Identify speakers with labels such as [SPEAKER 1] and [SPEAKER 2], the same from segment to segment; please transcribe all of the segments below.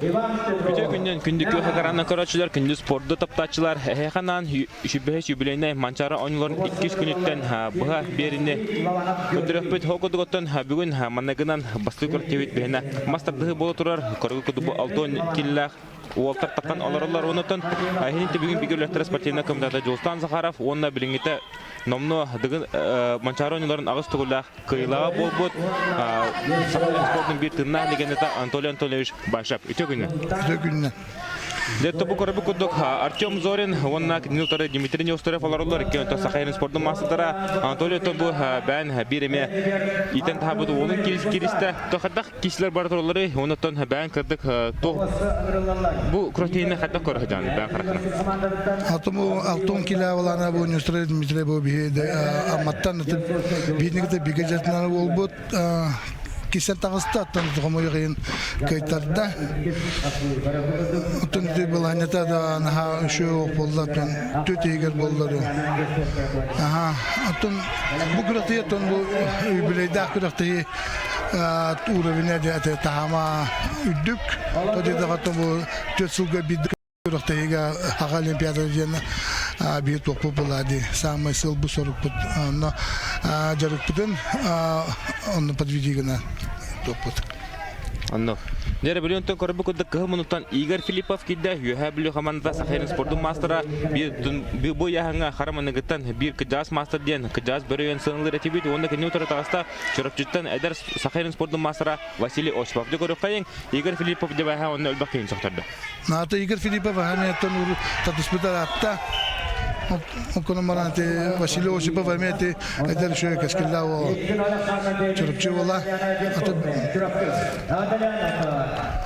[SPEAKER 1] Үтүө күннэн күндү күөх экрана көрөөччүлэр, күндү спорду таптааччылар, эһиэхэ үчүбэһис юбилейнай Манчаары оонньууларын иккис күнүттэн быһа биэрини көрдөрүөхпүт. Ол курдук бүгүн манныгынан бастыы көртүбүт биһинэ мас тардыһыы буола турар. Көргө курдук бу 60 киллээх уолтар таххан олороллор. Онутан иһин бүгүн бигэ үлэхтэрэ спортивнай комитета Дьулустан Захаров уонна билиҥҥитэ номнуо Дыгын Манчаары оонньууларын аҕыс төгүллээх кыайыылааҕа буолбут Саха спордун биир тыыннаах легендата Анатолий Анатольевич Башев. Үтүө күнү.
[SPEAKER 2] Үтүө күнү.
[SPEAKER 1] Дьэ, бу көрбүт курдук Артем Зорин уонна кинини утары Дмитрий Неустроев олороллор. Икки онтон Саха сирин спордун маастардара Анатолий бу бээн биир эмиэ иитэн таһаабыт уолун киристэ. Хайдах киселер бара тураллары, оннуттан бээн кырдык туох бу кротейны хайдах көрө сылдьаҕын бээн харахына?
[SPEAKER 2] Атому алтон килавалана бу Неустроев Дмитрий бу биһи Амматтан биһиниките бигэ жартынан болбут кисен таҕыста оттон хомойуох кыайтарда. Оттон ити былаанньата да наһаа үчүгэй буолла оттон түөт иһигэр буолла дуо. Аха оттон бу күрэхтэһии оттон бу юбилейдаах күрэхтэһии уровень таһама үрдүк. То диэтэҕэ бу түөрт сылга биирдэ күрэхтэһиигэ Саха Олимпиада диэн биир туохпут буолаа дии. Саамай сыл бу сорукпут онно дьарыкпытын онно подведи гына туохпут.
[SPEAKER 1] Онно. Дьэ, билион көрбүт курдук кыһыл мунуттан Игорь Филиппов киирдэ. Үөһээ Бүлүү хамаандата Саха сирин спордун маастара биир бу ыйааһыҥҥа хара маныгыттан биир кыдьаас маастар диэн кыдьаас бөрөйөн сыаналыыр этибит уонна кини утары таҕыста Чурапчыттан эдэр Саха сирин спордун маастара Василий Осипов. Дьэ көрүөххэйиҥ, Игорь Филиппов дьэбэһэ онно элбэх киһини сөхтөрдө.
[SPEAKER 2] Наата Игорь Филиппов аһамыаттан уру татыспыта атта. Окконон баран ити Василий Осипов эмиэ ити эдэр үчүгэй кэскиллээх уола. Чурапчы уола.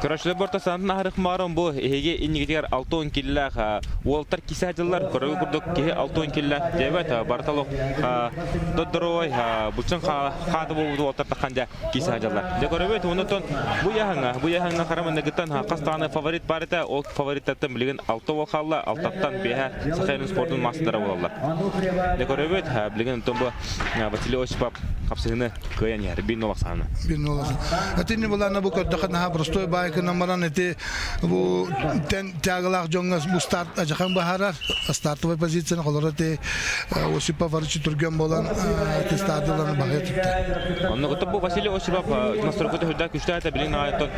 [SPEAKER 1] Көрөөччүлэр борто санатын аһарых маарон бу эһиги иннигитигэр 60 киллээх уолтар кисе дьыллар көрөгү курдук киһи 60 киллээх диэбэт барыталох доддорой булчун хааты буолбут уолтар таххан дьэ кисе дьыллар. Дьэ көрөбүт онутон бу яһаңа бу яһаңа харамыныгыттан хас даҕаны фаворит бар этэ ол фавориттартан билигин алта уол хаалла алтаттан биэһэ Саха спордун маастара буолаллар. Дьэ көрөбүт билигин онтон бу Василий Осипов хапсыһыны кыайан иһэр бин олохсааны.
[SPEAKER 2] Бин олохсан. Этини булана бу көрдөхө наһаа простой байкынан баран ити бу тен тягалаах дьоҥҥо бу старт ажахан баһарар стартовой позицияны холоро ти Осипов арычы түргэн болан ти стардыларын баһыйа тутта.
[SPEAKER 1] Онно бу Василий Осипов настройка төһүрдэ күчтээтэ билин аайыттан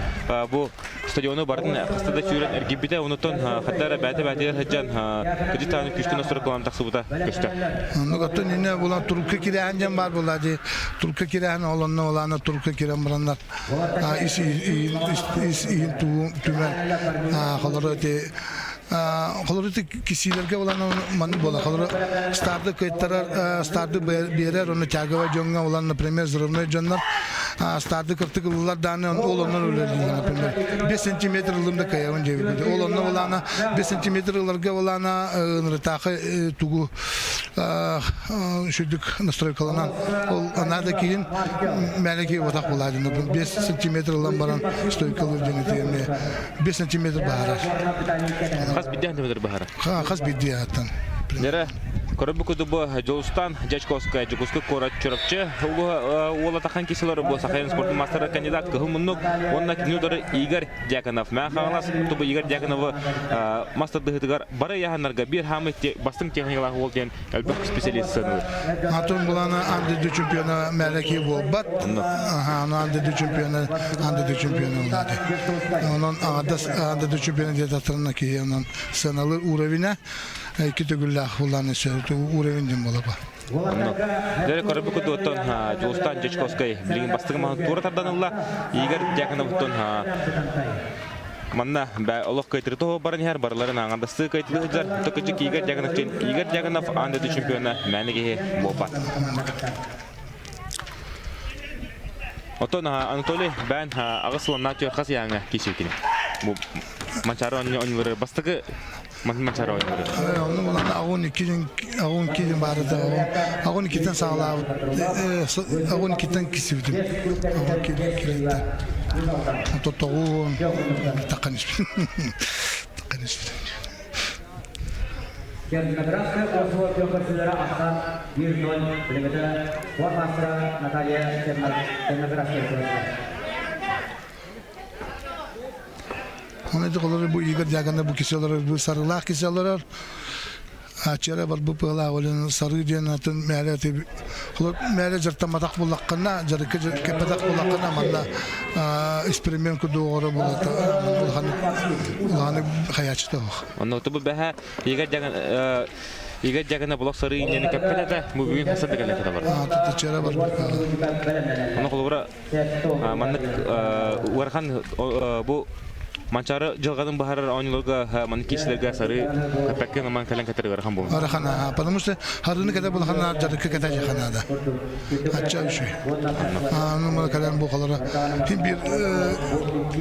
[SPEAKER 1] бу стадиону барын хаста да сүүрэн эргийбитэ, онуттан хаттара бээтэ-бээтигэр сылдьан кыдьы күстүн остуруккалаан тахсыбыта көстө.
[SPEAKER 2] Оннугаттан инне булан турукка кирэһэн дьон бар була ди турукка кирэһэн олонно олаана турукка кирэн бараннар ис ис иһин түмэн холоро ти холоро ти кисилерге булан ман була холоро старды кыттарар старды берер оны тяговый дьоҥҥо улан например взрывной дьоннор старды кыртык ыллар дааны ол оннор үлэлиир например 5 сантиметр ылым да кыайабын диэбит ол онно улаана 5 сантиметр ыларга улаана ынырытаахы тугу сүрдүк настройкаланан ол анаада киин мээлеки отах булаадын 5 сантиметр ылан баран стойкалыр диэн этиэми 5 сантиметр баһарар
[SPEAKER 1] хас бидде сантиметр баһарар
[SPEAKER 2] хас бидде аттан
[SPEAKER 1] Дere көрөбү кудубу Дьулустан Дьячковская Дьокуускай куорат Чурапчы уола тахан киселер бу Сахайын спортун мастера кандидат кыһыл муннук уонна кини удары Игорь Дьяконов. Мэ Хаҥалас тубу Игорь Дьяконовы мастардыһытыгар бары яһаннарга биир хаамы бастыҥ техникалаах уол диэн элбэх специалист сыаналыыр.
[SPEAKER 2] Атын булана андыды чемпиона мәләки буолбат. Аха, андыды чемпиона, андыды чемпиона булады. Онон андыды чемпиона диэтатырына киһи онон сыаналыыр уровеня икки төгүллээх буллааны уровень диэн буолаба.
[SPEAKER 1] Онно. Дьэ көрбүт кудуоттан Дьулустан Дьячковскай билигин бастакы маһын туора тардан ылла. Игорь Дьяконовтон манна олох кыайтыры тоһо баран иһэр барыларын ааҥардастыы кыайтылыы сылдьар. Токучук Игорь Дьяконов Игорь Дьяконов аан дойду чемпиона мээнэ киһи буолбат. Оттон Анатолий бээн аҕыс сыланнаах түөрт яҥа киирсибитини. Бу Манчаары оонньуулары бастакы Манчаары оонньуулары.
[SPEAKER 2] Онно булан агон иккиден агон иккиден баарыда агон иккитен саҕалаабыт агон иккитен кисибитим агон килеттен тоттоҕуон таққан испит таққан испит
[SPEAKER 3] Черноградская областного пехотчылара атаға 1-0 билимите спорт Наталья Черноградская.
[SPEAKER 2] Оны олорор бу Игорь Дягана бу киси олорор, бу сарылаах киси олорор. Ачара бар бу пыла олен сары диэн атын мээле мээле жартаматах буллаккына, жарыкка кеппетах буллаккына манна эксперимент кудуоҕоро булата улахан улахан хаячыта ох.
[SPEAKER 1] Онно бу бэһэ Игорь Дяган Игорь Дягана булак сары иннени кеппетete бу бүгүн хаса да кэлэ бар.
[SPEAKER 2] Тычара бар.
[SPEAKER 1] Оны холобура маннык уархан бу Манчары жылғадың бахарар оонньууларга маннык киисилерге сары каппакка наман кэлэн кэтэр ыарахан буолла.
[SPEAKER 2] Ыарахан, потому что харыны кэтэ булахана жарыкка кэтэ жаханада. Ачча үшүй. Ну мына кэлэн бу халара хим бир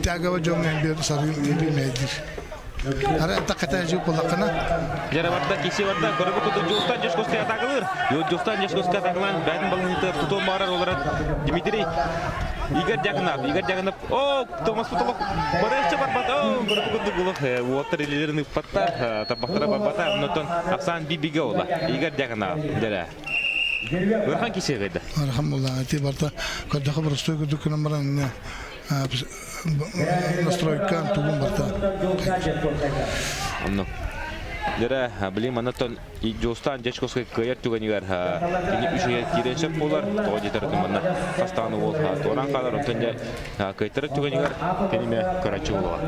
[SPEAKER 2] тягава жоңген бир сары бир мейдир. Ара таката жу булахана.
[SPEAKER 1] Жара барда киси барда көрбү куту Жустан Жешковский атакалыр. Жустан Жешковский атакалан бәдин балыны тутун барар олар Дмитрий Игорь Дьяконов, Игорь Дьяконов, о, Томас Путолов, барыахча барбат, о, көрбү курдук улах уоттар илилерин ыппаттар, тарбахтара барбата, оннотон ахсаан бибиге ола. Игорь Дьяконов, дэрэ. Ыарахан кисе кайда.
[SPEAKER 2] Ыарахан буолла, ити барта көрдөхө простой курдук гынан баран настройкан тугун барта.
[SPEAKER 1] Онно. Дэрэ, билим манатон Дьулустаан Дьячковскай кыайар түгэнигэр кини үчүгэй киирэн сөп буолар. Тоҕо диэтэр манна хастаан уол туоран хаалар. Онтон дьэ кыайтарар түгэнигэр киниме көрөөччү буолуоҕа.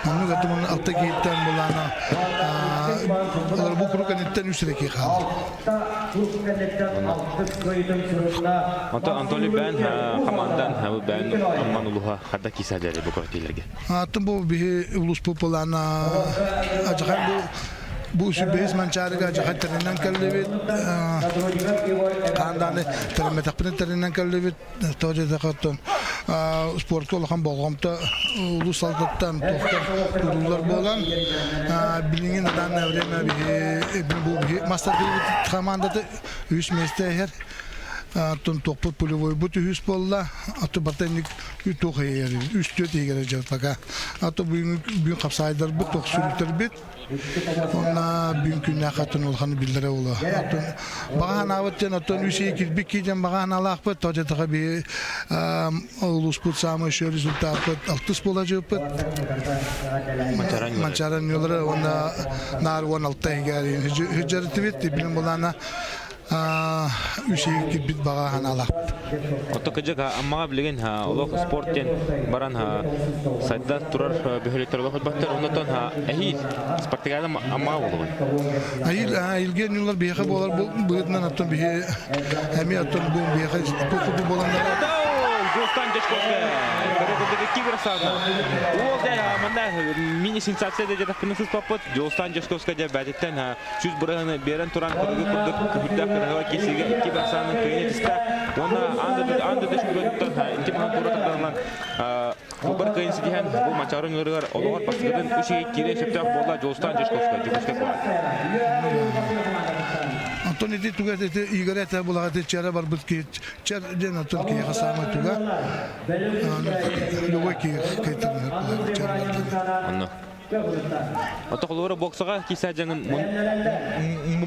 [SPEAKER 2] Маннык аты алта кииттэн булаана бу куру кэнниттэн үс эрэ киһи хаалар.
[SPEAKER 1] Онтон Анатолий Бэн хамаандан бу Бэн Амман улуһа хадда киисэ дьэри бу көртиилэргэ.
[SPEAKER 2] Атын бу биһи улуспут былаана ажахан бу бу сүбэһис манчаарыга ажахан тэринэн кэллибит хаандааны тэрэммэтэхпинэ тэринэн кэллибит тоожетахоттон спортка улахан болҕомто улуус салалтаттан туохтар уруулар буолан билиҥҥи на данное время биһи бу биһи мастер командата үс миэстэ иһэр Оттон туохпут пулевойбут үһүс буолла. Аты барта инник туох үс түөрт иһигэр дьэ пока. Аты бүгүн бүгүн хапсаайдарбыт, туох сүрүктэрбит. Онна бүгүн күннээх атын улаханы биллэрэ буолуо. Оттон баҕа санаабыт диэн оттон үс ии кирбит киидэн баҕа санаалаахпыт. Тоҕо би улууспут самый еще результаппыт алтыс буола дьыппыт. Манчаран ньулары уонна наар 16 иһигэр хыдьарытыбит. Билин булаана үсүһү кирбит баҕа санаалаахпыт.
[SPEAKER 1] Отто кыдьык Аммаҕа билигин олох спорт диэн баран сайда турар бөһүөлэктэр олох элбэхтэр. Оннотон эһиил спартакиада Аммаҕа буолуой?
[SPEAKER 2] Эһиил Илген ньулар биһиэхэ буолар быһыытынан оттон биһи эмиэ оттон бу биһиэхэ бу буоланнар
[SPEAKER 1] Жостан Дячковская. Уол дэ манна мини сенсация да дьатахпына сыспаппыт. Жостан Дячковская дэ бәтиттен 100 бырыһыны биэрэн туран кыргы курдук күһүрдээх кыраһыба киирсиигэ икки барсаанын кыайын этистэ уонна аан дойду чемпионуттан икки маһын туора тардалынан бу кыайын ситиһэн бу Манчаары ыҥырыгар олоҕор бастакытын үс ый киириэн сөптөөх буолла Дьулустаан Дьячковскай Дьокуускай куорат.
[SPEAKER 2] Онтон ити туга ити Игорь этэ булаҕа ити чэрэ барбыт киһи чэр диэн оттон киһиэхэ саамай туга любой киһи кыайтарынар чэр барбыт.
[SPEAKER 1] Онно Ото холобура боксаҕа киса дьаҥын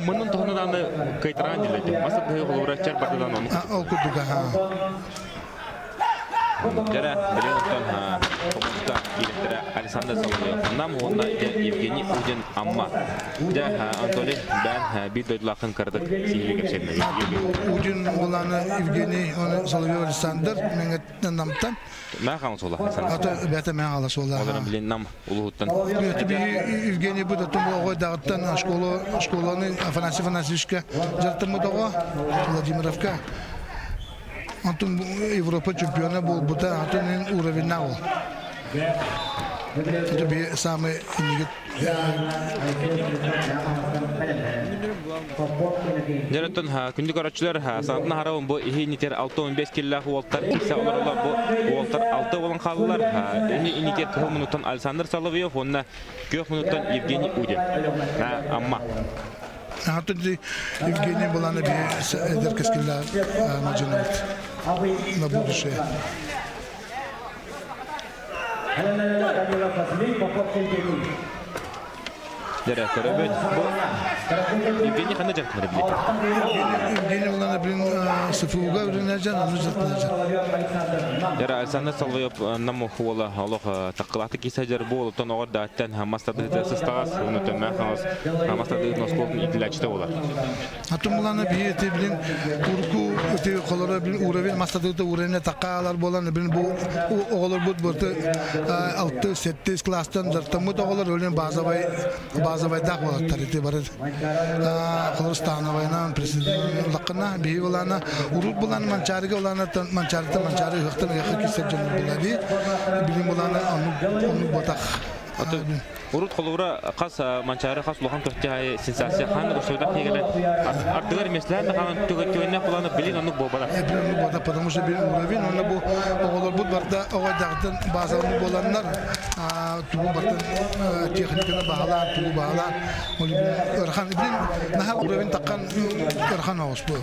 [SPEAKER 1] муннун туһунан аны кыайтараан дилэти. Маса тыһы холобура чар бардыдан ону.
[SPEAKER 2] Ол курдук аха.
[SPEAKER 1] Дьэрэ, билин оттон хомуска кииректэрэ Александр Соловьев Нам уонна Евгений Удин Амма. Дьэ, Анатолий бээн биир дойдулаахын кыратык сиһилии кэпсээннэ.
[SPEAKER 2] Удин уоланы Евгений Соловьев Александр Намтан
[SPEAKER 1] Мэ хаҥас уола.
[SPEAKER 2] Ата бэйэтэ мэ хаҥас уола.
[SPEAKER 1] Олорон билин Нам улууһуттан.
[SPEAKER 2] Евгений бу датым оҕо даҕыттан школа школаны Афанасий Афанасьевичка дьарыктаммыт оҕо Владимировка. Онтон Европа чемпиона буолбута, атын уровенна ол. Это би самый иннигит
[SPEAKER 1] Дьэ, күндү көрөөччүлэр, санатын аһарабын бу иһи инитер 6-15 киллээх уолтар киксэ олороллор. Бу уолтар 6 болон хааллылар. Иһи инитер кыһыл мунуттан Александр Соловьев уонна күөх мунуттан Евгений Удин. Амма.
[SPEAKER 2] Атын Евгений Булана би эдэр кэскиллээх мадьынабыт на будущее.
[SPEAKER 1] Дэрэ көрөбүн. Бу Евгений ханна дьарыктанар билет?
[SPEAKER 2] Евгений Улана блин СФУга үрүнэжен, аны жартынажан.
[SPEAKER 1] Дэрэ Александр Соловьев нам уола олох таккылааты кисажар бу олоттон оҕор дааттан хамас тардыһыта сыстаҕас, уну төммө хаҥас хамас тардыһытын оскуолатын иитиллээччитэ буолар.
[SPEAKER 2] Атын булана биһи ити билин урку ити холоро билин уровень мастадыыта уровень такаалар буолан билин бу оҕолорбут бу алты сэттис класстан дартаммыт оҕолор өлүн базовай базовайдаах буолаттар ити бары холор становайынан президент улакына биһи булана урут булан манчаарыга уланаттан манчаарыттан манчаары ыһыахтан ыһыахха киирсэр дьоннор була ди билин булана оннук оннук ботах.
[SPEAKER 1] Урут холобура хас Манчаары хас улахан көртөһө сенсация хаан көрсөбөтөх киһигэр ардыгар миэстэлээн да хаалан түгэннэх буланы билин оннук буолбатах.
[SPEAKER 2] Билин оннук буолбатах, потому что билин уровень онно бу оҕолорбут барда оҕойдахтан базаланыы буоланнар тугу бартан техниканы баһылаан тугу баһылаан ол ыарахан билин наһаа уровень таххан ыарахан оҕус бу.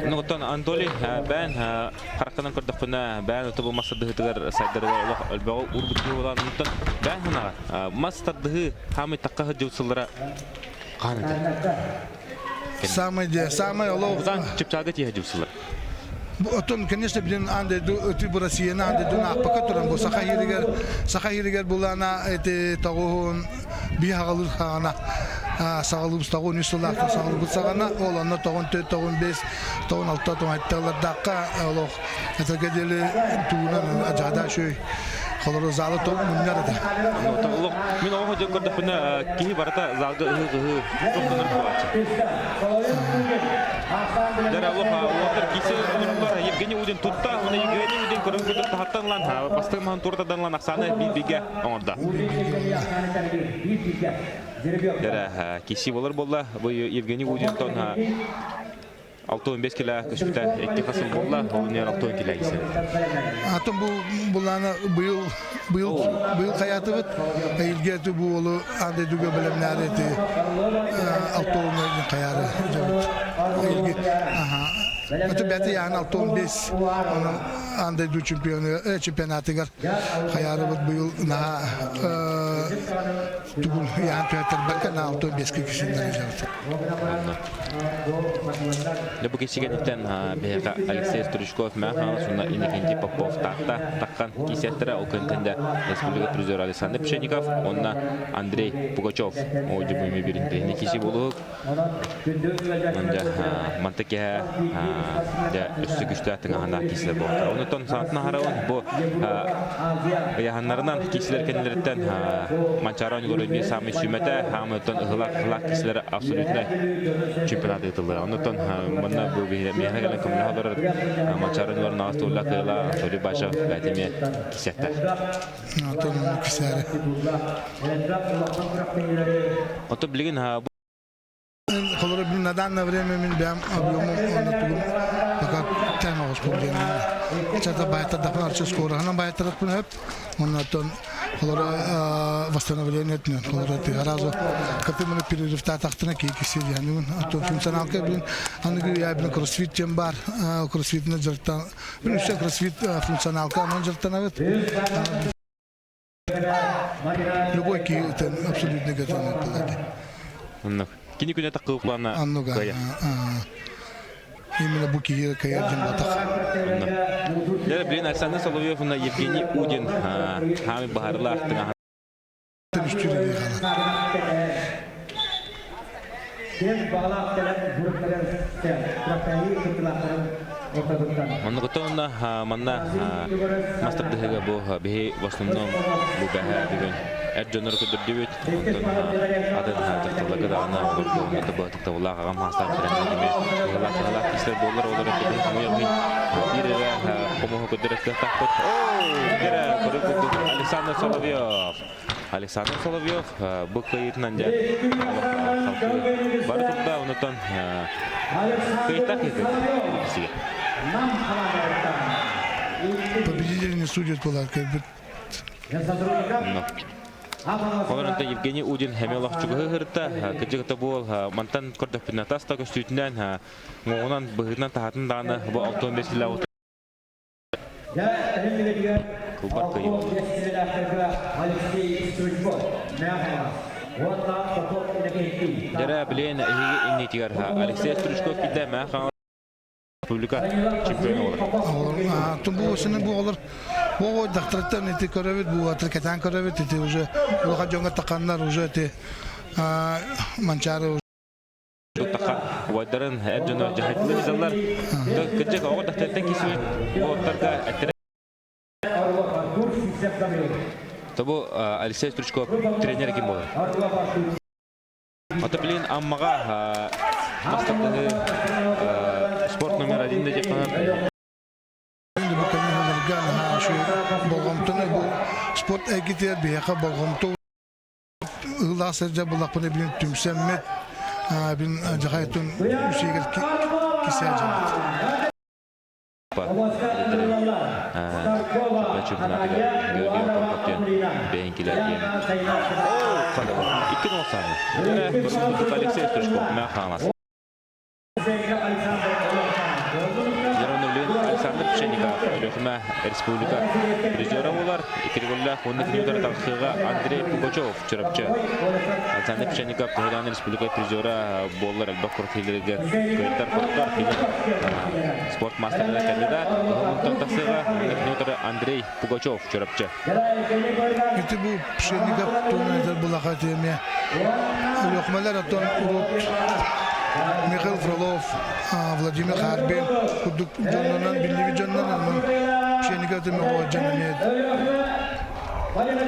[SPEAKER 1] Ну, оттон Анатолий бээн Харахтанан көрдөхпүнэ, бээн ото бу мас тардыһыытыгар сайдарыгар олох өлбөҕү уурбут киһи буолан, онтон бээн ханаҕа мас тардыһыы хаамый тахха сылдьыбыт сыллара хаан этэ.
[SPEAKER 2] Самый де, самый олох.
[SPEAKER 1] Бутан чыпчаага тиһэ дьыл сыллар.
[SPEAKER 2] Оттон, конечно, блин, ан дойду өтү бу Россияны ан дойдуну аахпакка туран бу саха иһигэр саха иһигэр булана эти тоҕуһун бии хаҕалыыр хаҕана саҕалыыбыт тоҕун үс сылаахтан саҕалыыбыт саҕана ол онно тоҕун төрт тоҕун бес тоҕун алта тоҥайтталардаахха олох этэргэ диэли тугунан адьаада үчүгэй холору залы то мунньар этэ.
[SPEAKER 1] Олох мин оҕо дьон көрдөхпүнэ киһи барыта залга ыһыы-ыһыы тохтонор буолааччы. Дара олох уолаттар кисе олороллор Евгений Удин тутта, уна Евгений Удин көрөн көрдөх таһаттан ылан бастыҥ маһын тууртадан ылан ахсааны биир-бииргэ оҥордо. Дара киси болар болла бу Евгений Удинтон 65 килэ көспүтэ икки хас сыл буолла, ол иннигэр 60 килэ кисе.
[SPEAKER 2] Атын бу булаана быйыл быйыл быйыл хайаатыбыт эйилге бу уолу андай дуга бэлэмнээри ити алтоонга хайаары дьабыт. Эйилге аха Это бәті яғын 65 оны андай ду чемпионы чемпионатыгар хайаарыбыт быйыл наha тугун яғын түһәттер на 65 кишиннер жабыт.
[SPEAKER 1] Дьэ бу киһигиттэн биһиэхэ Алексей Стручков Мэхаан уонна Иннокентий Попов Таатта таххан киисэттэрэ ол кэнтэн республика призера Александр Пшенников уонна Андрей Пугачев оодьубуйми биринтэ киси булуһук Дьэ манта киһэ дьэ өссө күстээх тыҥаһанаах киисилэр буолтар. Онутон саҥатын аһарабын бу ыйаһаннарынан киисилэр кэннилэриттэн Манчаары оонньуулара эмиэ саамай сүмэтэ, хаамай оттон ыһылаах ыһылаах киисилэр абсолютно чемпионат ыытыллар. Оннуттан манна бу миэхэ кэлэн көмөлөһө олорор Манчаары оонньууларын аҕыс төгүллээх кыайыылаах Анатолий Башев бэйэтэ эмиэ кисиэхтээх.
[SPEAKER 2] Оттон кисээри.
[SPEAKER 1] Оттон билигин
[SPEAKER 2] Холоро блин, на данное время мин бэм объемум онно тугум пока тэҥ оҕус диэн чата баайтардахпын арчы скороһынан баайтарахпын хөп оннотон холоро восстановление өтүнэн холоро тыгаразу катымыны перерывтаатахтына киикиси диэн ото функционалка блин аныгы я блин кроссфит диэн бар кроссфитна дьарыктан блин үсэ кроссфит функционалка онон дьарыктанабыт. Любой киһи абсолютно готовый было.
[SPEAKER 1] Оннук. Кини күнэ таккылыклана
[SPEAKER 2] Оннук.
[SPEAKER 1] кыайа.
[SPEAKER 2] Именно бу киһи кыайар дьон батах.
[SPEAKER 1] Оннук. Дьэ, блин, Александр Соловьев уонна Евгений Удин хаамый баһарылаах тыҥаһан
[SPEAKER 2] Үстүүр хаалар.
[SPEAKER 1] Оннугуттан манна мас тардыһыыга бу биһи в основном бу бэһэ бүгүн эр дьоннору көрдөрдүбүт. Онтон атын дьахталларга даҕаны олорго онно быһатыктабыллаах аҕам хаастаах кэлэн эмиэ ыһылаах ыһылаах киһилэр буоллар олор эппитин хомуйаммын биир эрэ хомуһу көрдөрөр кыахтаахпыт. Оо, кэрэ көрөр курдук Александр Соловьев. Александр Соловьев бу кыайыытынан дьэ бары турда онутан кыайтах киһи
[SPEAKER 2] Победитель не судят была как бы.
[SPEAKER 1] Олорон Евгений Удин хэмэ чугаһы хырта кыдьыгыта буол мантан көрдөппүнэ таста көстүүтүнэн оҕунан быһыытынан таһатын даҕаны бу 65 кило. Кылбар кыайыы буолла. Дьэрэ, билиэн эһиги иннитигэр Алексей Стручков килдэ мэ Республика чемпиона буолар.
[SPEAKER 2] Бу сыны бу олор бу дактарыттан ити көрөбүт, бу атыр кэтэн көрөбүт, ити уже улахан дьоҥҥо таханнар уже ити Манчаары
[SPEAKER 1] Туттаха убайдарын эр дьоно дьаһайтылы бизаллар. Кырдьык оҕо дактарыттан кисүбүт уоттарга эттэрэ. Тобу Алексей Стручков тренер ким болар? Ото билин Аммаҕа мастардыһы спорт номер один да деп
[SPEAKER 2] Бу көмөлөргө наһаа болҕомтону бу спорт эйгитигэр биһиэхэ болҕомто ыылаах сылдьар буллахпына билин түмсэммит бин дьахайтын үсиэгэр кисээ дьаммыт.
[SPEAKER 1] Чемпионатыгар Георгий Прокопьев бэйэҥкилэр диэн. Икки нолсааны. Алексей Стручков мэ хаалас. Яроновлин Александр Пшенников Өлүөхүмэ Республика призера буолар. Икки голлаах уонна кини утары тахсыыга Андрей Пугачев Чурапчы. Александр Пшенников Төһөлөөн республика призера буоллар элбэх күрэхтэһиилэргэ кыайтар хоттор кини спорт мастерына кандидат. Онтон тахсыыга уонна кини утары Андрей Пугачев Чурапчы.
[SPEAKER 2] Ити бу Пшенников туһунан булаха тиэмэ. Өлүөхүмэлэр оттон урут Михаил Фролов, Владимир Харбин курдук дьоннорунан биллибит дьоннор онон Пшенников тиэмэ оҕо дьон эмиэ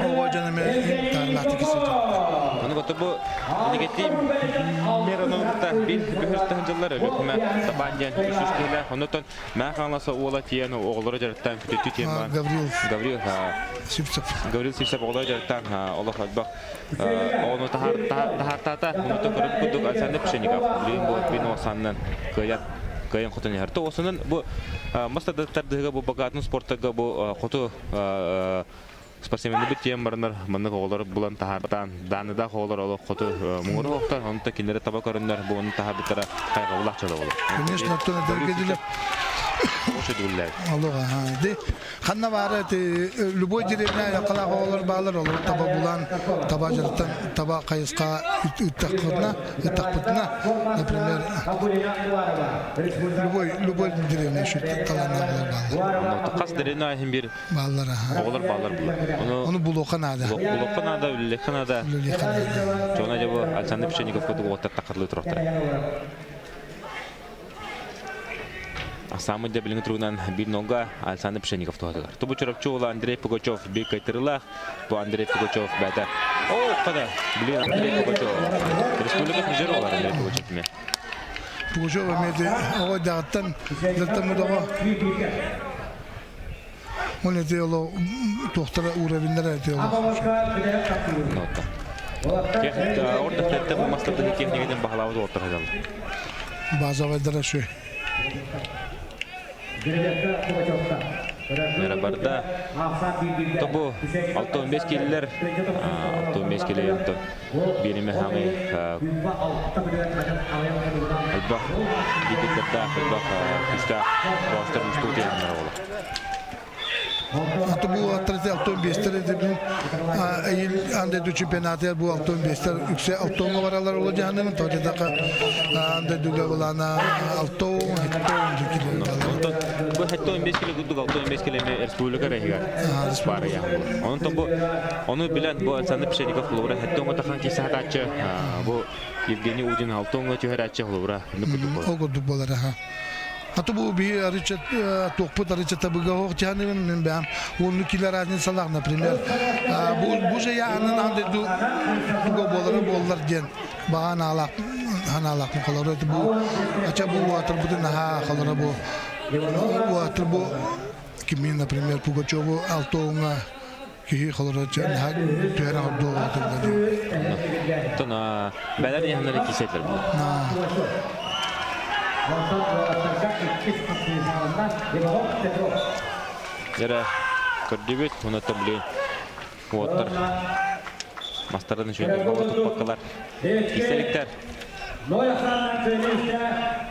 [SPEAKER 2] оҕо дьон эмиэ таһымнаахтык кисэтэ.
[SPEAKER 1] Ону кытта бу инигэтии Миронову кытта биир бөһүртэн дьыллар Өлүөхүмэ Табаан диэн үс киһилээх. Оннуттан Маа Хаҥаласа уола тиийэн оҕолору дьарыктаан күтүттүү тиийэн баран
[SPEAKER 2] Гаврил
[SPEAKER 1] Гаврил
[SPEAKER 2] Сивцев
[SPEAKER 1] Гаврил Сивцев оҕолору дьарыктаан олох элбэх оҕону таһаартаата. Онуттан көрөр курдук Александр Пшенников билигин бу бин оосаннан кыайан кыайан хотун иһэр. То осунун бу мас тардыһыга бу богатын спортарга бу хоту Спортсменнарбыт тиийэн бараннар маннык оҕолор булан таһаартаан, дааннадаах оҕолор олох хоту муҥура суохтар, онто кинилэри таба көрөннөр бу ону таһаарбыттара хайҕабылаах дьыала буолар.
[SPEAKER 2] Конечно, оттон этэргэ дылы Ди ханна баара ти любой деревня якалаах оҕолор баалар, олор таба булан, таба жарыттан, таба хайысха ыттахпытына, ыттахпытына, например, любой любой деревня şu таланнар баалар.
[SPEAKER 1] Хас деревня иһин бир
[SPEAKER 2] Бааллар,
[SPEAKER 1] Оҕолор бааллар булар.
[SPEAKER 2] Ону, Ону булуохха наада.
[SPEAKER 1] Булуохха наада, үлэлиэххэ наада.
[SPEAKER 2] Үлэлиэххэ наада.
[SPEAKER 1] Чона дьэ бу Александр Пшенников курдук уоттар таххарлыы туруохтара. Самый дебилин туругунан бир нога Александр Пшенников туһатыгар. Тубу Чурапчы уола Андрей Пугачев бир кайтырылаах. Бу Андрей Пугачев бэйэтэ. О, када! Блин, Андрей Пугачев. Республика призер олар Андрей Пугачев мен.
[SPEAKER 2] Пугачев эмиэ оҕо дьаҕыттан дылтаммыт оҕо Ол эти оло туохтара уровеннара эти оло.
[SPEAKER 1] Нота. Орда тетте бу мастардыгы техникатын баһылаабыт уолаттар сылдьаллар.
[SPEAKER 2] Базовайдара шү.
[SPEAKER 1] Барда тобу 65 килилер 65 киле онтон бириме хамы элбэх лидердердаах элбэх күүстээх баҕастар мустуу тиэхиннэр буолар.
[SPEAKER 2] Аты бу аттарыты алтон бестер эдебин эйил анда чемпионаты бу алтон бестер үксе алтонга баралар ола жаһанын тожадака анда дуга булана алтон хеттон дикилер.
[SPEAKER 1] Онтон бу хеттон 5 кило курдук алтон 5 кило республика рехигар бар я. Онтон бу ону билен бу Александр Пшеников холобура хеттонго тахан кисе хатааччы бу Евгений Удин алтонго түһэрээччи холобура курдук
[SPEAKER 2] болар. Ол курдук болар аха. Аты бу би арыча туохпут арыча табыга ох тиһаныбын мен бэм уонну килер разницалах, например, бу бу же яанын анды ду туга болары боллар диэн баҕан аалаах ханаалаах холоро бу ача бу уатырбытын аха холоро бу уатыр бу кимин, например, Пугачеву алтоуҥа киһи холоро түһэрэ ордуо
[SPEAKER 1] Тон бэлэр яһаннары кисетлер бу. Яра көрдүбүт, онотон блин уоттар мастарын үчүгэй баба туппаккалар киселиктер.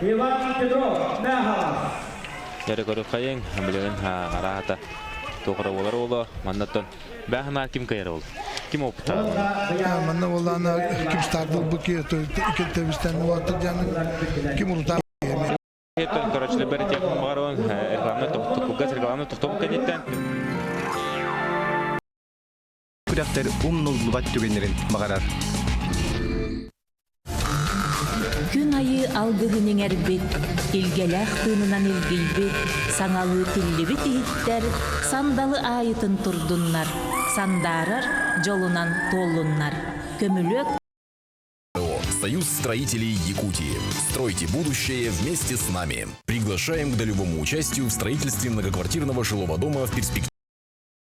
[SPEAKER 3] Иван Петров, Мяхалас.
[SPEAKER 1] Дьэрэ көрүөххэйиҥ, билигин арааһата туох эрэ буолар уолу, маннаттан бээханаа ким кыайар ол? Ким опыта?
[SPEAKER 2] Манна буоллаана ким стардыл бу киэтэбистэн ким урутаа
[SPEAKER 1] Короче, бэритиэх баҕарабын рекламна кылгас рекламна тохтобут кэнниттэн
[SPEAKER 4] Күрэхтэр умнуллубат түгэннэрин баҕарар.
[SPEAKER 5] Күн айыы алгыһын иҥэрбит, илгэлээх тыынынан илгийбит, саҥалыы тиллибит иһиттэр сандалы аайытын турдуннар, сандаарар дьолунан туоллуннар. Көмүлүөк
[SPEAKER 6] Союз строителей Якутии. Стройте будущее вместе с нами. Приглашаем к долевому участию в строительстве многоквартирного жилого дома в перспективе.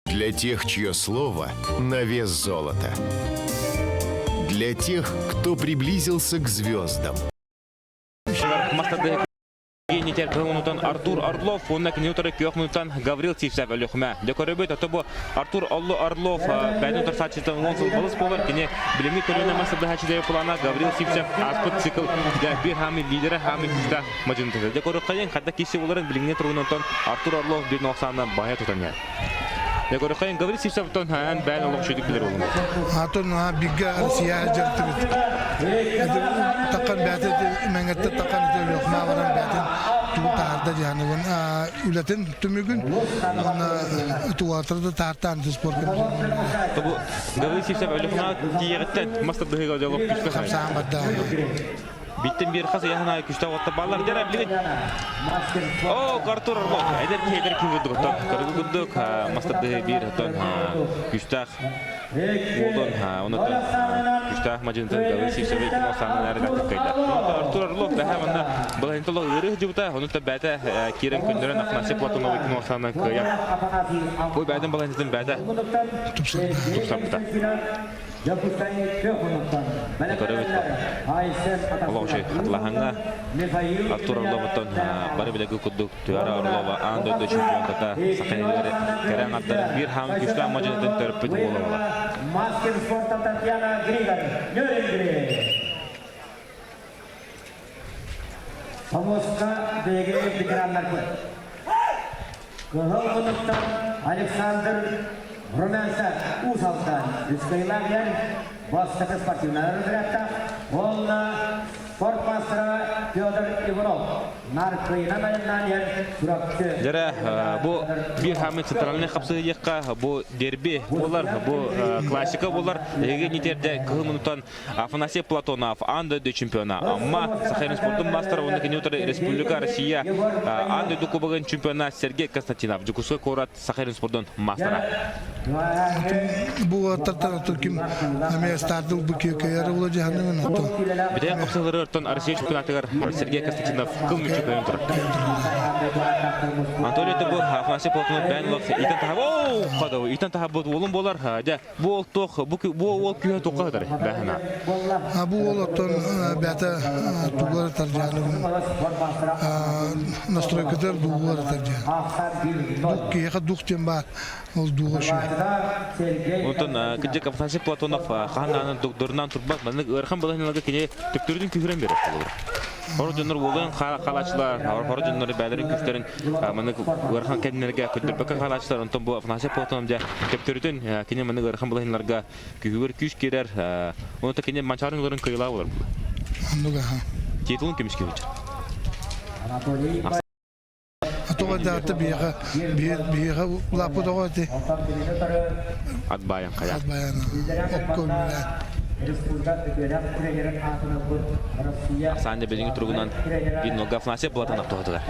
[SPEAKER 7] Для тех, чье слово на вес золота. Для тех, кто приблизился к звездам.
[SPEAKER 1] Генитер кыһыл Артур Орлов уонна кини утары күөх мунутан Гаврил Сивцев Өлүөхүмэ. Дьэ көрөбүт, ото бу Артур Оллу Орлов бэйэтин утарсааччытын 10 сыл балыс буолар. Кини билиҥҥи көлүөнэ мас тардыһааччы плана Гаврил Сивцев ааспыт цикл биир хаамыы лидерэ хаамыы күүстээх мадьынытыта. Дьэ көрүөххэйиҥ, хайдах киирси буоларын билиҥҥи туругунан Артур Орлов биир нохсаанынан баһыйа тутан иһэр. Дьэ көрүөххэйиҥ, Гаврил Сивцевтон эн бэйэн олох үчүгүйдүк билэр буолуҥ.
[SPEAKER 2] Атын бигге Россия дьартыбыт. Таққан бәті мәңгетте таққан өлөкмә баран бәтин тугу таарда диһаныбын үлэтин түмүгүн уонна туатырды таартаан спорт
[SPEAKER 1] Тобу Гаврил Сивцев Өлөхмә тиэҕиттэн мас тардыһыыга дьолох күскэ
[SPEAKER 2] хамсаан барда.
[SPEAKER 1] Биттен биир хас ыйаһына күстээх отта баллар дьара билигин. О, Артур Орлов. Эдэр киһи эдэр киһи курдук оттон көрүгү курдук мастардыһы биир оттон күстээх уолун онотон күстээх мадьынтын Гаврил Сивцевич Мосанын эргаттык кайда. Артур Орлов бэһэ манна былаһынтоло ыарыы дьубута, онута бээтэ киирэн күннөрөн Афанасий Платонович Мосанын кыайан. Бу бээтин балаһынтын бээтэ тупсарбыта. Көрөбүт олох үчүгэй хатылаһаҥҥа Артур Орловуттан бары билэргэ курдук Туяра Орлова аан дойду чемпионката саха иһигэр кэрэ аҥардарын биир хаамы күүстээх мадьынытын төрөппүт уола буолар.
[SPEAKER 3] Мастер спорта Татьяна Григорь, Нюрнберг. Помостка биһиги ветераннарбыт. Кыһыл муннуктан Александр Румянцев Уус Алдан үскайылаах иһэр бастакы спортивнай разрядтаах уонна спорт маастара Федор Иванов наркыйынан айаннаан иһэр Чурапчы.
[SPEAKER 1] Дьэрэ, бу биир хаамыы центральный хапсыһыйыахха бу дерби буолар, бу классика буолар. Эһиги нитэрдэ кыһыл муннуктан Афанасий Платонов, аан дойду чемпиона, Амма, Сахалин спордун мастера, уонна кини утары Республика Россия аан дойду кубогын чемпиона Сергей Константинов, Дьокуускай куорат Сахалин спордун мастера.
[SPEAKER 2] Бу аттартан ким эмиэ стартыл бу киэкэйэр ула дьаһанныгын аттан.
[SPEAKER 1] Бүтэн хапсалары ортон Россия чемпионатыгар Сергей Константинов кыл мүччү көйөн турар. Анатолий бу Афанасий Платонов бэйэн олох итен таһа оу хадау итен таһа бу уолун болар дьэ Бу уол туох бу бу уол күүһэ туохха сытар бэһэна.
[SPEAKER 2] А бу уол оттон бэйэтэ тугар таржааны настройкатар дуугар таржаан. Дух киһиэхэ дух диэн баар ол дууга үчүгэй.
[SPEAKER 1] Онтон кырдьык Афанасий Платонов хаһан даҕаны дурунан турбат маннык ыарахан балаһыналарга кини төптөрүтүн күүһүрэн биэрэр холобур. Хоро дьоннор уолун хаалааччылар, хоро дьоннор бэйэлэрин күүстэрин маннык ыарахан кэмнэргэ көрдөрбөккө хаалааччылар. Онтон бу Афанасий Платонов дьэ төптөрүтүн кини маннык ыарахан балаһыналарга күүһүгэр күүс киирэр. Онон кини Манчаарын ыларын кыайылаа болар.
[SPEAKER 2] Оннук аха.
[SPEAKER 1] Титулун көмүскүүр.
[SPEAKER 2] Тоҕо даата биһиэхэ биһиэхэ улааппыт оҕо ити.
[SPEAKER 1] Ат баайан хайа.
[SPEAKER 2] Ат баайан окко үлэлээн.
[SPEAKER 1] Ахсаан билиҥҥи туругунан биир нолга Афанасий Платонов туһатыгар.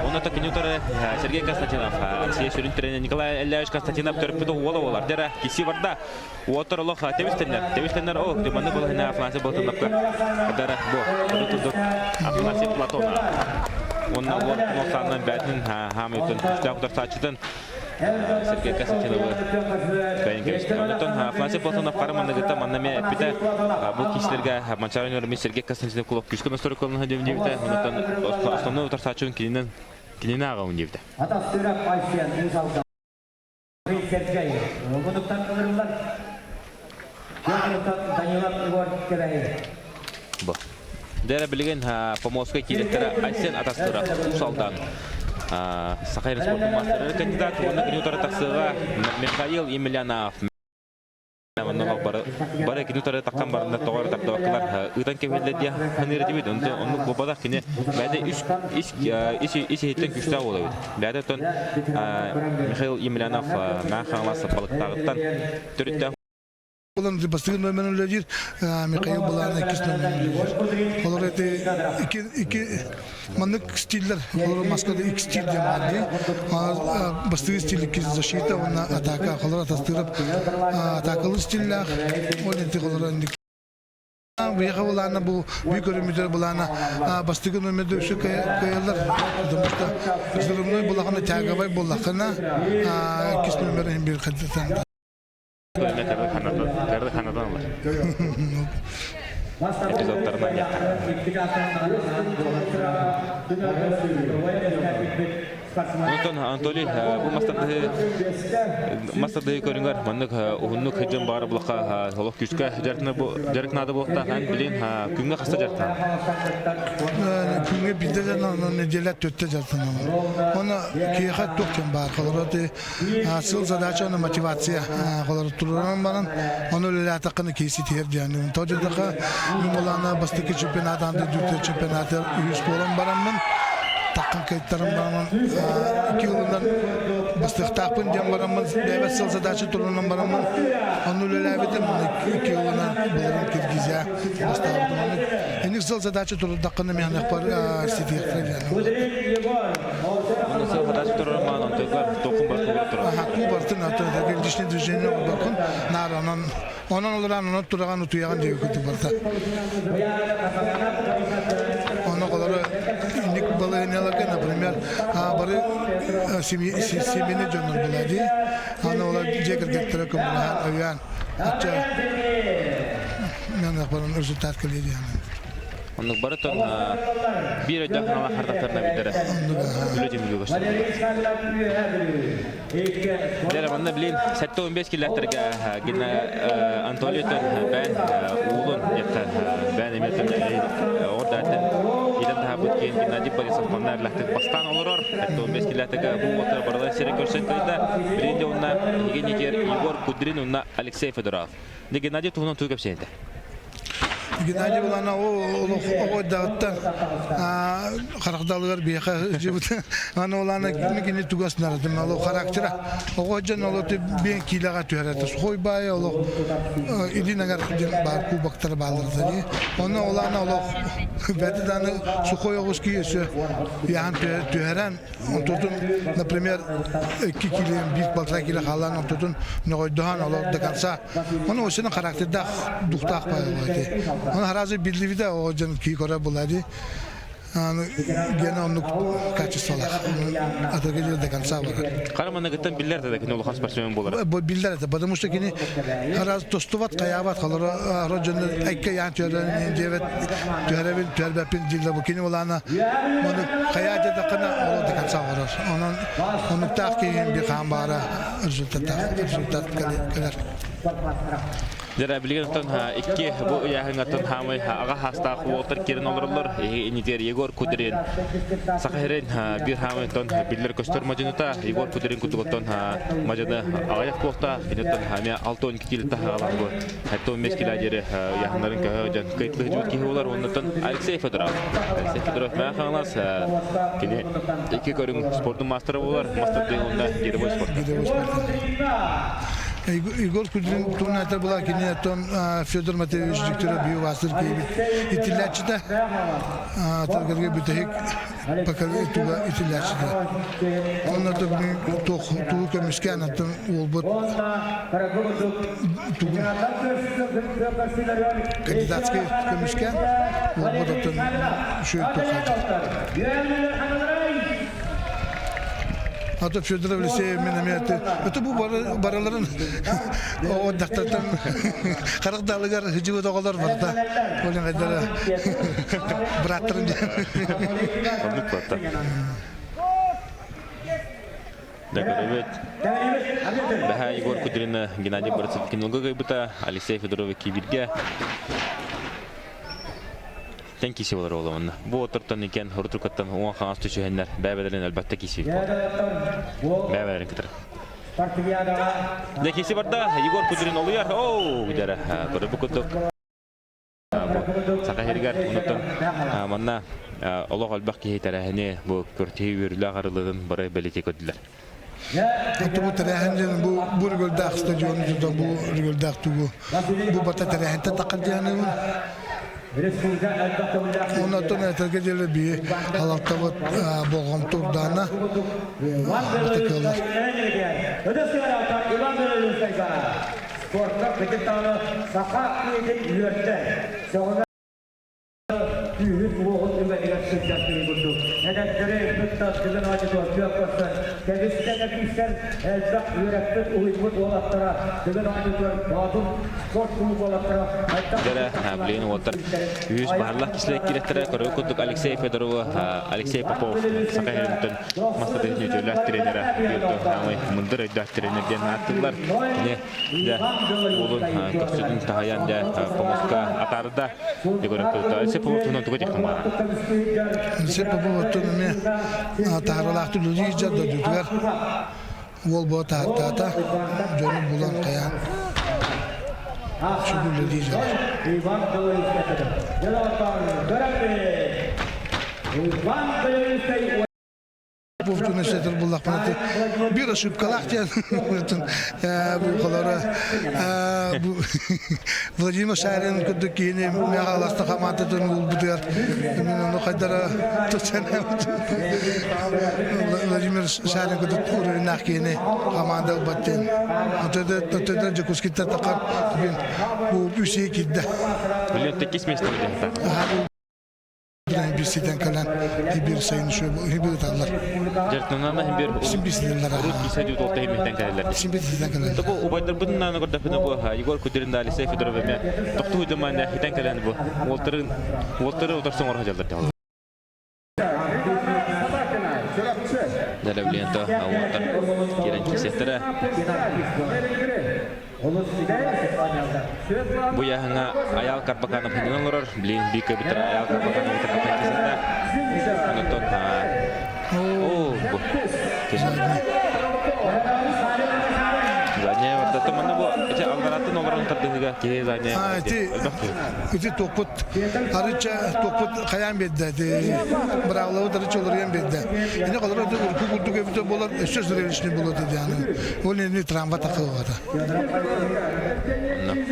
[SPEAKER 1] Онно кини утары Сергей Константинов, Россия сүрүн тренер Николай Элляевич Константинов төрөппүт уола буолар. Дьэ киси барда. Уоттар олох тэбистэннэр. Тэбистэннэр о, манны балаһына Афанасий Платоновка. Кадара бу, тудук Афанасий Платонов. Онна уот носаннан бәтин хаамытын күстээх утарсааччытын Сергей Константиновы кайын кэбисти. Онтон Афанасий Платонов хара манныгыта манна ме эппитэ бу киһилэргэ Манчаарын өрүмү Сергей Константинов кулуп күскө настройка колонна диэн диэбитэ. Онтон основной утарсааччын кининен кинини ааҕабын диэбитэ.
[SPEAKER 3] Сергей, Мунуктан ылырыллар. Данилов Егор Кэбэйи.
[SPEAKER 1] Бу. Дэрэ билигин Поморскай киирэттэрэ Айсен Атастыров Уус Алдан Саха спортун маастарыгар кандидат уонна кини утары тахсыаҕа Михаил Емельянов бары бары кини утары таххан бараннар тоҕо эрэ тардыбаккалар ыытан кэбиһэллэр диэн саныыр этибит онтон оннук буолбатах кини бэйэтэ ис ис ис ис иһиттэн күүстээх буола эбит бэйэтэ оттон Михаил Емельянов Мэҥэ Хаҥалас Балыктааҕыттан төрүттээх
[SPEAKER 2] Булан бастакы номерин үлэлиир, Михаил Булана иккис номерин үлэлиир. Олор эти икки икки маннык стиллэр, олор Москвада икки стиль диэн баар дии. Бастакы стиль икки защита уонна атака. Олор атастыырап атакалы стиллээх, ол инти олор Быйаха булаана бу бүй көрүмүтэр булаана бастакы номерде үсү кыайаллар, потому что взрывной булахана тяговай буллахына иккис номер бир хадытан
[SPEAKER 1] Кырды ханадан ылар. Эпизодтарынан диэххэ. Онтон Анатолий бу мастардыһы мастардыһы көрүҥэр маннык уһуннук сылдьан баара булахха олох күүскэ дьарык наада буолуохтаах эн билин күҥҥэ хаста дьарыктанар?
[SPEAKER 2] Күҥҥэ биирдэ дьарыктанан, нэдиэлэ төрттэ дьарыктанабын. Оны киһиэхэ туох кэм баар холоро сыл задача оны мотивация холоро тураран баран оны үлэлээтэххинэ киһи ситиһэр диэн. Тоҕо диэтэххэ мин булаана бастакы чемпионат анды дүртэ чемпионаты үһүс буолан бараммын таххан кыайтаран бараммын икки ылынан бастыахтаахпын диэн бараммын бэйэбэр сыл задача турунан бараммын онну үлэлээбитим икки ылынан былырын Киргизия бастаабытым. Инник сыл задача турдаххына миэнэхпэр ситиэхтэрэ диэн.
[SPEAKER 1] Онно сыл задача турар маан онтугар токун бар турар.
[SPEAKER 2] Аха, ку бартын аты личный движение олоркун наар онон онон олоран онон тураҕан утуйаҕын диэки курдук барта. Онно олору инник балаһыанньаларга, например, бары семейный дьоннор була дии. Аны олар дьиэ кэргэттэрэ көмөлөһөн, өйөөн, ачча мен результат кэлиэ диэн.
[SPEAKER 1] Оннук барытын биир өйдөөх хаҥалаах хардахтарына бүтэрэ. Үлэ түмүгү көстөр. Дьэ, манна билин 75 километрга гина Анатолий бээн уулун диэххэ бээн эмиэтин ордаатын иден таһабыт киин Геннадий Борисов манна эрлэхтик бастаан олорор 75 километрга бу уоттар барылар сири көрсөн кыйда билин де онна Евгений Егор Кудрин онна Алексей Федоров. Геннадий туһунан тугу кэпсээнтэ?
[SPEAKER 2] Геннадий Булана оҕо эрдэҕиттэн харахталыгар биһиэхэ сылдьыбыт. Аны олаана кини тугас наратым олох характера оҕо дьон олох биэн киилэҕэ түһэрэтэ сухой баайа олох илин аҥар диэн баар кубоктара бааллар дии. Онно олаана олох бэти дааны сухой оҕус кии өссө яхан түһэрэн Онтутун, например, 2 кило, 1,5 кило хаалан онтутун нөҕөйдөһөн олор до конца. Оны осенин характердаах, духтаах баайы ити. Оны харазы биллибитэ о дьон кии көрө булади. Аны гена оннук качестволаах. Атыргы до конца барар.
[SPEAKER 1] Хара маныгыттан биллэр да кини улахан спортсмен буолар.
[SPEAKER 2] Биллэр это, потому что кини хараз тостубат, каябат, халара дьон айка яан түөрэн диэбет түһэрэбин түһэрбэппин дииллэр бу кини улаана Маны хайа дедахына ол до конца оҥорор. Онон онуктаах киһи bir хаан баара результаттаах результат кэлэр.
[SPEAKER 1] Дьэ, билигин оттон икки бу ыйааһыҥҥаттан хаамай аҕа хаастаах уолаттар киирэн олороллор. Инитигэр Егор Кудрин Саха сирин биир хаамай оттон биллэр көстөр мадьыныта Егор Кудрин курдук оттон мадьыны аҕыйах буолта. Киниттэн эмиэ 6-12 кило таһаҕалаах бу 75 кило диэри ыйааһыннарын көһө дьон кыайтылыһы киһи буолар. Оннуттан Алексей Федоров. Алексей Федоров Мэҥэ Хаҥалас кини икки көрүҥ спордун маастара буолар. Мастер уонна гиревой спорт.
[SPEAKER 2] Егор Кудрин туһунан була кини оттон Федор Матвеевич Дегтярев биир убаастыр киһибит итиллээччитэ таргарга бүтэһик туга итиллээччитэ. Онно тугу көмүскээн оттон уолбут тугун кандидатскай көмүскээн уолбут оттон үчүгэй туох А то Федор Алексеев мен эмиэ это бу барыларын оҕо дактартан харах далыгар хыдьыбыт оҕолор барда. Олен кайдара браттарын
[SPEAKER 1] Оннук батта. Дакарыбыт. Бэһэ Егор Кудрина Геннадий Борисов кинолга гайбыта Алексей Федорович кибирге. Тэн киси болар оламанна. Бу отортон икен хурутукаттан уон хаҥас түсүһэннэр бэбэлэрин элбэхтэ киси Бэбэлэрин кытары. Дэ киси барда Егор Кудрин олуйар. Оу, дәрэ. Көрө бу курдук Саха сиригэр онуттан манна олох элбэх киһи тэрээһини бу көртүһүү үөрүүлээх арыллыытын бары бэлиэтии көрдүлэр.
[SPEAKER 2] Бу тэрээһин диэн бу бу рүгөлдөөх стадиону тутан бу рүгөлдөөх тугу бу бата тэрээһинтэн таххар диэханыбын. Оннотон этэргэ диэли биһи халалтабыт болҕомто урдаана ытыкылар.
[SPEAKER 3] Спортка кытык даҕаны саха киһитин үөртэ, сөҕүмэр күүһүн-уоҕун үгэнигэр сылдьар киһи курдук эдэрдэри кытта Дыгын оонньуутугар күөх көрсөн, кэбистэн эргийсэн элбэх үөрэппит, уһуйбут уолаттара Дыгын оонньуутугар Боотур спорт клуб уолаттара хайдах
[SPEAKER 1] Дьэрэ, билигин уолаттар үһүс баһарлаах кисилэк киирэттэрэ көрөр курдук Алексей Федорову Алексей Попов Саха сиринтэн мас тардыһыытын үтүөлээх тренерэ Бүөрдө мындыр өйдөөх тренер диэн ааттыыллар. Кини дьэ уолун көхсүтүн таһайан дьэ помоска атаарда. Егор Алексей Попов туһунан тугу диэххин баҕара?
[SPEAKER 2] Алексей Попов оттон эмиэ таһааралаахтык үлэлии сылдьар дойдутугар уол буо таһааттаата дьону булан хайаан сүгү үлэлии сылдьар. Буолтун өссөтөр буллахпына бир ошибкалаах диэн бу холоро Владимир Шарин курдук киһини мегаласта хамаататын булбутугар мен ону хайдара Владимир Шарин курдук уровеннаах киһини хамаанда ылбат диэн отойда Дьокуускайта тақар бүгүн бу үсей кирдэ.
[SPEAKER 1] Билен текис месте
[SPEAKER 2] Бирситен кэлэн бир сайын бир ыталлар.
[SPEAKER 1] Дьартанана бир
[SPEAKER 2] Син бирсиденлер.
[SPEAKER 1] Урут кисе дүү толта химихтен кэлэллэр.
[SPEAKER 2] Син бирсиден кэлэллэр.
[SPEAKER 1] Бу убайдарбытын нааны көрдөпүнэ бу Егор Кудрин да Алексей Федоров эмэ тохтуу дымаана хитен кэлэн бу уолтарын уолтары утарсан оҥоро сылдьаллар дьаллар. Дәрәблиенто уолтар кирен кисеттэрэ. Бу яһыңа Аял Карбаканов хинен олорор. Билин би көбүтэр Аял Карбаканов тахата кисетта. Онотон о бу Задняя вардата манна бу эти алгаратын олорон тардыһыга киһи задняя
[SPEAKER 2] Ити топпут арыча топпут хайаан биэрдэ быраабылабыт арыча олоруйан биэрдэ. Ини холоро урку курдук эбитэ буолар өссө зрелищный буолуо диэн. Ол ини трамва такылыбата.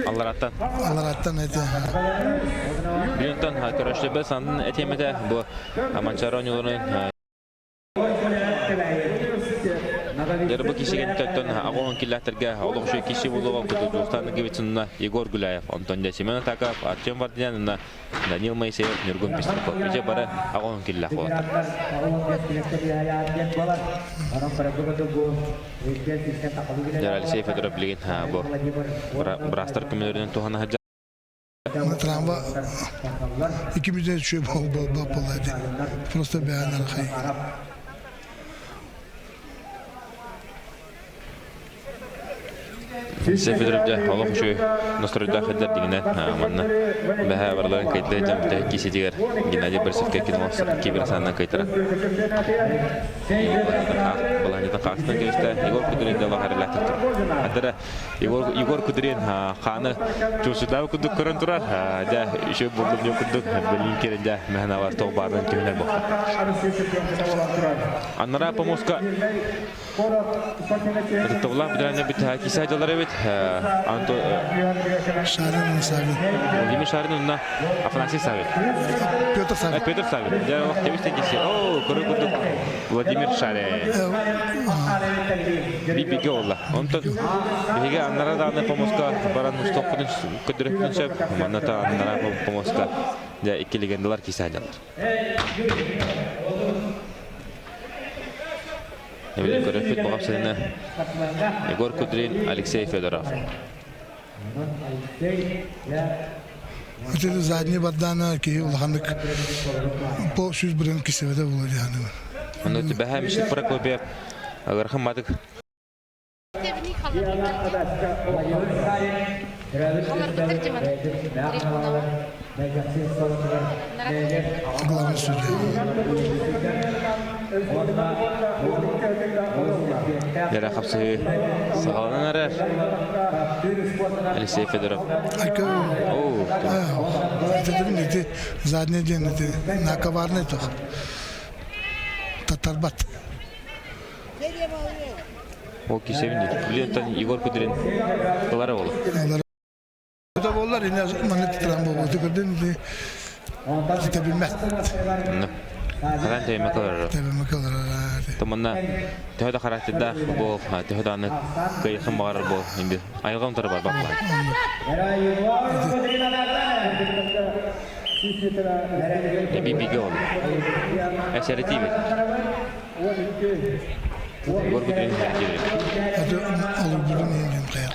[SPEAKER 1] Аллараттан.
[SPEAKER 2] Аллараттан эти.
[SPEAKER 1] Билинтон көрөштөбө сандын этемете бу Манчаро оонньууларын Дьэ бу киһи кэнниттэн аҕоһун киллэхтэргэ олох үчүгэй киһи буолуоҕа Кутуйдуохтаан Гивицынна Егор Гуляев, онтон дьэ Семен Атаков, Артем Вардинянна Данил Моисеев, Ньургун Пестряков. Ити бары аҕоһун киллэх буолаттар. Дьэ Алексей Федоров билигин бу быраастар көмөлөрүнэн туһана сылдьар.
[SPEAKER 2] Трамва икимизден үчүгэй буолла ди. Просто бэйэн арахай.
[SPEAKER 1] Алексей Федоров дьэ олох үчүгэй настройдаах эдэр дигинэн манна бэһэ барыларын кыйдыы дьон бүтэһик кииситигэр Геннадий Борисовка кибер санынан кыйтара балаһанньатын хаастан кэбистэ Егор Кудрин да олох эрэлээхтик турар. Адара Егор, Егор Кудрин хааны чуусутаабы курдук көрөн турар. Дьэ, еще булдум дьон курдук билин кирин дьэ мэхэнавар тоқ баарынан түһүнэр буолла. Аннара помоска Ытыктабыллаах битэрэнэ бит кисе дьалар эбит. Анто
[SPEAKER 2] Шарин Савин.
[SPEAKER 1] Владимир Шарин онна Афанасий Савин.
[SPEAKER 2] Петр Савин.
[SPEAKER 1] Петр Савин. Дьэ, ох, тебис киси. О, көрө курдук Владимир Шарин. Биге олла. Онтон биһиги аннара даҕаны помоска баран устуохпутун көрдөрүөхпүтүн сөп. Манна та аннара помоска дьэ икки легендалар кисе сылдьаллар. Эбили көрөппүт баҕапсыны Егор Кудрин, Алексей Федоров.
[SPEAKER 2] Ити задний бардана киһи улаханнык по сүз бырын кисебете булар яны.
[SPEAKER 1] Ону түбэһэ Мишель Прокопьев ыарахан матык
[SPEAKER 2] Главный судья.
[SPEAKER 1] Дәрә хапсыһы саҕаланан эрэр. Алексей Федоров. О,
[SPEAKER 2] Это задний день, это на коварный тох. Татарбат.
[SPEAKER 1] Ол кисебин Билентан Егор Кудрин ылара ол.
[SPEAKER 2] Да боллар ине маннык тутаран буолбуту көрдүн ити билмэт.
[SPEAKER 1] Харан тэймэкэ олорор.
[SPEAKER 2] Тэбимэкэ олорор.
[SPEAKER 1] Томанна төһө да характердаах буол, төһө даҕаны кыайыаххын баҕарар буол. Инби айылҕам утары барбат буолан. Эби бигэ ол. Эсэритиибит. Егор Кудрин иһэрдиир.
[SPEAKER 2] Это олорбутун иһин хайал.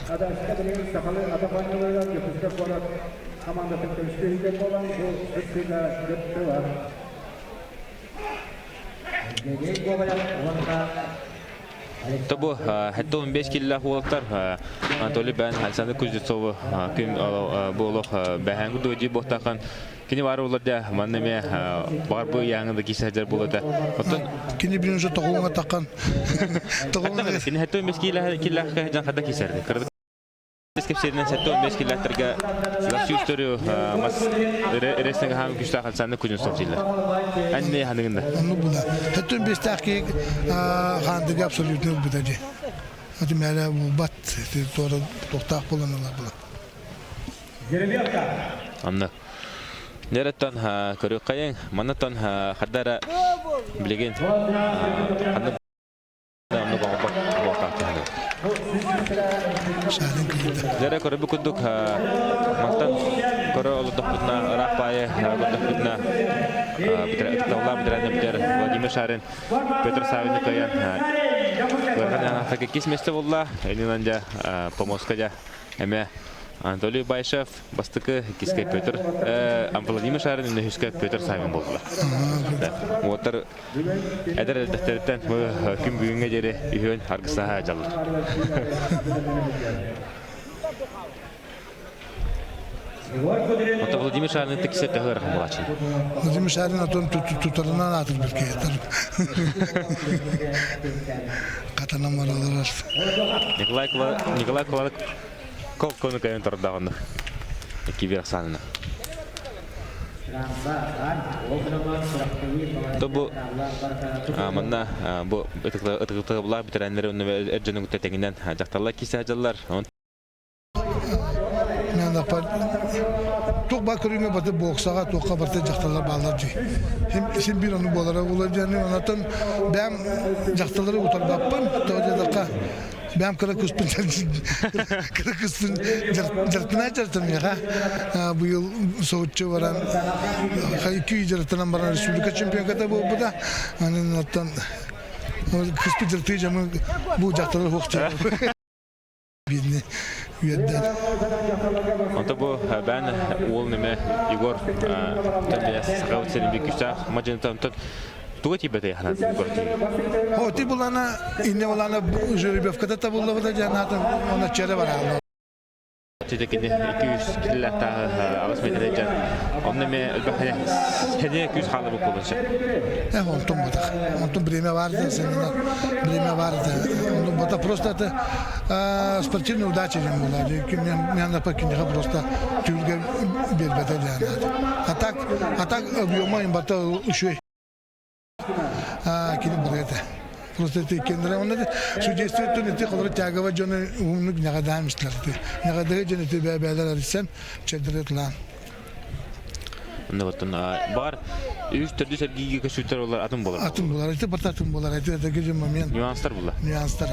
[SPEAKER 1] Тобу 75 киллээх уолаттар Анатолий Бэн Александр Кузнецову күн бу олох бэһээҥҥи дуодьуй буолтахан Кини баар буолар дьэ, манна эмиэ баҕар бу ыйааҥы да киирсэ сылдьар буолуо Оттон
[SPEAKER 2] Кини билин уже тоҕуҥа таххан.
[SPEAKER 1] Тоҕуҥа кини хэттэ 15 киилээх дьан хада киирсэрди. Кырдык кэпсиэринэн 75 киилээхтэргэ за всю историю мас рестлинг хаам күстээх Александр Кузнецов дииллэр. Анне ханыгын да.
[SPEAKER 2] Онну була. Хэттэ 15 ки хаандыга абсолютно ылбыта ди. Ати мэлэ бат туора тохтаах болан ала була.
[SPEAKER 1] Анна. Нереттан көрүккайың, маннаттан хардара билигин ханнык оннук оҥорбот буолтаахтаһаны. Дэрэ көрөбү курдук мантан көрө олордохпутуна ыраах баайы көрдөхпүтүнэ ытыктабыллаах бэтэрээннэрбитигэр Владимир Шарин, Петр Савин кыайан ыарахан анаахтарга иккис миэстэ буолла. Иннинэн дьэ помостка дьэ Эмэ Анатолий Байшев бастакы, иккискэ Петр, Владимир Шарин үһүскэ Петр Савин буоллулар. Уоттар эдэр элбэхтэриттэн күн бүгүҥҥэ диэри үһүөн аргыстаһа дьаллар. Ото Владимир Шарин тиксе төһө ыарахан буолааччы.
[SPEAKER 2] Владимир Шарин отон тутарынан аатырбыт киһи. Катанам баралар.
[SPEAKER 1] Николай Николай Кулалык кол кону кайын тордоҕунна. Кибер санына. То бу манна бу ытыктабыллаах бэтэрээннэри уонна эр дьону кытта тэҥинэн дьахталлар киирсэ сылдьаллар.
[SPEAKER 2] Туох баар көрүҥэ барыта боксаҕа туохха барыта дьахталлар бааллар дии. Син биир ону буолара буолар диэн онтон бэйэм дьахталлары утарбаппын тоҕо диэтэххэ бэйэм кыра кыыспын кыра кыыспын дьарыктана дьарыктан миэхэ быйыл соһуччу баран икки үй дьарыктанан баран республика чемпионката буолбута анан оттон кыыспыт дьарыктыы дьамы бу дьахталлар хуохча Биирни үөрдэн.
[SPEAKER 1] Онто бу бээн уол неме Егор саха сирин бир күстээх мадьынытан онтон туга тиийбэтэй ханан Егор
[SPEAKER 2] О, ти булана инне булана жеребьевкада табыллыбыта диэн она чере бараалла.
[SPEAKER 1] Титекини 200 килилэхтааҕы аҕыс метр дьан онно эмиэ элбэх хэнэ күүс хаалабыт буолун сөп.
[SPEAKER 2] Э, онтон бутах. Онтон время бар да, сенена время бар да. Онтон бута просто это спортивная удача диэн буолар. Мен напа киниха просто түүлгэ биэрбэтэ диэн. А так, а так объема им бата үчүгэй. Кини барыта. Просто это кендere онна судейство түн ити холор тягова дьону умнук нягadaam истлерти. Нягадыгы дьон ити бэбээлер арысан чэддэрет лаан.
[SPEAKER 1] Онно бар үс төрдүс эргиигэ көсүүтэр олар атын болар.
[SPEAKER 2] Атын болар, ити барта атын болар, ити это момент.
[SPEAKER 1] Нюанстар була.
[SPEAKER 2] Нюанстар.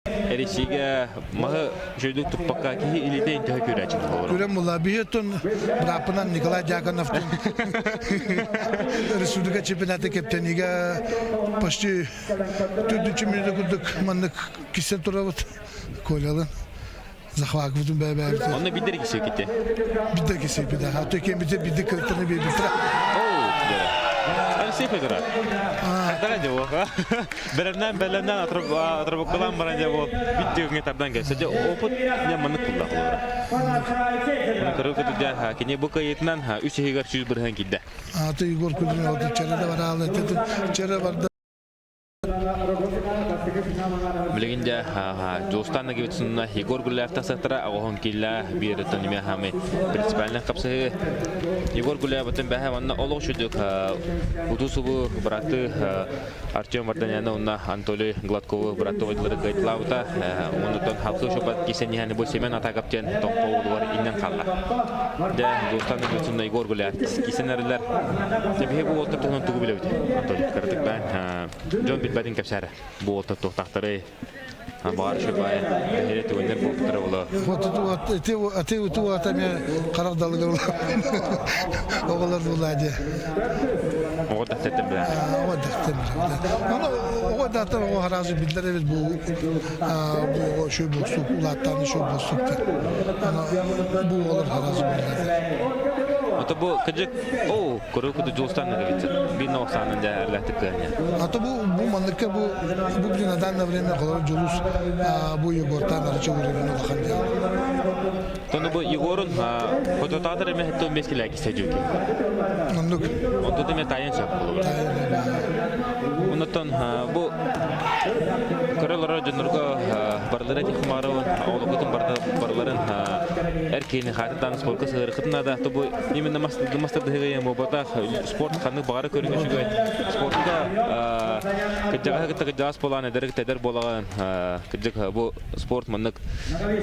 [SPEAKER 1] Эрисигэ маһы үчүгэйдик туппакка киһи илиитэ төһө күрээччи болор.
[SPEAKER 2] Күрэн була. Биһиттон быраппынан Николай Дьяконовтун республика чемпионаты кептениге почти төрдүнчү мүнөтө курдук маннык киссен турабыт. Колялын. Захвакыбытын бэбээбит.
[SPEAKER 1] Онно бидер кисе ките.
[SPEAKER 2] Бидер кисе бит. А то кем бите бидер кыртыны бибитра.
[SPEAKER 1] Оу. Алексей Федоров. Хайдаҕа дьэ буо. Бэлэмнээн бэлэмнээн отрабоккалаан баран дьэ буо бүт түгэҥҥэ тардан кэлсэ. Дьэ опыт дьэ маннык куллаах олоро. Оны көрө көтүдэ кини бу кыайыытынан үс иһигэр 100% киирдэ.
[SPEAKER 2] Аты Егор Кузьмин оту чэрэ да бараалы чэрэ барда.
[SPEAKER 1] Билигин дьэ Дьулустаан Нагивицынна Егор Гуляев тахсыахтара оҕоһун кииллэ биир өттөн хамы принципиальный хапсыһыы Егор Гуляев өттөн бэһэ манна олох үчүдүк утуу-субу бырааттыы Артем Варданяны уонна Анатолий Гладкову бырааттыы ойдулары кыайтылаабыта оннуттан халкы шопат кисен иһэн бу Семен Атаков диэн томпо уолугар иннен хаалла. Дьэ Дьулустаан Нагивицынна Егор Гуляев кисен эрэллэр. Дьэ биһи бу уолтар туһунан тугу билэбит? Анатолий кыратыктаан дьон билбэтин кэпсээрэ. Бу уолтар туохтаахтарый? Баҕар шыбай бэһире түгэннэр буолбуттара буолуо.
[SPEAKER 2] Ати уту ата ме харах далыгар оҕолор булаа дии.
[SPEAKER 1] Оҕо дахтаттан билэр.
[SPEAKER 2] Оҕо дахтан билэр. Аны оҕо дахтан оҕо харазы биллэр эбит бу бу оҕо шөй боксук улааттааны шөй боксук Аны бу оҕолор харазы биллэр.
[SPEAKER 1] Ото бу кыдьык оо Көрө куду Дьулустан Ноговицын. Биир новохсаанын дьэ кыанньа.
[SPEAKER 2] А то бу бу манныкка бу бу блин на данное время холор Дьулус бу Егортан арычы уровень улахан диэн.
[SPEAKER 1] Тону бу Егорун хототаатар эме хэтто мескилэ кисэдьүки.
[SPEAKER 2] Оннук.
[SPEAKER 1] Онту эме тайын сөп болур. Оннуттан бу көрөлөрө дьоннорго барлара тихмарыбын оҕолоргутун барларын эр киһини хаатытаан спортка сыһыарыхытын наада. То бу именно мастардыһыгайан буолбатах спорт ханнык баҕара көрүҥэ үчүгэй. Спортка кырдьаҕаһы кытта кырдьаҕас буолаан эдэр кытта эдэр буолаҕын кырдьык бу спорт маннык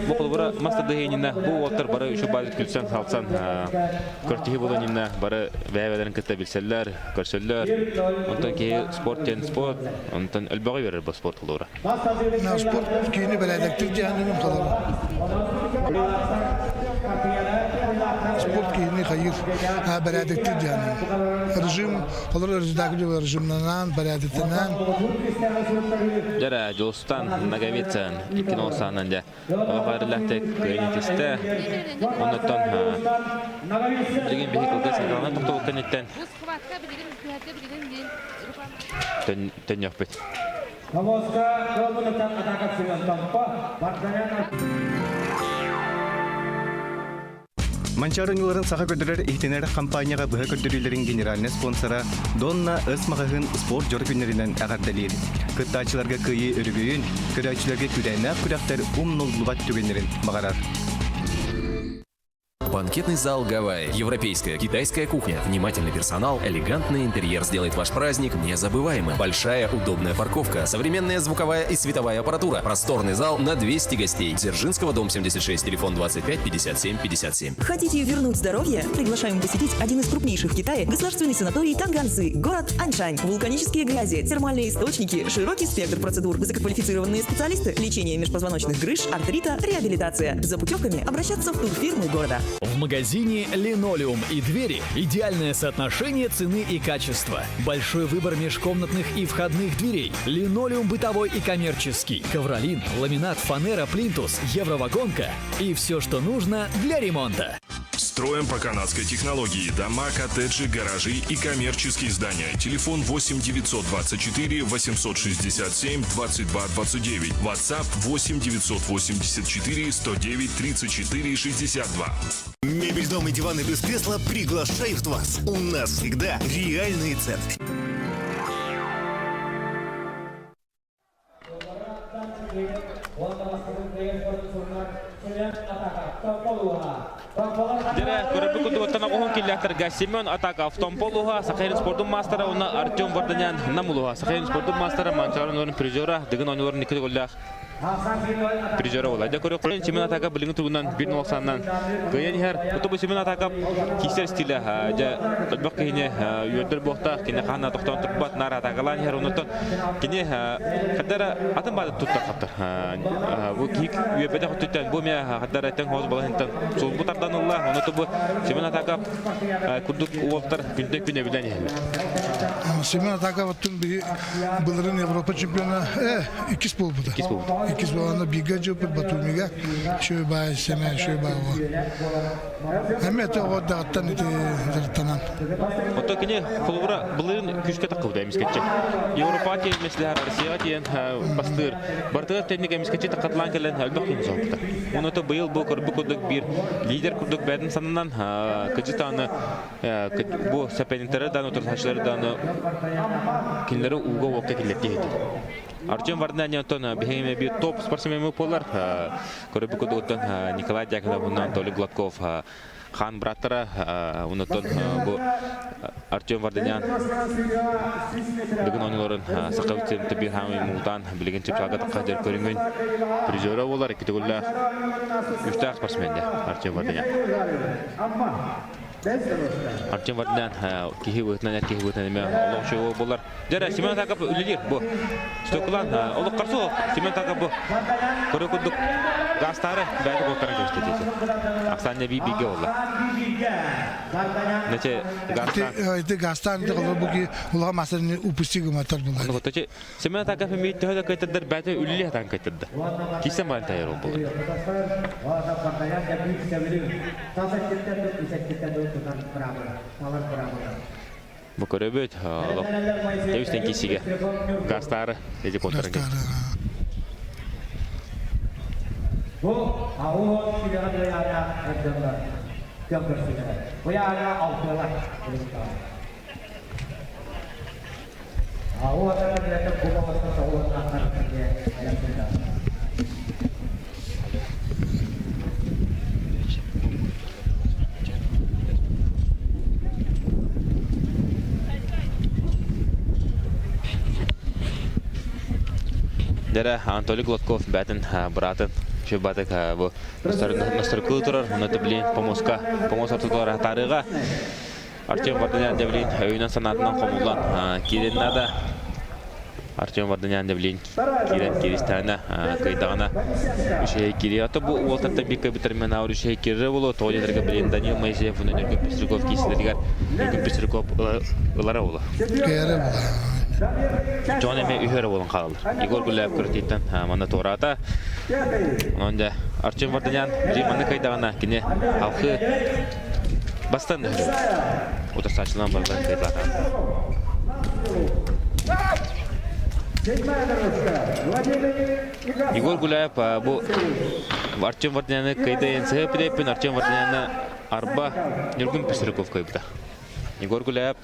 [SPEAKER 1] бу холобура мастардыһыйынна бу уолтар бары үчүгэй баары күлсэн халсан көртүһүү буолан инна бары бэйэ-бэйэлэрин кытта билсэллэр, көрсөллөр. Онтон киһи спорт диэн спорт, онтон өлбөҕү үөрэр бу спорт холобура.
[SPEAKER 2] Спорт киини бэрээдэктик дьаһанным холобура. Спорт киини хайыр бэрээдэктик дьаһанным. Режим, олор режимнанан, бэрээдэктэнэн.
[SPEAKER 1] Дьэрэ, Дьулустан Наговицын икки нолсаанан дьэ Оҕо кыайан түстэ. Оннуттан билигин биһи кылгас саҕаланан тохтобул кэнниттэн төннүөхпүт.
[SPEAKER 4] Манчаары ньууларын саха көрдөрөр иһитинэр компанияҕа быһа көрдөрүүлэрин генеральнай спонсора Донна Өс маҕаһыын спорт дьоро күннэринэн эҕэрдэлиир. Кыттааччыларга кыайыы өрөгөйүн, көрөөччүлэргэ күүрээннээх күрэхтэр умнуллубат түгэннэрин баҕарар.
[SPEAKER 6] Банкетный зал Гавайи. Европейская, китайская кухня, внимательный персонал, элегантный интерьер сделает ваш праздник незабываемым. Большая удобная парковка, современная звуковая и световая аппаратура, просторный зал на 200 гостей. Дзержинского, дом 76, телефон 25 57 57.
[SPEAKER 8] Хотите вернуть здоровье? Приглашаем посетить один из крупнейших в Китае государственный санаторий Танганзы, город Аньшань. Вулканические грязи, термальные источники, широкий спектр процедур, высококвалифицированные специалисты, лечение межпозвоночных грыж, артрита, реабилитация. За путевками обращаться в турфирмы города.
[SPEAKER 9] В магазине «Линолеум и двери» идеальное соотношение цены и качества. Большой выбор межкомнатных и входных дверей. Линолеум бытовой и коммерческий. Ковролин, ламинат, фанера, плинтус, евровагонка и все, что нужно для ремонта.
[SPEAKER 10] Строим по канадской технологии. Дома, коттеджи, гаражи и коммерческие здания. Телефон 8 924 867 22 29. WhatsApp 8 984 109 34 62.
[SPEAKER 11] Мебель, дом и диваны без кресла приглашают вас. У нас всегда реальные цены.
[SPEAKER 1] Дьэрэ, көрөрбүт курдук оҕоһун киллэхтэргэ Семен Атаков Томпо улууһа, Саха спордун маастара уонна Артем Варданян Нам улууһа, Саха спордун маастара Манчаары оонньууларын призера, Дыгын оонньууларын икки төгүллээх призера буолла. Дьэ көрүөххүн Семен Атаков билиҥҥи туругунан биир нолсаанынан кыайан иһэр. Ото бу Семен Атаков киирсэр стилэ дьэ элбэх киһини үөрдэр буолуохтаах. Кини хаһан да тохтоон турбат, наар атакалаан иһэр. Оннуттан кини хайда эрэ атын баады туттар хаптар. Бу киһи үөрбэтэх өттүттэн бу эмиэ хайда эрэ тэҥ хоос балаһынтан сулбу тардан ылла. Оннуттан бу Семен Атаков курдук уолтар күнтэн күн эбилэн иһэллэр.
[SPEAKER 2] Семен Атаков оттон былырын Европа чемпиона иккис буолбута.
[SPEAKER 1] Иккис буолбута.
[SPEAKER 2] Иккис буолана бииргэ дьылпыт Батумига шөй бай Семен шөй бай Эми это оҕордоҕуттан ити дьарыктанан.
[SPEAKER 1] Оттон кини холобура былырыын күүскэ таххыбыта эмискэччи. Европаҕа тиийэн меслэһэр, Россияҕа тиийэн бастыыр. Барытыгар тэнник эмискэччи таххатылаан кэлэн элбэх киһини соһуппута. Уонна быйыл бу көрбүт курдук биир лидер курдук бэйэтин сананан кыдьы-тааны бу соперниктары дааны утарсааччылары дааны кинилэри ууга-уокка киллэртии этэ. Артем Варданян оттон биһиги биир топ спортсмен буолар. Көрөбүт курдугуттан Николай Дьяконов уонна Анатолий Гладков хаан бырааттара оннуттан бу Артем Варданян бүгүн оонньууларын саха биир хаамый муҥутаан билигин чыпчаалга тахха көрүҥүн призера буолар икки төгүллээх үстээх спортсмен Артем Варданян. Артем Варданян киһи быһыытынан эр киһи быһыытынан эмиэ олох үчүгэй буолар. Дьэ, Семен Атаков үлэлиир бу. Стеклан олох қарсы Семен Атаков бу. Көрө курдук гаастаары бэйэтэ куоттаран кэбистэ диэти. Ахсаанньа би бигэ болла. Нече гаастаан.
[SPEAKER 2] Ити гаастаан ити холор буки улахан мастерни упусти гыматар булар.
[SPEAKER 1] Ну вот Семен Атаков эми төһө да кыйтырдар бэйэтэ үлэлии хатан кыйтырда. Кисен баран тайар ол болар. Бу көрөбүт, олох тэбистен кисиге гастары эти контрын.
[SPEAKER 3] Бу ауыл силэҕэ ыйаана эрдэллэр көл көрсүлэр. Ыйаана алтыалар. Ауыл атата билэтэ кубаласта тоҕуоннаахтар
[SPEAKER 1] Дэрэ Анатолий Гладков бээтин быраатын Шөбатык бу настаркыы турар, онно блин помоска помос ортотугар атаарыыга Артем Варданян Девлин өйүнэн санаатынан хомуллан киирэн наада. Артем Варданян Девлин киирэн кииристэҕинэ кыайдаҕына үчүгэй киириэ. Ото бу уолтартан биир кыайбыттар мен аур үчүгэй киирэрэ буолуо. Тоҕо диэтэргэ билин Данил Моисеев уонна Ньургун Пестряков киирсилэригэр Ньургун Пестряков ылара буолуо.
[SPEAKER 2] Кыайара буолуо.
[SPEAKER 1] Дьон эмиэ үһү эрэ буолан хаалаллар. Егор Гуляев көрүтииттэн манна туораата. Онон дьэ Артем Варданян билин манна кыайдаҕына кини халқы Бастан утарсааччылаан барыларын кыайталаата. Егор Гуляев бу Артем Варданяны кыйда НСХ пидеппин Артем Варданяны арба Ньургун Пестряков кыйбыта. Егор Гуляев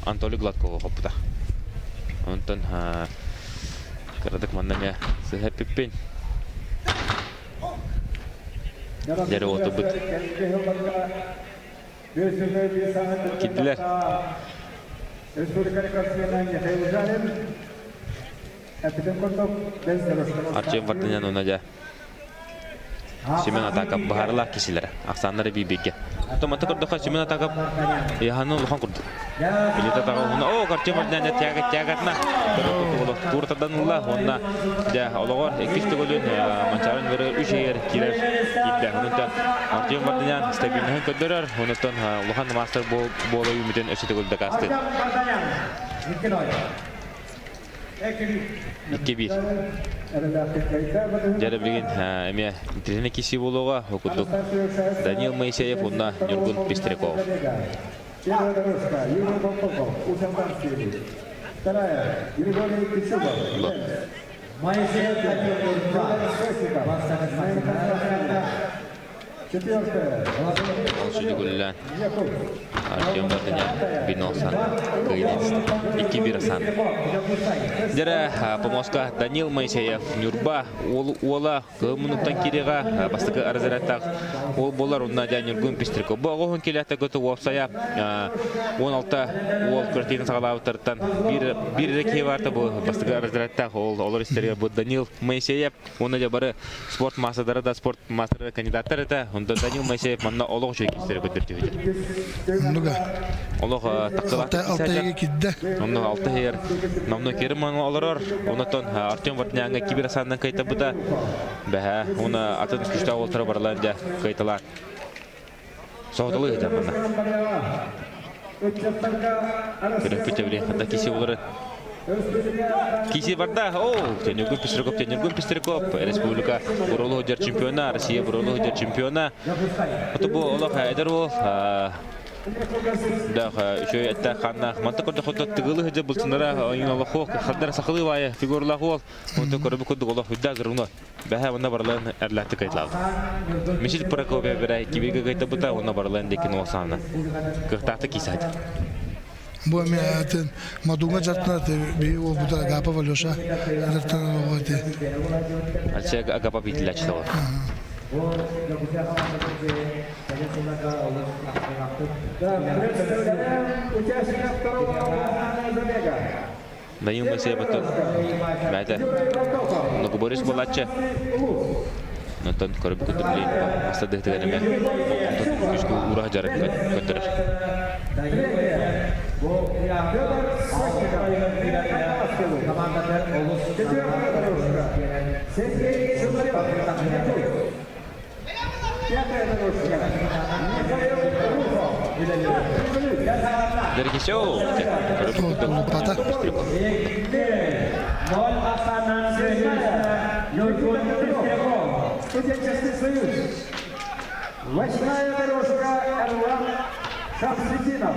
[SPEAKER 1] Анатолий Гладкову хоппута. Онтон кырадык манна эмиэ сыһа пиппин. Дьэрэ отубут кирдилэр. Артем Варданян уна дьэ Семен Атаков баһарылаах кисилэрэ. Ахсааннара биир-бииргэ. Томата көрдөххө Семен Атаков Яһаны улахан курдук. Илиитэ атаҕа уһуна. Оо, Артем Варданян тяга тягатына тууртардан ылла. Уонна дьэ олоҕор иккис төгүлүн Манчаарын үөрэ үс иһигэр киирэр киирдэ. Онон Артем Варданян стабильноһын көрдөрөр. Онуттан улахан маастар буола үүммүтүн өссө төгүл дакаастыыр. 2-1. Дьэ билигин эмиэ интеллигентный киси буолуоҕа. Ол курдук Данил Моисеев уонна Ньургун Пестряков.
[SPEAKER 12] Первая дорожка Юрий Болтоков, Усалданский. Вторая Григорий Пичугов.
[SPEAKER 3] Моисеев
[SPEAKER 12] Четвертая
[SPEAKER 1] Ол сүдүгүллээн Артем Варданян биносан кыйдыст. 2-1 асан. Дьэрэ помоска Данил Моисеев Нюрба уола кыһын кириҕэ бастакы разрядтаах уол буолар онно дьэ Ньургун Пестряков. Бу оҕоһун килэхтэ көтө уопсайа 16 уол күрэхтиитин саҕалаабыттарыттан биир биир эрэ киһи баарта бу бастакы разрядтаах ол олор истэригэр бу Данил Моисеев уонна дьэ бары спорт маастардара да спорт маастардара кандидаттар этэ. Онтон Данил Моисеев манна олох үчүгэй киһилэри көрдөрдүбүт.
[SPEAKER 2] Оннуга.
[SPEAKER 1] Олох тахсыбат
[SPEAKER 2] Алтайга кирдэ.
[SPEAKER 1] Онно алта иһэр номно керим олорор. Онотон Артем Вартняҥа кибер асааннан кайтабыта. Бэһэ, уна атын күштээх уолтара барылан дьэ кайталаан. Соһуталыы ыһытан манна. Көрөппүт эбри хата киси олары. Киси барда. О, Тенюгун Пестряков, Тенюгун Пестряков, республика Буролу жер чемпиона, Россия Буролу жер чемпиона. Ото бу олох эдер ол Да, үчүгэй эттээх хааннаах. Манта көрдөхөтө тыгылы сылдьар былчыннара ойын олохуох, хардара сахалыы баайа фигуралаах уол. Онтон көрөбү курдук олох үрдээх гырымно. Бэһэ онно барыларын эрлээхтик кайталаабыт. Мишель Прокопьев бэрэ кибигэ кайтабыта онно барыларын декин уол саана. Кыахтаахтык киисаат.
[SPEAKER 2] Бу эми атын Мадуҥа дьартына би уолбута Агапов Алеша дьартынан оҕо ити.
[SPEAKER 1] Алексей Агапов иитиллээччи ол. Данил Моисеев оттон бэйэтэ Ногоборис буолааччы. Онтон көрбүт курдук билин астадыһытыгар эмэ болҕомтотун күскү уураһа дьарык көрдөрөр. Дергисеу!
[SPEAKER 2] Пата.
[SPEAKER 12] Студенческий союз. Восьмая дорожка Эрлан Шамсетдинов.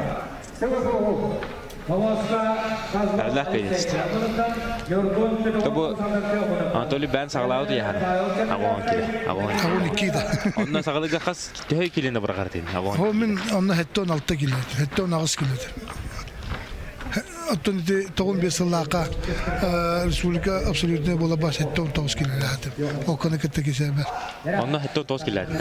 [SPEAKER 1] Арлах кайдыст. Тобу Анатолий бән саҕалаабыт яхан. Агоон киле. Агоон.
[SPEAKER 2] Агоон иккида.
[SPEAKER 1] Онно саҕалыга хас төһө килени быраҕар дин. Агоон.
[SPEAKER 2] Хо мин онно хеттон алта киле, хеттон аҕыс киле. Оттон ити тоҕун биэс сыллаахха республика абсолютная буола бас хеттон тоҕус килелээтим. Оккону кытта кисэбэр.
[SPEAKER 1] Онно хеттон тоҕус килелээтим.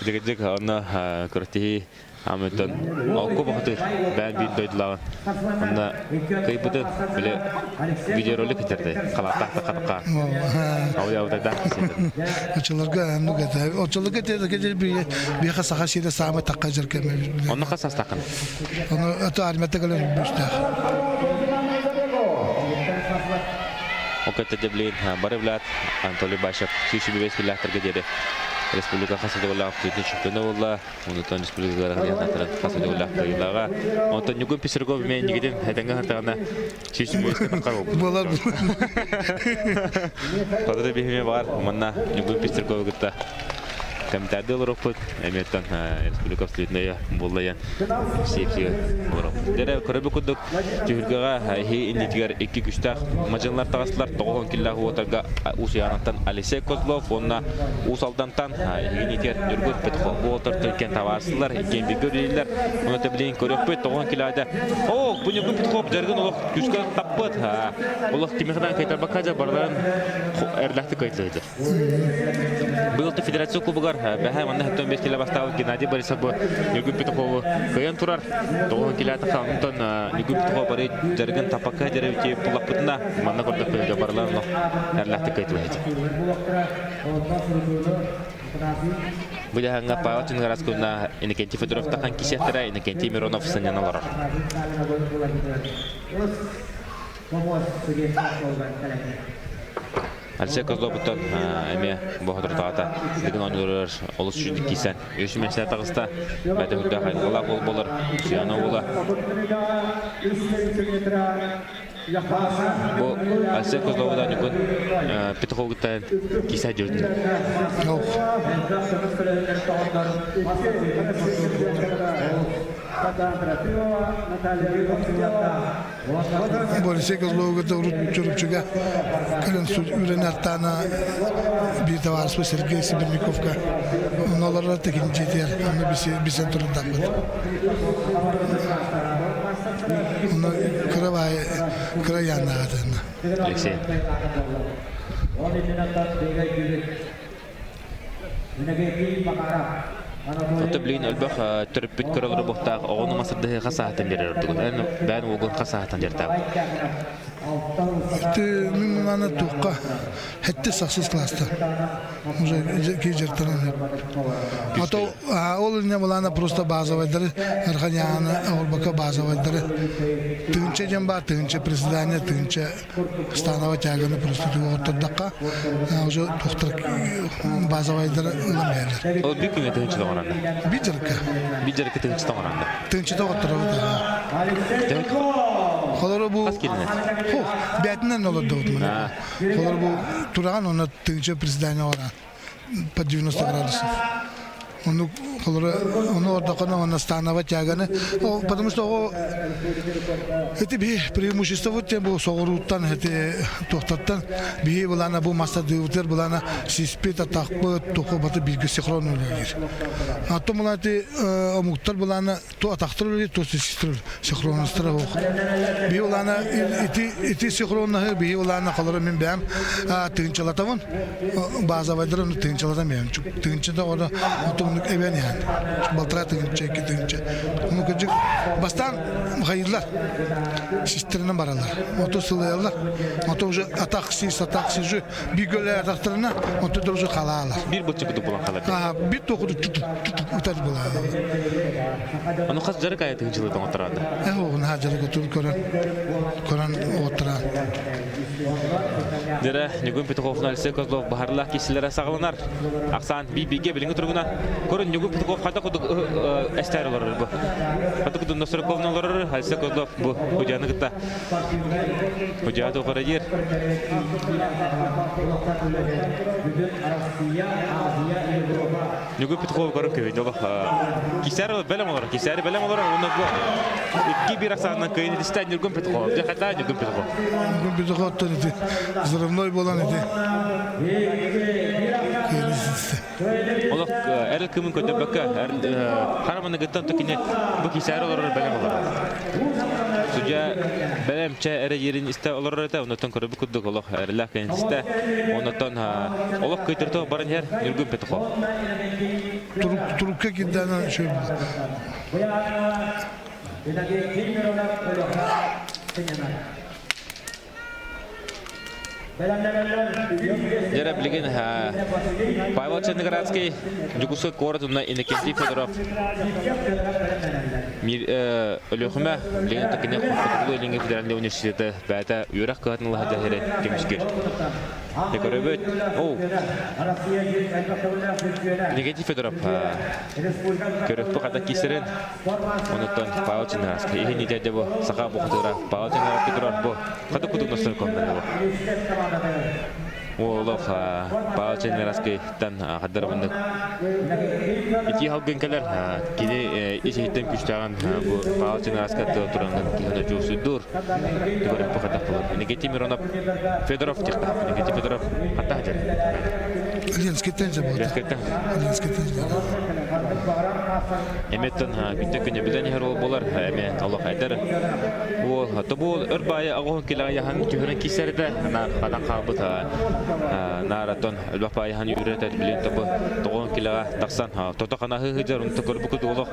[SPEAKER 1] Дьик-дьик онно күрэхтэһии Амыттан Алко бахатыр бээн биир дойдулааҕын онно кыйбытын били видеоролик итерди халааттаах хатыкка ауя-аутайдаах
[SPEAKER 2] Очолорго оннук этэ. Очолорго этэ биэхэ саха сирэ саамай такка дьаркэм.
[SPEAKER 1] Онно хас састааххын?
[SPEAKER 2] Ону ото армията кэлэн бүстээх.
[SPEAKER 1] Окетте блин бары билат Анатолий Башев сүүс киллээхтэргэ диэри республика хас да чемпиона буолла. Онтон республика ыаратарын хас да кыайыылааҕа. Онтон Ньугун Пестряков эмиэ иннигитин этэҥҥэ сыртаҕына сүүс таххар буолбут.
[SPEAKER 2] Буолар.
[SPEAKER 1] Сотору биһиме бар. Манна Ньугун Пестряковы кытта комментарий олороппут. Эмиэттэн республика абсолютная буоллайан сиэпсигэ олороппут. Дэрэ көрөбү курдук түһүлгэҕэ иһи иннитигэр икки күстээх мадьынлар таҕыстылар. Тоҕоһон киллээх уотарга Уус-Уйаанаттан Алексей Козлов уонна Уус Алдантан иһигин Ньургун Петухов бу уолтар түргэн табаарсылар, иккиэн бииргэ үлэлииллэр. Ону тэбилиин көрүөхпүт, тоҕон килаада. О, бу Ньургун Петухов дьарыгын олох күүскэ таппыт. Олох кимиэхэ кайтарбакка дьа барыларын эрлэхтик кайтылыйдыр. Быйыл федерация кубугар бэһэ манна 75 кило бастаабыт Геннадий Борисов бу Ньургун Петухову кыайан турар. Тоҕон килаата хаалынтан Ньургун Петухов бары дьарыгын таппакка дьарыгы буллаппытына манна көрдөхпүт барыларын олох эрлэхтик кайтылыйдыр. Бу дьаһаҥҥа Павел Чингараскуна Иннокентий Федоров тахан кисиэхтэрэ Иннокентий Миронов сынньана олорор. Алексей Козловуттан эмиэ боһотуртаҕата Дыгын оонньууларыгар олус үчүгдүк киирсэн үс миэстэ таҕыста. Бэйэтэ үрдээх айылҕалаах уол буолар Сuyана уола. Бу Алексей Козлову Ньукун Петуховгуттан киса дьүрдүн.
[SPEAKER 2] Алексей Козлову урут Чурупчуга кэлэн үөрэнэр таана биир табаарыспыт Сергей Сибирниковка онолорро текинчитиэр онно бисен турардаппыт. Онно кыра баай кыра яаннаҕатынна.
[SPEAKER 1] Алексей. Ото билигин элбэх төрөппүт көрөлөрө буохтаах оҕону масырдыһыха саатан берер ордугун. Эн бээн уолгун хасаатан дьартаабыт.
[SPEAKER 2] Ити мин маны туохха хэттис ахсыс класста уже киджертанан. А то ол не булана просто базовайдары арханяны олбака базовайдары тыынча дем бар тыынча приседание тыынча станова тяганы просто туготтордакка уже тухтар базовайдары ылам берер.
[SPEAKER 1] Ол бир күнгө тыынча тоңоранда.
[SPEAKER 2] Бир жарыкка.
[SPEAKER 1] Бир жарыкка тыынча тоңоранда.
[SPEAKER 2] Тыынча тоҕотторобут. Холору бу
[SPEAKER 1] Хас килинет?
[SPEAKER 2] Хо, бәтинен олордубут мына. Холору бу тураган оны тыынча приседание ора по 90 градусов. Onu холору onu ордоконо оны станова тяганы. Потому что эти би преимущество вот тем бу соғуруттан эти тохтаттан би булана бу маста дыутер булана сиспит атакпы току баты бирге синхрон үлелер. А то мына эти омуктар булана то атактыр үлелер, то сестр синхронстар ох. Би булана ити ити синхронны би булана холору мен бәм тыынчалатамын. Базовайдыр тыынчалатам бәм. Тыынчада орда отомнук эбен ян. Балтыра тыынча, ики тыынча. Onu көжүк бастан хайырлар. Систеринен баралар. Ото сылаялар. Ото уже атак сис, атак сижу. Bir göle атактарына, ото да уже халаалар.
[SPEAKER 1] Бир бычык кутуп булан халар.
[SPEAKER 2] А, бир токуду тутук тутук утар була.
[SPEAKER 1] Аны хас жарык ая тыгынчылы тоңоттаранда.
[SPEAKER 2] Э, оғын хажары көтүр көрөн, көрөн отыра.
[SPEAKER 1] Дere Ньюгун Петухов Алексей Козлов бахарлах киселere сағылынар. Ақсан би-биге билинги тургуна. Көрін Ньюгун Петухов хата кудук эстер олорор бу. Хата кудук Носорковна олорор Алексей Козлов бу худяны кытта. Худяды оқыра жер. Ньюгун Петухов көрін көбейді олық. Кисәр бәлем олор, кисәр бәлем олор, оны бу. Икки бир ақсанынан көйін истен Ньюгун Петухов. Жахата Ньюгун Петухов.
[SPEAKER 2] Ньюгун Петухов ити взрывной болан ити.
[SPEAKER 1] Олох эрл кымын көтөбөккө хараманы гыттан токине бу кисәр олорор бәлем олорор. Судья бәлем чә эре ерин истә олорор эте, онотон көрөбү курдук олох эрләх кенен истә, онотон олох көйтөртө баран хер Нюргун Петухов.
[SPEAKER 2] Турукка киддана шөй.
[SPEAKER 1] Дәрә билген Павел Черноградский, Дюкусы город на Иннокентий Федоров. Мир Өлөхүмә билген токине Хотугулу Илиңги федеральный университеты бәтә үөрэх кыһатын лаһа хере кемискер. Декорөбөт. Оу. Иннокентий Федоров көрөкпү ката кисерен. Онуттан Павел Черноградский. Ихи нидерде бу сака бу кутура. Павел Черноградский турар бу. Ката кутук ностор комнаны бу. Олох Павел Черноградскийтан хаддар мындык. Ити халгын кэлэр кини ис-иһиттэн күстээҕин бу Павел Черноградский турангын киһини жуусуйдуур. Түгөрөх бу хатах булар. Никитий Миронов Федоров тихта. Никитий Федоров хатта хатар.
[SPEAKER 2] Ленскиттен же болды.
[SPEAKER 1] Ленскиттен.
[SPEAKER 2] Ленскиттен же.
[SPEAKER 1] Эметтен күнтө күнө билен иһэр ол болар. Эме Аллах айдар. Ол тобул өр байы агоһун килага яхан түһөрөн кисерде на хадан калбыт наратон өлбөх байы яхан үрөтөр билен тобу тогон килага таксан тото кана хыжар унту көрбү куту олох.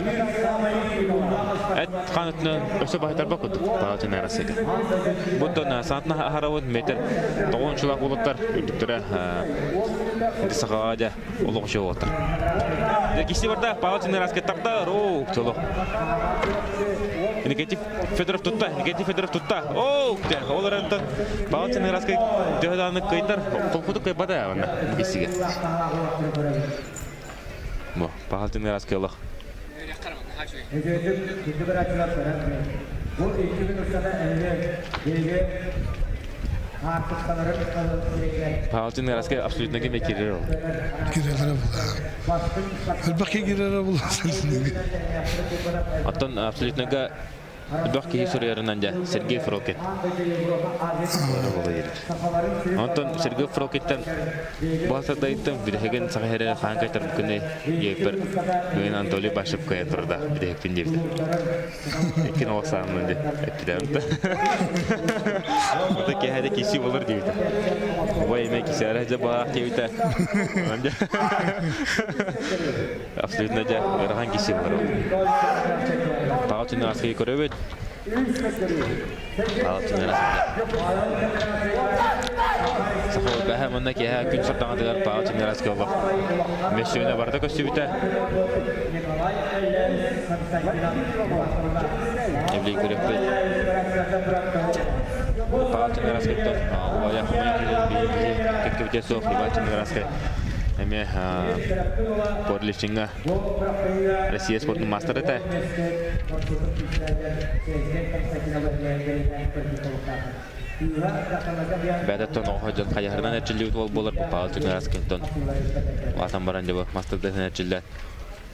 [SPEAKER 1] Эт канытны өсө байтар бакут таатын арасыга. Буттан саатна харавын метр тогон чулак болуттар үрдүктөрө дисагада олох жоотар. Киси барда Павел Черноградский тарда роу чолох. Никитий Федоров тутта, Никитий Федоров тутта. Оу, ол арантан Павел Черноградский төһөдааны кыйтар, колкуту кыйбада анда кисиге. Бу Павел Черноградский олох. Павел Черноградский абсолютно кеме кирер ол.
[SPEAKER 2] Кирелere була. Элбэхке кирелere була.
[SPEAKER 1] Оттон абсолютно Бөх киһи суруйарынан дьэ Сергей Фролкин. Онтон Сергей Фролкинтан бу бидэһигин саха херэ хаан кайтар күнэ диэппэр бүгүн Анатолий Башев кайа турда бидэһикпин диэбитэ. Иккин олох сааммын дии эппитэ онто. Онто киэһэ киси болар диэбитэ. Убай эмэ киси араа дьэ баах диэбитэ. Абсолютно дьэ ыарахан киси болар ол. Таҕа түнү аскыйы көрөбүт. Павел Саха бэһэ манна киэһэ күн сардаҥатыгар Павел Чемераскай олох мөссүөнэ барыта көстүбүтэ. Евлей күрэхпит Павел Чемераскайтан убайа хомойон кэлэн биһиги кэккэбитэ суох Иван Чемераскай эмиэ Порлифтиҥҥа Россия спортун маастара этэ. Бэдэттэн оҕо дьон хайаһарынан эрчиллибит уол буолар Павел Чемераскинтон улаатан баран дьэ мастардыһын эрчиллэн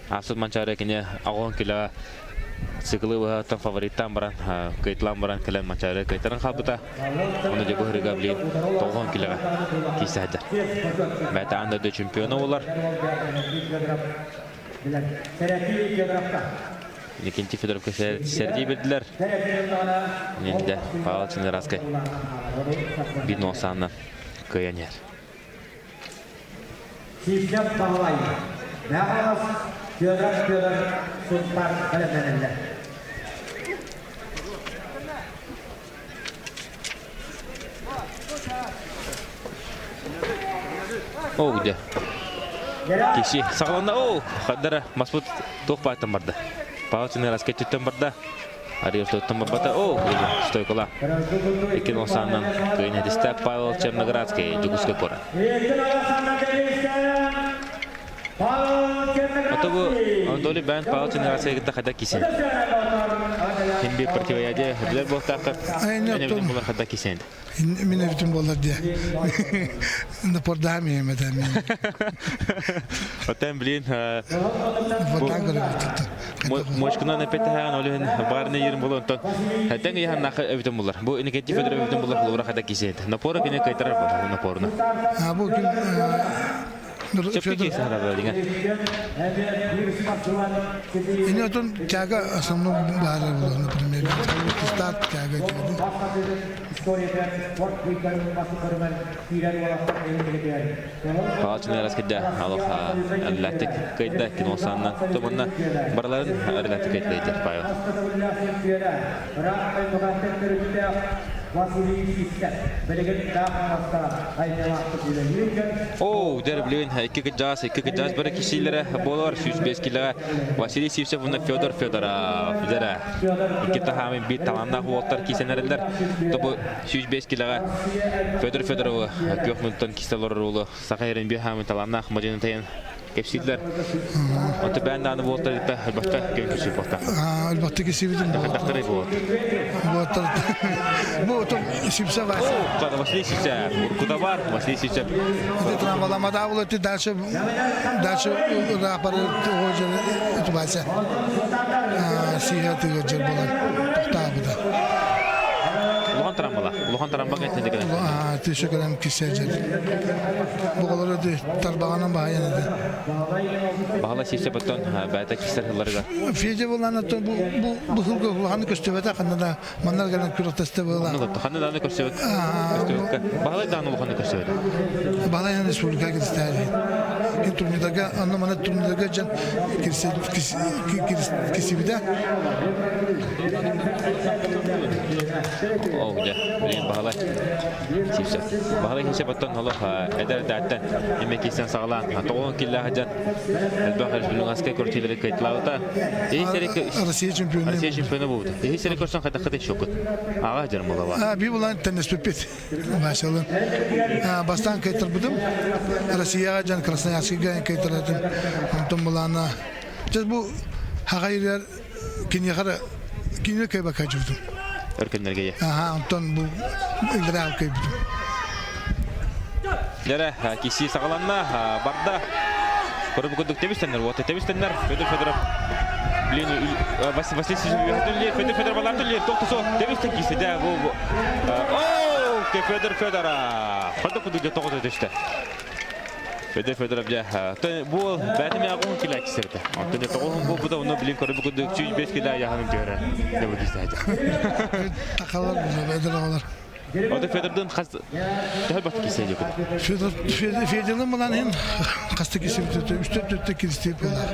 [SPEAKER 1] Ааспыт Манчаары кини аҕон килэҕэ циклы быһааттан фавориттаан баран кыайталаан баран кэлэн Манчаары кыайтаран хаалбыта. Ону дьэ быһырыга билигин тоҕуһун килэҕэ киирсэ сылдьар. Бэйэтэ аан дойду чемпиона буолар. Никинти Федоровка сэрдии бердилер. Инде Павел Ченераскай бир нуосааннан кыайан иһэр.
[SPEAKER 3] Сивцев Баһылай, Мэҕэ Федор Федор Сунтаар бэлэмнэнэллэр.
[SPEAKER 1] О, где? Киши саҕаланна. О, хаддара маспыт туох баайтан барда. Павел раскеттүттэн барда. Ариостоттан барбата. О, стойкала. Икки носааннан кыайын этистэ Павел Черноградский, Дьокуускай куорат. Ото бу Анатолий Бээн Павел Черноградскай кытта хайда кисен. Хин bir противоядие билер буолтаахха. Мен эбитим булар хайда кисен.
[SPEAKER 2] Мин эбитим буолар диye. Напордаһам иэмэтэ мен.
[SPEAKER 1] Оттон блин Мочкунан эппэтэһээн ол иһин баарына ерин буолан онтон тэҥ ыйаһаннаах эбитин булар. Бу Иннокентий Федоров эбитин булар холобура хайда кисиэт. Напора кини кайтарар бу напорuna.
[SPEAKER 2] А бу ким
[SPEAKER 1] Сөпкө саһарар диҥэ.
[SPEAKER 2] Ини отон тяга основном баара буолар, например, старт тяга тяга.
[SPEAKER 1] Паалчын эрэскидэ алох арлаттык кыйда киносанна тумунна барыларын арлаттык кыйда Павел. Оу, дэр билин икки кыджаас, икки кыджаас бары кисилere болор 105 килоға Василий Сивцев уонна Федор Федоров дэрэ икки тахамын бир талааннаах уолтар кисенерилер тобу 105 килоға Федор Федоровы күөх мунтан киселор улу саха ерин бир хамын талааннаах мадьыны тайын кэпсииллэр. Онто бээн дааны буолтар итта өлбөхтө көн күсү буолта.
[SPEAKER 2] Өлбөхтө кисибитин
[SPEAKER 1] Тахтарай буолт.
[SPEAKER 2] Буолтар. Бу отон Сипсе Вася.
[SPEAKER 1] О, Василий Сипсе. Уркуда бар, Василий Сипсе.
[SPEAKER 2] Это травмаламада ол өтті дальше дальше рапоры это Вася. Сиха тыгы жер болар. Тоқтабыда.
[SPEAKER 1] Улахан травмала. Улахан травма кайтын деген.
[SPEAKER 2] Төшө кэлэн кисээдьэр. Боҕолоро тарбаҕынан баайан этэ.
[SPEAKER 1] Баһыла сиэсэ боттон бэйэтэ кистэр сылларыгар.
[SPEAKER 2] Федя булан оттон бу бу бу сылга улаханы көстүбэтэ ханна да маннар кэлэн күрэхтэстэ буола.
[SPEAKER 1] Ханна дааны көрсөбөт. Көстүбөккө. Баһылай дааны улаханы көстүбөт.
[SPEAKER 2] Баһылай республика киристээри. Кин турнирдарга анна мана турнирдарга дьон кирсибитэ.
[SPEAKER 1] Ол дьэ, билигин Баһылай Сипсэ. Баһылай Сипсэ оттон олох эдэр эрдээттэн эмэ киирсэн саҕалаан тоҕуһун киллээх дьон элбэх республиканскай көрсүүлэри кыайталаабыта.
[SPEAKER 2] Россия чемпиона.
[SPEAKER 1] Россия чемпиона буолбута. Иһи сири көрсөн хайдаххыт шокут. Аҕа дьар мулава.
[SPEAKER 2] Би булан теннеспиппит. Васялын. Бастаан кыайтарбытым. Россияға жан Красноярскийга кыайтаратым. Онтон булана. Сейчас бу хагайрар киниэхэ кинини кыайбакка дьубутум.
[SPEAKER 1] Өр күннэргэ
[SPEAKER 2] Аха, онтон бу иллэрээ кыайбытым.
[SPEAKER 1] Дьэрэ, киси саҕаланна, барда. Көрү курдук тэбистэннэр, вот тэбистэннэр. Федор Федоров Блин, Василий Федор Федоров алар түллер, тоқтусо, тэбистен киси, да, бу. О, Федор Федоров. Хадда курдук дьэ тоҕо түстэ. Федор Федоров дьэ, бу бэйэтэ миэхэ оҕуһун килэ кисэрдэ. Онтон дьэ тоҕуһун буолбута, онно билин көрүбүт курдук 105 килэ яһанын түһэрэ. Дьэ бу кисээдэ.
[SPEAKER 2] Такалар бу эдэр оҕолор.
[SPEAKER 1] Ота Федордын хас төһө бат кисээдэ күнэ?
[SPEAKER 2] Федор Федордын булан ин хаста кисибит үстө төттө киристип буолар.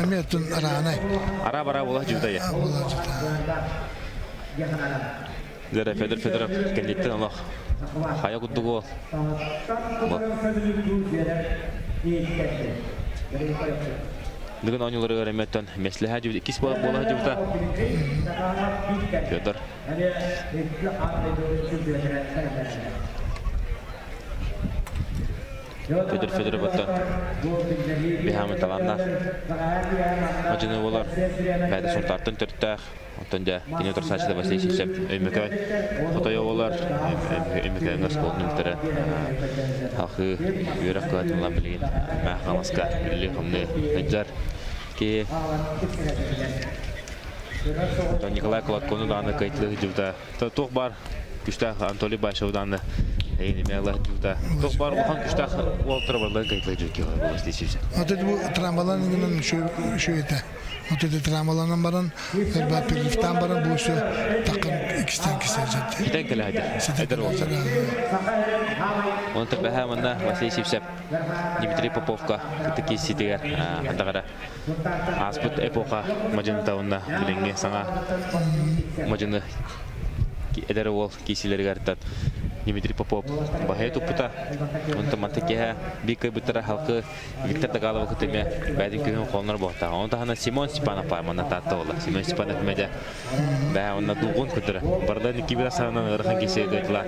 [SPEAKER 2] Эми оттон араанай.
[SPEAKER 1] Ара бара була жута я.
[SPEAKER 2] Була жута.
[SPEAKER 1] Дэрэ Федор Федоров кэнниттэн олох хайа курдук уол. Бүгүн оонньууларыгар эмиэттэн меслэһэ дьыбыт иккис буола дьыбыта Федор. Федор Федоров оттон биһаамын талааннаах мадьыны буолар. Бэйэтэ Сунтаартан төрүттээх. Оттон дьэ, кини утарсааччыта Василий Сивцев Өймөкөөн хотойо буолар. Өймөкөөҥҥө оскуолатын бүтэрэн халхыы үөрэх кыһатын ылан билигин Мээх Хаҥаласка үлэлии-хамныы сылдьар киһи. Оттон Николай Колоткону даҕаны кыайтылыы сылдьыбыта. Туох баар күстээх Анатолий Башев даҕаны эйин эмиэ ыла сылдьыбыта. Туох баар улахан күстээх уолтара барыларын кыайтылыы сылдьыбыт киһи Василий Сивцев.
[SPEAKER 2] Вот это бу травмалан гынан үчүгэй Вот это травмаланан баран, перерывтаан баран бу все такын иккистэн кисер жатты.
[SPEAKER 1] Ситэн кэлэ сылдьар. Эдэр уолтар. Онтон бэһэ манна Василий Сивцев Дмитрий Поповка кытта киирсиитигэр хантаҕара ааспыт эпоха мадьыныта уонна билиҥҥи саҥа мадьыны эдэр уол киирсиилэригэр Дмитрий Попов баһыйа туппута. Онтон манта киэһэ биир кыайбыттара халкы Виктор Дагалова кытта эмиэ бэйэтин күһүн холонор буолтаах. Ону таһынан Симон Степанов манна Таатта буолла. Симон Степанов эмиэ бэйэ онно дуугун көтөрө. Барда Никибира саҕанан ыарахан кисе кыайтыла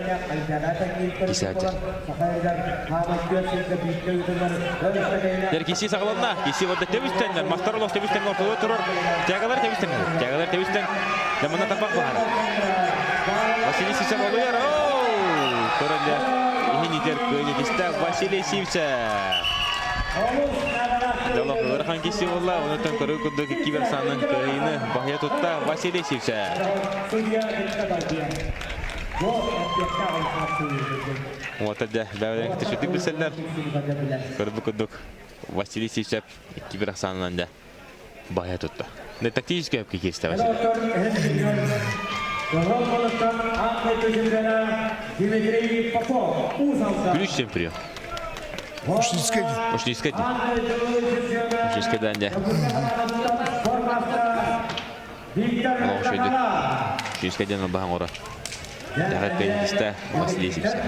[SPEAKER 1] кисе сылдьар. Дэр киси саҕаланна. Киси барда тэбистэннэр. Мастар олох тэбистэн ортолор турар. Тягалар тэбистэн. Тягалар тэбистэн. Дьамана тарбах баһар. Василий Сивцев олуйар. Оу! Көрөллөр. Иһин итер кыайытиста Василий Сивцев. Дьолох ыарахан киси буолла. Онтон көрүү курдук икки санын кыайыыны баһыйа тутта Василий Сивцев. Вот да, бэйэлэрин кытта билсэллэр. Көрбүт курдук Василий Сивцев икки санынан да баһыйа тутта. Не тактический өпкө киирсте Василий. Ключ всем прием.
[SPEAKER 2] Ушницкий.
[SPEAKER 1] Ушницкий. Ушницкий дэнде. Олох шөйдүк. Ушницкий ден баһан ора. Дахат пенкиста Василий Сивцев.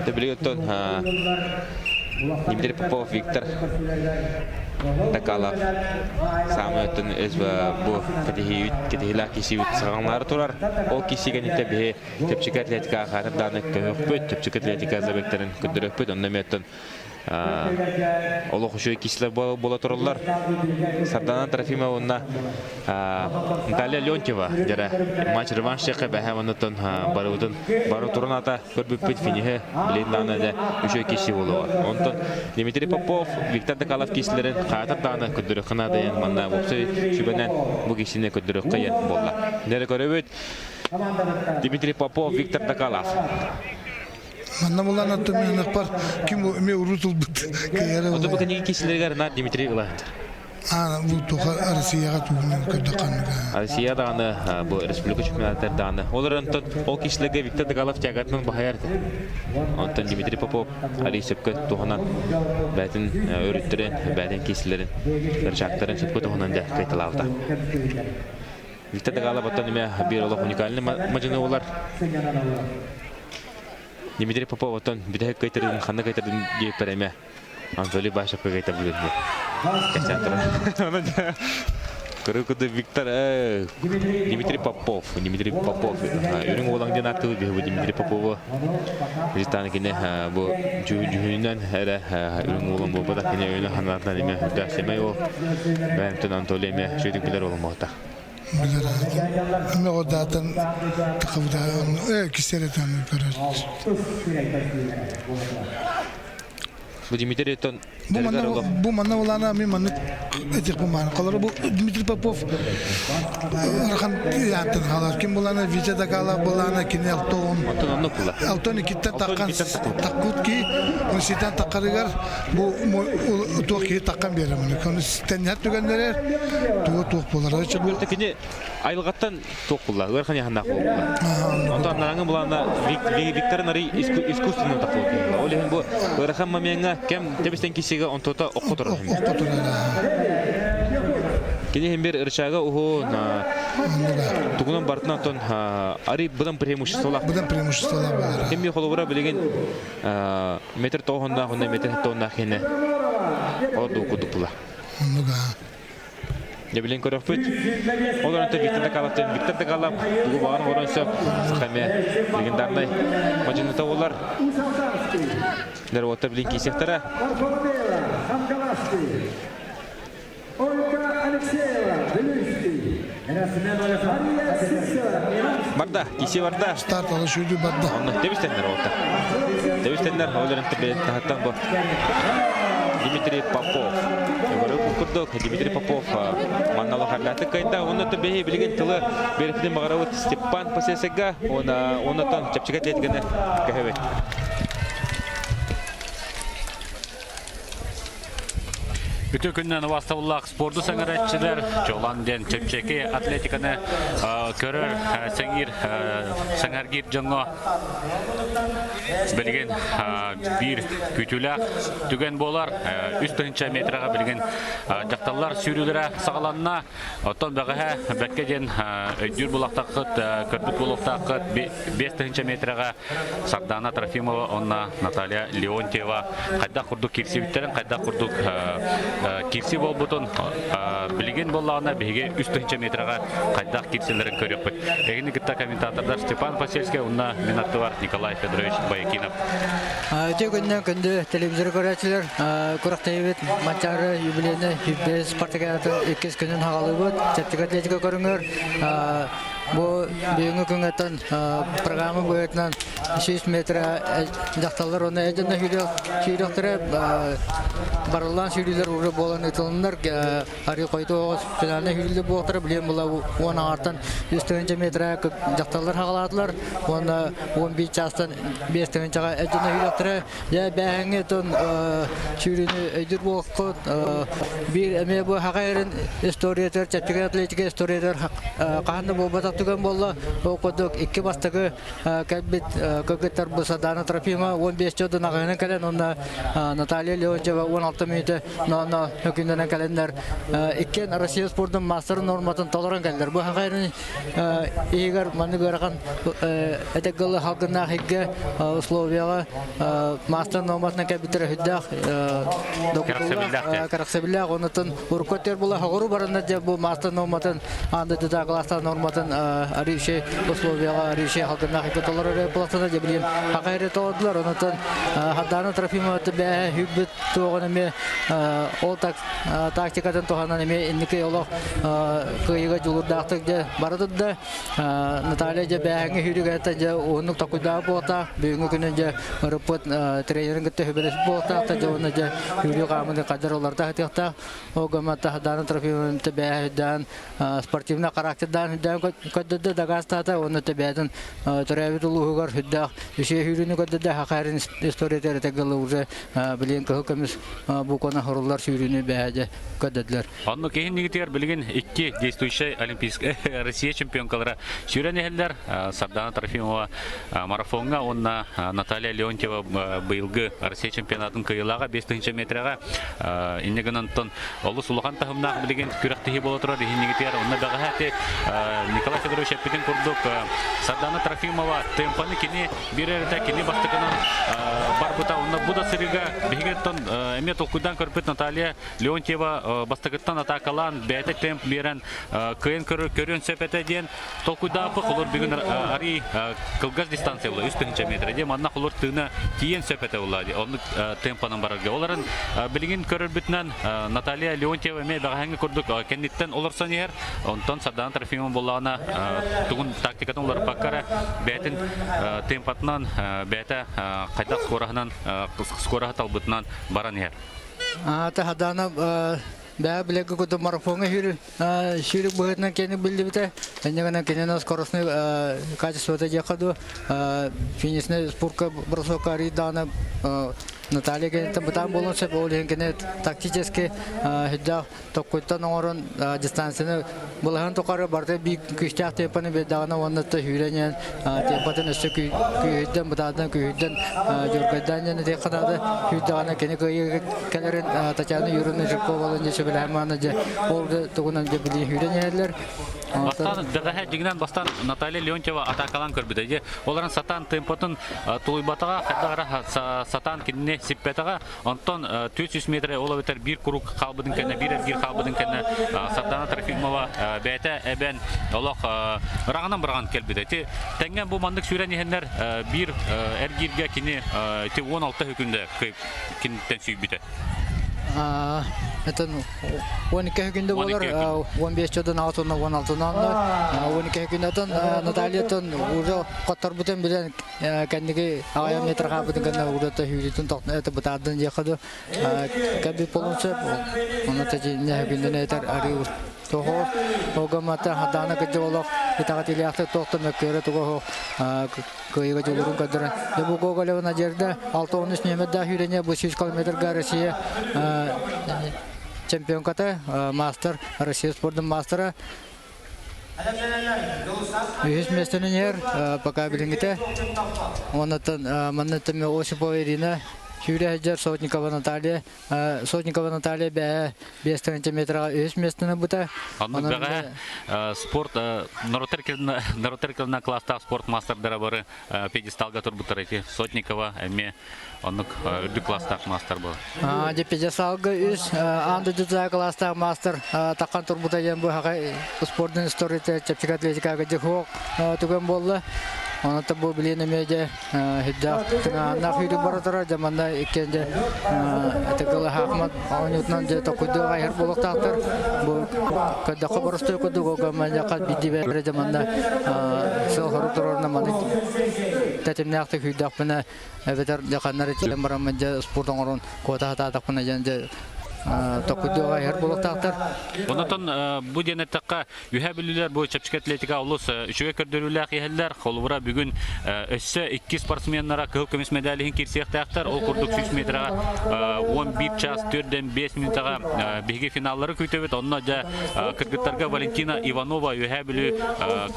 [SPEAKER 1] Төбүлүгүттэн Дмитрий Попов, Виктор Такалов саамай оттон бу кэтиһиибит кэтиһилээх кисиибит саҕалаары турар. Ол киси кэнниттэ биһи чэпчэки атлетика хаатыр дааны көһөхпүт, чэпчэки атлетика забектарын көрдөрөхпүт. Онно эмиэ оттон олох үчүгэй киһилэр буола тураллар. Сардана Трофимова уонна Наталья Леонтьева дьэрэ матч реванш диэххэ бэһэ оннуттан барыбытын бары туран ата көрбүппүт финиһи билин даҕаны дэ үчүгэй киһи буолуоҕа. Онтон Дмитрий Попов, Виктор Докалов киһилэрин хаатар даҕаны көрдөрүөххэ наада диэн манна уопсай сүбэнэн бу киһини көрдөрүөххэ диэн буолла. Дьэрэ көрөбүт Дмитрий Попов, Виктор Докалов.
[SPEAKER 2] Манна булан аттымыанахпар ким эмиэ урут ылбыт кыайара
[SPEAKER 1] Ото бу кэнники киһилэригэр на Дмитрий ылаһынтар.
[SPEAKER 2] А бу туха Россияҕа тугунан көрдөххөннүк.
[SPEAKER 1] Россия даҕаны бу республика чемпионаттар даҕаны. Ол эрэн ол киһилэргэ Виктор Дагалов тягатынан баһайар. Онтон Дмитрий Попов арый сөпкө туһунан бээтин өрүттэрин, бээтин киһилэрин, рычагтарын сөпкө туһунан да кайталаабыта. Виктор Дагалов оттон эмиэ биир олох уникальный мадьыны болар. Дмитрий Попов оттон бүтэһик кыайтардын ханна кыайтардын диэппэр эмэ Анатолий Башевка кыайтардын диye. Кэпсээн турар. Көрө Виктор Дмитрий Попов, Дмитрий Попов үрүҥ уолаҥ диэн ааттыыбыт биһи бу Дмитрий Попову. Дьиттааны кини бу дьүһүнүнэн эрэ үрүҥ уолан буолбатах кини өйүнэн санаатынан эмиэ үрдээх сэмэй уол. Бэйэмтэн Анатолий эмиэ үчүгэйдик билэр уолум буолта.
[SPEAKER 2] Билэр Эме одаатан тахыбыта кисеретен көрөр.
[SPEAKER 1] Бу Дмитрий оттон
[SPEAKER 2] Бу манна бу манна улаана мен маннык этих бу мааны. Колору бу Дмитрий Попов ырахан яаттан халар. Ким булана Витя Дагала булана кини Алтон.
[SPEAKER 1] Онтон оннук була.
[SPEAKER 2] Алтон икиттен таккан таккут ки он ситен таккарыгар бу туох киһи таккан берем. Оны теннер түгеннерер туга туох болар.
[SPEAKER 1] Бу кини айылгаттан туох булла, ыарахан яханнаах буолла. Онтон нараңы булана Виктор Нари искусственно таккут. Ол иһин бу ыарахан моментга кем тебистен кисиге онтота оккотор.
[SPEAKER 2] Оккотор.
[SPEAKER 1] Кини хим бир рычага уху тугунан бартынан тон ари быдан преимуществолах.
[SPEAKER 2] Быдан преимуществолах болар.
[SPEAKER 1] Ким холобура билеген метр тоғонда хонда метр тонна хене. Орду кудупула.
[SPEAKER 2] Оннуга.
[SPEAKER 1] Я билен көрөкпүт. Ол орон Виктор Дакалаптан Виктор Дакалап тугу баган орон сөп сахаме легендарный мажыныта олар. Дер отта билен кисектара.
[SPEAKER 12] Ольга Алексеева, Белинский. Мария Сивцева.
[SPEAKER 1] Барда, кисе барда.
[SPEAKER 2] Старт ала шүйді барда.
[SPEAKER 1] Онно тебистеннер отта. Тебистеннер оларын тебе тахаттан бу. Дмитрий Попов. Көрөк курдук Дмитрий Попов маннала харлаты кайда. Онно тебеһи билген тылы берифтин багарабыт Степан Пасесега. Она оннотон чапчыга атлетиканы кэхэбет.
[SPEAKER 13] Бүтө күннен ваставлақ спорду саңаратчылар, Жолан ден чепчеки атлетиканы көрөр сәңір саңаргир жоңго билген бир күтүләк түген болар 3 метрага билген жакталлар сүйрүлөрө сагаланна. Оттон багаһа бәкке ден өйдүр булактакыт көрбүт булактакыт 5 метрага Сардана Трофимова, онна Наталья Леонтьева кайда курдук кирсибиттерин, кайда курдук кирси болбутун билген боллағына биһиге 3 метрага кайдах кирсилерин көрөкпүт. Эгини кытта комментатордар Степан Посельский, онна минаттыбар Николай Федорович Байкинов.
[SPEAKER 14] Өте күннен күнді телевизор көрәтшілер, күрәқтайбет Манчары юбилейні юбилей спартакиадатын иккис күнін хағалыбыт, чәптік атлетика көріңір. Бу бүгүнкү күнгөттөн программа боюнан 100 метр жакталар оны эженде сүйрөктөрө барылан сүйрүлөр уже болан ытылындар ари койду финалны сүйрүлөр буоктара билем була он артан 100 метр жакталар хагалаатылар оны 11 частан 5 тыгынчага эженде сүйрөктөрө я бәһеңе тон сүйрүнү өйдүр буоккот бир эме бу хагайрын историятер чәптик атлетика историятер каһанды болбатак түгөн болла окудук икки бастыгы кәббит көкөттөр бу Садана Трофима 15 жодун агайнын кэлен онна Наталья Леонтьева 16 минуты но хөкүндөнөн кэлендер иккен Россия спортун мастер норматын толорон кэлдер. Бу хагайрын игер маны көргөн этек гылы халкына хигге условияга мастер норматына кәбитер хүддах караксабиллах онутун уркотер була хогору барына же бу мастер норматын анды да класста норматын арише условияга арише халкына хигге толорор булатына же билем хагайры толдулар онутун Хадана Трофимова бә хүббүт туогон эме ол тактикатын туханан эме инники олох кыйыга жулурдаактык же барыдыт да Наталья же бәһәңе хүрүгәтен же уһуннук такуйдаа буота бүгүнкү күнүн же ырыппыт тренерин кытта хүбелес буота та же оны же хүрү камыны кадыр оларда хатыякта огамата Хадана Трофимова бәһәдән спортивный характердан хүддән көддөдө дагастата оны тебәден төрәбит улуһугар хүддә үше хүрүнү көддөдө хакарын история тегеле уже билен көмүс бу кона хорулар сүйрүнү бәһәҗе көддөдлөр.
[SPEAKER 13] Онну кехин нигитер билген икки действующий олимпийский Россия чемпионкалары сүйрен эхеллер Сардана Трофимова марафонга, онна Наталья Леонтьева быйылгы Россия чемпионатын кыйылага 5 метрага иннегенен тон олус улахан тахымнаах билген күрәктеһи бола турар ихин нигитер онна бәгәһәте Николай Федорович Эппитин курдук Сардана Трофимова темпаны кини бирерте кини бастыкынан барбыта онна буда сырыга бигеттон эме толкуйдан көрпүт Наталья Леонтьева бастыгыттан атакалан бәте темп берен кыйын көрүн сөпете ден толкуйдаапы холор бүгүн ари кылгаз дистанция була 3 метр де манна холор тыына тиен сөпете була онну темпанан барарга оларын билигин көрөр бүтүнөн Наталья Леонтьева эме багаһаңы курдук кенниттен олорсон ер онтон Сардана Трофимова буллаана тугун тактикатын олар паккара бәтин темпатынан бәте кайда скораһынан скораһы талбытынан баран ер.
[SPEAKER 14] Аата Хадана бэйэ билэргэ курдук марафоҥҥа сүүрүк быһыытынан киэҥник биллибитэ. Инньэ гынан кинини скоростной качествота диэххэ дуу, финишнэй спорка бросокка арыйдаҕына Наталья киниттэн бытаан буолуон сөп, ол иһин кини тактически сүрдээх токкуйтан оҥорон дистанцияны былаһын тухары барыта биир күүстээх темпаны биэрдэҕинэ уонна сүүрэн иһэн темпатын өссө күүһүрдэн бытаардан күүһүрдэн дьургайдаан диэн этиэххэ наада сүүрдэҕинэ кини кыайыы кэлэрин Татьяна Юрьевна Жирковалыын дьэ сөбүлэһэн мааны дьэ ол тугунан дьэ билии сүүрэн иһэллэр.
[SPEAKER 13] Бастаан дэҕэһэ дьиҥинэн бастаан Наталья Леонтьева атаакалаан көрбүтэ. Дьэ олорон сатаан темпотун тулуйбатаҕа, хайдах эрэ сатаан кинини сиппэтэҕэ. Онтон 400 метр ол эбэтэр биир круг хаалбытын кэннэ, биир эргиир хаалбытын кэннэ Сардана Трофимова бэйэтэ эбэн олох ыраҕынан быраҕан кэлбитэ. Ити тэҥҥэ бу маннык сүүрэн иһэннэр биир эргииргэ кини ити 16 хүкүндэ киниттэн сүүйбүтэ.
[SPEAKER 14] Это 12 күндө болар, 15 чодон 6 16 12 күннэтэн Натальятан уже хотторбутун билэн кэнники аҕыйах метр хаалбытын кэннэ урата сүүрүүтүн это бытаардан диэххэ дуу кэлбит буолуон сөп онно нэһигиннэн этэр арыы тоҕо огамата хадаана кырдьык олох итэҕэтиилээхтик туох да мөккүөрэ туга суох кыайыыга дьулуурун көрдөрөн дьэ бу Гоголева Надежда 6-13 нүөмэрдээх сүүрэнэ бу 100 километрга Россия чемпионката мастер Россия спордун мастера Үһүс миэстэни иһэр, пока билиҥҥитэ. Оннуттан манныттан Осипова Ирина сүүрэ сылдьар Сотникова Наталья. Сотникова Наталья бэһэ 5 сантиметраҕа үһүс миэстэни ылбыта.
[SPEAKER 13] Оннук бэҕэһээ спорт норуоттар кылына класстаах спорт маастардара бары пьедесталга турбуттар ити Сотникова эмиэ Оннук үрдүк класстаах маастар буолар.
[SPEAKER 14] Дьэ пьедесталга үс аан дойдутааҕы кылаастаах маастар таххан турбута диэн бу хахай спордун историята чэпчэки атлетикаҕа дьэ түгэн буолла. Онон бу билиэн эмиэ дьэ сүрдээх тыҥааһыннаах сүүрүү бара турар. Дьэ манна иккиэн дьэ этигыл хаахмат оонньуутунан дьэ токуйдуох айар буолуохтаахтар. Бу көрдөххө боростуой курдук огоманьяха биирдии дьэ манна сыл хорук турарына маны тэтимнээхтик сүүрдэхпинэ эбэтэр дьэ ханна эрэ тиийэн бараммын дьэ спорт оҥорон куота сатаатахпына дьэн дьэ токкуйдуоҕа иһэр буолуохтаахтар.
[SPEAKER 13] Онотон бу диэн эттэххэ, үһэ бүлүүлэр бу чэпчэки атлетика олус үчүгэй көрдөрүүлээх иһэллэр. Холобура бүгүн өссө икки спортсменнара кыһыл көмүс медаль иһин киирсиэхтээхтэр. Ол курдук 100 метраҕа 11 час 4-5 минутаҕа биһиги финаллары күүтэбит. Онно дьэ кыргыттарга Валентина Иванова Үһээ Бүлүү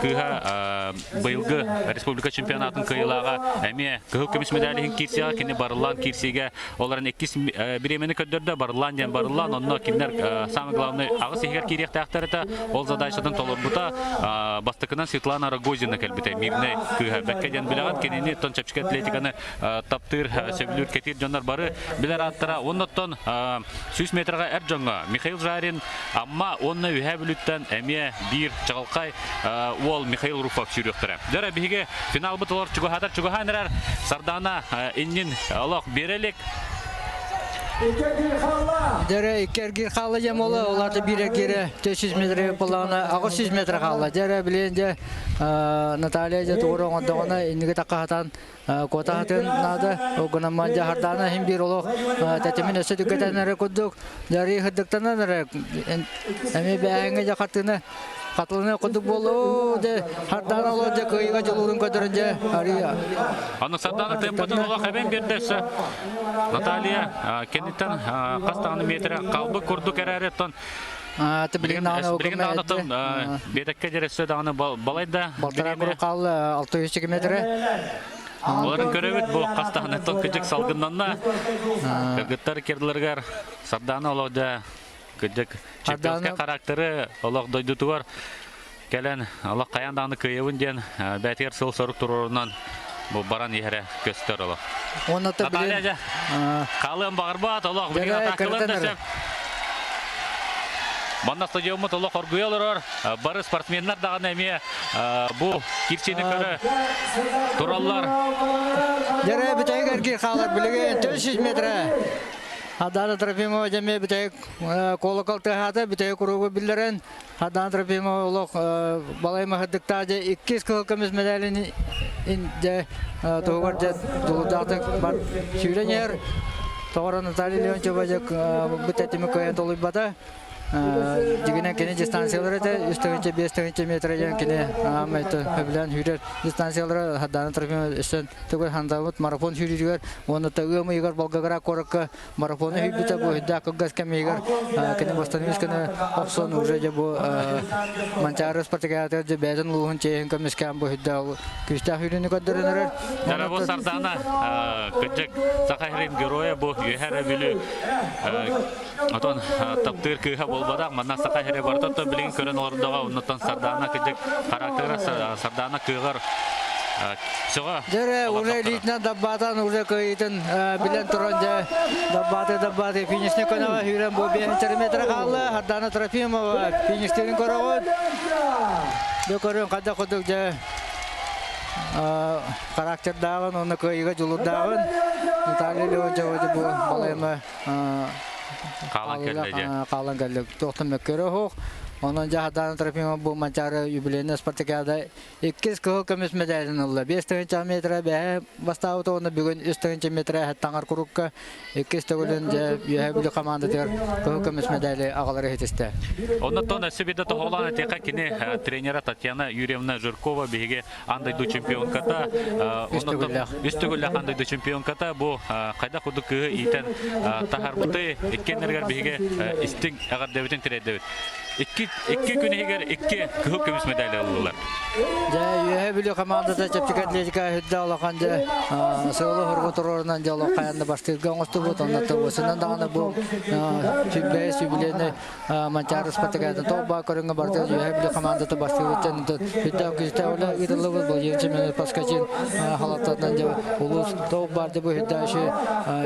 [SPEAKER 13] кыыһа быйылгы республика чемпионатын кыайыылааҕа эмиэ кыһыл көмүс медаль иһин киирсиэҕэ кини барыллаан киирсиигэ олорон иккис бириэмэни көрдөрдө барыллаан диэн барыллаан онно кинилэр самый главный аҕыс иһигэр киириэхтээхтэр этэ ол задачатын толорбута бастакынан Светлана Рогозина кэлбитэ мирнэй кыыһа бэккэ диэн билэҕит кинини тон чэпчэки атлетиканы таптыыр сөбүлүүр кэтиир дьоннор бары билэр ааттара оннуттан 100 метрга эр дьоҥҥо Михаил Жарин Амма уонна Үһээ Бүлүүттэн эмиэ биир чаҕылхай уол Михаил Руфов сүүрүөхтэрэ. Дьэ биһиги финалбыт олор чугаһаатар чугаһаан эрэр Сардаана иннин олох биэрэ илик.
[SPEAKER 14] Дьэрэ икки эргиир хаалла дьэм ола, оларда биир эргиирэ 400 метр буоллаҕына 800 метр хаалла. Дьэрэ билиэн дьэ Наталья дьэ тугура оҥордоҕуна инниги такка Куотаһытын наада, ол гынан дьаһардаана иһин биир олох тэтимин өссө түгэтэн эрэ курдук, дьарыы сырдыктанан эрэ эмиэ бээһиҥҥэ дьэ хартыына хатылана курдук буолуо дьэ хардаана олох дьэ кыайыыга дьулуурун көрдөрөн дьэ арыйа.
[SPEAKER 13] Аны Сардаана темпотун олох эбэн биэрдэ өссө Наталья кэнниттэн хас даҕаны метрэ қалбы курдук эрээри оттон
[SPEAKER 14] Билигин
[SPEAKER 13] даҕаны биэтэккэ дьэрэ даҕаны балайда
[SPEAKER 14] Балтараа куру хаалла 600 метрэ.
[SPEAKER 13] Оларын көрөбүт бу хас даҕаны тыл кыдьык салгыннанна. Кыргыттар керларыгар Сардаана олох дьэ кыдьык чемпионскай характеры олох дойдутугар кэлэн олох хайаан даҕаны кыайабын диэн бээтигэр сыл-сорук туруорунан бу баран иһэрэ көстөр олох. Наталья дьэ хаалыан баҕарбат олох билигин атаакалар да сөп. Манна стадиоммут олох оргуйа олорор. Бары спортсменнар даҕаны эмиэ бу кирсиини көрө тураллар.
[SPEAKER 14] Дьэрэ бүтэһик эргиир хаалар билигин 400 метрэ. Адана Трофимова дьэмиэ бүтэһик колокол тыаһаата бүтэһик куругу биллэрэн Адан Трофимов олох балай маһырдыктаа дьэ иккис кыһыл көмүс медалин дьэ туһугар дьэ дулудаатык бар сүүрэн иһэр. Тоҕо Наталья Леонтьева бу тэтими кыайан толуйбата. Дигинен кини дистанциялар этэ, 3-5 метр диэн кини аамайты өбүлээн сүүрэр дистанциялара Сардаана Трофимова өссө төгүл хандалбыт марафон сүүрүүтүгэр уонна ыам ыйыгар Волгоград куоракка марафону сүүрбүтэ бу үрдээх кылгас кэмигэр кини бастан үс күнү охсон уже дьэ бу Манчаары спартакиадатыгар дьэ бэйэтин улууһун чиэһин көмүскээн бу үрдээх күүстээх сүүрүүнү көрдөрөн эрэр.
[SPEAKER 13] Дьэ бу Сардаана кырдьык Саха сирин геройа бу Үөһээ эрэ Бүлүү Отон таптыыр кыыһа буолбатах, манна саха сирэ барыта то билигин көрөн олордоҕо, оннуттан Сардаана кырдьык характера Сардаана кыаҕар сөҕө.
[SPEAKER 14] Дьэ уже илиитинэн даббаатан уже кыайыытын билэн туран дьэ даббааты даббааты финишне көнөҕө сүүрэн бу 5 метр хаалла Сардаана Трофимова фиништерин көрөҕүт. Дьэ көрүн хайдах курдук дьэ характердааҕын уонна кыайыыга дьулуурдааҕын Наталья Леонтьева бу балайма
[SPEAKER 13] Хаалан кэллэ дьэ.
[SPEAKER 14] Хаалан кэллэ. Туохтан мөккөрө суох. Онон Дьаһадаан Трофимов бу Манчаары юбилейнай спартакиада иккис кыһыл көмүс мэдээлин ылла. 5 метра бэһэ бастаабыта уонна бүгүн 3 метра таҥар курукка иккис төгүлүн дьэ Үөһээ Бүлүү командатыгар кыһыл көмүс мэдээли аҕалары иһитистэ.
[SPEAKER 13] Оннуттан өссө биирдэ тоһоҕолоон этиэххэ кини тренера Татьяна Юрьевна Жиркова биһиги аан дойду чемпионката үс төгүллээх аан дойду чемпионката бу хайдах курдук кыыһы иитэн таһаарбыты иккиэннэригэр биһиги истиҥ эҕэрдэбитин тириэрдэбит. Икки, икки күн иһигэр икки кыһыл көмүс медали ыллылар.
[SPEAKER 14] Дьэ, Үөһээ Бүлүү командата чэпчэки атлетика үрдэ улахан дьэ сыалы хоргу туруорунан дьэ олох хайанна бастыырга оҥостубут. Онно тылбысынан даҕаны бу сүбэйэ сүбүлэни Манчаары спартакиадатын тоҕо баа көрүҥҥэ барыта Үөһээ Бүлүү командата бастыырыттан үрдээх күүстээх үлэ ыытыллыбыт Владимир Семенович Поскачин халаттатынан дьэ улуус тоҕо баар дьэ бу үрдээх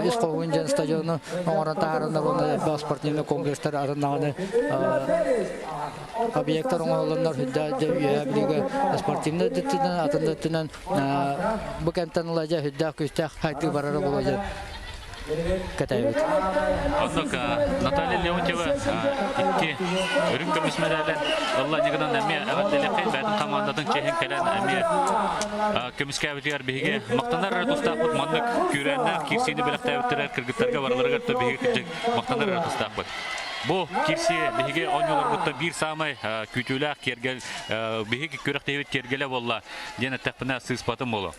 [SPEAKER 14] үс хоһуун дьэн стадиону оҥорон таһаараннар уонна элбэх спортивнай комплекстар атын даҕаны объектар оҥоһулланнар үрдээх дьэ Үөһээ Бүлүүгэ спортивнай өттүнэн атын да өттүнэн бу кэмтэн ыла дьэ үрдээх күүстээх хайдыы барара буолуо дьэ кэтэйбит.
[SPEAKER 13] Оннук Наталья Леонтьева икки үрүҥ көмүс мэдээлин ылла ньыгынан эмиэ эҕэрдэлиэххин бэйэтин командатын чиэһин кэлэн эмиэ көмүскээбитигэр биһиги махтанар эрэ тустаахпыт маннык күүрээннээх киирсиини бэлэхтээбиттэрэр кыргыттарга барыларыгар да биһиги кырдьык махтанар эрэ тустаахпыт. Бу киирсии биһиги оонньууларбыттан биир саамай күүтүүлээх киэргэл биһиги күрэхтэһиибит киэргэлэ буолла диэн эттэхпинэ сыыспатым буолуо.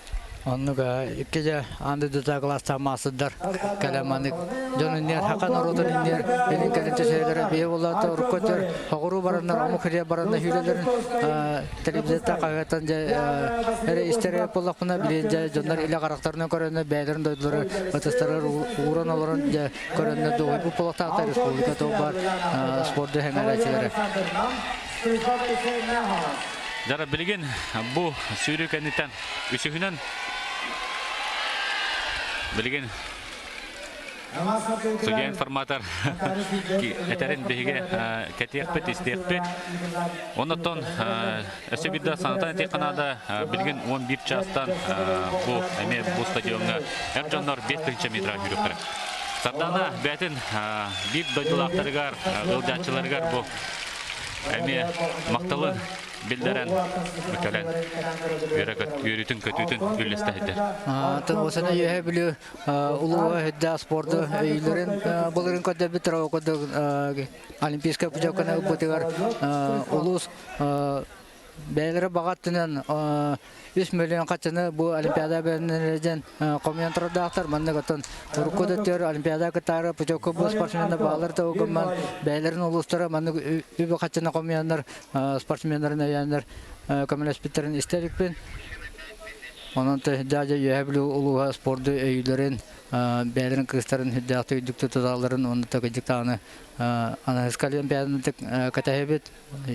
[SPEAKER 14] Оннук икки дьэ аан дойдута кылаастаах маастардар кэлэн маннык дьон иннигэр хака норуотун иннигэр илин кэлин төсөйөлөрө бие буоллаата урукку өттүгэр хоҕуруу бараннар омук хирия баранна сүүрэлэрин телевизорта хаһыаттан дьэ эрэ истэр буоллахпына билигин дьэ дьоннор илэ харахтарынан көрөннөр бэйэлэрин дойдулары ытыстарыгар ууран олорон дьэ көрөннөр дуоһуйбут буолуохтаахтар республика туох баар спорду сэҥээрээччилэрэ.
[SPEAKER 13] Дара билигин бу сүүрүү кэнниттэн үсүһүнэн билигин судья информатор этэрин биһиги кэтиэхпит, истиэхпит. Оннуттан өссө биирдэ санатан этиэххэ наада, билигин 11 чаастан бу эмиэ бу стадиоҥҥа эр дьоннор 5000 метр сүүрүөхтэрэ. Сардаана бэйэтин биир дойдулаахтарыгар, ыалдьааччыларыгар бу эмиэ махталын биллэрэн кэлэн үөрүүтүн көтүүтүн үллэстэ сылдьар.
[SPEAKER 14] Осана Үөһээ Бүлүү улууһа үрдээх спорду өйүүлэрин былырын көрдөрбүт курдук олимпийскай путевканы ылбытыгар улуус бэйэлэрэ баҕа өттүнэн 3 миллион хаччыны бу олимпиада бэлэмнэнэрдэн хомуйан турардаахтар. Маннык оттон урукку да өттүгэр олимпиада кытаары путевка бу спортсменнар баалар да гымман бэйэлэрин улуустара маннык үбү хаччыны хомуйаннар спортсменнарын өйөөннөр көмөлөспүттэрин истэ иликпин. Онон дьэ Үөһээ Бүлүү улууһа спорду өйүүлэрин, бэйэлэрин кыыстарын үрдээхтик үрдүктүү туталларын уонна кырдьык даҕаны аныгыскы олимпиаданы кэтэһэбит.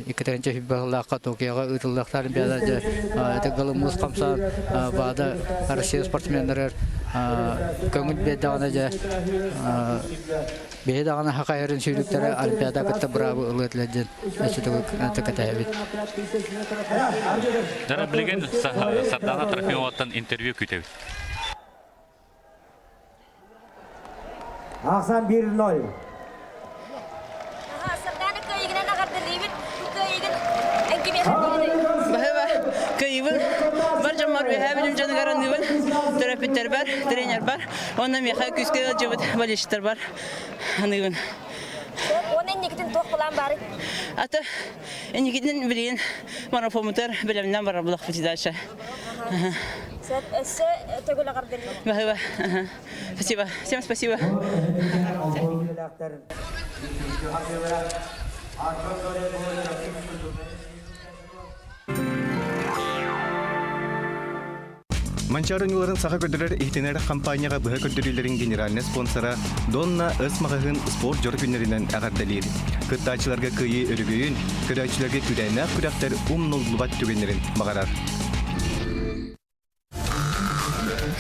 [SPEAKER 14] Иккитинчи сүүрбэ сыллаахха Токиоҕа ыытыллыахтаах олимпиада дьэ ити галымуус хамсаан ВАДА Россия спортсменнарыгар көҥүл биэрдэҕинэ дьэ Биһи даҕаны саха эрин сүүрүктэрэ Олимпиада кытта быраабы ылыа этилэр диэн өссө кэтэһэбит.
[SPEAKER 13] Дара билигин Сардаана Трофимоваттан интервью күүтэбит.
[SPEAKER 3] Ахсан 1-0.
[SPEAKER 15] Сардаана кыайыгынан аҕардалыыбыт. Кыайыгын
[SPEAKER 16] Баһыба кыайыбын бар дьоммор үөһээ билим дьонугар аныыбын. Төрөппүттэрбэр, тренербар, уонна миэхэ күүскэ ыалдьыбыт болельщиктарбар аныыбын.
[SPEAKER 15] Уонна инникитин туох былаан баарый?
[SPEAKER 16] Ата инникитин билигин марафоммутугар бэлэмнээн барар булахпыт дальше.
[SPEAKER 15] Сөп, өссө төгүл эҕэрдэлиибин.
[SPEAKER 16] Баһыыба. Спасибо. Всем спасибо.
[SPEAKER 4] Манчаары ньууларын саха көрдөрөр иһитинэр хампаанньаҕа быһа көрдөрүүлэрин генеральнай спонсора Донна Өс маҕаһыын спорт дьоро күннэринэн эҕэрдэлиир. Кыттааччыларга кыайыы өрөгөйүн, көрөөччүлэргэ күүрээннээх күрэхтэр умнуллубат түгэннэрин баҕарар.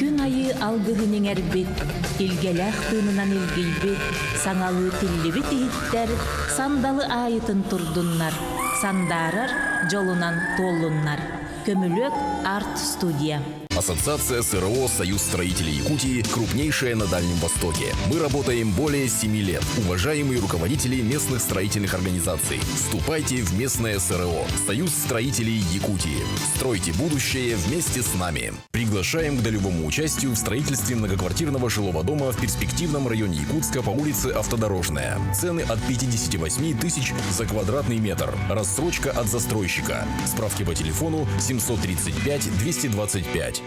[SPEAKER 5] Күн айыы алгыһын иҥэрбит, илгэлээх тыынынан илгийбит, саҥалыы тиллибит иһиттэр сандалы аайытын турдуннар, сандаарар дьолунан туоллуннар. Көмүлүөк арт-студия.
[SPEAKER 6] Ассоциация СРО «Союз строителей Якутии» крупнейшая на Дальнем Востоке. Мы работаем более 7 лет. Уважаемые руководители местных строительных организаций, вступайте в местное СРО «Союз строителей Якутии». Стройте будущее вместе с нами. Приглашаем к долевому участию в строительстве многоквартирного жилого дома в перспективном районе Якутска по улице Автодорожная. Цены от 58 тысяч за квадратный метр. Рассрочка от застройщика. Справки по телефону 735 225.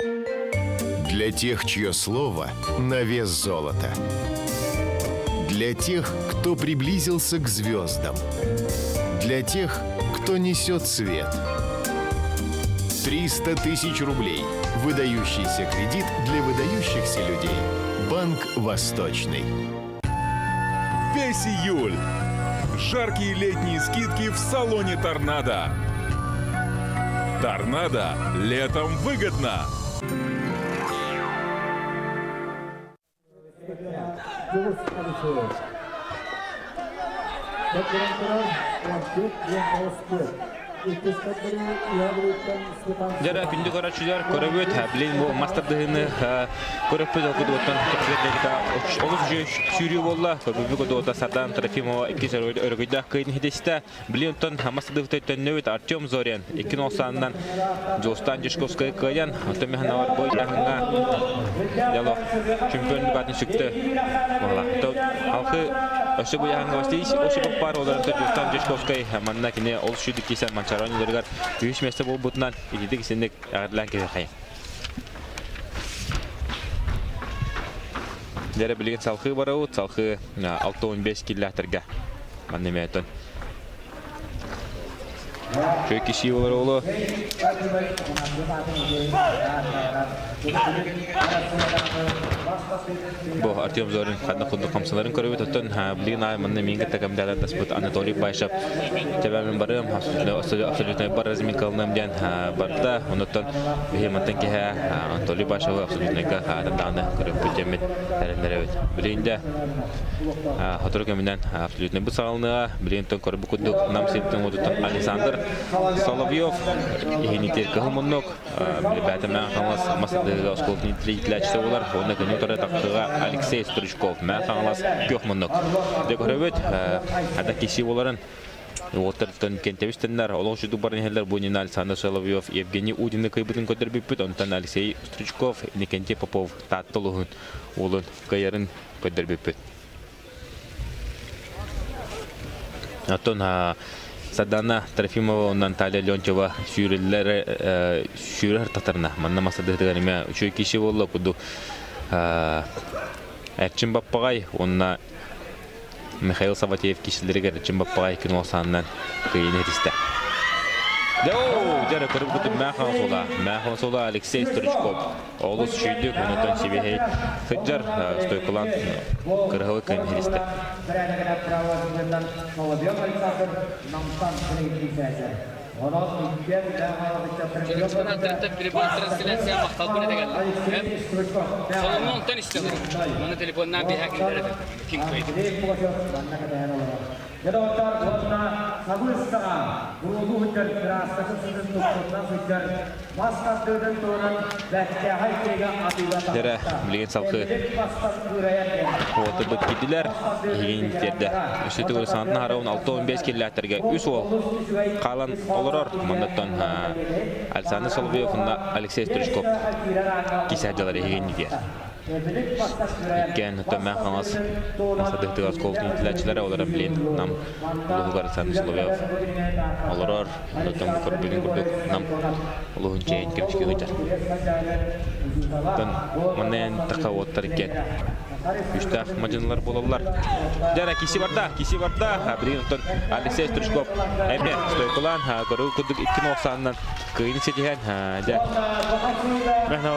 [SPEAKER 7] Для тех, чье слово на вес золота. Для тех, кто приблизился к звездам. Для тех, кто несет свет. 300 тысяч рублей. Выдающийся кредит для выдающихся людей. Банк «Восточный».
[SPEAKER 10] Весь июль. Жаркие летние скидки в салоне «Торнадо». «Торнадо» летом выгодно.
[SPEAKER 1] Дьэ, күндү көрөөччүлэр, көрөбүт, билин бу мастардыһыны көрөппүт окудуоттан олус үчүгэй сүүрүү буолла. Көрбүппүт кодуота Сардан Трофимова иккис өрөгөйдөөх кыайын хитистэ. Билин оттон мастардыһыты төннөбүт Артем Зорин 2-90-нан Дьулустан Дьишковскай кыайан, оттон механавар бой таһыңа ялох чемпион батын сүктө. Буолла. Халқы өссө бу яһаңга Василий Осипов бар, оларынта Дьулустан Дьишковскай манна кини ол шүйдік кисэн Манчарониларыгар үһүс месте болбутунан ититик исинник эҕэрдэлээн киһиэхэй. Дьэрэ билигин салхыы барабыт, салхыы 6-15 киллэхтэргэ. Манна эмээтон. Чөй киши болар олу. Бу Артем Зорин ханна курдук хамсаларын көрөбүт оттон билигин аай манна мин кытта кэмдээлэрдаспыт Анатолий Байшев тебэмин барыам абсолютно бар разминкалыным диэн барда онуттан биһи мантан киһэ Анатолий Байшевы абсолютныйга хаатан даҕаны көрөппүт диэммит эрэннэрэбит. Билигин дэ сотору кэминэн абсолютный бу саҕалыныаҕа билигин көрбүт курдук Нам сиртэн уотуттан Александр Соловьев иһинитир кыһыл муннук Бээтэ Мэҥэ Хаҥалас мас тардыһыыга оскуолатын иитиллээччитэ буолар. Уонна күнү утары тахсыыга Алексей Стручков Мэҥэ Хаҥалас күөх муннук. Дьэ көрөбүт, ада киси буоларын уоттартан кентэбистеннэр олох үчүгдүк баран иһэллэр бу иннинэ Александр Соловьев Евгений Удины кыайбытын көрдөрбүппүт. Онтон Алексей Стручков Иннокентий Попов Таатта улуһун уолун кыайарын көрдөрбүппүт. Оттон Сардана Трофимова уонна Наталья Леонтьева сүүрэллэр сүүрэр татарна манна масадыһытыгар эмэ үчүгэй киһи буолла курдук Эрчим Баппаҕай уонна Михаил Саватеев киһилэригэр Эрчим Баппаҕай күн уолсаанынан кыайыыны ситистэ. Дьэ, көрүп Мэхансула, Мэхансула Алексей Стручков Олус үчүйдүк, онутан сибиһэй сыдьар стойкалаан кырыһылы кыайан иһиристэ.
[SPEAKER 17] Соломон онтон истэ Маны телефоннаан биһэ кинилэр ким кыайдым.
[SPEAKER 3] Дьэ, уонна сабыс-саҕа буруолуу сылдьар кырааскатын сытын туппутунан сылдьар мас тардыытын туһунан бэртээхэй кинигэ атыыга
[SPEAKER 1] Дэрэ,
[SPEAKER 3] таҕыста.
[SPEAKER 1] билигин салгыы
[SPEAKER 3] Эбилик мастан кыырайар диэн
[SPEAKER 1] уотурбут киирдилэр. Иһигин тиэрдэ. Өссө төгүл санатын аһарабын 65 киллээттэргэ үс уол хаалан олорор. Маннаттан Александр Соловьев уонна Алексей Стручков кисээдьалар иһигин диэр. Иккиэн Төмөн Хаҥас Садыһытыгар оскуолатын иитиллээччилэрэ олорон билин Нам улууһугар Александр Соловьев олорор. Онтон бу көрбүтүн курдук Нам улууһун чэйин көмүскүү сылдьар. Оттон манна эн таха уоттар иккиэн күүстээх мадьынылар буолаллар. Дьэ киси барда, киси барда. Билигин оттон Алексей Стручков эмиэ стойкалаан көрүү курдук икки нуохсаанынан кыайыыны ситиһэн, дьэ,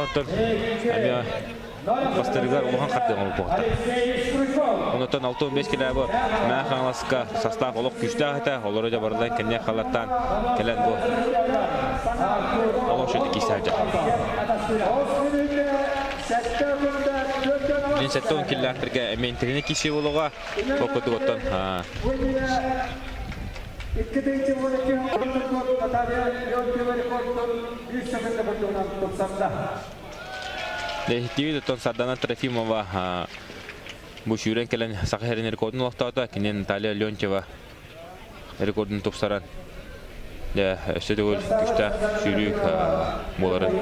[SPEAKER 1] оттон эмиэ бастарыгар улахан хардыы оҥорбуттар. Онтон 65 килэбы Мээ Хаҥаласка састаах олох күүстээх этэ. Олору дьэ барыларын кэнниэ халаттаан кэлэн бу олох шөтө киисэ сылдьар. Мин 70 киллээхтэргэ эмиэ интэриэһинэй киисэ буолуоҕа. Ол курдук оттон Иһиттибит оттон Сардана Трофимова бу сүүрэн кэлэн Саха сирин рекордун олохтоото. Кини Наталья Леонтьева рекордун тупсаран дьэ өссө төгүл күүстээх сүүрүү буоларын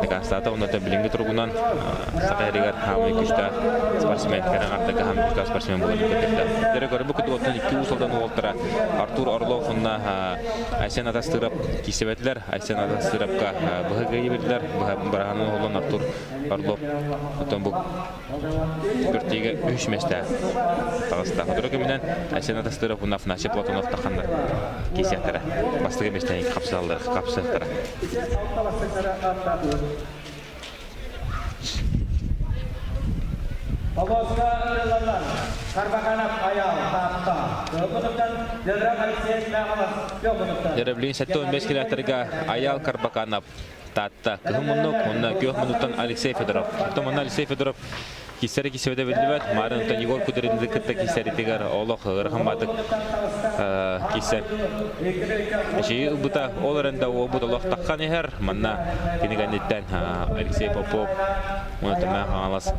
[SPEAKER 1] дакаастаата. Онно билиҥҥи туругунан Саха сиригэр хаамай күүстээх спортсмен, кэрэн ардыга хаамай күүстээх спортсмен буоларын көрдөрдө. Дьэ көрбүт кутуоттан икки уус алдан уолтара Артур Орлов уонна Айсен Атастыров киирсибэтилэр. Айсен Атастыровка быһа кыайыы бердилэр. Быһа быраһанын оһолон Артур Орлов оттон бу күртиигэ үһүс миэстэ таҕыста. Сотору кэминэн Айсен Атастыров уонна Афанасий Платонов тахханнар киирсиэхтэрэ. Бастакы миэстэни хапсыһаллар, хапсыахтара.
[SPEAKER 3] Обозка ырылаллар. Карбаканов Аял, Таатта. Көкөтөктөн Леврак Алексеевич Мягалов, Көкөтөктөн.
[SPEAKER 1] Дьэрэблин 75 километрга Аял Карбаканов, Таатта. Кыһыл муннук, онно күөх муннуктан Алексей Федоров. Оттон манна Алексей Федоров киссэри киссэбэтэ биллибэт. Марын оттон Егор Кудринды кытта киссэритигэр олох ыарахан баатык киссе. Эчи ылбыта ол эрэн да уолбут олох таххан иһэр. Манна кини кэнниттэн Алексей Попов уонна Төмөн Хаҥалас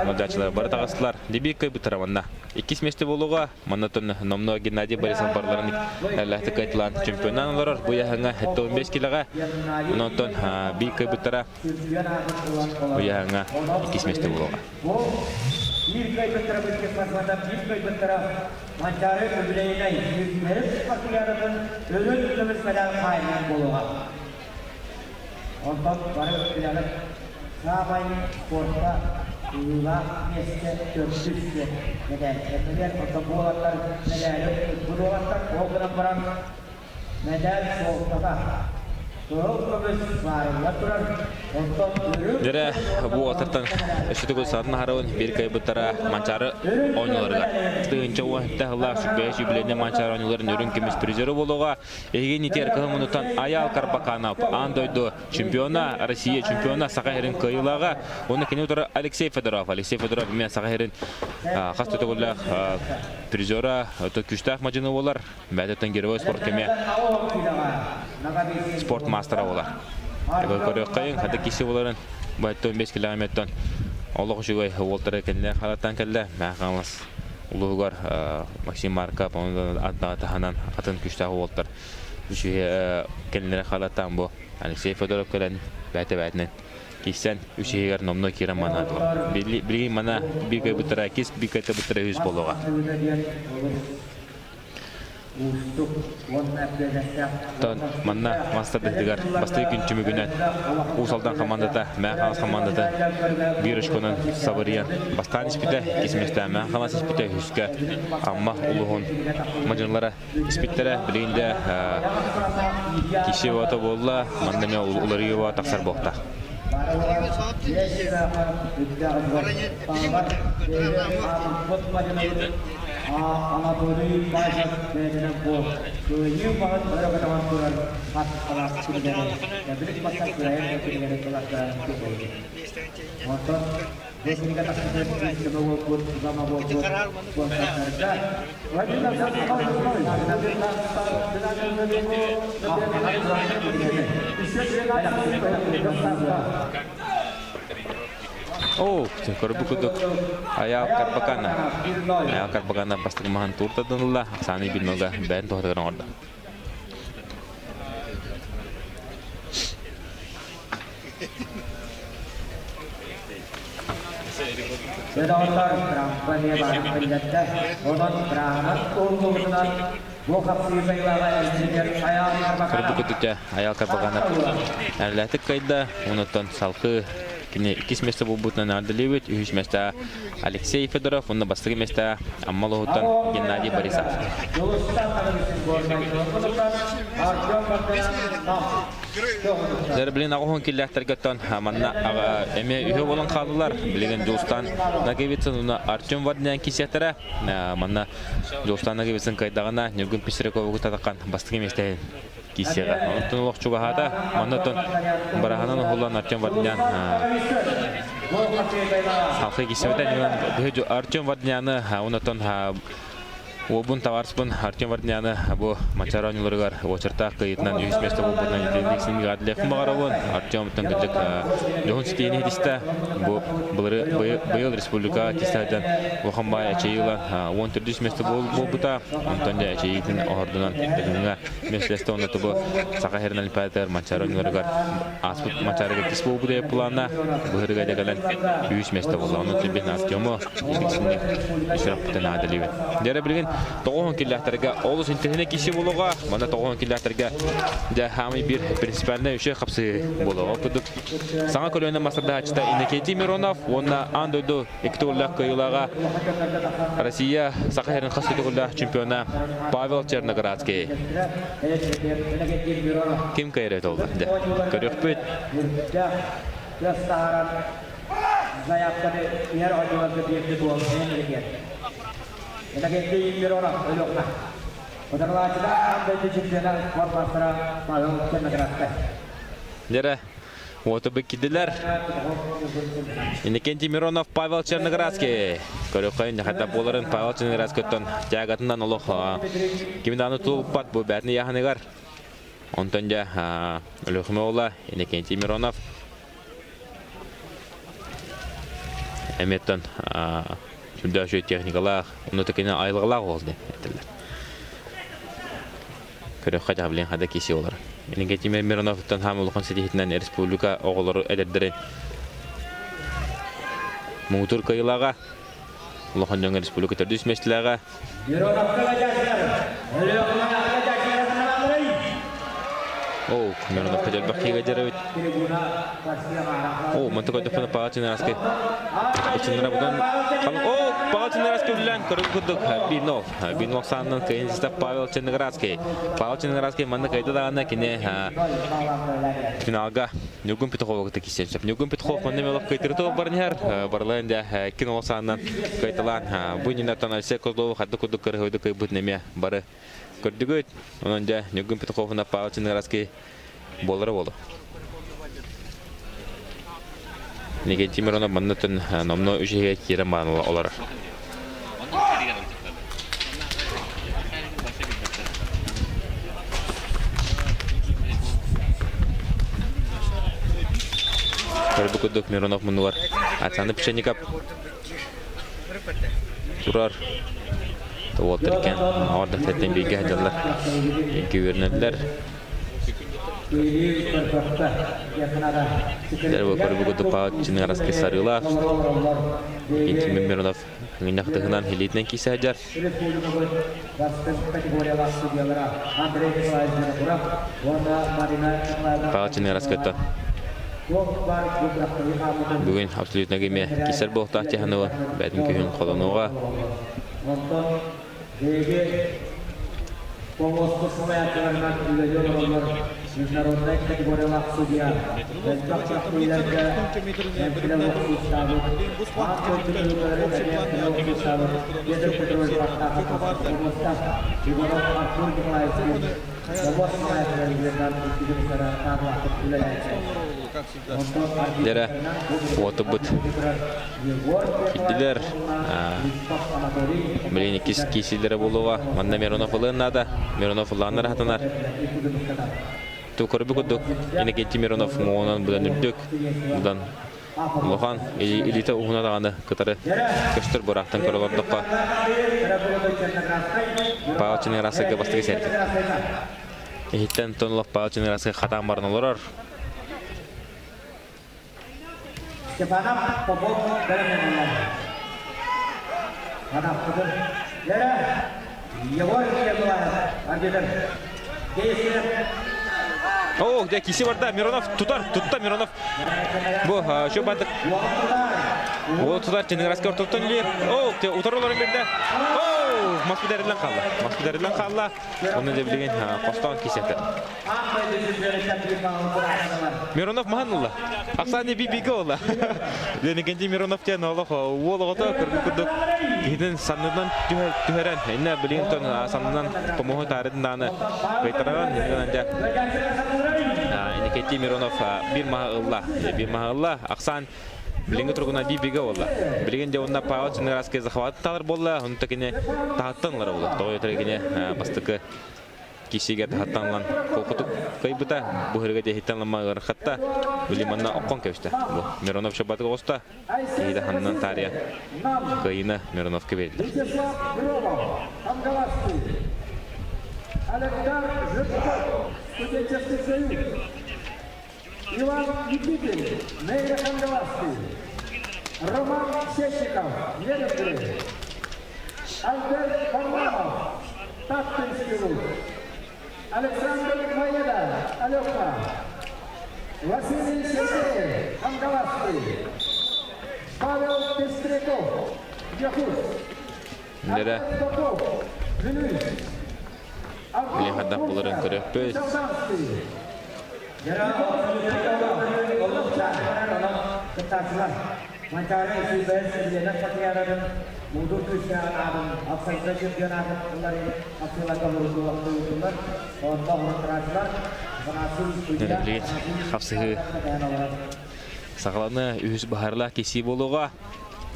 [SPEAKER 1] Модачылар бары таҕыстылар. Дебик кыайбыттара манна. Иккис миэстэ буолуоҕа. Манна номнуо Геннадий Борисов барларын эллэхтик кыайтылаан чемпионнаан олорор. Бу яһаҥа 75 килоҕа. Онтон биир кыайбыттара бу яһаҥа иккис миэстэ буолуоҕа.
[SPEAKER 3] Биир кыайбыттара бүттүк басмата, биир кыайбыттара Манчаары үбүлүөйүнэй Үһүс спартакиадатын өрүн көмүс медаль хаайынан буолуоҕа. Онтон бары билэҕит, саамай спортка тулуулаах миэстэ төрдүс диэн мэдээлтэн билэр. Онтон бу уолаттар мэдээли ылбыт уолаттар, ол гынан баран мэдээл суолтата кыһыл көмүс баарылла турар. Онтон үрүҥ
[SPEAKER 1] Дьэрэ бу уолаттартан өссө төгүл саатын аһарабын биир кыайбыттара Манчаары оонньууларыгар. Тыһыынча уон сыллаах сүбэһэ сүбэлэннэ Манчаары оонньууларын үрүҥ көмүс призеры буолуоҕа. Эһигини итиэр кыһыл муннуктан Айаал Карбаканов аан дойду чемпиона, Россия чемпиона, Саха сирин кыайыылааҕа. Уонна кини утары Алексей Федоров. Алексей Федоров эмиэ Саха сирин хас да төгүллээх призера, күүстээх мадьыны буолар. Бэйэтиттэн герой спорт кэмэ спорт маастара буолар. Көрүөххэйин, хата киси буоларын байтон 5 километртан олох үчүгэй уолтара кэннэ халаттан кэллэ. Мээ Хаҥалас улууһугар Максим Марков таһынан атын күүстээх уолтар үчүгэй кэллэрэ халаттан бу Алексей Федоров кэлэн бэйэтэ бэйэтинэн киирсэн үс иһигэр номнуо киирэн манаатылар. Билигин мана биир кыайбыттара иккис, биир кыайтарбыттара үһүс буолуоҕа. Оттон манна мас тардыһыытыгар бастакы күн түмүгүнэн Уус Алдан хамаандата, Мэҥэ Хаҥалас хамаандата биир очконан сабырыйан бастаан испитэ, иккис миэстэҕэ Мэҥэ Хаҥалас испитэ, үһүскэ Амма улууһун мадьынылара испиттэрэ. Билигин да киирсии буолла, манна эмиэ уларыйыы тахсар буолуохтаах.
[SPEAKER 3] Анатолий Бажев бэйэтинэн бу кыайыы маһын өрө көтөҕөн турар хас алаас кинигэни тэбилик бастан кыайан да кинигэни ыларга тиэтэйбит. Онтон бу кинигэ тахсыбыт көмө буолбут, зама буолбут спонсордарга
[SPEAKER 1] Оо, көрбүт курдук Айаал Карбакана. Айаал Карбакана бастакы маһын тууртадан ылла, Оксана Ибинога бэйэн туһатыгар оҥордо.
[SPEAKER 3] Дьэ, трампа эмиэ баарын биллэрдэ. Онон Браанат уһуллубутунан бу хапсыы сайылаҕа инженер Айаал
[SPEAKER 1] Көрбүт
[SPEAKER 3] Карбаканов
[SPEAKER 1] курдук дьэ, Айаал Карбаканов эрэлээхтик кыайда. Онуттан салгыы кини иккис миэстэ буолбутунан эҕэрдэлиибит. Үһүс миэстэ Алексей Федоров уонна бастакы миэстэ Амма олоһуттан Геннадий Борисов. Дьэ, билигин аҕыс киллээхтэргэ манна эмиэ үһү буолан хааллылар. Билигин Дьулустан Ноговицын уонна Артем Вардинян киирсиэхтэрэ. Манна Дьулустан Ноговицын кыайдаҕына Ньургун Пестрякову татакан бастакы миэстэһин киирсиэҕэ. Онтон олох чугаһаата. Манна оттон бараһынан уһуллан Артем Вардинян халқы киирсибитэ. Артем Вардиняны онтон Уолбун табаарыспын Артем Вардняны бу Манчаары оонньууларыгар уочартаах кыайыытынан үһүс миэстэ буолбутунан итинник синигадлиэхпин баҕарабын. Артемтан кырдьык дьоһун ситиини ситистэ. Бу былыры быйыл республика тистээден улахан баай эчэйии ылан 14 миэстэ буолбута. Онтон дьэ эчэйиитин оһордунан Дыгыҥҥа миэстэлэстэ уонна бу Саха сирин олимпиадатыгар Манчаары оонньууларыгар ааспыт Манчаарыга иккис буолбут плана быһырыга дьэ кэлэн үһүс миэстэ буолла. Онон билин Артему иккисинник үсүрөхпүтүн аадалыыбын. Дьэ билигин тоҕуһун киллээхтэргэ олус интэриэһинэй киси буолуоҕа. Манна тоҕуһун киллээхтэргэ дьэ хаамый биир принципиальнай үчүгэй хапсыһыы буолуоҕа. Ол курдук саҥа көлүөнэ мастардаһааччыта Иннокентий Миронов уонна аан дойду икки төгүллээх кыайыылааҕа Россия Саха сирин хас төгүллээх чемпиона Павел Черноградский. Ким кыайар толла? Дьэ, көрүөхпүт.
[SPEAKER 3] Заявканы иһэр оонньууларга биэрбит уол Энрике. Иннокентий Миронов өлүөххэ. Утарылааччыта аан дойду чемпиона спорт маастара Павел Черноградскай.
[SPEAKER 1] Дьэрэ, уоту кидилер. Иннокентий Миронов, Павел Черноградский. Көрөххөйүн хайда буоларын Павел Черноградскайтан тягатынан олох кими дааны тулуппат бу бээтин яханыгар. Онтон дьэ Өлөхүмэ уола Иннокентий Миронов эмиэттэн сүрдээх үчүгэй техникалаах, онно кини айылҕалаах уол диэн этэллэр. Көрөххө дьаһабылын хада киси олар. Иннокентий Мироновтан хаам улахан ситиһитинэн республика оҕолору эдэрдэрин муҥутуур кыайыылааҕа, улахан дьоҥҥо республика төрдүс миэстэлээҕэ. Оо, Мироновка дьэлбэх киигэ дьарабыт. Оо, манты көрдөхпүнэ Павел Чинараски. Чинара будан Оо, Павел Чинараски үллэн көрүк курдук 1-0. 1-0 саанынан кыайын Павел Черноградский. Павел Черноградский манна кыайда даҕаны кини финалга Ньургун Петуховы кытта киирсиэн сөп. Ньургун Петухов манна мелок кыайтырытыга баран иһэр. Барыларын да кино саанынан кыайталаан бу иннинаттан Алексей Козлову хадды курдук кырыһыйды кыайбытын эмиэ бары көрдүгүт. Онон дьэ Ньургун Петуховна Павел Черноградский буолара буолуо. Никитин Миронов маннатын номно үс иһигэр киирэн баран олорор. Көрбүт курдук Миронов муннугар Александр Печенников турар. Уолтар иккен оҕордох тэттэн бииргэ сылдьаллар. Икки үөрэнэллэр. Дэр курдук Павел Чингараский сарыылаах. Интимин Миронов Мунньах тыһынан илиитинэн киирсэ сылдьар. Павел Чингараскайтан бүгүн абсолютно эмиэ киирсэр буолуохтаах Тихонова бэйэтин күһүн холонуоҕа.
[SPEAKER 3] Международнай категориялаах судья, элбэх күрэхтэһиилэргэ чемпион састаабыт, аан дойду түһүлгэлэрин эмиэ чемпион састаабыт Петр Петрович Баттахов областах Егоров Артур Николаевич Бобос Николаевич иккитин таарлаахтык үлэлээччи.
[SPEAKER 1] Дэрэ уотубут кирдилэр. Билин иккис киисилэрэ буолуоҕа. Манна Миронов ылыан наада. Миронов ылааннар хатанар. Ту көрбү курдук Иннокентий Миронов муҥунан будан үрдүк, будан улахан илиитэ уһуна даҕаны кытары көстөр бураахтан көрө олордоххо Павел Ченерасыга бастакы сэрги. Иһиттэн тонолох Павел Ченерасыга хатаан баран олорор.
[SPEAKER 3] Степанов Попов бэлэмнэнэллэр. Хатахпытын Лера Егор Николаев арбитр. Действие.
[SPEAKER 1] О, где киси барда, Миронов тутар, тутта Миронов. Бу, şu бардык. О, тутар, Ченеграска ортоттон илер. О, те утар олорон берде. О, мас бідерілен қалла. Мас бідерілен қалла. Оны де билген қостан кисетті. Миронов махан улла. Оксана би-биге улла. Леникенти Миронов тен олох уол оҕото көргү курдук киһитин саннынан түһэрэн, инна билигин тон саннынан помоһу таарытын дааны кыйтаран, инна Иннокентий Миронов бир маһа ылла. Бир маһа ылла. Оксан билиҥҥи туругунан би-биге болла. Билигин де онна Павел Чыныраскай захват талар болла, онто кини таһаттан ылар болла. Тоҕо кини бастакы кисигэ таһаттан холкутук кыйбыта, бу хырыга дьэһиттэн ламма ыарахатта, били манна оккон кэбистэ. Бу Миронов шабатык оҕуста, киһи ханнан таарыйа кыйына Мироновка бердилер.
[SPEAKER 12] Вячеслав Громов, Кангаласский. Александр Жирков, Студенческий союз. Иван Никитин, Нейра Кангаласский. Роман Сечников, Нерюнгри. Альберт Варламов, Таттинский вуз. Александр Маеда, Алёха. Василий Сергеев, Кангаласский. Павел Пестряков, Якутск.
[SPEAKER 1] Лера
[SPEAKER 12] Попов, Вилюйск.
[SPEAKER 1] били хаддах буларын көрөппүт.
[SPEAKER 3] Манчаары сүүбэс Елена Патриаратын мудур күүстээх аатын абсолютно чемпионатын ылларын апсыыларга бурутулар, онно хуруттараачылар
[SPEAKER 1] Лера билигин хапсыһы саҕаланы үһүс баһарла кисии буолуоҕа.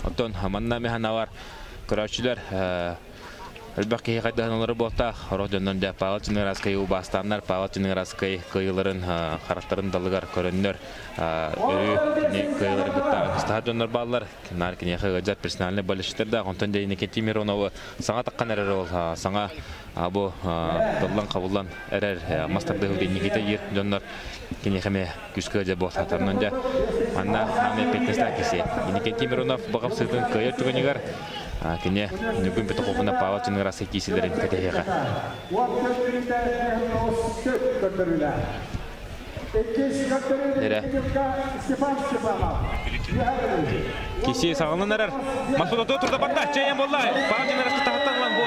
[SPEAKER 1] Оттон манна механавар көрөөччүлэр элбэх киһи хайдаһын олору буолтаах. Орох дьоннон дьэ Павел Чыныраскай убаастааннар, Павел Чыныраскай кыайыыларын харахтарын далыгар көрөннөр өрүү кини кыайыыларын кытта ыстаһар дьоннор бааллар. Наар киниэхэ ыалдьар персональный болельщиктар да, онтон дьэ Иннокентий Мироновы саҥа таххан эрэр ол саҥа бу тыллан хабыллан эрэр мас тардыһыы Никита диир дьоннор киниэхэ эмиэ күүскэ дьэ буолсаатарынан дьэ манна аны пятнадцать киси Иннокентий Миронов баҕапсыытын кыайар түгэнигэр кини Ньургун Петуховна Павел Чыныгырасы киисилэрин кэтэһиэҕэ. Эрэ. Киси саҕаланан эрэр. Масуда турда барда. Чэйэн болла. Павел Чыныгырасы таһаттан ылан бу.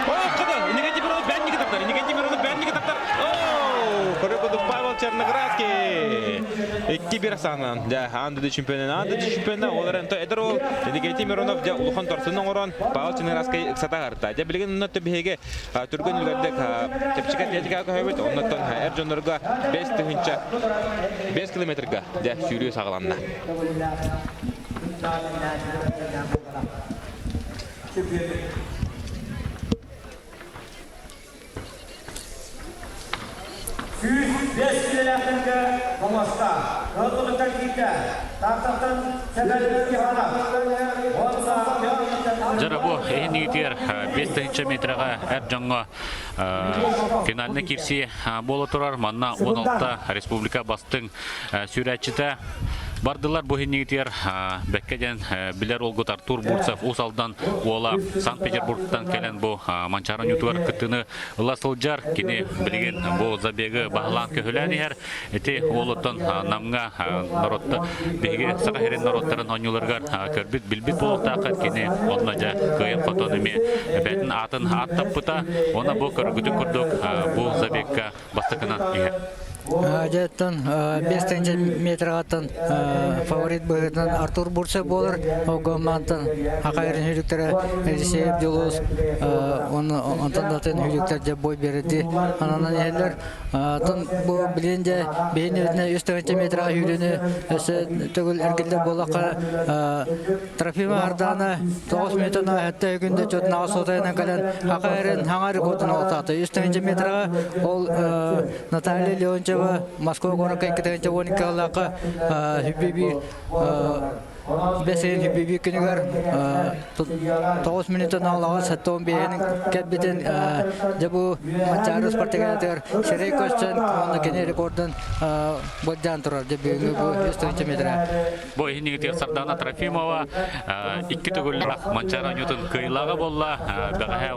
[SPEAKER 1] О, кыды! Иннокентий Миронов бәнники таптар. Иннокентий Миронов бәнники таптар. О, көрө Павел Черноградский. 2-1 санан. Дьэ, аан дойду чемпионы, аан дойду чемпионы ол эрэн эдэр ол Иннокентий Миронов дьэ улахан торсун оҥорон Павел Черноградский ыксата харта. Дьэ билигин онно биһиги түргэн үлүгэрдик чэпчэки атлетикаҕа көһөбүт. Оннуттан эр дьоннорго 5 тыһыынча 5 километрга дьэ сүүрүү саҕаланна.
[SPEAKER 3] Сүүс үлэлээхтэргэ помоста. Кыһыл киирдэ. Тааттаттан Сэмэн Степанов.
[SPEAKER 13] Дьара бу иһин иитигэр 5 метрэҕэ эр дьоҥҥо финальный киирсии буола турар. Манна 16 республика бастыҥ сүүрээччитэ бардылар. Бу иһин бэккэ диэн билэр уолгут Артур Бурцев Уус Алдан уола Санкт-Петербургтан кэлэн бу Манчаары ньутугар кыттыыны ыла сылдьар. Кини билигин бу забегы баһылаан көһүлээн иһэр. Ити уолуттан Намҥа народта биһиги Саха сирин народтарын оонньууларыгар көрбүт билбит буолуохтааххыт. Кини онно дьэ кыайан хотон эмиэ бэйэтин аатын ааттаппыта. Уонна бу көргүтүн курдук бу забегка бастакынан иһэр.
[SPEAKER 14] Дьэттэн 5 метргаттан фаворит быһыытынан Артур Бурцев буолар. Огомантан Хакайрын хүрүктэрэ Елисеев Дьулус онтон датын хүрүктэр дьэ бой берди ананан иһэллэр. Тон бу билин дьэ биһин үтүнэ 3 метрга хүрүнү өссө төгүл эргиллэр буоллахха Трофима Ардана 9 минутаны әтті күнде чотнаға сотайынан кэлэн Хакайрын хаҥа рекордун олтаата. 3 метрга ол Наталья Леонтьева Москва куоракка 212 сыллаахха хүбби бэсин хүбби күнүгэр 9 минутан алаҕа 75-ин кэлбитин дьэ бу Манчаары спартакиадатыгар сирэй көстөн уонна кини рекордун былдьаан турар дьэ бүгүҥҥү бу 3 метра.
[SPEAKER 13] Бу иһинигитигэр Сардана Трофимова икки төгүллээх Манчаары оонньуутун кыайыылааҕа буолла. Бэҕэһээ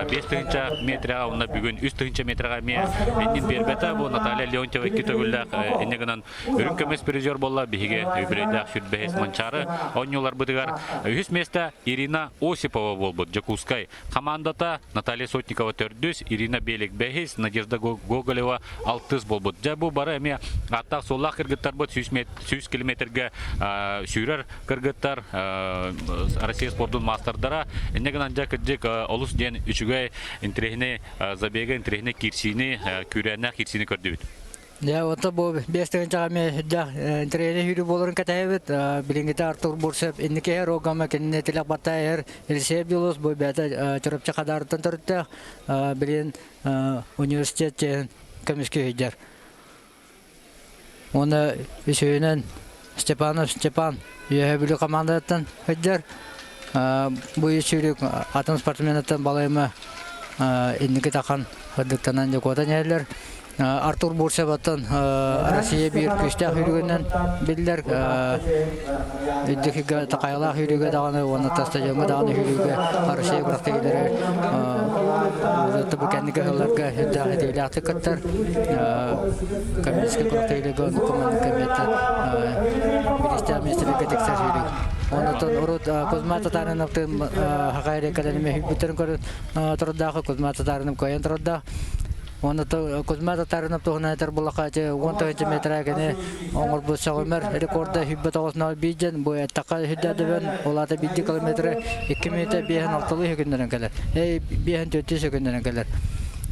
[SPEAKER 13] 5 тыһыынча метрэҕэ уонна бүгүн 3 тыһыынча метрэҕэ эмиэ иннин биэрбэтэ. Бу Наталья Леонтьева икки төгүллээх инньэ гынан үрүҥ көмүс призер буолла. Биһиги юбилейдаах 25 Манчаары оонньууларбытыгар үһүс миэстэ Ирина Осипова буолбут Дьокуускай хамаандата Наталья Сотникова төрдүс, Ирина Белик бэһис, Надежда Гоголева алтыс буолбут. Дьэ бу бары эмиэ ааттаах-суоллаах кыргыттарбыт 100 километрга сүүрэр кыргыттар Россия спордун маастардара. Инньэ гынан дьэ кырдьык олус диэн үчүгэй интэриэһинэй забега, интэриэһинэй киирсиини, күүрээннээх киирсиини көрдүбүт.
[SPEAKER 14] Дьэ, онто бу 5 тыһыынчаҕа эмиэ дьэ интэриэһинэй сүүрүү буоларын кэтэһэбит. Билиҥҥитэ Артур Бурцев инники иһэр, Огама кинини тилэх баттаа иһэр. Елисей Белос бу бэйэтэ Чурапчы Хадаарыттан төрүттээх. Билигин университет чиэһин көмүскүү сылдьар. Уонна үсүһүнэн Степанов Степан Үөһээ Бүлүү командатыттан сылдьар. Бу үс сүүрүк атын спортсменыттан балайма инники тахан сырдыктанан дьокуотан иһэллэр. Артур Бурцеваттан Россия биир күүстээх сүүрүгүнэн биллэр. Үрдүк такайалаах сүүрүүгэ даҕаны уонна стадиоҥҥа даҕаны сүүрүүгэ Россия күрэхтэһиилэрэ бу кэнники сылларга үрдээх итиилээхтик кыттар. Коммунистическай күрэхтэһиилэргэ оннук маннык кэмиэттэн бириистээх миэстэлэргэ тиксэр сүүрүк. Оннуттан урут Кузьма Татариновтыын Хакайры кэлэн хүлбүттэрин көрөн турардаах Кузьма Татаринов кыайан турардаах. Уонна Кузьма Татаринов туһунан этэр буллахха 10 метр кини оҥорбут сөҕүмэр рекорда 109 биирден бу эттэххэ хүддээдэбэн ол аата биирдии километры 2 минута 5 6 секүндэнэн кэлэр. Эй 5 4 секүндэнэн кэлэр.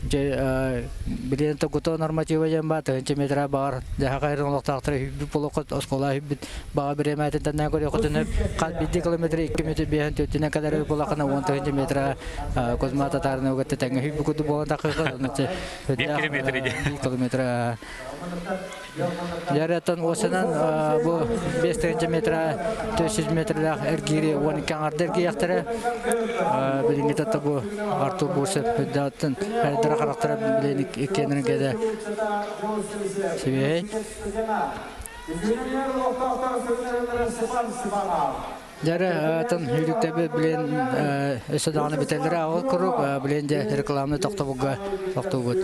[SPEAKER 14] Дьэ билигин гуто норматива диэн баар тыһыынча метра баҕар дьаһаха эрин олохтоохторо хүббүт болоххут оскуола хүббүт баҕа бириэмэтин тэннээн көрүөххүтүн хас биирдии километр 2 минута 5 төртүнэн кэлэр булахына 10 тыһыынча метра Кузьма Татаринова кытта тэҥҥэ хүббүт курдук буолан тахыыха
[SPEAKER 13] Биир километр
[SPEAKER 14] биир километр Жараттан уосанан бу 5 метра 400 метрлээх эргиири 12 аҥарда эргийэхтэрэ. Билиҥҥитэ бу Артур Бурцев үрдэҕиттэн эрдэрэ харахтара билигин иккиэннэрин кэдэ сибиэһэй. Дьэрэ атын үрүктэби билин өссө даҕаны бүтэллэрэ ол куруук билин дьэ рекламаны тохтобулга тохтуубут.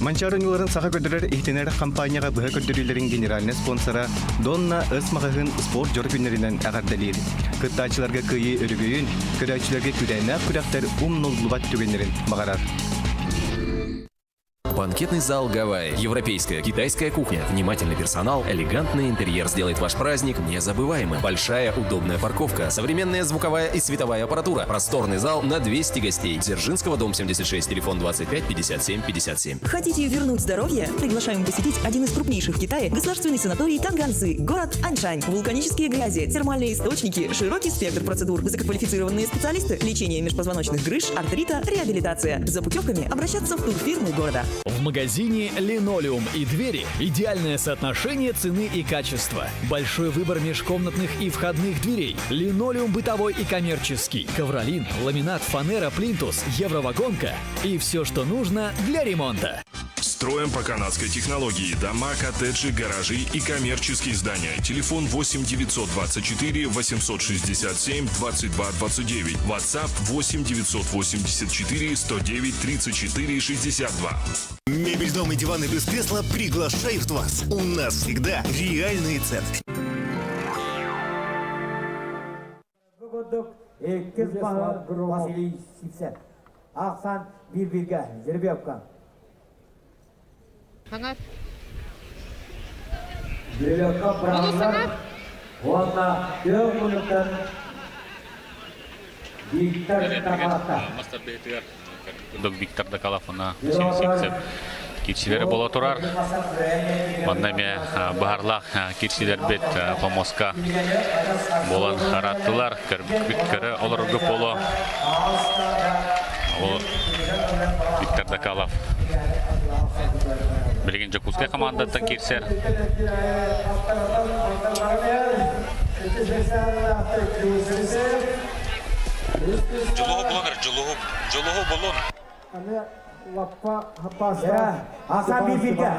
[SPEAKER 4] Манчаары оонньууларын саха көрдөрөр иһитинэр хампаанньаҕа быһа көрдөрүүлэрин генеральнай спонсора Донна Ыс маҕаһыын спорт дьоро күннэринэн эҕэрдэлиир. Кыттааччыларга кыайыы өрөгөйүн, көрөөччүлэргэ күүрээннээх күрэхтэр умнуллубат түгэннэрин баҕарар.
[SPEAKER 6] Банкетный зал «Гавайи». Европейская, китайская кухня, внимательный персонал, элегантный интерьер сделает ваш праздник незабываемым. Большая удобная парковка, современная звуковая и световая аппаратура, просторный зал на 200 гостей. Дзержинского, дом 76, телефон 25 57 57.
[SPEAKER 8] Хотите вернуть здоровье? Приглашаем посетить один из крупнейших в Китае государственный санаторий Танганзы, город Аньшань. Вулканические грязи, термальные источники, широкий спектр процедур, высококвалифицированные специалисты, лечение межпозвоночных грыж, артрита, реабилитация. За путевками обращаться в турфирмы города.
[SPEAKER 9] В магазине «Линолеум и двери» идеальное соотношение цены и качества. Большой выбор межкомнатных и входных дверей. Линолеум бытовой и коммерческий. Ковролин, ламинат, фанера, плинтус, евровагонка и все, что нужно для ремонта.
[SPEAKER 10] Строим по канадской технологии дома, коттеджи, гаражи и коммерческие здания. Телефон 8 924 867 22 29. WhatsApp 8 984 109 34 62.
[SPEAKER 11] Мебель, дом и диваны без кресла приглашают вас. У нас всегда реальные цены.
[SPEAKER 3] Иккис Василий Сипсен. Ахсан bir-birge Жеребьевка.
[SPEAKER 17] Хаҥас.
[SPEAKER 3] Жеребьевка быраҕыллар уонна күөх муннуктан Виктор Дакалов.
[SPEAKER 13] Виктор Дакалов уна Сивцев кирсилери бола турар. Манна эмиэ баһарлаах кирсилербит помоска болан хараттылар. Көрө олорорго поло. Ол Виктор Дакалов билигин Дьокуускай командаттан киирсэр.
[SPEAKER 1] Дьулуһу булун, дьулуһу, дьулуһу булун.
[SPEAKER 3] Асан Бифика.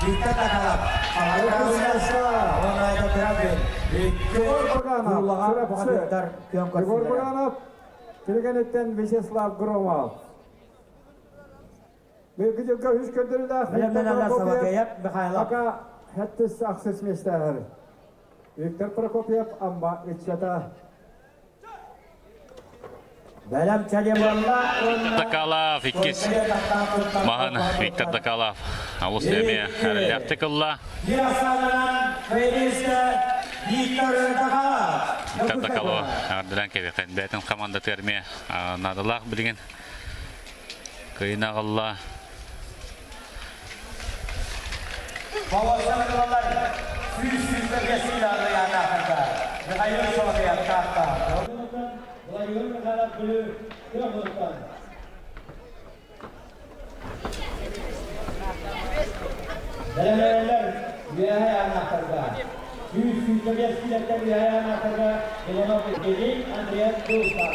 [SPEAKER 3] Виктор Дакалов.
[SPEAKER 12] Егор Буранов, Түргэнеттен Вячеслав Громов. Бүйгүдүккө үс көрдөрүүлээх Виктор Прокопьев ака хэттис ахсыс миэстээһэр. Виктор Прокопьев Амма ыччата.
[SPEAKER 3] Бэлэм чалемалла
[SPEAKER 13] Виктор Дакалов иккис маһын Виктор Дакалов алыс эмиэ эрэллээхтик ылла. Виктор Дакалов ардынан кэбиэхин бэйэтин командатыгар эмиэ наадалаах билигин кыйын аҕалла.
[SPEAKER 3] Бэлэмнэнэллэр үөһэ анаахтарга. 125 килэттэн үөһэ анаахтарга Иванов Евгений, Андреев Дулсан.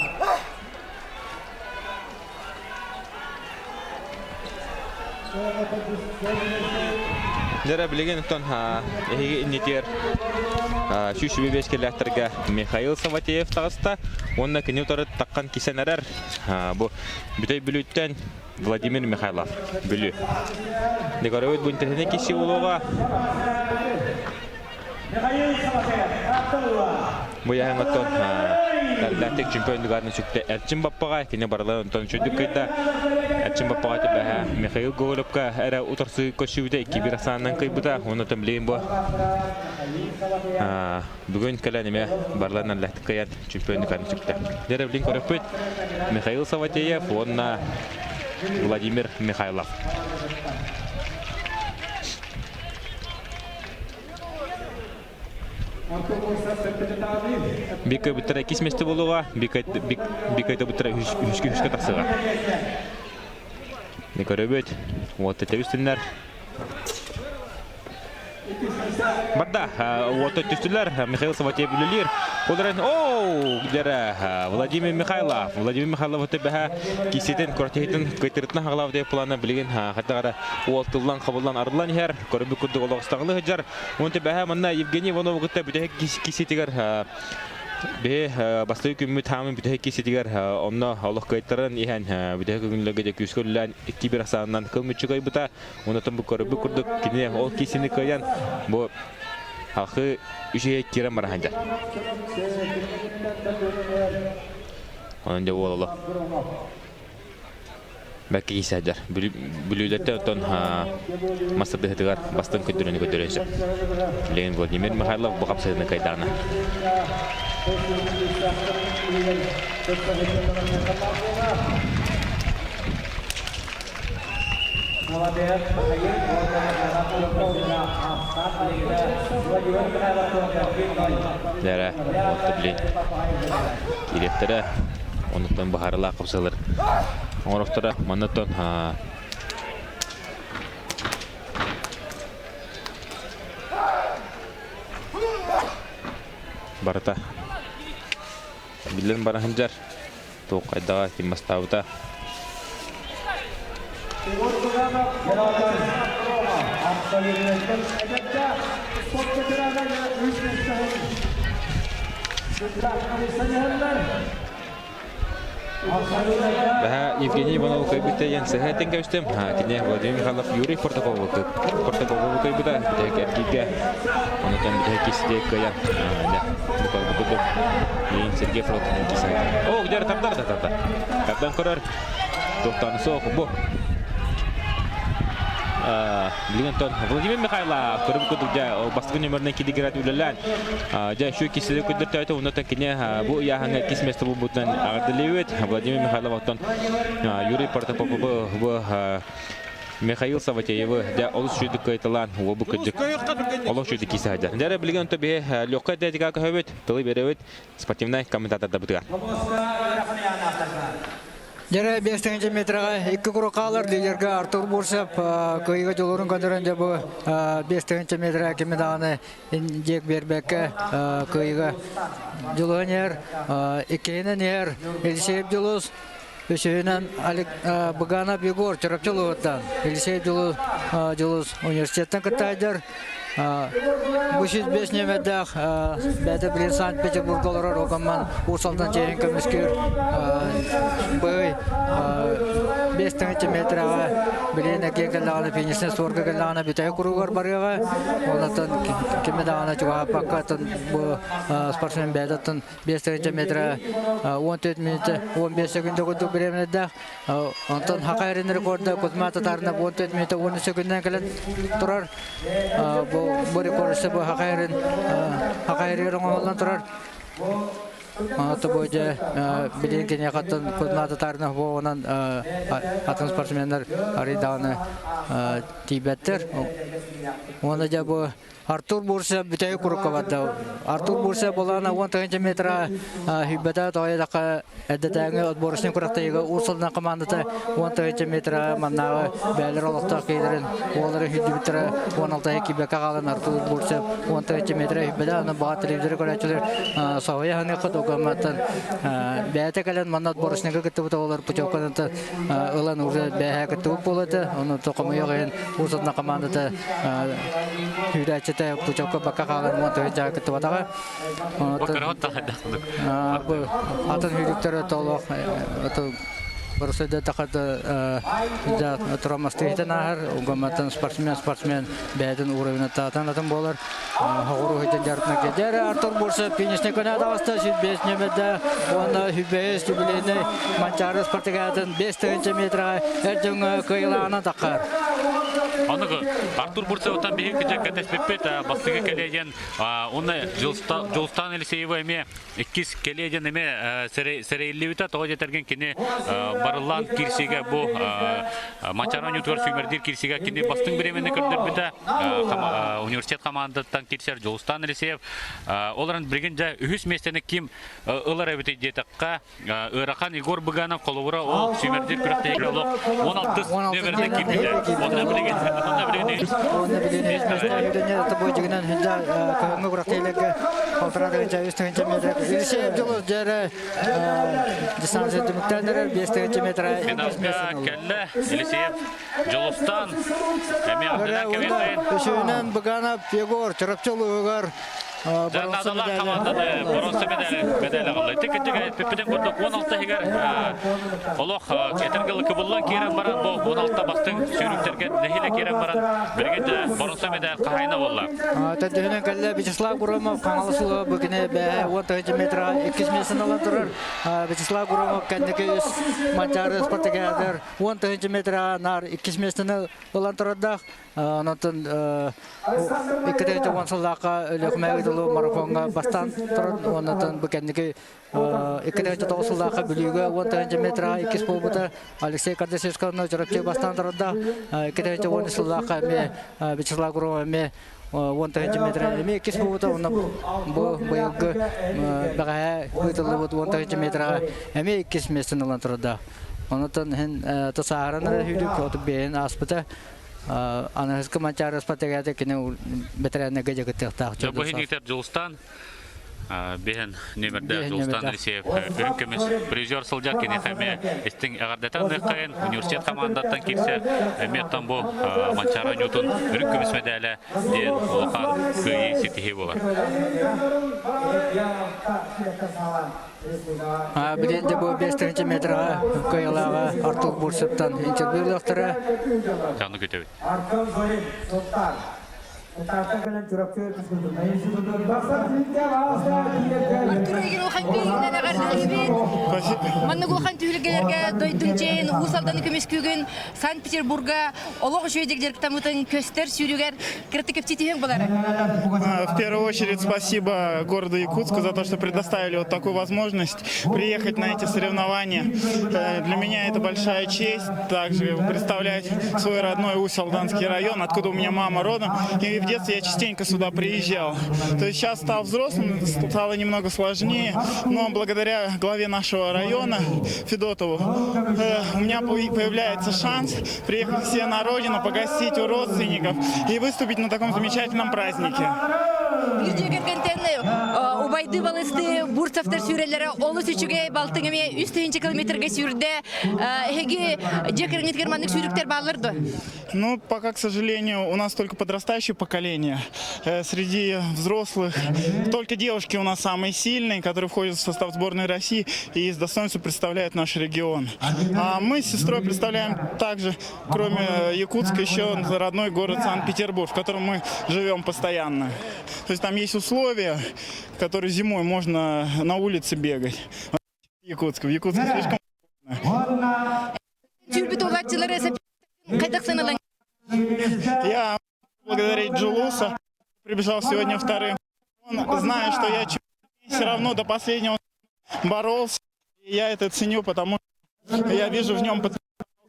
[SPEAKER 1] Дьэ билигин оттон эһиги иннитигэр 125 кэллээхтэргэ Михаил Саватеев таҕыста уонна кини утары таххан кисэн эрэр. Бу Бүтэй Бүлүүттэн Владимир Михайлов Бүлүү. Декоровит бу интэриэһинэй киси буолуоҕа. Бу яһын оттон Тардатик чемпион дугаатын сүктэ Эрчим Баппаҕа кини барыларын онтон үчүгдүк кыйда. Эрчим Баппаҕа түбэһэ Михаил Гоголевка эрэ утарсыы көрсүбүтэ 2-1 ахсаанынан кыйбыта. Уонна билигин бу бүгүн кэлэн эмиэ барыларын аллахтык кыйан чемпион дугаатын сүктэ. Дьэ билин көрөппүт Михаил Саватеев уонна Владимир Михайлов. Бика бүттэрэ иккис миэстэ буолуоҕа, Бика бүттэрэ үһүскэ үһүскэ тахсыаҕа. Көрөбүт, уотта тэбистиннэр. Барда, уотта түстүлэр, Михаил Саватеев үлэлиир. Ол эрэн, оу, дэрэ, Владимир Михайлов, Владимир Михайлов өтөбөһө кисетин, куртиһитин кыйтырытына хагалав деп плана билигин хаттагара уол тыллан хабыллан арыллан иһэр, көрбүт курдук олоҕустаҕылы сылдьар. Уон төбөһө манна Евгений Иванов кытта бүтэһик киситигэр Бе бастакы күммүт хаамын бүтэһик киситигэр онно олох кыайтаран иһэн бүтэһик күнлэргэ дьэ күүскэ үлэлээн 2-1 ахсаанынан кыл мүччү кыайбыта. Онтон бу көрбүт курдук кини ол кисини кыайан бу халқы үчүгэй киирэн бара сылдьар. Онон дьэ уол олох бэркэ киирсэ сылдьар. Бүлүүлэртэн оттон мас тардыһытыгар бастыҥ көрдөрүүнү көрдөрүөн сөп. Билигин Владимир Михайлов бу хапсыһыыны кыайдаҕына. Дэрэ, отто билин киириэхтэрэ, онуттан баһарылаах хапсыһылар оҥорохторо. Маннаттан барыта биллэн бара сылдьар. Туох хайдаҕа ким бастаабыта. Бэһэ Евгений Иванов кыайбыта диэн сыһа этэн кэбистим. Кини Владимир Михайлов Юрий Портакову Портакову кыайбыта. Бүтэһик эргииргэ. Онтон бүтэһик кисти кыайан. Бу Еин Сергей Фролкин кисайда. О, где тардар да тардар. Тардан көрөр. Туохтан суох бу. Билигин Владимир Михайлов көрүм курдук дьэ бастакы нөмеринэн кидигират үлэлээн дьэ şu кисили күндөртөөтө оннотон кини бу ыйааһыҥҥа иккис место булбутунан аҕырдылыбыт Владимир Михайлов оттон Юрий Протопоповы бу Михаил Саватеевы дьэ олус үчүгдүк кыайталаан уолбу кырдьык олох үчүгдүк киирсэ сылдьар. Дьэ билигин онто биһи легкай атлетикаҕа көһөбүт, тылы биэрэбит спортивнай комментатордарбытыгар.
[SPEAKER 14] Дьэрэ 5 метраҕа икки куру хаалар лидергэ Артур Бурсов кыайыыга дьулуурун көрдөрөн дьэ бу 5 метра кими даҕаны диэк биэрбэккэ кыайыыга дьулуһан иһэр. Иккиһинэн иһэр Елисеев Дьулус, үсүһүнэн Быганов Егор Чурапчы улууһуттан Елисеев Дьулус университеттан кыттаайдар. Бу 105 нүөмэрдээх бэйэтэ билин Санкт-Петербурга олорор Огамман Уус Алдан чиэһин көмүскүүр быый 5 метраҕа билин эргиэн кэллэҕинэ финишнэй суорга кэллэҕинэ бүтэһик куруугар барыаҕа. Онтон кими даҕаны чугаһаппакка бу спортсмен бэйэтэ 5 метра 14 минута 15 секунда курдук бириэмэлэрдээх. Онтон Хака эрин рекорда Кузьма Татаринов 14 минута 13 секундынан кэлэн турар. Бу бу рекорд бу Хака эрин Хака эригэр оҥоһуллан турар. Аты бу дьэ билигин киниэхэттэн Кузьма Татаринов буолуонан атын спортсменнар арый даҕаны тиийбэттэр. Уонна дьэ бу Артур Бурсев бүтэһик курукка барда. Артур Бурсев болаана 10 метра хүббэтэ тоҕойдахха эрдэтээҥи отборочный күрэхтэһиигэ Уус Алдан командата 10 метра маннааҕы бээлэр олохтоох киһилэрин уоллары хүддүбүттэрэ 16 киирбэккэ хаалан Артур Бурсев 10 метра хүббэтэ аны баҕа телевизоры көрөөччүлэр соһуйа саныаххыт угамматтан бэйэтэ кэлэн манна отборочныйга кыттыбыт оҕолор путевканы ылан уже бэйэ кыттыбыт буолата ону хомойуох иһин Уус Алдан командата Сүүрээччитэ путевка бакка хаалан уон тыһыынча дьаһа кыттыбатаҕа. Атын сүүрүктэр толох Барысайда турамастыһытан ааһар, угамматтан спортсмен спортсмен бэйэтин уровена таатан атын буолар. Хоҕуру сылдьан дьарытына кэлдэр Артур Бурсов финишне көнө таҕыста 105 нөмерде уонна 105 юбилейный Манчаары спартакиадатын 5 метраҕа эр дьоҥҥо кыайылааҕынан таххар.
[SPEAKER 13] Аныгы Артур Бурцевтан биһиги кыдьа кэтэспиппит бастакы кэлиэ диэн уонна Дьулустаан Елисеева эмиэ иккис кэлиэ диэн эмиэ сэрэйиллибитэ тоҕо диэтэргин кини барыллаан киирсиигэ бу Манчаары оонньуутугар сүүмэрдиир киирсиигэ кини бастыҥ бириэмэни көрдөрбүтэ университет хамаандаттан киирсэр Дьулустаан Елисеев ол эрэн билигин дьэ үһүс миэстэни ким ылар эбитий диэтэххэ ыарахан Егор Быганов холобура ол сүүмэрдиир күрэхтэһиигэ олох 16 нөмеринэ киирбитэ. Онно билигин онно билигин
[SPEAKER 14] Онно билигин тобойдугунан кыһыҥҥы күрэхтэһиилэргэ полтора тыһыынча үс тыһыынча метр Елисеев Дьулус дьэрэ дистанция түмүктээн эрэр биэс тыһыынча метр
[SPEAKER 13] Финалга кэллэ Елисеев Дьулустан эмиэ
[SPEAKER 14] Үсүһүнэн Быганов Егор Чурапчы улууһугар
[SPEAKER 13] Дьадаалаах хамаанданы боруонса медали аҕалла. Ити кырдьык эппиппитин курдук 16 иһигэр олох этэргэ кыбыллан киирэн баран бу 16 бастыҥ сүүрүктэргэ нэһиилэ киирэн баран билигин дьэ боруонса медаль хаһаайына буолла.
[SPEAKER 14] Төрдүһүнэн кэллэ Вячеслав Громов Хаҥалас улууһа бу кини бэһэ 10 метра иккис миэстэни ылан турар. Вячеслав Громов кэнники үс Манчаары спартакиадыгар 10 метра наар иккис миэстэни ылан турардаах. Онтон 2010 сыллаахха Өлүөхүмэ ыытыллыбыт марафоҥҥа бастаан туран, уоннатан бу кэнники 2009 сыллаахха Бүлүүгэ 10 метраҕа иккис буолбута. Алексей Кардашевсканы Чурапчы бастаан турарда. 2010 сыллаахха эмиэ Вячеслав Гурова эмиэ 10 метр эмиэ иккис буолбута. Онно бу быйылгы бэҕэһээ ыытыллыбыт 10 метраҕа эмиэ иккис миэстэни ылан турарда. Онтон иһин тасааһыран эрэ сүүрүк отут биэһин ааспыта. Аныгыскы Манчаары спартакиада кини бэтэрээннэргэ дьэ кыттыахтаах.
[SPEAKER 13] Бу иһин Дьулустан биһэн нөмердээх Дьулустан Алексеев үрүҥ көмүс призер сылдьар киниэхэ эмиэ истиҥ эҕэрдэтэ аныаххайын университет командаттан киирсэр эмиэ оттон бу Манчаары оонньуутун үрүҥ көмүс мэдээлэ диэн улахан кыайыы ситиһии буолар.
[SPEAKER 14] Билигин де бу 5 метраҕа кыайылааҕа Артур Бурцевтан интервью ылыахтара.
[SPEAKER 13] Чаны күтэбит.
[SPEAKER 12] Артем Зорин, Султан.
[SPEAKER 17] Артур Игин улахан кыайыынан эҕэрдэлиибит. Маннык улахан түһүлгэлэргэ дойдуҥ чэйин Уус Алданы көмүскүүгүн Санкт-Петербурга олох үчүгэй дьарыктаммытын көстөр сүүрүгэр кыратык кэпсэтиһиҥ буолара.
[SPEAKER 18] В первую очередь спасибо городу Якутску за то, что предоставили вот такую возможность приехать на эти соревнования. Для меня это большая честь также представлять свой родной Усть-Алданский район, откуда у меня мама родом. И в детстве я частенько сюда приезжал. То есть сейчас стал взрослым, стало немного сложнее, но благодаря главе нашего района Федотову у меня появляется шанс приехать все на родину, погостить у родственников и выступить на таком замечательном празднике.
[SPEAKER 17] Биир дьиэ кэргэнтэн убайды балысты Бурцевтар сүүрэллэрэ олус үчүгэй балтыҥ эмиэ 3 тыһыынча километрга сүүрдэ. Эһиги дьиэ кэргэҥҥитигэр маннык сүүрүктэр бааллар дуо?
[SPEAKER 18] Ну, пока, к сожалению, у нас только подрастающее поколение. Среди взрослых только девушки у нас самые сильные, которые входят в состав сборной России и с достоинством представляют наш регион. А мы с сестрой представляем также, кроме Якутска, еще родной город Санкт-Петербург, в котором мы живем постоянно. То есть там есть условия, которые зимой можно на улице бегать. Якутск. В Якутске слишком
[SPEAKER 17] Сүүрбүт уолааччылары хайдах сыаналаан?
[SPEAKER 18] Я благодарить Джулуса, прибежал сегодня вторым. Он, зная, что я все равно до последнего боролся. И я это ценю, потому что я вижу в нем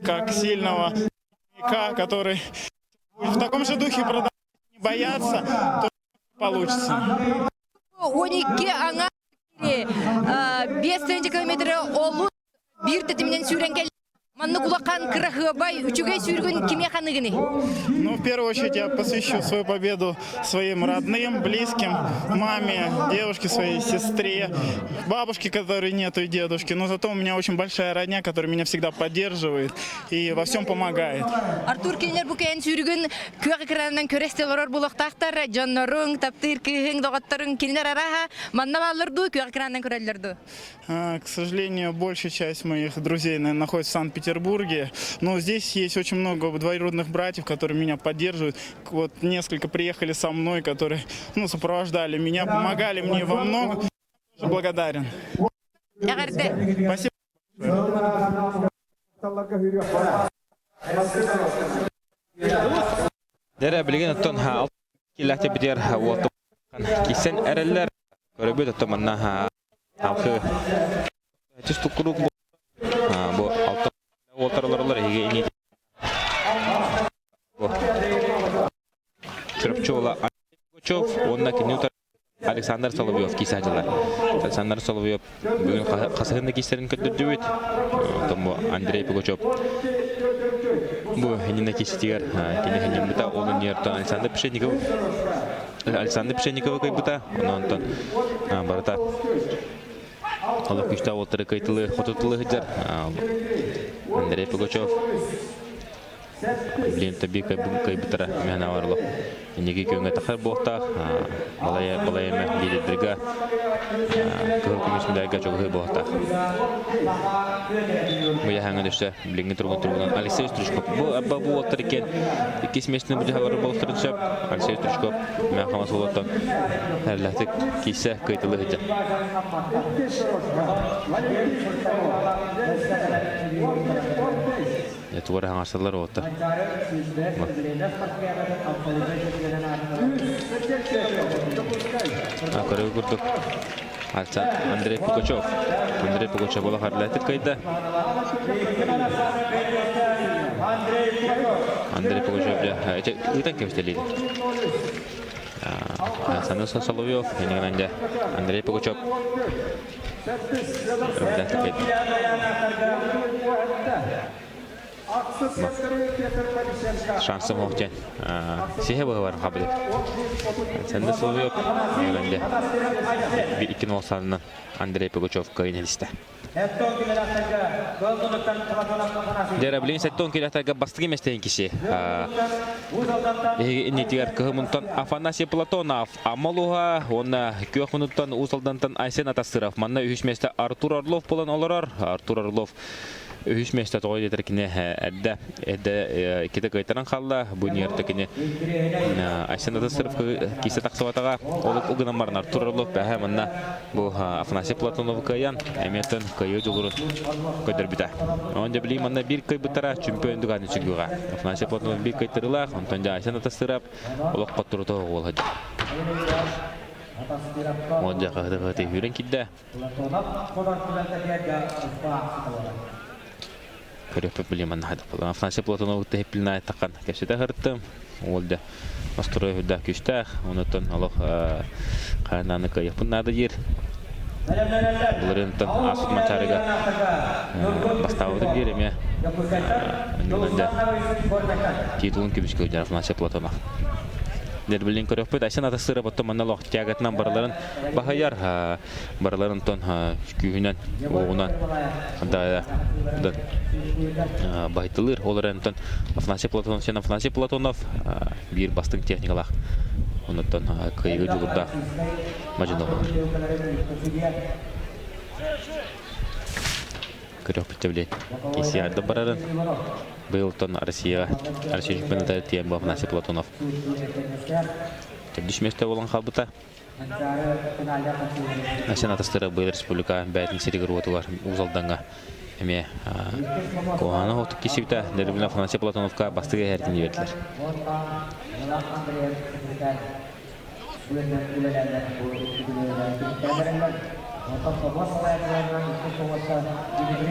[SPEAKER 18] как сильного который в таком же духе продолжать не бояться, то получится.
[SPEAKER 17] 12 аҥа 5 километры олус биир тэтиминэн сүүрэн кэллэ. Маннык улахан кыраһыабай үчүгэй сүүргүн кимиэ ханыгыный?
[SPEAKER 18] Ну, в первую очередь я посвящу свою победу своим родным, близким, маме, девушке своей, сестре, бабушке, которой нету, и дедушке. Но зато у меня очень большая родня, которая меня всегда поддерживает и во всем помогает.
[SPEAKER 17] Артур кинилэр бу кээн сүүрүгүн күөх экранынан көрө олорор буолуохтаахтар дьонноруҥ, таптыыр кыыһыҥ, доҕотторуҥ кинилэр араха манна бааллар дуу, күөх экранынан көрөллөр дуу?
[SPEAKER 18] К сожалению, большая часть моих друзей, наверное, находится в Санкт-Петербурге. Но здесь есть очень много двоюродных братьев, которые меня поддерживают. Вот несколько приехали со мной, которые, ну, сопровождали меня, помогали мне во многом. Благодарен. Спасибо.
[SPEAKER 1] Дэрэ билигин оттон киллэхте битер уоту кисен эрэллэр көрөбүт оттон манна алхы түс туккурук бу алта уолтаралар эһиги ини Чурапчы уола Пугачев уонна кини утары Александр Соловьев киисаачылар. Александр Соловьев бүгүн хасыһын да киистерин көрдөрдүбүт. Оттон бу Андрей Пугачев бу иннинэ кииситигэр кини ханньаммыта ол иннигэр Александр Пшенников Александр Пшенниковы кыйбыта. Онон онтон барыта олох күүстээх уолтары кыйтылы хотутулы сылдьар Андрей Пугачев Блин, таби кайбытара мэхна варло. Инники күҥҥэ тахар буолтаах, балай балай эмэ лидердергэ кыһыл көмүс медальга чугаһыы буолтаах. Бу яһаҥа түссе билиҥҥи тургун тургунан Алексей Стручков. Бу абба бу уолтар иккен иккис местини бу буолтарын сөп. Алексей Стручков мэхамас уолаттан эрлэхтик киисэ кыйтылы сылдьар. Тугар хаҥасалар ота. Көрө курдук Андрей Пугачев. Андрей Пугачев була харлайтык кайда. Андрей Пугачев дьэ ыытан кэбистэлиир. Александр Соловьев, Андрей Пугачев. Шансым суох диэн сиһэ быһабар хабылы. Александр Соловьев Югенде 2-0 санынан Андрей Пугачев кыайын илистэ. Дера билин сеттон килэхтэргэ бастыгы местейин киси. Иннитигэр кыһымунтан Афанасий Платонов, Амалуха, уонна күөх мунуттан Уус Алдантан Айсен Атастыров. Манна үһүс месте Артур Орлов болан олорор. Артур Орлов Үһүс миэстэ тоҕо диэтэр кини эрдэ эрдэ иккитэ кыайтаран хаалла. Бу ньиэртэ кини Айсен Атасыров киисэ тахсыбатаҕа. Ол гынан баран Артур Орлов бэһэ манна бу Афанасий Платонов кыайан эмиэтин кыайыы дьулурун көрдөрбүтэ. Онон дьэ билигин манна биир кыайбыттара чемпион дугааны сүгүөҕэ. Афанасий Платонов биир кыайтарыылаах, онтон дьэ Айсен Атасыров олох хотторута оҕуол сылдьар. Ол дьэ хаһыты-хаһыты үүрэн киирдэ. Көрүөхпүт билим манна хайдах Афанасий Платонов тэһиппилин айтакан кэпсэтэ сырыттым. Ол да настрой үрдээх күүстээх. Онуттан олох харанааны кыайыахпын наада диир. Былырыынтан ааспыт Манчаарыга бастаабытым диир эмиэ. Оннунан да титулун көмүскэ сылдьар Афанасий Платонов. Дербилин көрүөхпүт. Айсен Атастыров оттон манна олох тягатынан барыларын баһыйар. Барыларын онтон күүһүнэн, уоҕунан да баһыйтылыыр. Ол эрэн онтон Афанасий Платонов, сен Афанасий Платонов биир бастыҥ техникалаах. Онуттан кыайыыга дьулурдаах мадьыны болар. Көрүөхпүт билин. Кисиарды барарын. Быйылтон Россияға Россия чемпионата тиэн бу Афанасий Платонов. Төрдүс миэстэ болан хаалбыта. Айсен Атастыров быйыл республика бэйэтин сиригэр-уотугар Уус Алдаҥҥа эмиэ куһаҕаны оттук киирсибитэ. Деревина Афанасий Платоновка бастакы эһэртин биэрдилэр.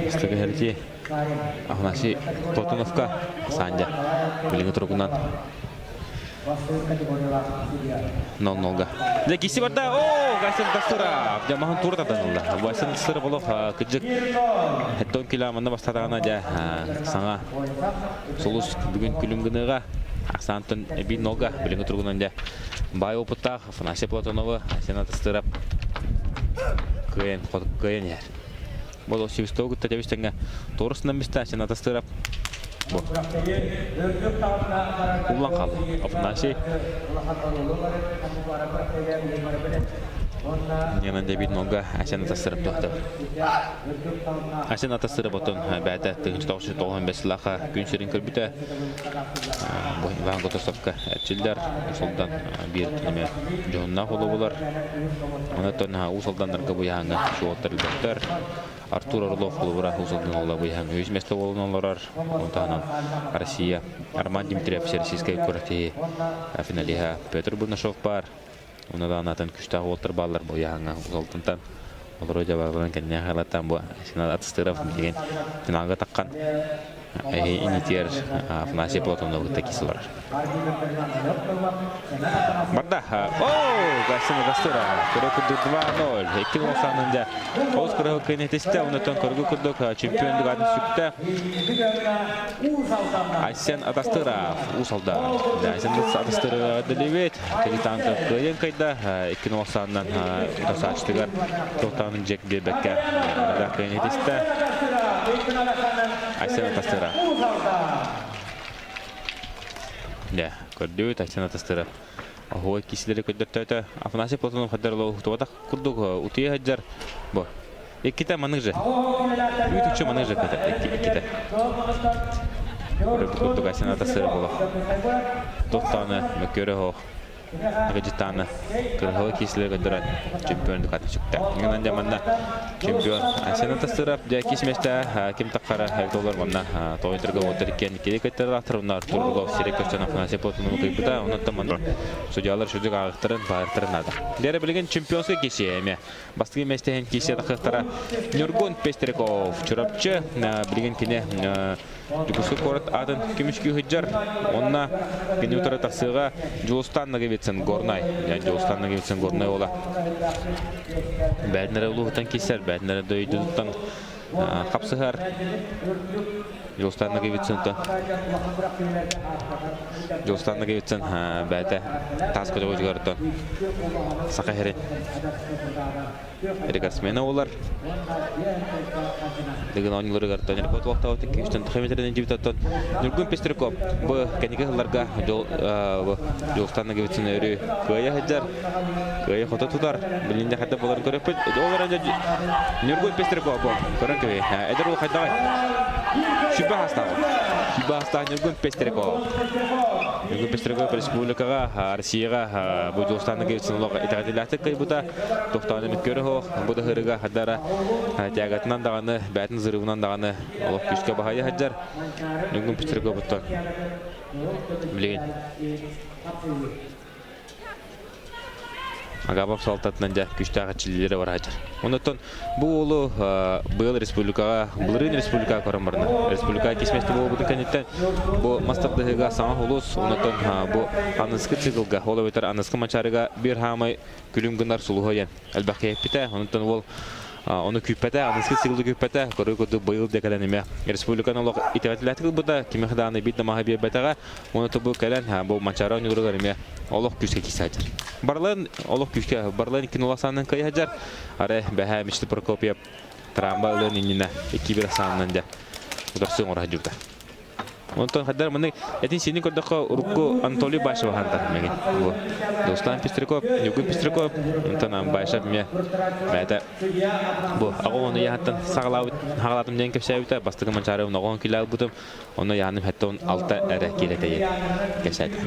[SPEAKER 1] Бастакы эһэрти Афанасий Платоновка Сандя билиҥҥи туругунан 0-0-га. Дьэ киси барда. Оо, Гайсен Тастыров. Дьэ маһын тура тардан ылла. Гайсен Тастыров олох кыдьык хеттон кило манна бастатаҕына дьэ саҥа сулус бүгүн күлүм гыныга Ахсаантан эбии нолга билиҥҥи туругунан дьэ баай опыттаах Афанасий Платоновы Айсен Тастыров кыайан кыайан иһэр. Бұл Севастополь кытта тэбис-тэҥҥэ туорусунан бистэ Айсен Атастыров бу улан хаалла. Афанасий Ненан дебит нога Айсен Атастыров туохта. Айсен Атастыров отон бэйэтэ 1995 сыллаахха күн сирин көрбүтэ. Бу Иван Готосовка эрчиллэр. Уус Алдан биир эмэ дьоһуннаах уола буолар. Онон Уус Алданнарга бу яһаҥҥа суолтар элбэхтэр. Артур Орлов холобура Уус Алдан уола бу яһаҥ үһүс миэстэ буолан олорор. Ону таһынан Россия Роман Дмитриев Всероссийскай күрэхтэһии финалиһа Петр Бурнашов баар. Уна даҕаны атын күстээх уолтар бааллар бу яһаҥҥа Уус Алдантан. Олору дьабарбарын кэннэ халаттан бу Атыстыров билигин финалга таххан инитиэр Афанасий Платонов кытта кисе олорор. Барда. О, Гастина Гастыра. Көрө курдук 2-0. Икки гол санында Олус кырыһыл кыйнетисте, онутан көргү курдук чемпион атын сүктэ. Айсен Атастыров Уус Алдан. Айсен Атастыров делибет. Капитан кыайын кайда 2-0 санынан утасаачтыгар тоқтағын жек биэрбэккэ кыайын Айсен Атастыров. Дьэ, көрдүбүт Айсен Атастыров. Оһуой кисилери көрдөртөөтө. Афанасий Платонов хаддарлоо туотах курдук утуйа сылдьар. Бу. Иккитэ манык же. Үүт үкчү манык же иккитэ. Көрбүт курдук Айсен Атастыров буолар. Туохтааны мөккүөрэ оһох. Дьыттааны кырыһылы киислэри көрдөрөн чемпион дукатын сүктэ. Инан дьэ манна чемпион Айсен Атастыров дьэ кис миэстэ ким таххара эбит манна тоҕойторго уоттар иккиэн иккили көттөрөр онно Артур Орлов сири көстөн Афанасий Платонов утуйбута онуттан манна судьялар сүдүк ааҕыктарын баартарын наада. Дьэ билигин чемпионскай киси эмиэ Бастакы миэстэһин киирсэ тахсыахтара Ньургун Пестряков Чурапчы билигин кини Дьокуускай куорат аатын көмүскүү сылдьар. Онно кини утары тахсыаҕа Дьулустан Ноговицын Горнай. Дьулустан Ноговицын Горнай уола. Бээтинэрэ улууһуттан киирсэр, бээтинэрэ дойдутуттан хапсыһар. Дьулустан Ноговицынтан Дьулустан Ноговицын бэйэтэ таас көтөҕүүтүгэр Саха сирин рекордсмена буолар. Дыгын оонньууларыгар Тонеркот туохтаабыт 200 тахиметрин дебютаттан Ньургун Пестряков бу кэнники сылларга Дьулустан Ноговицын өрүү кыайа сылдьар, кыайа хото тутар. Билин хайда боларын көрөппүт. Ол эрэн Ньургун Пестряков бу көрөн көбүй. Эдэр уол хайдаҕай? Сүбэ хастаах. Сүбэ хастаах Ньургун Пестряков. Ньургун Пестряков республикаҕа, Россияҕа бу Дьулустан Ноговицын олох итэҕэтиилээхтик кыайбыта. Тохтоон эмит көрө бу да хырыга хадара тягатынан даҕаны, бээтин зырыбынан даҕаны олох күүскэ баһайа сылдьар. Ньургун Пестряковуттан билигин Агапов салтатынан дьэ күстээх иччилиилэрэ бараачар. Оннуттан бу уолу быйыл республикаҕа, былырыын республикаҕа көрөн барна. Республикаҕа кисмэсти буолбутун кэнниттэн бу мас тардыһыыга саҥа улуус, оннуттан бу аныскы циклга, ол эбэтэр аныскы манчаарыга биир хаамай күлүм гынар сулуһа диэн элбэх киһи эппитэ. Оннуттан уол ону күүппэтэ, аныскы циклы күүппэтэ, көрүү курдук быйыл да кэлэн эмиэ республиканы олох итэҕэтилээхтик ылбыта, кимиэхэ даҕаны биир да маһы биэрбэтэҕэ. Уонна бу кэлэн бу Манчаары оонньууларыгар эмиэ олох күүскэ киирсэ сылдьар. Барларын олох күүскэ, барларын икки нула саанынан кыайа сылдьар. Арай бэһээ Мичти Прокопьев трамба ылыан иннинэ икки бир саанынан дьэ ударсыы оҥоро сылдьыбыта. Онтон хайдар маннык этин сиэнин көрдөххө урукку Анатолий Башев хантар мэгин. Бу Дуслан Пестряков, Ньургун Пестряков, онтон Башев эмиэ бэйэтэ бу аҕа уону яһаттан саҕалаабыт хаҕалаатым диэн кэпсээбитэ. Бастакы Манчаары оҕоон килэ албытым. Онно яһаным 76 эрэ киилэтэйи кэпсээтэ.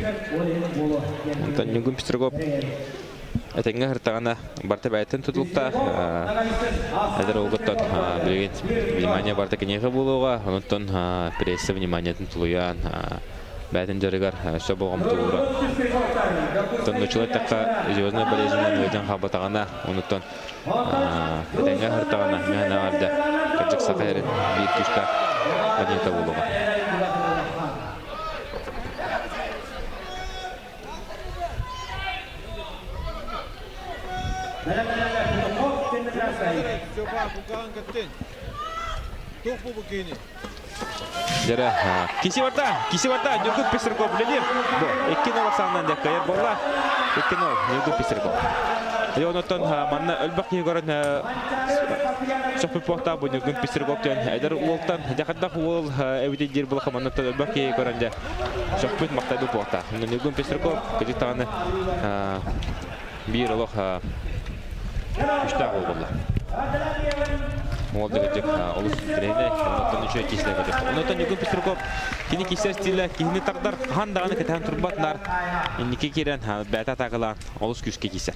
[SPEAKER 1] Онтон Ньургун Пестряков этэҥҥэ сыртаҕына барыта бэйэтин тутулуктаах эдэр уолгуттан билигин внимание барыта киниэхэ буолуоҕа онуттан пресса вниманиетын тулуйан бэйэтин дьарыгар өссө болҕомто ууран тоннучула эттэххэ звездная болезнынан ыалдьан хаалбатаҕына онуттан этэҥҥэ сыртаҕына мээнэ аҕарда кырдьык саха эрин биир күүстээх планета буолуоҕа. Дьэрэ, киси барда, киси барда, Ньургун Пестряков үлэлиир. Бу, 2-0 ахсаанынан дьэ кыайар буолла. 2-0, Ньургун Пестряков. И онуттан манна өлбөх киһи көрөн сөхпүт буохтаах бу Ньургун Пестряков диэн эдэр уолтан дьахардах уол эбити диир булаха манныттан өлбөх киһи көрөн дьэ Сөхпүт махтайбыт буолта. Ньургун Пестряков кыдьык даҕаны биир олох күштээх уол буолла. Уол да кырдьык олус интэриэһинэй, оннуттан үчүгэй киһи көтөр. Оннуттан Ньургун Пестряков кини киирсэр стилэ киһини тардар, хаһан даҕаны кэтэһэн турбат наар инники киирэн бэйэтэ атаакалаан олус күүскэ киирсэр.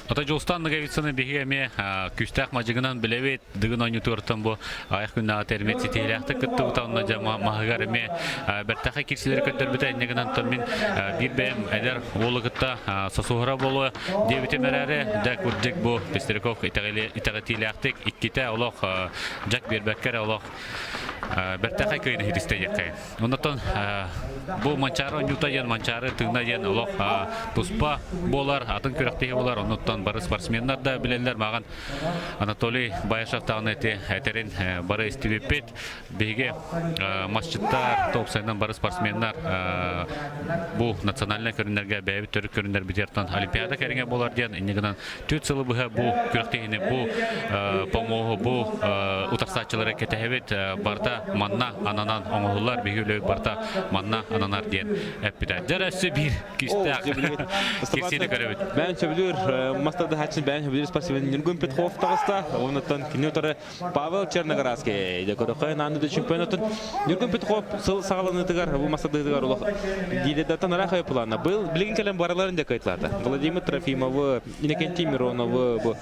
[SPEAKER 13] Ата Дьулустан Ноговицыны биһиги эмиэ күүстээх мадьыгынан билэбит. Дыгын оонньуутугартан бу аҕыйах күннээҕи термит ситиһиилээхтик кыттыбыта онно дьэ маһыгар эмиэ бэртээхэй киирсиилэри көрдөрбүтэ. Инньэ гынан мин биир бэйэм эдэр уолу кытта сосуһара буолуо диэбитим эрээри, дьэ курдук бу Пестряков итэҕэтиилээхтик иккитэ олох дьак биэрбэккэ эрэ олох бэртээхэй кыайыыны ситистэ диэххэ. Оннотон бу Манчаары оонньуута диэн Манчаары тыына диэн олох туспа буолар, атын күрэхтэһии буолар. Оннуттан бары спортсменнар да билэллэр. Маған Анатолий Баишев даҕаны эти этэрин бары истибиппит. Биһиги масчыттар, топ-сайынан бары спортсменнар бу национальнай көрүннэргэ бэйэбит төрүт көрүннэрбитигэр Олимпиада кэриҥэ буолар диэн инньэ гынан Түөрт сылы быһа бу күрэхтэһиини, бу помоһу, бу утарсааччылары кэтэһэбит. Барыта манна ананан оҥоһуллар, биһиги үлэбит барыта манна ананар диэн эппитэ. Дьэ өссө биир күүстээх кирсиини көрөбүт.
[SPEAKER 1] Бэйэн сөбүлүүр мастардаһааччы бэйэн сөбүлүүр спортсмен Ньургун Петров таҕыста. Онуттан кини утары Павел Черноградский декорохой наанды чемпионатын Ньургун Петухов сыл саҕаланыытыгар бу масадыытыгар олох дииледаттан ыраах плана был билигин кэлэн барыларын дьэ кыайталаата. Владимир Трофимовы, Иннокентий Мироновы, бу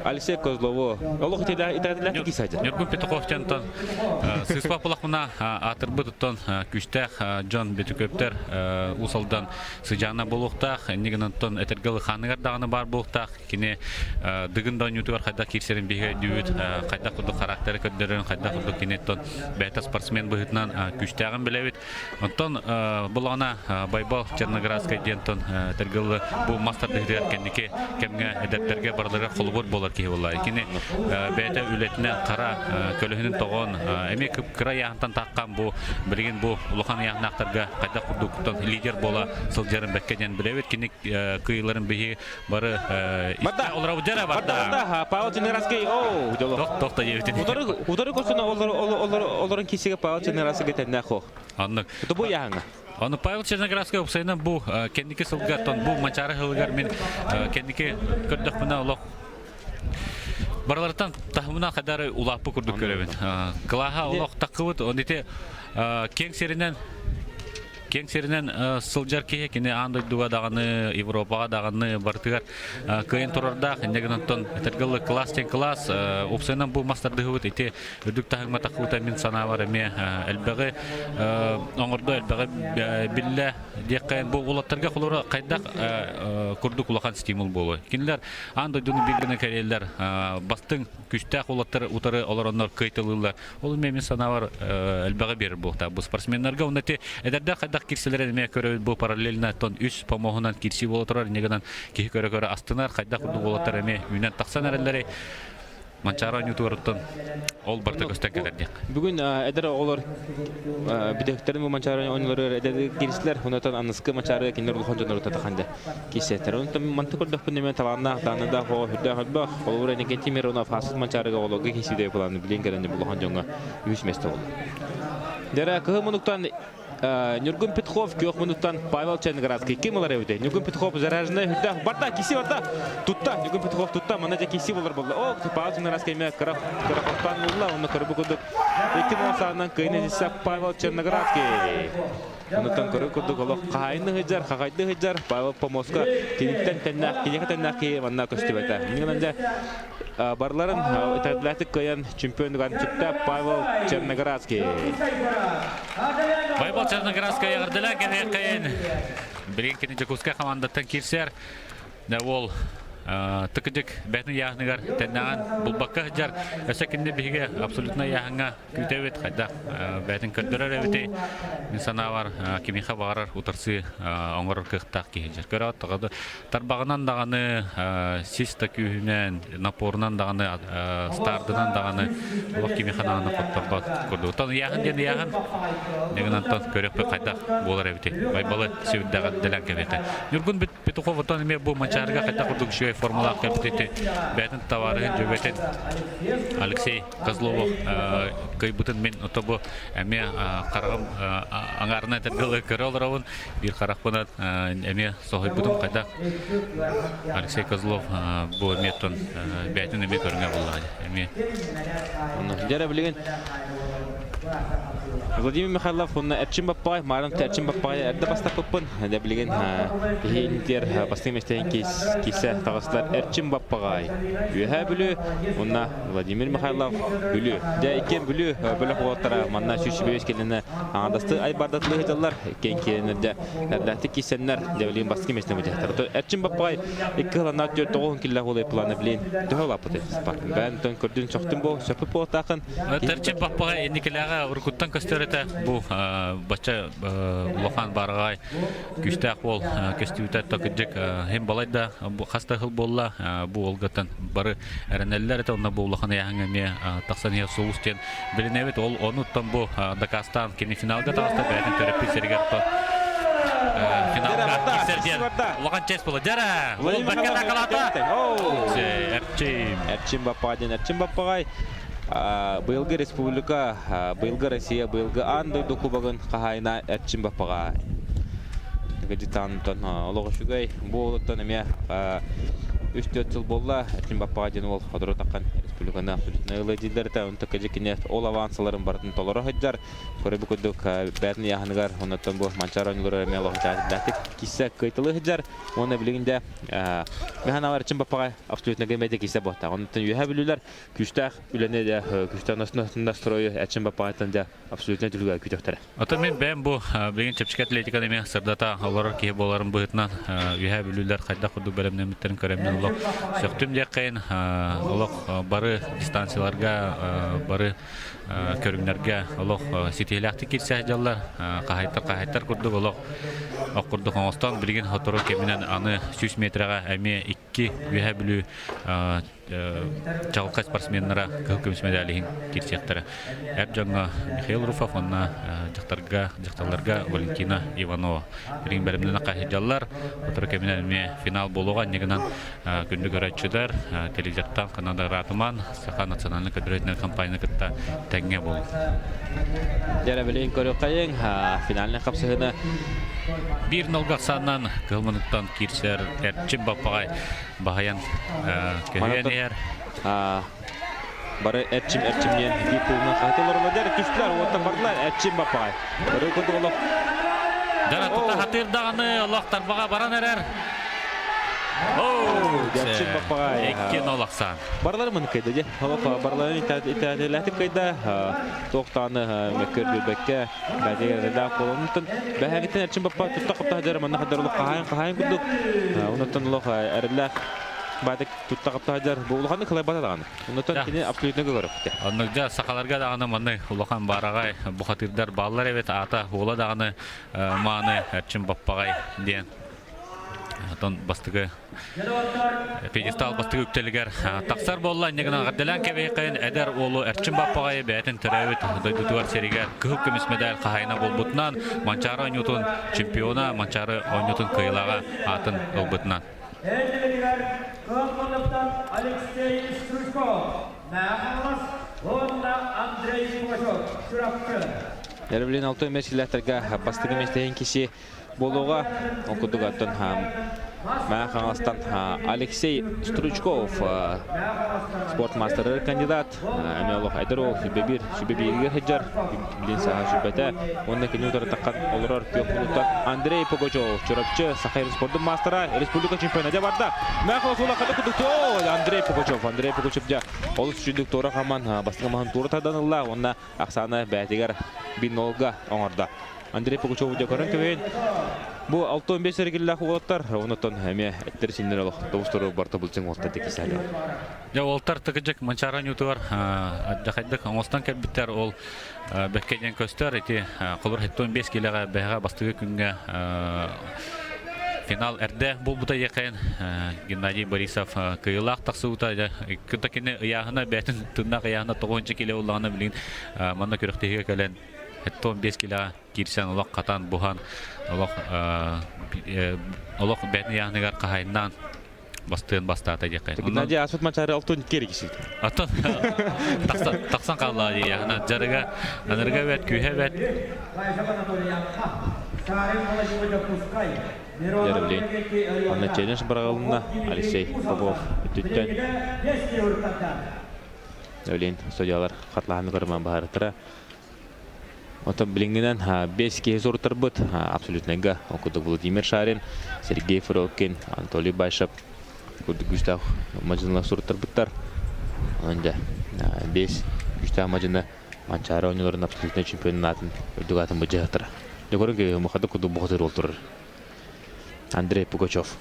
[SPEAKER 1] Алексей Козлову олох итэлээх кисадьа.
[SPEAKER 13] Ньургун Петухов дьонтон сыыспа пулахмына аатырбыт оттон күүстээх дьон Бөтүкөптөр Уус Алдан сыдьаана буолуохтаах, иннигин оттон этэргэ ылыхааныгар даҕаны баар буолуохтаах. Кини Дыгын да оонньуутугар хайдах киирсэрин биһиги өйдүүбүт, хайдах курдук характеры көрдөрөрүн, хайдах курдук кини оттон бэйэтэ спортсмен быһыытынан күүстээҕин билэбит. Оттон булаҕына Байбал Черноградскай диэн тергылы бу мас тардыһыытыгар кэнники кэмҥэ эдэрдэргэ барыларыгар холобур буолар киһи буолла. Кини бэйэтэ үлэтинэн хара көлөһүнүн тоҕо көтөҕөн, эмиэ кыра ыйааһынтан таххан бу билигин бу улахан ыйааһыннаахтарга хайдах курдуктан лидер буола сылдьарын бэккэ диэн билэбит. Кини кыайыыларын биһи бары
[SPEAKER 1] Барда!
[SPEAKER 13] Олорабыт дьара
[SPEAKER 1] барда! Барда! Павел Черноградский! Оу, дьоло.
[SPEAKER 13] Тох та диэбитин.
[SPEAKER 1] Утары утары көрсөн олорон киисигэ Павел Черноградский тэннээх хох.
[SPEAKER 13] Аннык.
[SPEAKER 1] Бу яһаңа.
[SPEAKER 13] Ону Павел Черноградский опсайынан бу кэнники сылга тон бу Манчаары сылыгар мин кэнники көрдөхпүнэ олох барыларыттан таһымынан хадары улааппы курдук көрөбүн. Кылааһа олох таккыбыт, он ити киэҥ сиринэн киэҥ сиринэн сылдьар киһи кини аан дойдуга даҕаны Европаҕа даҕаны барытыгар кыайан турардаах инньэ гынан этэргэ класс диэн класс уопсайынан бу мас тардыһыбыт ити үрдүк таһымҥа таххыбыта мин санаабар эмиэ элбэҕи оҥордо элбэҕи биллэ диэххэ бу уолаттарга холобура хайдах курдук улахан стимул буолуой кинилэр аан дойдуну биир гына кэриэллэр бастыҥ күүстээх уолаттар утары олороннор кыайталыыллар Ол эмиэ мин санаабар элбэҕи биэрэр буолуохтаах бу спортсменнарга. Уонна ити эдэрдэр хайдах киирсэлэрин эмиэ көрөбүт бу параллельно тон үс помоһунан киирсии буола турар. Инньэ гынан киһи көрө-көрө астынар, хайдах курдук уолаттар эмиэ үүнэн тахсан эрэллэрий. Манчаары оонньуутугар ол барыта көстөн кэлэр диэх.
[SPEAKER 1] Бүгүн эдэр оҕолор бүтэһиктэрин бу Манчаары оонньууларыгар эдэр киирсилэр. Онтон аныскы Манчаарыга кинилэр улахан дьоннору татаханды киирсиэттэр. Онтон манты көрдөхпүнэ мен талааннаах, дааннадаах оҕо үрдээх элбэх. Холобура Иннокентий Миронов ааспыт Манчаарыга оҕолорго киирсиигэ планы билин кэлэн улахан дьоҥҥо үһүс миэстэ буолла. Дьэрэ кыһыл мунуктан Ньургун Петхов, күөх мунуктан Павел Черноградский. Ким ылар эбитэ? Ньургун Петхов заряженный үрдээх. Барда, киси барда. Тутта, Ньургун Петхов тутта. Манна дьэ киси болар болла. О, Павел Черноградский эмэ кыра кыра булла. Онно көрбү курдук. Икки саанан кыйын Павел Черноградский. Онуттан көрөр курдук олох хаһайынны сылдьар, хахайды сылдьар Павел Помоска киниттэн тэннээх, киниэхэ тэннээх киһи манна көстүбэтэ. Мингынан дьэ барларын итэҕэллээхтик кыайан чемпионугар чыкта Павел Черноградский.
[SPEAKER 13] Павел Черноградский эҕэрдэлээн кэлиэххэйин. Билигин кини Дьокуускай хамаандаттан киирсэр. Дэ уол тыкыдьык бээтин ыйааһыныгар тэннэҕин булбакка сылдьар. Өссө кинини биһиги абсолютно ыйааһыҥҥа күүтэбит хайдах бэйэтин көрдөрөр эбитий мин санаабар кимиэхэ баҕарар утарсыы оҥорор кыахтаах киһи дьэр көрөөт тарбаҕынан даҕаны сис да күүһүнэн напорунан даҕаны стардынан даҕаны олох кимиэхэ даҕаны хотторбот курдук оттон ыйааһын диэн ыйааһын дэгин онтон көрүөхпүт хайдах буолар эбитий Байбалы сүрдэҕин дэлэн кэбиэтэ Ньургун Петухов оттон эмиэ бу Манчаарыга хайдах курдук үчүгэй формалаах кэлбит бэйэтин табаарыһын дьүөгэтин Алексей Козлову кыайбытын мин ото бу эмиэ хараҕым аҥаарынан этэргэ көрө олоробун. Биир харахпынан эмиэ соһуйбутум хайдах Алексей Козлов бу эмиэ оттон бэйэтин эмиэ көрүҥэ буоллаҕа эмиэ.
[SPEAKER 1] Дьэ билигин Владимир Михайлов уонна Эрчим Баппаҕай, Маарым Эрчим Баппаҕай эрдэ бастаппыппын. Дьэ билигин иһинтиэр бастыҥ миэстэтин киирсэ таҕыстылар Эрчим Баппаҕай. Үөһээ Бүлүү уонна Владимир Михайлов Бүлүү. Дьэ иккиэн Бүлүү бөлөх уолаттара манна 105 кэлинэ аҥардастыы айбардатылыы сылдьаллар. Иккиэн киирэннэр дьэ эрдээхтик киирсэннэр дьэ билигин бастакы миэстэни былдьаһыттар. Эрчим Баппаҕай икки сыланнаах түөрт тоҕуһун киллээх уолай планы билигин төһө улааппытай? Бэйэн тон көрдүн сөхтүн бу сөппүт буолуохтааххын.
[SPEAKER 13] Тэрчи Баппаҕай инникилээҕэ уруккуттан көстөр этэ. Бу бачча улахан баараҕай күүстээх уол көстүүтэ кырдьык иһин балайда хас да сыл буолла бу уолгаттан бары эрэнэллэр этэ онно бу улахан ыйааһыҥҥа эмиэ тахсан иһэр сулус диэн билинэбит ол онуттан бу дакаастаан кини финалга таҕыста бэйэтин төрөппүт сиригэр финалга киирсэр диэн улахан честь буолла дьара уол бэркэ такалаата Эрчим
[SPEAKER 1] Эрчим Баппаҕай диэн Эрчим Баппаҕай быйылгы республика, быйылгы Россия, быйылгы аан дойду кубогын хаһаайына Эрчим Баппаҕа. Дьытаантан олох үчүгэй. Бу уолуттан эмиэ үс-төрт сыл буолла. Эрчим Баппаҕа диэн уол хотуру таххан республиканы абсолютно ылы дииллэритэ. Онто кини ол авансаларын барытын толоро сылдьар. Көрөбү курдук бээтин ыйааһыныгар оннуттан бу Манчаары оонньуулара эмиэ олох чаатиллаахтык киирсэ кыайтылыы сылдьар. Уонна билигин дэ Михан Эрчим Баппаҕа абсолютно гэмэдэ киирсэ буолтаах. Онтон үөһэ бүлүүлэр күүстээх үлэни дэ күүстээх настройу Эрчим Баппаҕайтан дэ абсолютно түлүгэ күүтөхтөрө.
[SPEAKER 13] Оттон мин бэйэм бу билигин чэпчэки атлетиканы эмиэ сырдата олорор киһи буоларым быһыытынан үөһээ бүлүүлэр хайдах курдук бэлэмнэммиттэрин көрөммүн олох сөхтүм диэххэйин олох бары дистанцияларга бары көрүҥнэргэ олох ситиһилээхтик киирсэ сылдьаллар хаһайтар хаһайтар курдук олох ох курдук оҥостон билигин сотору кэминэн аны 100 метрэҕэ эмиэ икки үөһээ бүлүү чаҕылхай спортсменнара кыһыл көмүс медаль иһин киирсиэхтэрэ. Эр дьоҥҥо Михаил Руфов уонна дьахтарга, дьахталларга Валентина Иванова. Билигин бэлэмнэнэ хаһыйдьаллар. Сотору кэминэн эмиэ финал буолуоҕа. Иннигинэн күндү көрөөччүлэр, телевизортан Канада Ратыман, Саха национальнай көрдөрүүтүнэн компанияны кытта тэҥҥэ буолуҥ.
[SPEAKER 1] Дьэ, билигин көрүөххэйиҥ, финальнай хапсыһыыны
[SPEAKER 13] Биир нолга ахсаанынан кыһыл муннуктан киирсэр Эрчим Баппаҕай баһыйан көһүйэн иһэр.
[SPEAKER 1] Бары Эрчим Эрчим диэн биир тылынан хаһытылар дэр түстүлэр уоттан бардылар Эрчим Баппаҕай. Бары курдук олох
[SPEAKER 13] Дара тута хатыыр даҕаны олох тарбаҕа баран эрэр.
[SPEAKER 1] Эрчим Баппаҕай.
[SPEAKER 13] Икки нол ахсаан.
[SPEAKER 1] Барлары мын кыйда дьэ. Олох барларын итаателээхтик кыйда. Туохтааны мөккөр билбэккэ бэдигэрэлээх буолан бэһээгиттэн Эрчим Баппа тутта хапта сылдьар манна хаддар олох хаһаайын хаһаайын курдук онуттан олох эрэллээх баатык тутта хапта сылдьар бу улаханнык кылайбата даҕаны онуттан кини абсолютно көрөктө
[SPEAKER 13] Оннук дьэ сахаларга даҕаны манны улахан баараҕай бухатыырдар бааллар эбит аата уола даҕаны мааны Эрчим Баппаҕай диэн Отон бастакы пьедестал бастакы үктэлигэр тахсар буолла. Инньэ гынан эҕэрдэлээн кэбиһиэххэйин эдэр уолу Эрчим Баппаҕайы бэйэтин төрөөбүт дойдутугар сиригэр кыһыл көмүс медаль хаһаайына буолбутунан Манчаары оонньуутун чемпиона, Манчаары оонньуутун кыайыылааҕа аатын ылбытынан.
[SPEAKER 3] Эдэригэр Кыһыл Алексей Стручков, Мэхалас уонна Андрей Пугачев, Чурапчы.
[SPEAKER 1] Эрбилин алты месилэхтэргэ бастакы миэстэһин киси буолуоҕа. Ол курдук оттон Мэҥэ Хаҥаластан Алексей Стручков спорт маастарыгар кандидат. Эмиэ олох эдэр уол сүбэ сүбэ бииригэр сылдьар. Билин сааһа сүбэтэ. Уонна кини утары таххан олорор күөх мунуттан Андрей Пугачев Чурапчы Саха спордун маастара республика чемпиона дьэ барда. Мэҥэ Хаҥалас уола хата курдук Андрей Пугачев. Андрей Пугачев дьэ олус үчүгдүк туора хаман бастакы маһын туора тардан ылла уонна ахсаана бэйэтигэр бинолга оҥордо. Андрей Пугачев дьэ көрөн көбөйүн. Бу 65 эргиллээх уолаттар, онотон эмиэ эттер синнер олох тобустары барта булчуң уолттар дикисэлэр.
[SPEAKER 13] Дьэ уолтар тыкыдьык Манчаара ньуутугар дьахайдык оҥостон кэлбиттэр ол бэккэ диэн көстөр ити холобур 75 килэҕэ бэһэҕэ бастакы күҥҥэ финал эрдэ буолбута диэххин Геннадий Борисов кыайыылаах тахсыбыта кытта кини ыйааһына бэйэтин тыннаах ыйааһына 9 кило буоллаҕына билигин манна күрэхтэһиигэ кэлэн 75 килоҕа киирсэн олох хатан буһан олох олох бэйэтин ыйааһыныгар хаһайыннаан бастыан бастаата диэххэ.
[SPEAKER 1] Геннадий Асут Мачары алтын киэр кисит.
[SPEAKER 13] Аттан тахсан тахсан хаалла дии дьарыга анарга бэт күүһэ бэт.
[SPEAKER 1] Деревлин. Анна челлендж быраҕылынна Алексей Попов өттүттэн. Өлин судьялар хатлаһаны көрмөн баһарытыра. Оттон билиҥҥинэн 5 киһи суруттарбыт абсолютнайга ол курдук Владимир Шарин, Сергей Фролкин, Анатолий Байшев курдук күүстээх мадьыналар суруттарбыттар. Онон дьэ 5 күүстээх мадьына Манчаары оонньууларын абсолютнай чемпионатын үрдүк аатын былдьаһыахтара. Дьэ көрүҥ киһи мухадык курдук бухатыыр уол турар. Андрей Пугачев.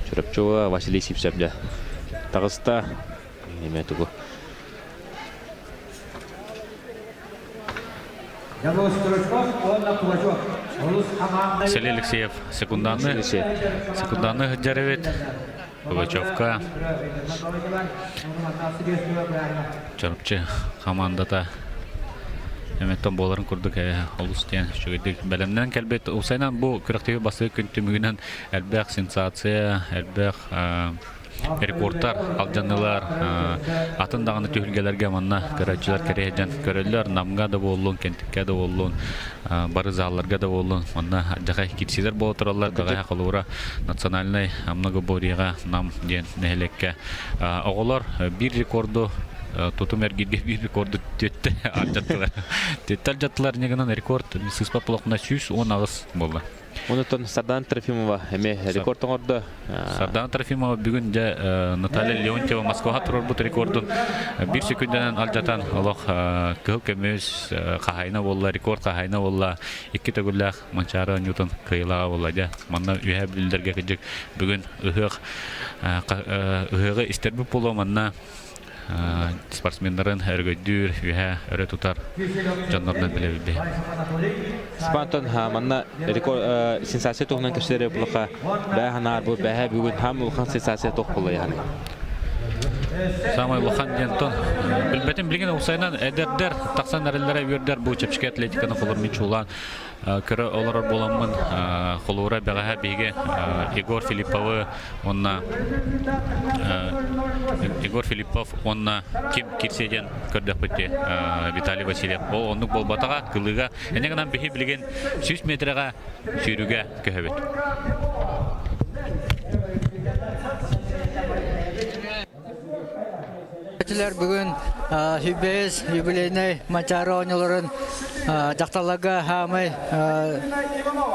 [SPEAKER 1] Чурапчыга Василий Сипсев дьэ таҕыста. Эмиэ тугу
[SPEAKER 13] Василий Алексеев секунданы секунданы сылдьар эбит. Пугачевка Чурапчы хамаандата эмэттэн буоларын курдук олус диэн үчүгэйдик бэлэмнэнэн кэлбит. Усайынан бу күрэхтэһии бастакы күн түмүгүнэн элбэх сенсация, элбэх рекордтар алдьаннылар. Атын даҕаны түһүлгэлэргэ манна көрөөччүлэр кэриэһдэн көрөллөр. Намга да буоллун, Кэнтиккэ да буоллун, бары залларга да буоллун. Манна дьахай киирсиилэр буола тураллар. Бэҕэһээ холобура национальнай многоборьеҕа Нам диэн нэһилиэккэ оҕолор биир рекорду тутум эргииргэ биир рекорду түөттэ алдьаттылар. Түөттэ алдьаттылар инньэ рекорд сыыспат буоллахпына 118 буолла.
[SPEAKER 1] Онтон Сардаана Трофимова эмиэ рекорд оҥордо.
[SPEAKER 13] Сардаана Трофимова бүгүн дьэ Наталья Леонтьева Москваҕа туруорбут рекордун биир секундэнэн алдьатан олох кыһыл көмүс хаһаайына буолла, рекорд хаһаайына буолла. Икки төгүллээх Манчаары оонньуутун кыайыылааҕа буолла дьэ. Манна үөһээ бүлүүлэргэ кырдьык бүгүн ыһыах ыһыаҕы истэрбит буолуо манна. спортсменнарын өргөйдүүр, үһэ өрө тутар дьоннорунан билэбит.
[SPEAKER 1] Спантон манна рекорд сенсация туһунан кэпсэтэр булаха бээ ханаар бу бэһэ бүгүн хам улахан сенсация туох буолла яны.
[SPEAKER 13] Самай улахан диэн тон билбэтим билигин уопсайынан эдэрдэр тахсан эрэллэрэ үөрдэр бу чэпчэки атлетиканы холор мин чуулаан көрө олорор буоламмын холуура бэҕэһээ биһиги Егор Филипповы уонна Егор Филиппов уонна ким кирсиэ диэн көрдөхпүт дии Виталий Васильев ол оннук буолбатаҕа кылыыга инньэ гынан биһи билигин 100 метрэҕэ сүүрүүгэ көһөбүт.
[SPEAKER 14] Этилэр бүгүн Хүбээс юбилейнай Манчаары оонньууларын дьахталларга хаамай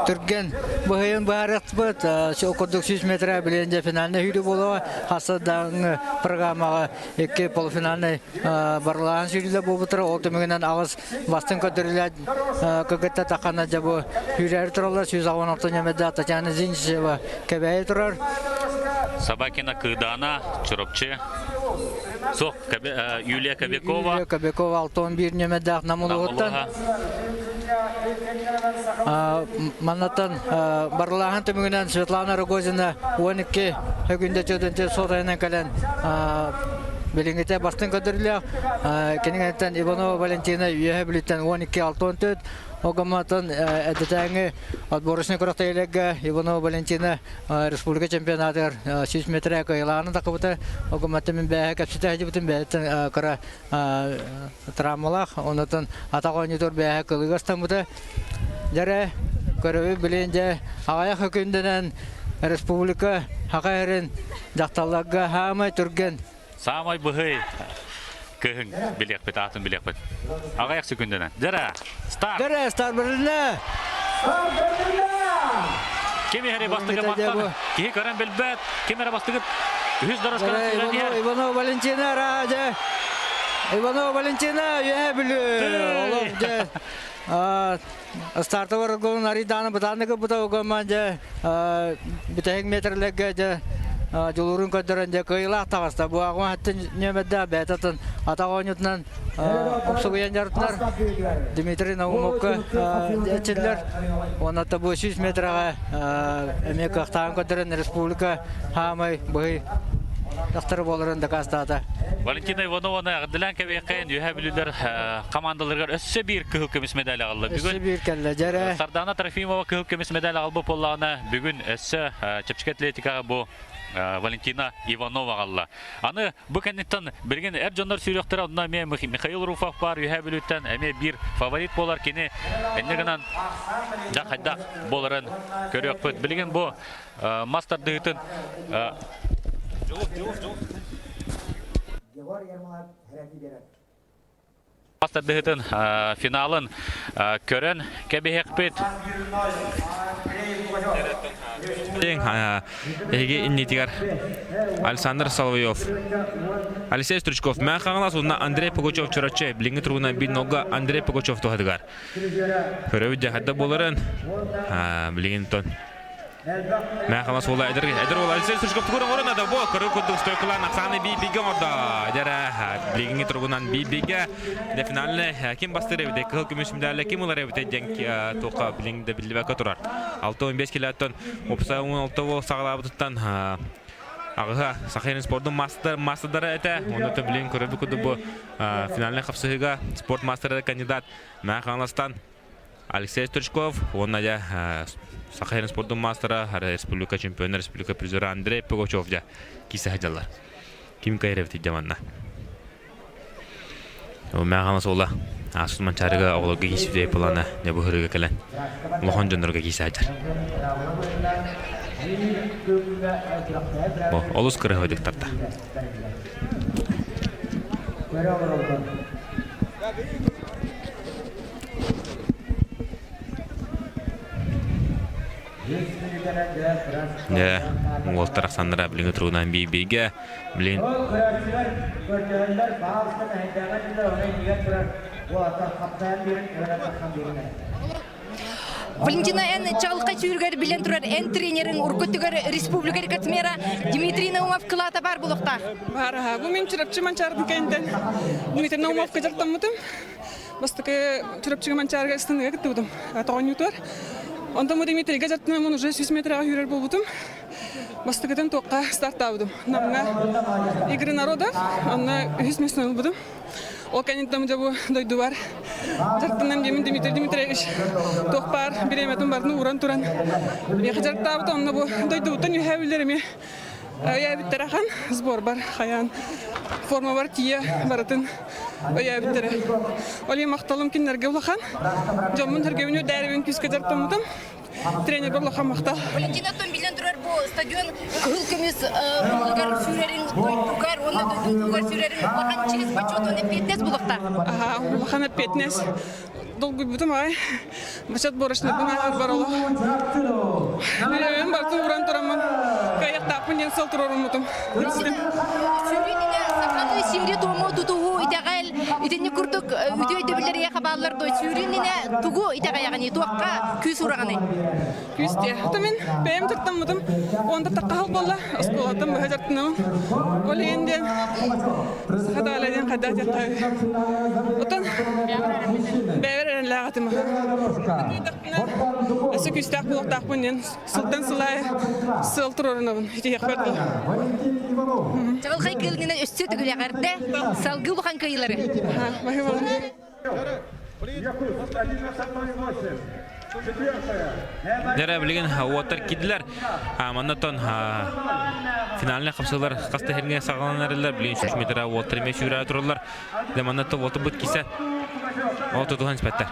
[SPEAKER 14] түргэн быһыйын быһаарыахпыт. Курдук 100 метра билигин дьэ финальнай сүүрүү буолуоҕа. Хас даҕаны программаҕа икки полуфинальнай барылаан сүүрүүлэр буолбуттара. Ол түмүгүнэн аҕыс бастыҥ көрдөрүүлээх кыргыттар таххана дьэ бу сүүрээри тураллар. 116 нөмердээх Татьяна Зинчева Кэбээйи турар.
[SPEAKER 13] Собакина Кыдаана, Чурапчы. Суох, Юлия Кобякова.
[SPEAKER 14] Юлия Кобякова 61 нөмердээх Нам улууһуттан. Маннаттан барылааһын түмүгүнэн Светлана Рогозина 12 өгүндэ чөдөнтө сотайынан кэлэн билиҥҥитэ бастыҥ көрдөрүүлээх. Кинигэнтэн Иванова Валентина Үөһэ Бүлүүттэн 12-64, Огоматон эдэтээҥи отборочнай күрэхтэһиилэргэ Иванова Валентина республика чемпионатыгар 100 метрэ кыайылааны тахыбыта. Огоматтан мин бээһэ кэпсэтэ сылдьыбытым бэйэттэн кыра травмалаах, онотон атах оонньуутугар бээһэ кылыыга ыстаммыта. Дьэрэ, көрөбүт билин дьэ аҕайах өкүндэнэн республика Саха сирин дьахталларга хаамай түргэн
[SPEAKER 13] Саамай быһый кыһын билиэхпит, аатын билиэхпит. Аҕыйах секундэнэн. Дьэрэ, старт!
[SPEAKER 14] Дьэрэ, старт бэрилинэ!
[SPEAKER 12] Старт бэрилинэ!
[SPEAKER 13] Ким иһэри бастыгы мантан киһи көрөн билбэт, ким эрэ бастыгыт үһүс дорожканы сүүрэн иһэр.
[SPEAKER 14] Иванова Валентина Радя! Иванова Валентина үөһэ Бүлүү! Олох дьэ стартовар голун арыйдааны бытааннык ылбыта угамман дьэ бүтэһик метрлэргэ дьэ дьулуурун көрдөрөн дьэ кыайыылаах таҕыста. Бу аҕам хаттын нүөмэрдээх бэйэтэ атын атах оонньуутунан умсугуйан дьарытынар Дмитрий Наумовка этиллэр. Уонна бу 100 метраҕа эмиэ кыахтааҕын көрдөрөн республика хаамай быһый дьахтары буоларын дакаастаата.
[SPEAKER 13] Валентина Иванованы эҕэрдэлээн кэбиэххэйин Үөһээ Бүлүүлэр командаларыгар өссө биир кыһыл көмүс медаль аҕалла.
[SPEAKER 14] Бүгүн өссө биир кэллэ дьэрэ.
[SPEAKER 13] Сардана Трофимова кыһыл көмүс медаль аҕалбыт буоллаҕына, бүгүн өссө чэпчэки атлетикаҕа бу Валентина Иванова аҕалла. Аны бу кэнниттэн билигин эр дьоннор сүүрүөхтэрэ, онно эмиэ Михаил Руфов баар Үөһээ Бүлүүттэн эмиэ биир фаворит буолар кини инньэ гынан дьэ хайдах буоларын көрүөхпүт. Билигин бу мас тардыһыытын Мас тардыһыытын финалын көрөн кэбиһиэхпит.
[SPEAKER 1] Эһиги иннитигэр Александр Соловьев, Алексей Стручков, Мэ Хаҥалас уонна Андрей Пугачев Чурапчы билиҥҥи туругунан биир нолга Андрей Пугачев туһатыгар. Көрөбүт дьэ хайдах буоларын билигин тон Мэхама суола эдэр эдэр уол Алексей Стручков тугу оҥорон да бу көрөр курдук стойкалаан Оксана би-бигэ оҥордо. Дьэрэ билигиҥҥи туругунан би-бигэ де финальный ким бастыыр эбитэ кыһыл көмүс медаль ким ылар эбитэ диэн туохха билигин да биллибэккэ турар. 6-15 килоттон уопсай 16 саҕалаабытыттан аҕыһа Саха спордун мастер мастердара этэ. Онно билигин көрөбүт курдук бу финальный хапсыһыыга спорт мастера кандидат Мэхэ Хаҥаластан Алексей Стручков уонна дьэ Саха сирин спордун маастара, республика чемпиона, республика призера Андрей Пугачев дьэ киирсэ сылдьаллар. Ким кайрабит дьэ манна. Мээхана суола ааспыт Манчаарыга оҕолорго киирсибит плана дьэ бу ырыга кэлэн улахан дьоннорго киирсэ сылдьар. Олус кырыһыбытык тарта. Дьэ, уолтар ахсаннара билиҥҥи туругунан биир-бииргэ, билигин
[SPEAKER 17] Валентина эн чаҕылхай сүүрүгэр билэн турар эн тренериҥ урукку өттүгэр республика рекордсмена Дмитрий Наумов кылаата баар буолуохтаах.
[SPEAKER 19] Баар аха. Бу мин Чурапчы Манчаарын кэнниттэн Дмитрий Наумовка дьарыктаммытым. Бастакы Чурапчыга Манчаарыга ыстаныыга кыттыбытым. Тоҕонньутугар. Онтон бу Дмитрийгэ дьарыктанаммын уже 100 метрга сүүрэр буолбутум. Бастакытын туохха стартаабытым. Намҥа Игры народов, онно үһүс миэстэни ылбытым. Ол кэнниттэн дьэ бу дойдубар дьарыктанан диэмин Дмитрий Дмитриевич туох баар бириэмэтин барытын ууран туран миэхэ дьарыктаабыта. Онно бу дойдубуттан үөһээ үллэр эмиэ өйөөбүттэрэ ахан сборбар хайаан формабар тиийэ барытын өйөөбүттэрэ. Ол иһин махталым кинилэргэ улахан. Дьоммун сэргэбин үрдээрибин күүскэ дьарыктаммытым. Тренербэр улахан махтал.
[SPEAKER 17] Валентина оттон билэн турар бу стадион кыһыл көмүс уһугар сүүрэрин дойдугар уонна дойдутугар сүүрэрин улахан чиэс бочуот уонна эппиэтинэс булуохтаах.
[SPEAKER 19] Аха, улахан эппиэтинэс. Долгуйбутум аҕай. Бачат борочнарбын ааһарбар олох. Билэбин барытын уран тураммын кыайыахтаахпын диэн сыл туруоруммутум.
[SPEAKER 17] Сүүрүүнүнэ сахалыы сиэри-туому тутуһуу итэҕэл итинник курдук үтүө өйдөбүллэр эйиэхэ бааллар дуо? Сүүрүүнүнэ тугу итэҕэйэҕиний? Туохха күүс ураҕыный?
[SPEAKER 19] Күүс диэ. Ата мин бэйэм дьарыктаммытым уонда таххаһал буолла. Оскуолаттан быһа дьарыктанабын. Ол иһин диэн саха даҕалэ диэн хайдах диэххэ Отон бэйэбэр эрэллээх этим. Өссө күүстээх буолуохтаахпын диэн сылтан сыл аайы сыал туруорунабын итиһиэхпэр дылы.
[SPEAKER 17] Чаҕылхай кыылынан өссө төгүл эҕэрдэ, салгыы улахан кыайыылары.
[SPEAKER 1] Дэрэ билигин уоттар киирдилэр. Маннаттан финальный хапсыылар хас да сиргэ саҕаланар эрэллэр. Билигин 3 метра уоттар эмиэ сүүрэ тураллар. Дэ маннаттан уотурбут кисе ол тутуһан испэттэр.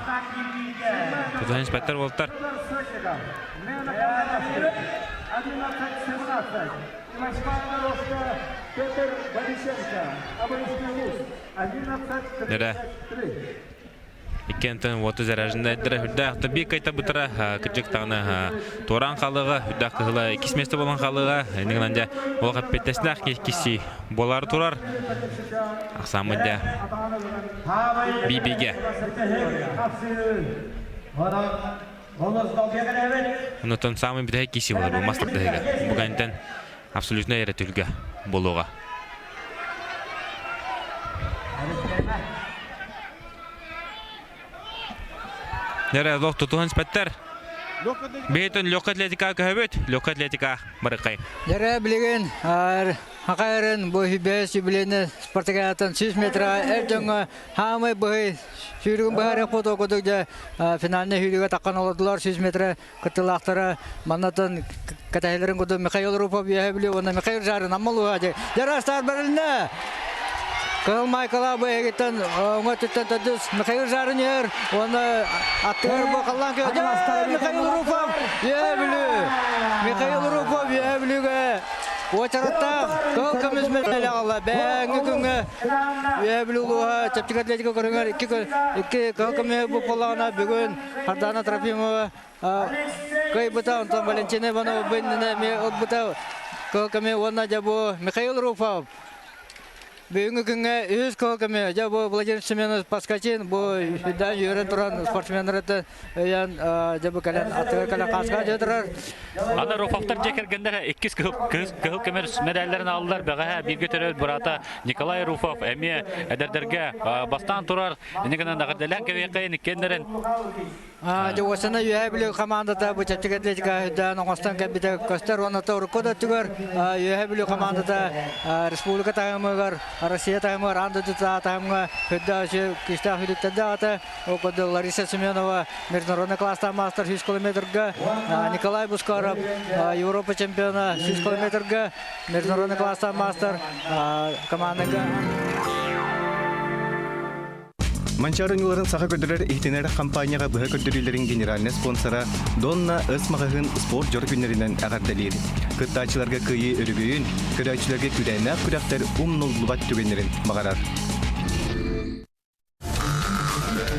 [SPEAKER 1] Тутуһан испэттэр уолтар. Дэрэ Иккиэнтэн уоту заряженнайдара үрдээх биир кайта бытара кырдьык даҕаны туораан хаалыаҕа үрдээх кыһыла иккис миэстэ буолан хаалыаҕа иннигинэн дьэ олох эппиэттэстээх киһи буолаары турар ахсааммыт дьэ биибигэ Онтон саамай бүтэһик киси буолар бу мас тардыһыга. Бу кэнниттэн абсолютно эрэ түлгэ буолуоҕа. Нэрэ лох тутуһан испэттэр. Бэйтон Лёка Атлетика көһөбүт. Лёка Атлетика барыкай.
[SPEAKER 14] Дэрэ билигин Хакайрын бу хүбэс юбилейный спартакиадатын 100 метра эр дьоҥҥо хаамай быһый сүүрүгүн быһаарыах фото курдук дьэ финальный сүүрүүгэ таххан олордулар 100 метра кыттыылаахтара маннатын кэтэһэлэрин курдук Михаил Руфов үөһэ Бүлүү уонна Михаил Жарин Амма улууһа дьэ Жарастар бэрилинэ Кыһыл Майкала бу эһигиттэн уҥа өттүттэн төрдүс Михаил Жарин иһэр уонна аттыгар бу халлаан Михаил Руфов үөһэ Бүлүү Михаил Руфов үөһэ Бүлүүгэ уочараттаах кыһыл көмүс медаль аҕалла бэҥҥи күҥҥэ Үөһэ Бүлүү улууһа чэпчэки атлетика көрүҥэр икки икки кыһыл көмүһү буоллаҕына бүгүн Сардаана Трофимова кыайбыта, онтон Валентина Иванова бу иннинэ эмиэ ылбыта кыһыл көмү уонна дьэ бу Михаил Руфов бүгүҥҥү күҥҥэ үһүс кыһыл көмү дьэ бу Владимир Семенович Паскачин бу үрдээн үөрэн туран спортсменнары өйөөн дьэ бу кэлэн аттыгар кэлэн хааска дьэ турар
[SPEAKER 13] Аны Руфовтар дьиэ кэргэннэрэ иккис кыһыл көмүс мэдээллэрин аҕаллар. Бэҕэһээ бииргэ төрөөбүт быраата Николай Руфов эмиэ эдэрдэргэ бастаан турар. Инньэ гынан эҕэрдэлээн кэбиһиэххэйин иккиэннэрин.
[SPEAKER 14] Дьэ уосана Үөһээ Бүлүү командата бу чэпчэки атлетика үрдээн оҥостон кэлбитэ көстөр уонна урукку да өттүгэр Үөһээ Бүлүү командата республика таһымыгар, Россия таһымыгар, аан дойду таһымҥа үрдээх күүстээх сүүрүктэрдээх ата. Ол курдук Лариса Семенова международный класстаах маастар 100 километрга, Николай Бускаров Европа чемпиона 100 километрга, международный класстаах маастар командага
[SPEAKER 4] Манчаары ньууларын саха көрдөрөр иһитинэр хампаанньаҕа быһа көрдөрүүлэрин генеральнай спонсора Донна Ыс маҕаһыын спорт дьоро күннэринэн эҕэрдэлиир. Кыттааччыларга кыайыы өрөгөйүн, көрөөччүлэргэ күүрээннээх күрэхтэр умнуллубат түгэннэрин баҕарар.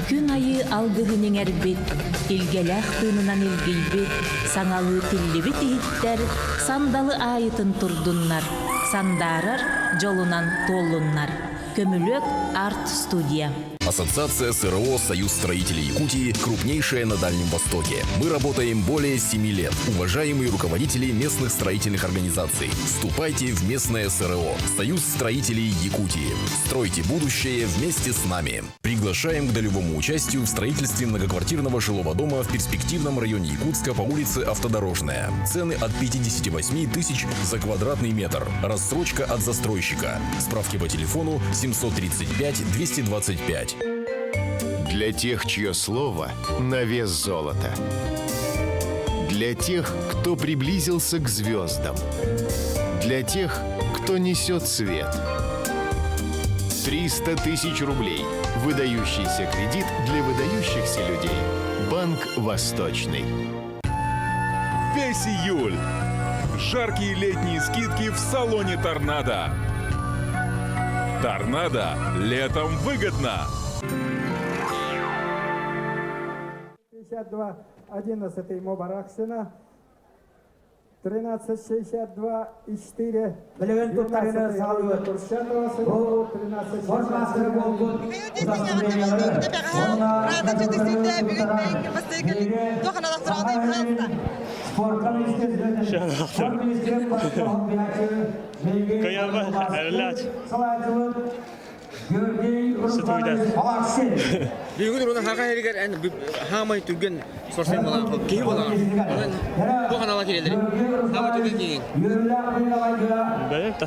[SPEAKER 5] Күн айыы алгыһын иҥэрбит, илгэлээх тыынынан илгийбит, саҥалыы тиллибит иһиттэр сандалы аайытын турдуннар, сандаарар дьолунан туоллуннар. Көмүлүөк арт-студия.
[SPEAKER 6] Ассоциация СРО «Союз строителей Якутии» крупнейшая на Дальнем Востоке. Мы работаем более 7 лет. Уважаемые руководители местных строительных организаций, вступайте в местное СРО «Союз строителей Якутии». Стройте будущее вместе с нами. Приглашаем к долевому участию в строительстве многоквартирного жилого дома в перспективном районе Якутска по улице Автодорожная. Цены от 58 тысяч за квадратный метр. Рассрочка от застройщика. Справки по телефону 735 225.
[SPEAKER 7] Для тех, чье слово на вес золота. Для тех, кто приблизился к звездам. Для тех, кто несет свет. 300 тысяч рублей. Выдающийся кредит для выдающихся людей. Банк «Восточный».
[SPEAKER 10] Весь июль. Жаркие летние скидки в салоне «Торнадо». «Торнадо» летом выгодно.
[SPEAKER 12] 52 11 Мубаракшина. 13.62 и 4.
[SPEAKER 3] Билигин туттарыны салыбыт. Бу спорт мастера буолбут
[SPEAKER 20] Кыйаба эрэлээх.
[SPEAKER 1] Бүгүн руна хака хэригэр эн хаамай түргэн спортсмен буолан киһи буолан. Онон бу канала кирелери. Хаамай түргэн киһи.
[SPEAKER 20] Бэйэм та.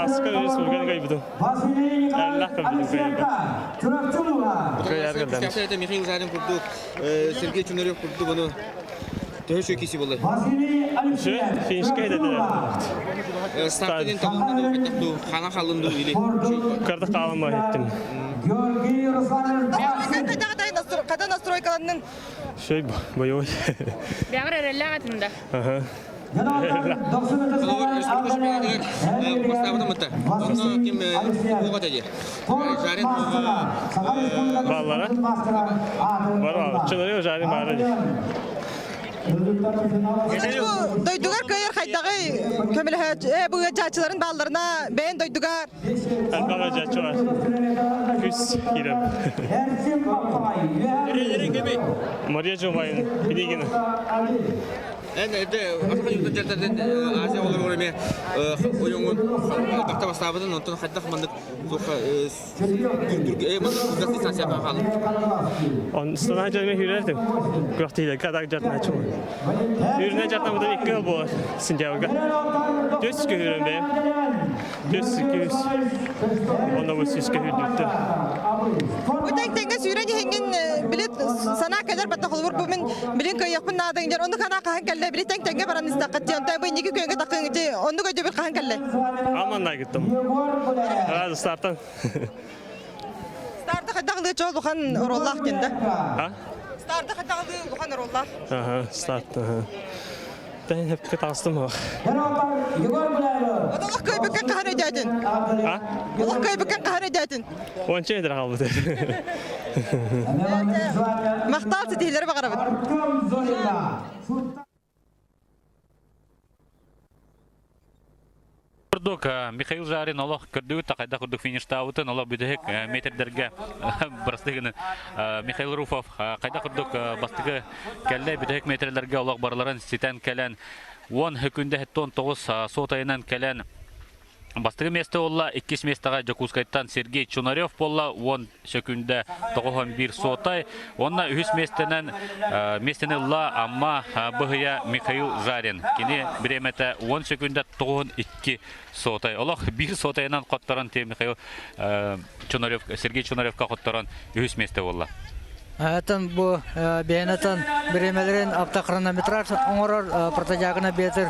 [SPEAKER 20] Аска республиканы кайбытым. Эрэлээх кайбытым кайбытым. Кайарга
[SPEAKER 1] Это Михаил Зарин курдук, Сергей Чунарев курдук оны төһө шөй киси болар.
[SPEAKER 20] Шө финишке дедилер.
[SPEAKER 1] Стартын талынды ду, хана халынды или.
[SPEAKER 20] Карда калма еттим.
[SPEAKER 8] Когда настройкаланның?
[SPEAKER 20] Шөй боевой.
[SPEAKER 21] Бәгыр эрэллээх атында.
[SPEAKER 20] Ага.
[SPEAKER 1] Холор республика чемпионатыгар бастаабыта мытта. Онно ким буга теди. Жарин
[SPEAKER 20] Баллара. Бар Чунарев жарин бары.
[SPEAKER 8] Дойдугар кыйыр хайдагы көмөлөһө бу жаачыларын балларына бэйэн дойдугар.
[SPEAKER 20] Албага жачылар. Күс киреп. Мария Жомайын, Пинигина.
[SPEAKER 1] Эн эде аха юнда жерден Азия олар ореме ойоңун бакта бастабытын онтон хайдах мандык суха түргү мандык узак дистанция калып.
[SPEAKER 20] Он стана жайме хүрэрдим. Күрәктейлер кадаг жартна чума. Хүрнэ жартна будан икки жыл болар сентябрьга. Төс күрөн бэм. Төс күс. Онда бу сискэ хүрдүттэ.
[SPEAKER 8] Бу тэҥ-тэҥҥэ сүүрэн иһиҥҥин билет санаа кэлэр батта холобур бу мин билин кыайыахпын наадыҥ дьэр оннук санаа хаһан кэллэ били тэҥ-тэҥҥэ баран истэххит дии онтон бу инники күөҥҥэ таххыҥ дии оннук өйдөбүл хаһан кэллэ?
[SPEAKER 20] Аманна гыттым. Сразу стартан.
[SPEAKER 8] Старты хайдах ылыы чол улахан оруоллаах диэн да?
[SPEAKER 20] А?
[SPEAKER 8] Старты хайдах ылыы улахан оруоллаах.
[SPEAKER 20] Ага, старт. Ага. Тэн хепке таастым ох.
[SPEAKER 8] Олох кыайбыккын хаһан өйдөөтүн?
[SPEAKER 20] А?
[SPEAKER 8] Олох кыайбыккын хаһан өйдөөтүн?
[SPEAKER 20] Онча эдэр хаалбыт.
[SPEAKER 8] Махтал ситиһилэри баҕарабыт.
[SPEAKER 13] Курдук Михаил Жарин олох көрдүгүт та хайда курдук фиништаабытын олох бүтэһик метрдерге бырастыгыны Михаил Руфов хайда курдук бастыгы кэллэ бүтэһик метрлерге олох барыларын ситэн кэлэн 10 хөкүндэ 9 сотайынан кэлэн Бастыгы месте болла, иккис местаға Жакускайттан Сергей Чунарев болла, 10 секунда 91 сотай. Онна үһүс местенен местени ылла Амма быһыйа Михаил Жарин. Кини бириэмэтэ 10 секунда 92 сотай. Олох бир сотайынан хотторон те Михаил Чунарев, Сергей Чунаревка хотторон үһүс месте болла.
[SPEAKER 14] Атын бу бэйэнэтэн бириэмэлэрин автохронометраж оҥорор протодьягына биэтэр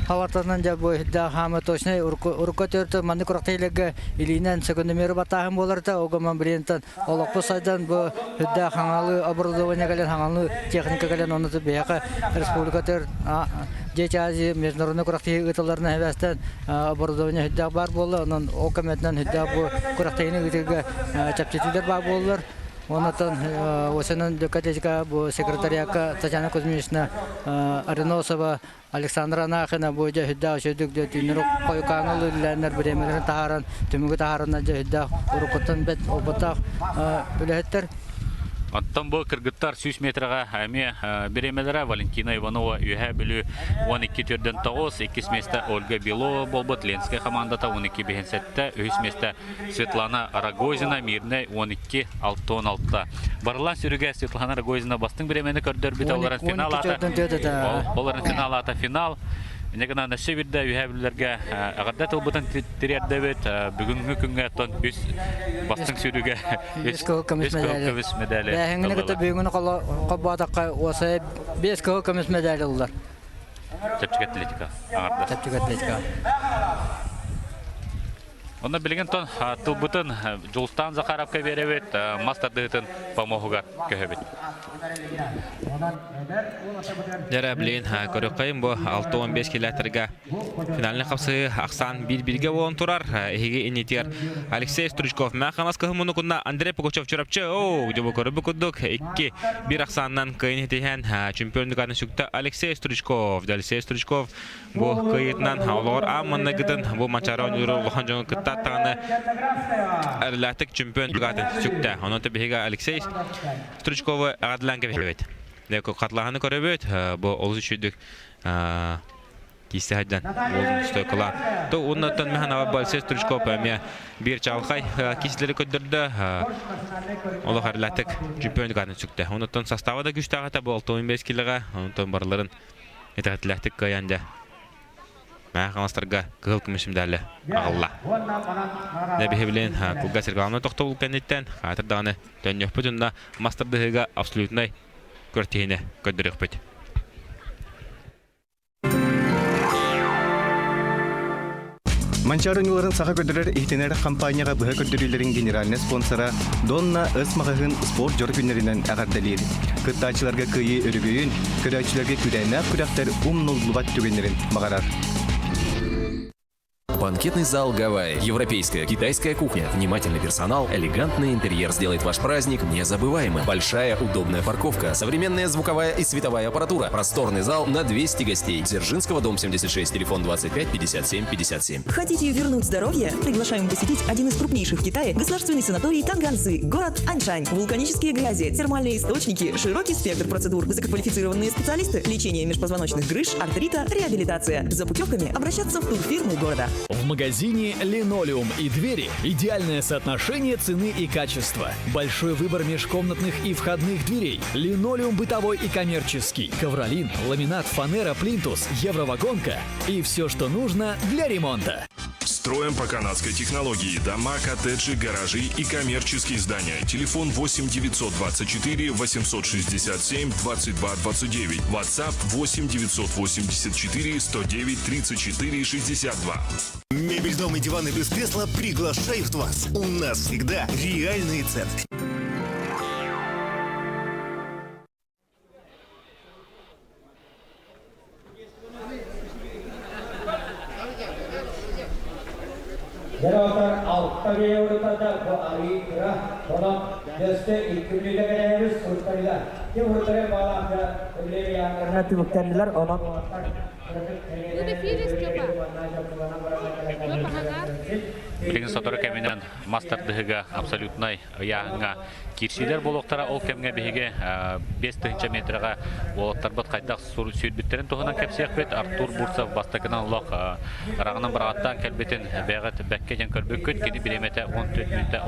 [SPEAKER 14] халатынан дьэ бу иһдэ хаама точнай урукка төртө маннык курактыйларга илиинэн секундомеры батааһын буоларта огоман билиэнтэн олохпу сайдан бу үрдэ хаҥалы оборудование кэлэн хаҥалы техника кэлэн онну биһиэхэ республика Дети Азии международный курактыйы ыытылларына хэбэстэн оборудование үрдээх баар буолла онон ол көмөтүнэн үрдээх бу курактыйыны ыытыыга чэпчэтиилэр баар буоллар. Онтон осенын дөкатечка бу секретариакка Татьяна Кузьминична Ариносова, Александра Анахина бу дьэ хүддээх үчүгдүк дьэ түүннэр хойукааҥыл үлэлээннэр бириэмэлэрин таһааран түмүгү таһаараннар дьэ хүддээх уруккуттан бэт опыттаах үлэһиттэр.
[SPEAKER 13] Оттон бу кыргыттар 100 метрэҕэ эмиэ бириэмэлэрэ Валентина Иванова Үөһээ Бүлүү 12 төрдөн 9, иккис миэстэ Ольга Белова буолбут Ленскэй хамаандата 12 биһин сэттэ, үһүс миэстэ Светлана Рогозина Мирнэй 12 6-16. Барылан сүрүгэ Светлана Рогозина бастыҥ бириэмэни көрдөрбүт олорон финал аата олорон финал аата финал. Инньэ гынан өссө биирдэ үөһээ бүлүүлэргэ эҕэрдэ тылбытын тириэрдэбит. Бүгүҥҥү күҥҥэ оттон үс бастыҥ сүүрүүгэ үс
[SPEAKER 14] кыһыл көмүс
[SPEAKER 13] көмүс медали.
[SPEAKER 14] Бээһиҥҥини кытта бүгүҥҥүнү холбоотоххо уосайа биэс кыһыл көмүс медали ыллар.
[SPEAKER 13] Чэпчэки атлетика.
[SPEAKER 14] Чэпчэки атлетика.
[SPEAKER 13] Онно билигин тон тылбытын Дьулустаан Захаровка биэрэбит, мас тардыһытын помоһугар көһөбүт.
[SPEAKER 1] Дьэрэ, билигин көрүөххэйин бу 6-15 километрга финальный хапсыһыы ахсаан биир-бииргэ буолан турар. Эһиги иннитигэр Алексей Стручков Мэхамас кыһыммунукунна Андрей Пугачев Чурапчы оу дьэ бу көрүбү курдук икки биир ахсаанынан кыайын итиһэн чемпионнуганы сүктэ Алексей Стручков. Алексей Стручков Бу кыайыытынан олоҕор аан маҥнайгытын бу Манчаары оонньуулары улахан дьоҥҥо кыттаат даҕаны эрэллээхтик чемпион тугаатын сүктэ. Онон биһиги Алексей Стручковы эҕэрдэлээн кэбиһэбит. Хатылааһыны көрөбүт. Бу олус үчүгүйдүк киисте сылдьан стойкалаан. То уоннаттан механ аба Алексей Стручков эмиэ биир чаҕылхай киисилэри көрдөрдө. Олох эрэллээхтик чемпион тугаатын сүктэ. Онуттан состава да күүстээх этэ бу 65 килоҕа. Онтон барыларын итэҕэтилээхтик кыайан дьэ Мэҥэ Хаҥаластарга кыһыл көмүс медали аҕалла. Дьэ биһи билин кылгас рекламаны тохтобул кэнниттэн хаатыр даҕаны төннүөхпүт уонна мас тардыһыыга абсолютнай күрэхтэһиини көрдөрүөхпүт.
[SPEAKER 4] Манчаары ньууларын саха көрдөрөр иһитинэр хампаанньаҕа быһа көрдөрүүлэрин генеральнай спонсора Донна Ыс маҕаһыын спорт дьоро күннэринэн эҕэрдэлиир. Кыттааччыларга кыайыы өрөгөйүн, көрөөччүлэргэ күүрээннээх күрэхтэр умнуллубат түгэннэрин баҕарар.
[SPEAKER 6] Банкетный зал Гавайи. Европейская, китайская кухня, внимательный персонал, элегантный интерьер сделает ваш праздник незабываемым. Большая удобная парковка, современная звуковая и световая аппаратура, просторный зал на 200 гостей. Дзержинского, дом 76, телефон 25 57 57.
[SPEAKER 8] Хотите вернуть здоровье? Приглашаем посетить один из крупнейших в Китае государственный санаторий Танганзы, город Аньшань. Вулканические грязи, термальные источники, широкий спектр процедур, высококвалифицированные специалисты, лечение межпозвоночных грыж, артрита, реабилитация. За путевками обращаться в турфирмы города.
[SPEAKER 9] В магазине «Линолеум и двери» идеальное соотношение цены и качества. Большой выбор межкомнатных и входных дверей. Линолеум бытовой и коммерческий. Ковролин, ламинат, фанера, плинтус, евровагонка и все, что нужно для ремонта.
[SPEAKER 10] Строим по канадской технологии дома, коттеджи, гаражи и коммерческие здания. Телефон 8 924 867 22 29. WhatsApp 8 984 109 34 62.
[SPEAKER 11] Мебель, дом и диваны без кресла приглашают вас. У нас всегда реальные цены.
[SPEAKER 3] Дьэ алта биэйэ бу арыы кыра, онон өссө икки мүнүүтэ кэлээбит суруттарыга. Ким уруттары баалаахга үлэ түмүктэннилэр, онон
[SPEAKER 13] Билигин сотору кэминэн мас тардыһыга абсолютнай ыйааһыҥҥа киирсиилэр буолуохтара. Ол кэмҥэ биһиги 5000 метрэҕэ уолаттарбыт хайдах сүүрбүттэрин туһунан кэпсиэхпит. Артур Бурцев бастакынан олох ыраҕынан быраҕаттаан кэлбитин бэйэҕит бэккэ диэн көрбүккүт. Кини бириэмэтэ 14 мүнүүтэ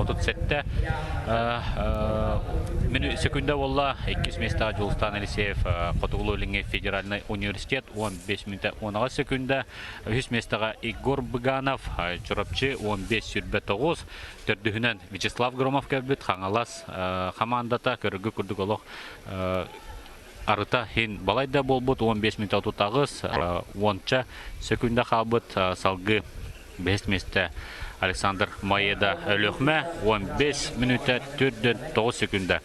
[SPEAKER 13] 37 секунда буолла. Иккис миэстэҕэ Дьулустаан Елисеев Хотугулуу-Илиҥҥи федеральнай университет 15 мүнүүтэ 18 секунда. Үһүс миэстэҕэ Егор Быганов Чурапчы 15-29. Төрдүһүнэн Вячеслав Громов кэлбит Хаҥалас хамаандата көрөргө курдук олох арыта иһин балайда буолбут 15 мүнүүтэ 38 уонча сөкүүндэ хаалбыт салгыы бэһис миэстэ Александр Маеда Өлүөхмэ 15 мүнүүтэ 4 секунда.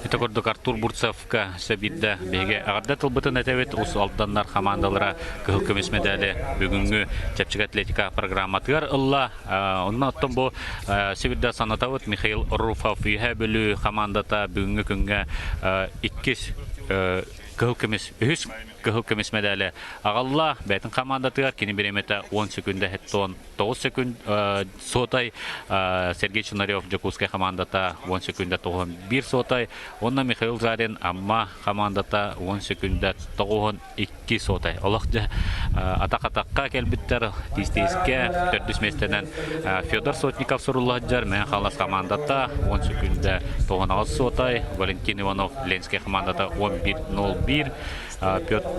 [SPEAKER 13] Ити курдук Артур Бурцевка сөбирдэ биһиги эҕэрдэ тылбытын этэбит Ус Алданнар хамаандалара кыһыл көмүс медали бүгүҥҥү чэпчэки атлетика программатыгар ылла. Онно оттон бу Сибирдэ санатабыт Михаил Руфов Үөһээ Бүлүү хамаандата бүгүҥҥү күҥҥэ иккис кыһыл көмүс үһүс кыһыл көмүс медали аҕалла. Бэйэтин хамаандатыгар кини бириэмэтэ 10 секунда 9 секунд сотай Сергей Чинарев Дьокуускай хамаандата 10 секунда 91 сотай уонна Михаил Жарин Амма хамаандата 10 секунда 92 сотай. Олох дьэ атах-атахха кэлбиттэр тиис-тиискэ төрдүс миэстэнэн Федор Сотников суруллаһыдьар Мэҥэ Хаҥалас хамаандата 10 секунда 98 сотай, Валентин Иванов Ленскэй хамаандата 11.01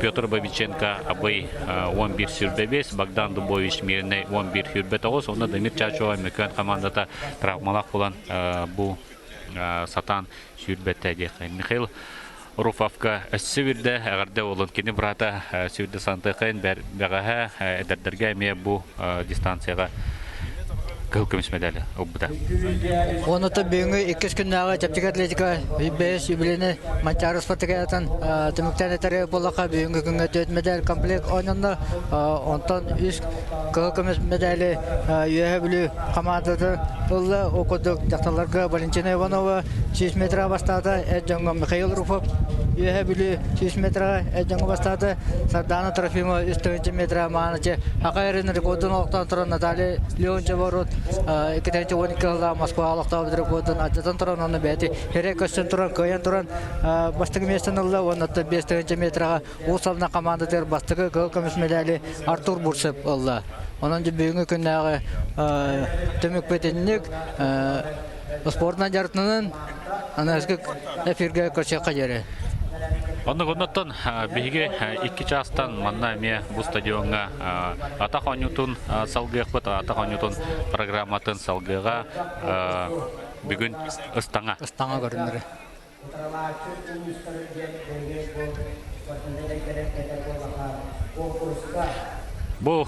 [SPEAKER 13] Петр Бабиченко Абый 11 сүрбэбиэс, Богдан Дубович Мирнэй 11 сүрбэ тоҕус, уонна Дамир Чачуа Мөкөн хамаандата травмалаах буолан бу сатаан сүүрбэттэ диэххэ. Михаил Руфовка өссө бирдэ эҕэрдэ буолун. Кини брата сүүрдэ сантыахайын бэҕэһээ эдэрдэргэ эмиэ бу дистанцияҕа кыһыл көмүс медали ылбыта.
[SPEAKER 14] Онута бүгүҥҥү иккис күннээҕи чэпчэки атлетика бэйэс юбилейный Манчаары спартакиадатын түмүктээн этэр буоллахха бүгүҥҥү күҥҥэ түөрт медаль комплект оонньонно. Онтон үс кыһыл көмүс медали Үөһээ Бүлүү хамаандата ылла. Ол курдук дьахталларга Валентина Иванова 100 метрға бастаата, эр дьоҥҥо Михаил Руфов Үөһээ Бүлүү 100 метрға эр дьоҥҥо бастаата, Сардаана Трофимова 3 метрға маанычы Аха эрин рекордун олохтоон туран Наталья Леонтьева урут 212 сыллаах Москва олохтообут рекордун алдьатан туран уонна бэйэтэ хирэ көстөн туран кыайан туран бастакы миэстэни ылла уонна 5 метраҕа Уус Алдан хамаандатыгар бастакы кыһыл көмүс медали Артур Бурцев ылла. Онон бүгүҥҥү күннээҕи түмүкпүт инник спортунан дьарыктанан аныгыскы эфиргэ көрсүөххэ диэри.
[SPEAKER 13] Оннук оннуттан биһиги икки чаастан манна эмиэ бу стадиоҥҥа атах оонньуутун салгыахпыт, атах оонньуутун программатын салгыаҕа бүгүн ыстаҥа.
[SPEAKER 14] Ыстаҥа көрүннөрө.
[SPEAKER 13] Бу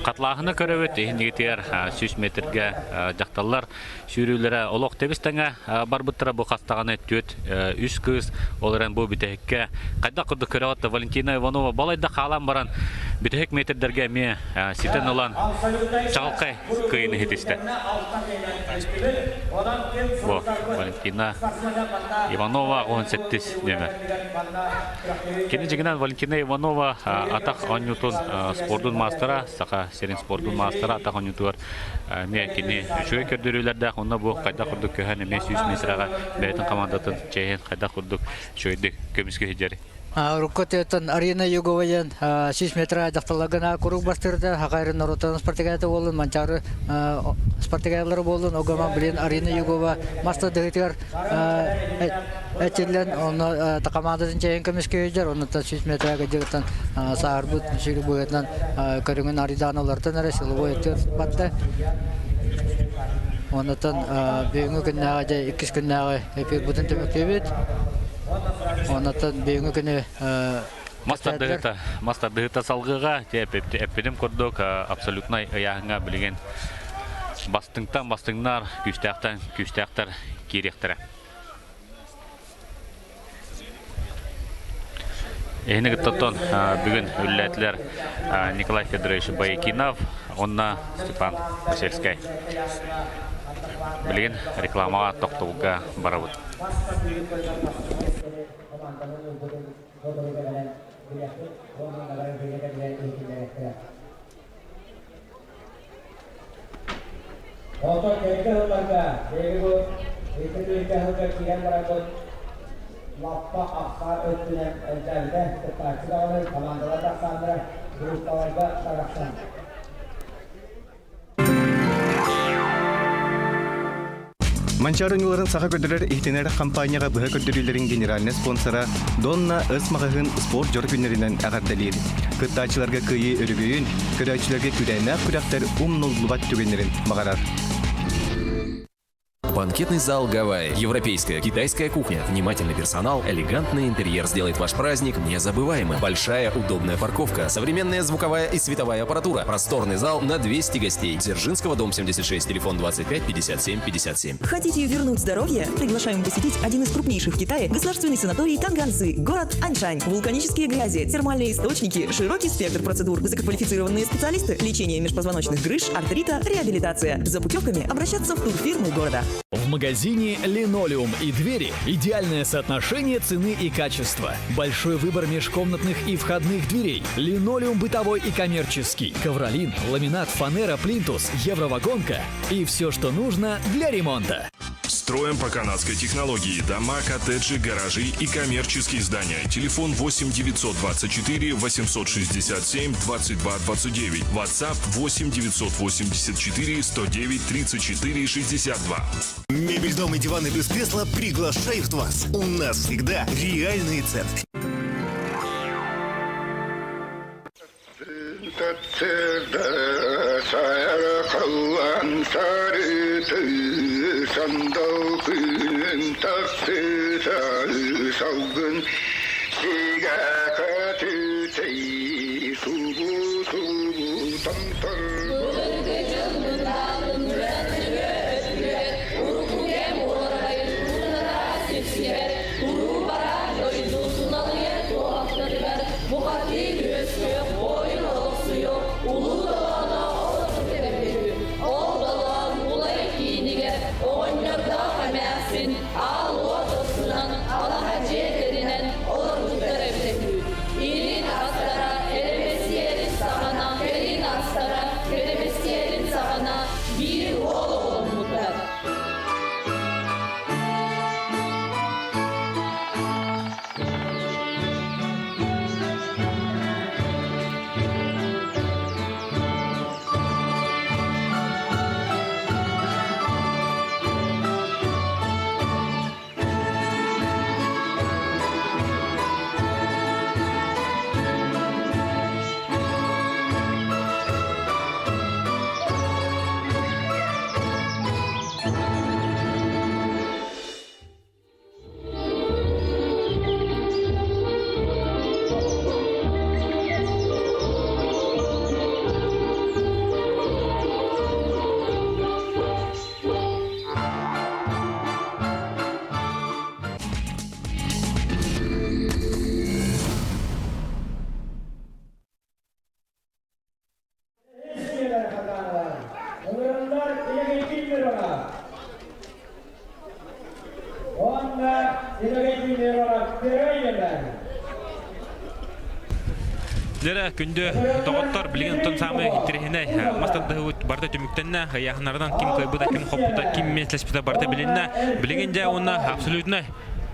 [SPEAKER 13] хатлааһыны көрөбүт, иһинигитигэр 100 метргэ дьахталлар сүүрүүлэрэ олох тэбис-тэҥэ барбыттара бу хастаҕаны түөрт үс кыыс ол эрэн бу бүтэһиккэ хайдах курдук көрөҕүт Валентина Иванова балайда хаалан баран бүтэһик метрдэргэ эмиэ ситэн ылан чаҕылхай кыайыыны ситистэ. Бу Валентина Иванова 17 нүөмэр. Кини дьиҥинэн Валентина Иванова атах оонньуутун спордун маастара, Саха сирин спордун маастара атах оонньуутугар эмиэ кини үчүгэй көрдөрүүлэрдээх онно бу хайдах курдук көһөн эмиэ сүүс миэстэҕэ бэйэтин командатын чэйин хайдах курдук үчүгэйдик көмүскэ сылдьар.
[SPEAKER 14] Урукку тыаттан Арина Югова диэн 100 метр дьахталларга куруук бастыырда Хакайрын норуотун спартакиада буоллун, Манчаары спартакиадалары буоллун, огоман билин Арина Югова маста дыһытыгар Этиллэн, онно командатын чэйин көмүскүйдэр, оннуттан 100 метрга дьыгытан саарбыт сүүрүк быһыытынан көрүҥүн арыйдаан олортон эрэ силовой өттүгэр барда. Оннуттан бүгүҥҥү күннээҕи дьэ иккис күннээҕи эфирбытын түмүктүүбүт. Оннуттан бүгүҥҥү күнү
[SPEAKER 13] Мас тардыһыта, мас тардыһыта салгыга, эппитим курдук абсолютнай ыйааһыҥҥа билигин бастыҥтан бастыҥнар, күүстээхтэн күүстээхтэр киириэхтэрэ. Эһини кыттаттан бүгүн үллээтилэр Николай Федорович Боякинов уонна Степан Посельскай. Билигин рекламаҕа тохтобулга барабыт.
[SPEAKER 3] Онтон кэнники сылларга биһиги бу икки тыһыынча сылга киирэн бараммыт лаппа ахсаан өттүнэн элбээбитэ, кыттааччы даҕаны, хамаандалар да ахсааннара группаларга тарахсан.
[SPEAKER 4] Манчаары оонньууларын саха көрдөрөр иһитинэр хампаанньаҕа быһа көрдөрүүлэрин генеральнай спонсора Донна Ыс маҕаһыын спорт дьоро күннэринэн эҕэрдэлиир. Кыттааччыларга кыайыы өрөгөйүн, көрөөччүлэргэ күүрээннээх күрэхтэр умнуллубат түгэннэрин баҕарар.
[SPEAKER 6] Банкетный зал «Гавайи». Европейская, китайская кухня, внимательный персонал, элегантный интерьер сделает ваш праздник незабываемым. Большая удобная парковка, современная звуковая и световая аппаратура, просторный зал на 200 гостей. Дзержинского, дом 76, телефон 25 57 57.
[SPEAKER 8] Хотите вернуть здоровье? Приглашаем посетить один из крупнейших в Китае государственный санаторий Танганзы, город Аньшань. Вулканические грязи, термальные источники, широкий спектр процедур, высококвалифицированные специалисты, лечение межпозвоночных грыж, артрита, реабилитация. За путевками обращаться в турфирмы города.
[SPEAKER 9] В магазине «Линолеум и двери» идеальное соотношение цены и качества. Большой выбор межкомнатных и входных дверей. Линолеум бытовой и коммерческий. Ковролин, ламинат, фанера, плинтус, евровагонка и все, что нужно для ремонта.
[SPEAKER 10] Строим по канадской технологии дома, коттеджи, гаражи и коммерческие здания. Телефон 8 924 867 22 29. WhatsApp 8 984 109 34 62.
[SPEAKER 11] Мебель, дом и диваны без кресла приглашают вас. У нас всегда реальные цены.
[SPEAKER 1] Дьэ күндү доҕоттор, билигин онтон саамай интэриэһинэй мас тардыһыбыт барыта түмүктэннэ, ыйааһыннарынан ким кыайбыта, ким хоппута, ким миэстэлэспитэ барыта билиннэ. Билигин дьэ уонна абсолютно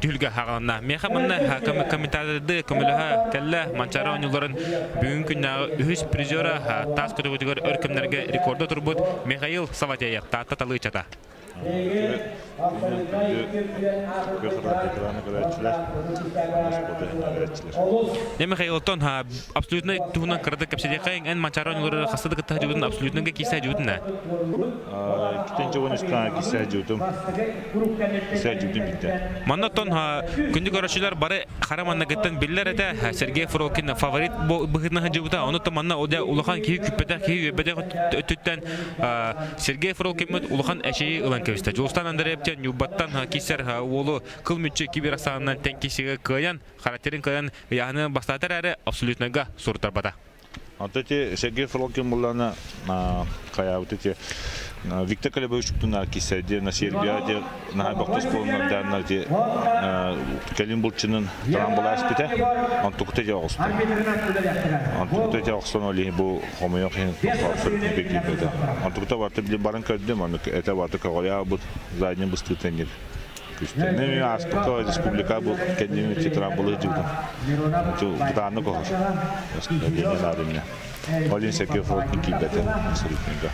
[SPEAKER 1] түһүлгэ хаҕаланна. Миэхэ манна комментаторды көмөлөһө кэллэ Манчаары оонньууларын бүгүн күннээҕи үһүс призера таас көтөҕүтүгэр өр кэмнэргэ рекорда турбут Михаил Саватеев Таатта талыычата. Не Михаил, оттон абсолютно туһунан кыратык кэпсэтиэххэйиҥ. Эн Манчаары оонньуулары хаста да кытта сылдьыбытын абсолютно киирсэ сылдьыбытын ээ?
[SPEAKER 2] Иккитинчи уон үскэ киирсэ сылдьыбытым. Киирсэ сылдьыбытым биирдэ.
[SPEAKER 1] Манна оттон күндү көрөөччүлэр бары хара манныгыттан биллэр этэ. Сергей Фролкин фаворит быһыытынан сылдьыбыта. Ону манна улахан киһи күүппэтэх, киһи үөрбэтэх өттүттэн Сергей Фролкиммыт улахан эчэйи ылан кэбистэ. Дьулустан Андреевтен Ньурбаттан киирсэр уолу кыл мүччү кибер ахсаанынан тэҥ киирсиигэ кыайан, характерын кыайан ыйааһыны бастаата эрээри абсолютнайга суруттарбата.
[SPEAKER 2] Онто ити Сергей Фролкин буллана хайаабыт ити Виктор Колебович туна киссэрди на Сербия де наһаа бохтус буолунардааннар ити кэлин булчунун талан булааспыта онтукута дьэ оҕусту онтукута дьэ охсон ол иһин бу хомойуох иһин абсолютно киирбэтэ онтукута барыта баран көрдүм ону это барыта көҕөрү задний быстыытын диир күстэнэ ааспыкка республика бу кэннин трамбылы дьыбытым бытааннык оһор ол иһин Сергей Фролкин киирбэтэ абсолютныйга.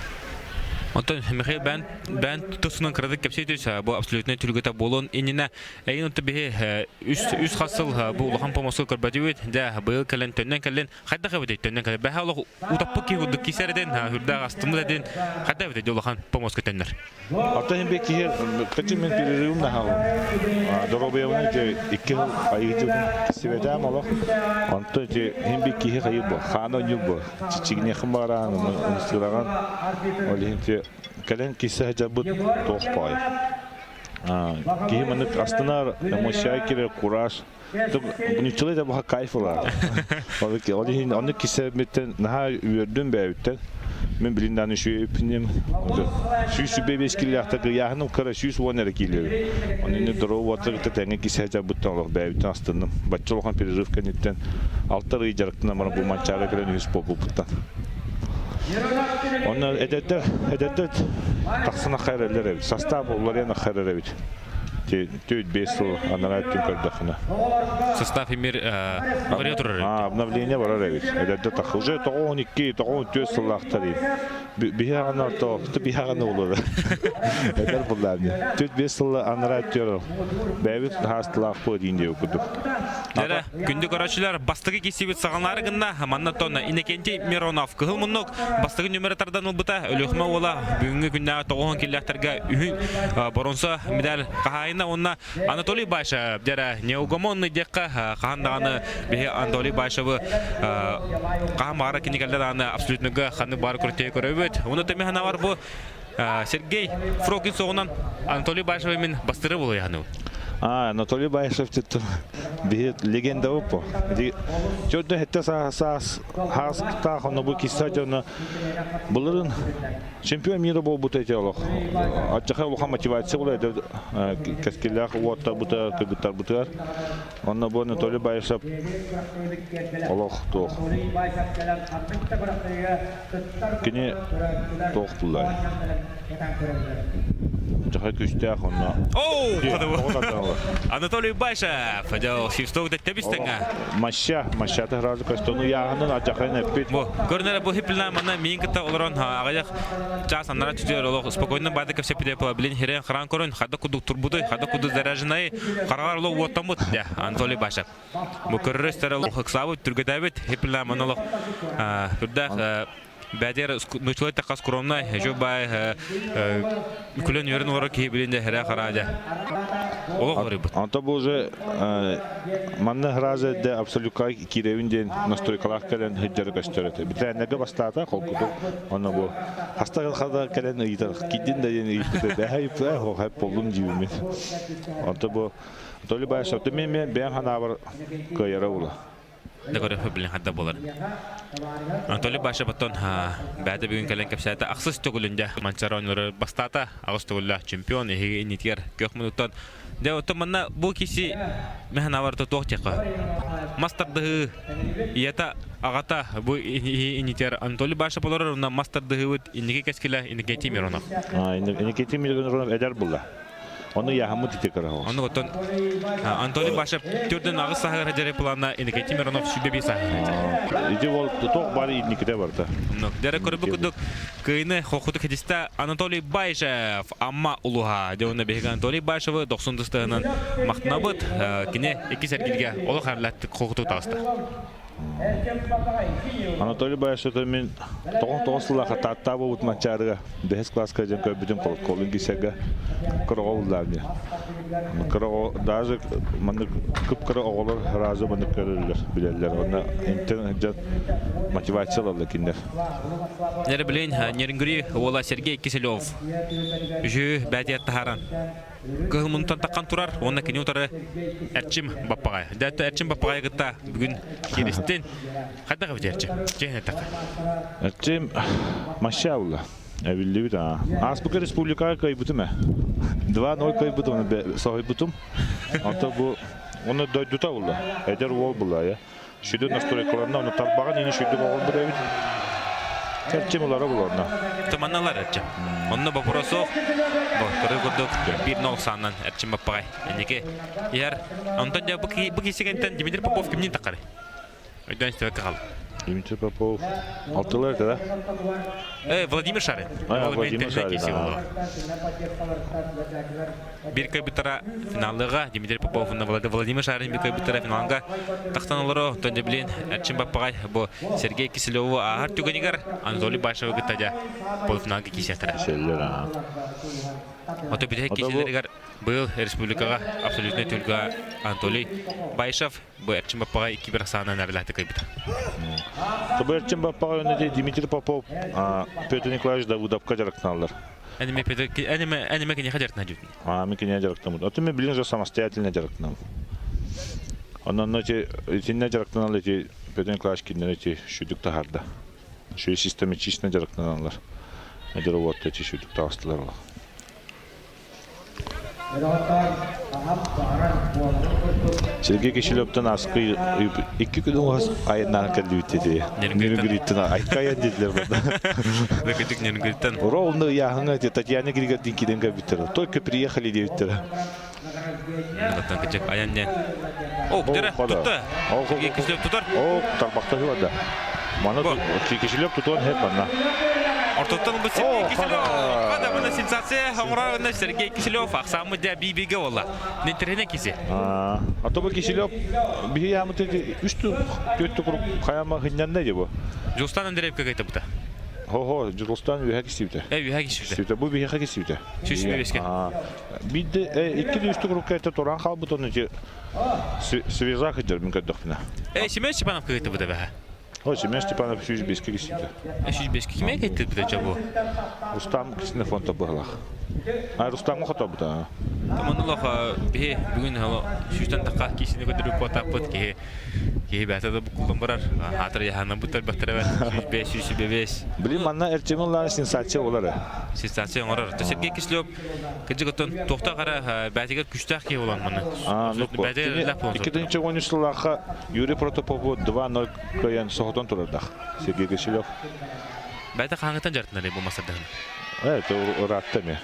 [SPEAKER 1] Онтон Михаил бээн бээн тусунан кыратык кэпсии түс бу абсолютнай түлгэтэ буолуон иннинэ эйин онто биһи үс үс хас сыл бу улахан помосу көрбөтүбүт дьэ быйыл кэлэн төннөн кэллин хайдах эбитий төннөн кэлэн бэһэ олох утаппыт киһи курдук кисэр этин үрдээх астыммыт этин хайдах эбитий улахан помоска төннөр.
[SPEAKER 2] Оттон иһин киһи кычы мен перерывым наһаҕым. Доруобуйабын ити икки сыл хайыы кисибэтээм олох. Онтон ити иһин би киһи хайыы бу хаана онньук бу. Чичигиниэхин баҕараан ымсыыраҕан ол иһин ити кэлэн киссе сылдьарбыт туох баҕай. Киһи маннык астынар эмоция киирэр кураж Нуччалыы да баха кайф ылар. Ол иһин оннук кисэмиттэн наһаа үөрдүм бэйэбиттэн. Мин билин дааны үчүгэйпиним. 125 килилээхтэр ыйааһыным кыра 110 эрэ киилэбин. Ону ини здоровый кытта тэҥҥэ кисэ дьарбыттан олох бэйэбиттэн астынным. Бачча улахан перерыв кэнниттэн алта ый дьарыктанан баран бу Манчаары кэлэн үһүс буолбуппуттан. Онно эдэрдэр эдэрдэр тахсан ахха эрэллэр эбит. Састаап уларыйан ахха эрэр эбит. Түөрт биэс сыл анараа өттүн көрдөххүнэ.
[SPEAKER 1] Состав имир уларыйа турар эбит.
[SPEAKER 2] Обновление барар эбит. Эдэрдэ тах уже 92, 94 сыллаахтар биһи аҕана то биһи аҕана улар. Эдэр буллаабы. Түөрт биэс сыл анараа өттүөр бэйэбит хаастылаах буо диин диэбит курдук.
[SPEAKER 1] Дэрэ, күндү көрөөччүлэр, бастакы киирсибит саҕалаары гынна, манна тон Иннокентий Миронов кыһыл муннук бастакы нүмеры тардан ылбыта. Өлүөхүмэ уола бүгүҥҥү күннээҕи 90 киллээхтэргэ үһүн боронса медаль хаһаайына уонна Анатолий Баша дэрэ неугомонный диэххэ хаһан даҕаны биһи Анатолий Башевы хаһан баара кинигэлэр даҕаны абсолютныга ханнык баары көртөйө көрөбүт. Уну төмө ханавар бу Сергей Фрокин соҕунан Анатолий Башевы мин бастыры буолуйаһаныбын.
[SPEAKER 2] А, Анатолий Баишев титту биһи легенда бу. Чөрдө хетте саас хаастаах ону бу кисса дьоно былырын чемпион мира буолбута эти олох. Аччаха улахан мотивация була эдэр кэскиллээх уоттарбыта кыргыттарбытыгар. Онно бу Анатолий Баишев олох туох. Кини туох буллай? Дьахай күстээх онно.
[SPEAKER 1] Оу, Анатолий Байшев, дьэ, Свисток тэбистеңа.
[SPEAKER 2] Маща, мащата сразу көстөн уяһынын адьахайын эппит.
[SPEAKER 1] Бу, көрүнэр бу хиплина манна миин кытта олорон аҕыйах чаас аннара түтүөр олох спокойно бады кэпсэппите блин хирен харан көрөн хада кудук турбутой, хада кудук заряженный каралар олох уоттаммыт, дьэ, Анатолий Башев. Бу көрөрөстөр олох ыксаабыт, түргэтээбит, хиплина манна олох үрдээх бэдэр нучулай такка скромнай, еще бай күлэн үөрэн олорор киһи билин дэ хэрэ хараадя. Олох олорбут.
[SPEAKER 2] Онто бу уже манна храза де абсолютка кииребин диэн настройкалаах кэлэн сылдьары көстөр этэ. Битээннэргэ бастаата холкутук. Онно бу хаста хада кэлэн ыйытар киддин да диэн ыйыппыта. Бэһэ ыйыппыта хо боллум диибин. Онто бу Толи Баишев мен мен бэйэм ханаабар кыайара була.
[SPEAKER 1] Да көрө билин хадда болар. Анатолий Башев оттон бэйэтэ бүгүн кэлэн кэпсээтэ ахсыс төгүлүн Манчаары оонньуулары бастаата аҕыс төгүллээх чемпион эһиги иннитигэр күөх минуттан дьэ оттон манна бу киси мэхэнавар туох диэххэ мас тардыһыы ийэтэ аҕата бу иннитигэр Анатолий Башев олорор онно мас тардыһыыбыт инники кэскилэ Иннокентий Миронов.
[SPEAKER 2] Иннокентий Миронов эдэр булла. Ону яһаммыт ити кыраһа.
[SPEAKER 1] Ону оттон Анатолий Башев төрдөн аҕыс саһыгар дьэре плана Иннокентий Миронов 105 саһыгар.
[SPEAKER 2] Ити ол тох бары инниките барда.
[SPEAKER 1] Дьэре көрбүт курдук кыйны хохуту хедиста Анатолий Баишев Амма улуһа. Дьэ уонна биһиги Анатолий Баишевы дохсун тыстыһынан махтанабыт. Кини икки сэргилгэ олох арылаттык хохуту таҕыста.
[SPEAKER 2] Анатолий Баишев мин 99 сыллаахха Тааттаа буолбут Манчаарыга бэһис класска дьон көрбүтүм колын кисэргэ кыра оҕо буллаам дии. Кыра оҕо даже маннык кып-кыра оҕолор сразу маннык көрөллөр, билэллэр. Онно интен дьон мотивация ылаллар кинилэр.
[SPEAKER 1] Нер билин Нерингри уола Сергей Киселев үһү бээтиэр таһааран Кыһыл мунтан таххан турар уонна кини утары Эрчим Баппаҕай. Дьэ Эрчим Баппаҕайы кытта бүгүн кииристин. Хайдах эбит Эрчим? Чиһин эттэххэ.
[SPEAKER 2] Эрчим маща була. Эбиллибит аа. Ааспыка республикаҕа кыайбытым ээ. 2-0 кыайбытым, соһуйбутум. Онто бу оны дойдута була. Эдэр уол була я. Сүдү настройкаларына оны тарбаҕын ини сүдү оҕолбут эбит. Эрчим улара булорна.
[SPEAKER 1] Тыманалар Эрчим. Онно вопрос суох. Бу көрөр курдук 1-0 саанан Эрчим баппаҕай. Инники иһэр. Онтон дьэ бу бу киһисигэнтэн Дмитрий Попов кимнин таққары? Өйдөөн истибэккэ хаалла.
[SPEAKER 2] Дмитрий Попов алтылар да?
[SPEAKER 1] Э, Владимир Шарин.
[SPEAKER 2] Владимир Шарин.
[SPEAKER 1] Бир кайбыттара финалыга Дмитрий Попов Владимир Шарин бир кайбыттара финалга тахтан олоро. Онтон дьэ Эрчим Баппагай бу Сергей Киселеву ааһар түгэнигэр Анатолий Башевы кытта дьэ полуфиналга киисиэхтэрэ.
[SPEAKER 2] Киселлер, аа.
[SPEAKER 1] Ото бүтэһик киселеригэр быйыл республикаҕа абсолютнай түлгэ Анатолий Баишев бу Эрчим Баппаҕа 2-1 ахсаанынан эрэлээхтик кыайбыта.
[SPEAKER 2] Бу Эрчим Баппаҕа өнөтө Дмитрий Попов, Петр Николаевич Давыдовка дьарыктаналлар.
[SPEAKER 1] Аниме Петр аниме аниме киниэхэ дьарыктана дьүтүн.
[SPEAKER 2] А, мен киниэхэ дьарыктаммыт. Ото мен билин же самостоятельно дьарыктанам. Онон эти итиннэ дьарыктаналлар эти Петр Николаевич кинилэр эти шүдүк таһаарда. Шү систематично дьарыктаналлар. Эдэр уотта эти шүдүк таҕыстылар ол. Сергей Киселевтан аскы икки күн уһас айаннаан кэллибит дии. Нерюнгриттен айкайан диэтилэр бада.
[SPEAKER 1] Лөкөтүк Нерюнгриттен.
[SPEAKER 2] Ровно ыйааһыҥа Татьяна Григорьевна киирэн кэлбиттэр. Только приехали диэбиттэр.
[SPEAKER 1] Оттон кычык айан диэн. О, дere тутта. Сергей Киселев тутар.
[SPEAKER 2] О, тарбахта да. Маны Киселев тутуон хеп манна.
[SPEAKER 1] Ортоттон бу Сергей Киселев. Хада мына сенсация оҥорор Сергей Киселев ахсааммыт дьэ биибигэ буолла. Нинтериһинэ киси.
[SPEAKER 2] А то бу Киселев биһи ямыт үс түөрт курук хайама хыннянна дии бу.
[SPEAKER 1] Жустан Андреевка кайтабыта.
[SPEAKER 2] Хо-хо, Жустан үһэ кисибитэ.
[SPEAKER 1] Э, үһэ кисибитэ.
[SPEAKER 2] Бу биһиэхэ кисибитэ.
[SPEAKER 1] Сүүс бэске.
[SPEAKER 2] Биирдэ икки үстүк урукка этэ туран хаалбыт ону ити свежак сылдьар мин көрдөхпүнэ.
[SPEAKER 1] Э, Семен Степанов кыһыттыбыта бэһэ.
[SPEAKER 2] Ой, Семен Степанов 105-ке кисибитэ.
[SPEAKER 1] 105-ке кимэ кэттибитэ чабу?
[SPEAKER 2] Рустам Ксенофонтов быһылах. А Рустамга хотобута.
[SPEAKER 1] Томонулох биһи бүгүн сүүстэн тахха киисини көтөрү куотаппыт киһи Киһи бэйэтэ да буккуллан барар. Аатыр яһаанан бутар бэхтэрэ 105, 105.
[SPEAKER 2] Блин, манна Эрчимин лаан сенсация болар.
[SPEAKER 1] Сенсация оҥорор. То Сергей Кислев кырдьык оттон туохта қара бэйэтигэр күстээх киһи болан маны.
[SPEAKER 2] Бэйэтигэр 2013 сыллаахха Юрий Протопопу 2-0 кыайан соһутан турардах. Сергей Киселев.
[SPEAKER 1] Бэйэтэ хаһааҥҥыттан дьарыктанар бу масардаһын?
[SPEAKER 2] Э, это ыраатта эмиэ.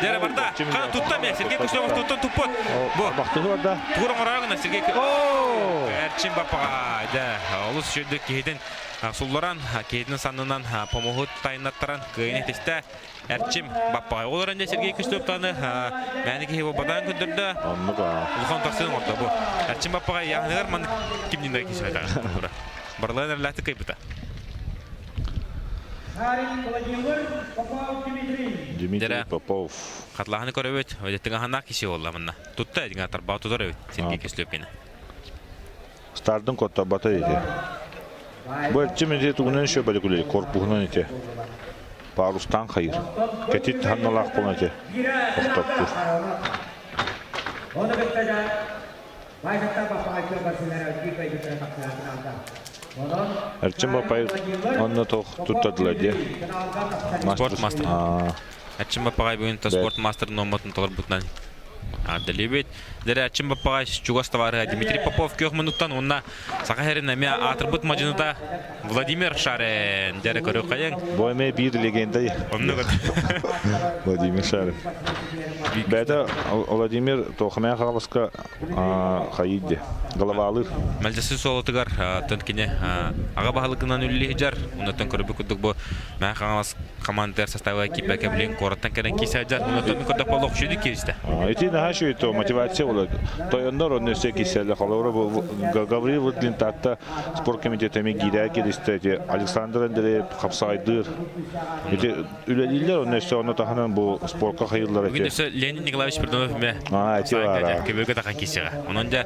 [SPEAKER 1] Дere барда. Қана тутта ме Сергей Кузнецов туттан туппут. Бу.
[SPEAKER 2] Бахтыгы барда.
[SPEAKER 1] Тугур оҥораагына Сергей Эрчин баппаға. Да, олус үчүгэй киһитин сулларан, киһитин саннынан помоһут тайнаттаран кыайын этистэ. Эрчим баппаға. Ол эрэнде Сергей Кузнецов таны мәні киһи бадан көндөрдө.
[SPEAKER 2] Оннук.
[SPEAKER 1] Улахан тахсын оҥордо бу. Эрчим баппаға яһыныгар маннык кимнинер киһи Барлығын эрләтик кыйбыта.
[SPEAKER 2] Дмитрий Попов.
[SPEAKER 1] Хатлаһаны көрөбүт, өдеттиң киши болла мынна. Тутта дигән тарбаа тутар эбит Сергей Кислевкини.
[SPEAKER 2] Стардын коттобата ити. Бу эрчим ити тугунан еще баликулей корпуһунан ити. Парустан хайыр. Кетит ханналаах болан ити. Охтоптур. Эрчим Бапай онно тох туттадылар дии.
[SPEAKER 1] Спорт мастер. Эрчим Бапай бүгүн спорт мастер номотун толорбутунан Аадалибит. Дere Эрчим Баппаҕай чугас товарыһа Дмитрий Попов күөх муннуктан уонна Саха сирин эмиэ аатырбыт мадьыныта Владимир Шарин. Дere көрүөххэйиҥ.
[SPEAKER 2] Бу эмиэ биир легенда.
[SPEAKER 1] Оннук.
[SPEAKER 2] Владимир Шарин. Бэйэтэ Владимир Тохмян Хаҥаласка хайыйды. Головалыыр.
[SPEAKER 1] Мэлдьэси суолатыгар тон кини аҕа баһылыгынан үллүү сылдьар. Оннуттан көрбүт курдук бу Мэҥэ Хаҥалас командир состава киирбэккэ билин куораттан кэлэн киирсэ сылдьар. Оннуттан мин көрдөхпө олох үчүгэй кииристэ.
[SPEAKER 2] Ити наһаа үчүгэй то мотивация буолар. Тойоннор онно өссө киирсэллэр. Холобура бу Гаврил Выдлин Таатта спорт комитета эмиэ киирээ кииристэ. Ити Александр Андреев хапсаҕайдыыр. Ити үлэлииллэр онно өссө онно таһынан бу спортка хайыыллар
[SPEAKER 1] Бүгүн өссө Леонид Николаевич Пердунов эмэ көбүргэ тахан киирсиэҕэ. Онон дьэ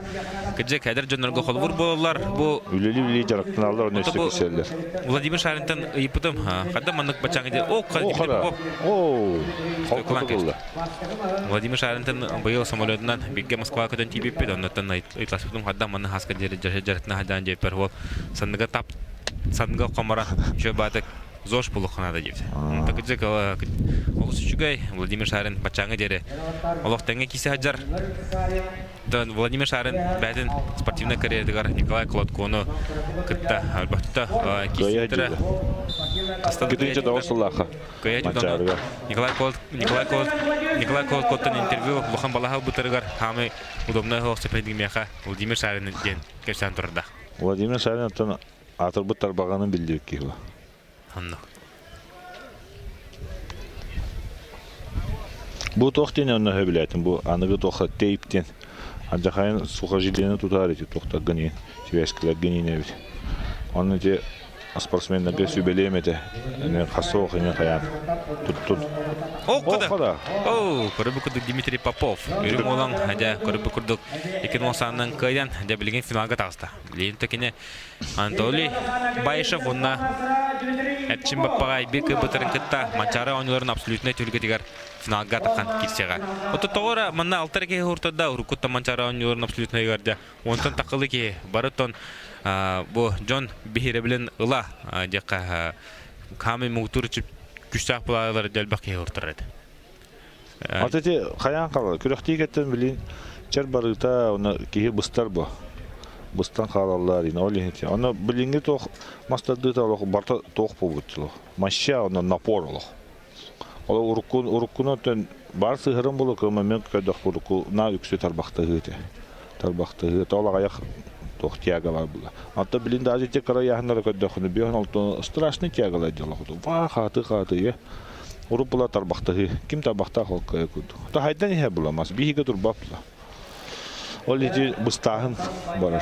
[SPEAKER 1] кырдьык эдэр дьоннорго холобур буолаллар. Бу
[SPEAKER 2] үлэлии-үлэлии дьарыктаналлар онно өссө киирсэллэр.
[SPEAKER 1] Владимир Шаринтан ыйыппытым ханна маннык баччааҥы диэн о Владимир Шаринтан быйыл самолетунан бииргэ Москваҕа көтөн тиийбиппит оннуттан ыйыталаспытым ханна манна хаска диэри дьарыктана сылдьан диэппэр уол санныга тап санныга хоморо үчүгэй баатык ЗОЖ булуохха наада диэбит. Такыдьык олус үчүгэй Владимир Шарин баччааҥҥа диэри олох тэҥҥэ киирсэ сылдьар. Владимир Шарин бэйэтин спортивнай карьератыгар Николай Колодкону кытта өлбөхтө киирситтэрэ.
[SPEAKER 2] Кытынча тоҕус сыллаахха.
[SPEAKER 1] Николай Колод Николай Колод Николай Колодкоттан интервью улахан балаһа ылбытарыгар хаамай удобнай оһох миэхэ Владимир Шарин диэн кэпсээн турда.
[SPEAKER 2] Владимир Шарин оттон аатырбыт тарбаҕанын биллибит киһи.
[SPEAKER 1] Оннук.
[SPEAKER 2] Бу туох диэн онно сөбүлээтим бу аныгы туохха тейп диэн алдьархайын сухожилиены тутаар ити туохтаргын иин связкаларгын иин эбит. Онно ити спортсменнарга сүбэлиэм этэ. Хасох ини хайаан туттун.
[SPEAKER 1] О, О, көрүбү курдук Дмитрий Попов. Үрүҥ уолан, дьэ, көрүбү курдук икки нуосааннан кыайан, дьэ, билигин финалга таҕыста. Билигин токини Анатолий Баишев уонна Эрчим Баппаҕай биир кыайбыттарын кытта Манчаары оонньууларын абсолютнай түһүлгэтигэр финалга тахсан киирсиэҕэ. Оттон тоҕо эрэ манна алтар киһи уртарда уруккуттан Манчаары оонньууларын абсолютнайыгар дьэ онтон такылы киһи барытон бу дьон биһирэбилин ыла диэххэ хаамый муҥутуур күүстээх булаалар элбэх киһи уртарар этэ.
[SPEAKER 2] Ата ити хайаан хаалар күрэхтии кэттэн билин чэр барыыта оны киһи быстар бу быстан хаалаллар ин ол иһин оны билиҥҥи туох мастардыыта олох барта туох буолбут олох маща оны напор олох ол уруккун уруккуну өттөн бар сыһырын булу кыма мен көрдөх урукку на үксү тарбахтаһыы этэ тарбахтаһыы тоол аҕайах туох тяга бар була Антон билин даже те кыра яһыннары көрдөхүнү биһон олтон страшный тягалар дьолох ва хааты хааты Урут була тарбахтаһыы. Ким тарбахтаах ол кыайа курдук. Таһайдан иһэ буламас. Биһигэ турбап була. Ол ити быстааһын барар.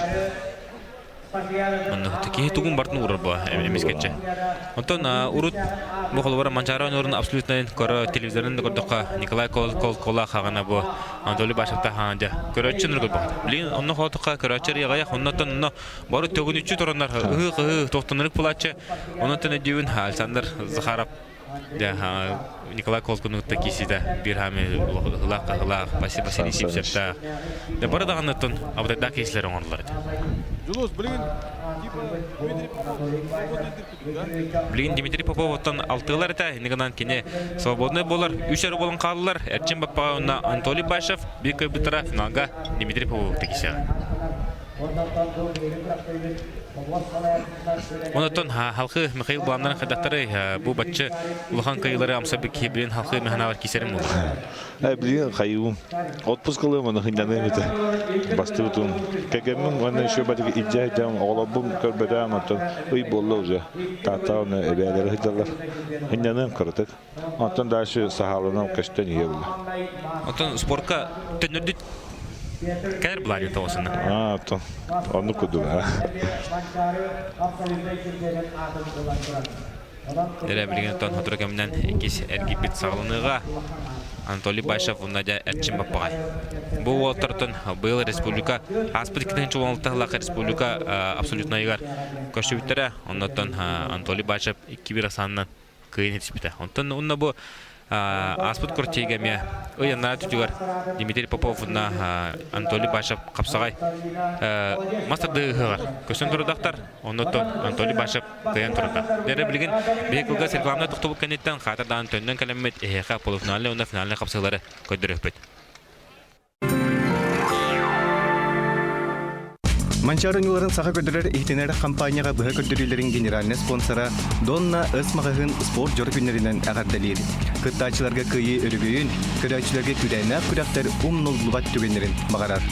[SPEAKER 1] Онно киһи тугун бартын урар бу эмискечче. Онтон урут бу холобура Манчаары оонньууларын абсолютно көрө телевизорын да көрдөххө Николай Кол-Кола хаҕана бу Анатолий Башевта хаҕана дьэ көрөөччү нөр көрбөхөт. Билигин онно хоотукка көрөөччү риҕайах оннотон онно бары төгүнүччү тураннар ыһыы-кыһыы тохтоннорик булааччы оннотон өйдүүбүн Александр Захаров Николай Колкуну кытта кииситэ биир хаами ыһылаах хаһылаах Василий Сивцевтаах. Да бары даҕаныттан абытайдаах киисилэр оҥордулар этэ.
[SPEAKER 15] Дьулус, билигин типа Дмитрий Попов свободный дыркытык, да?
[SPEAKER 1] Билигин Дмитрий Поповуттан алтыылар этэ, иннигинэн кини свободный буолар, үс эрэ буолан хааллар. Эрчим Баппаҕа уонна Анатолий Башев биир кыайбыттара финалга Дмитрий Попов киисиэҕэ. Онотон халқы Михаил Буланнарын хайдахтары бу баччы улахан кыйылары амсабы киһи билин халқы механалар кисерим болар.
[SPEAKER 2] Э билин хайуум. Отпуск ылыам оны хынданыам ите. Бастыбытым. Кэгэммин уонна еще батык илдьэ сылдьам оҕолорбун көрбөтөм оттон ый буолла уже. Таата оны эбээлэри сылдьаллар. Хынданыам кыратык. Онтон дальше саһааланан көстөн иһэ була.
[SPEAKER 1] Оттон спортка төннөрдүт кэлэр былаанын тоҕосуна.
[SPEAKER 2] Аа, оттон оннук курдук.
[SPEAKER 1] Эрэ билигин оттон сотору кэминэн иккис эргийбит саҕаланыыга Анатолий Башев уонна дьэ Эрчим Баппаҕай. Бу уолтартан быйыл республика ааспыт 2016 сыллаах республика абсолютнайыгар көрсүбүттэрэ. Оннуттан Анатолий Башев 2-1 асаанынан кыайан этиспитэ. Онтон уонна бу ааспыт куртига эмиэ ый анараа түтүгэр Дмитрий Попов уонна Анатолий Башев хапсаҕай мас тардыһыгар көсөн турдахтар. Оннуттан Анатолий Башев кыайан турда. Дэрэ билигин биһи кылгас рекламна тохтобут кэнниттэн хаатырдаан төннөн кэлэммит эһиэхэ полуфинальнай уонна финальнай хапсыылары көрдөрүөхпүт.
[SPEAKER 4] Манчаары оонньууларын саха көрдөрөр иһитинэр хампаанньаҕа быһа көрдөрүүлэрин генеральнай спонсора Донна Өс маҕаһыын спорт дьоро күннэринэн эҕэрдэлиир. Кыттааччыларга кыайыы өрөгөйүн, көрөөччүлэргэ күүрээннээх күрэхтэр умнуллубат түгэннэрин баҕарар.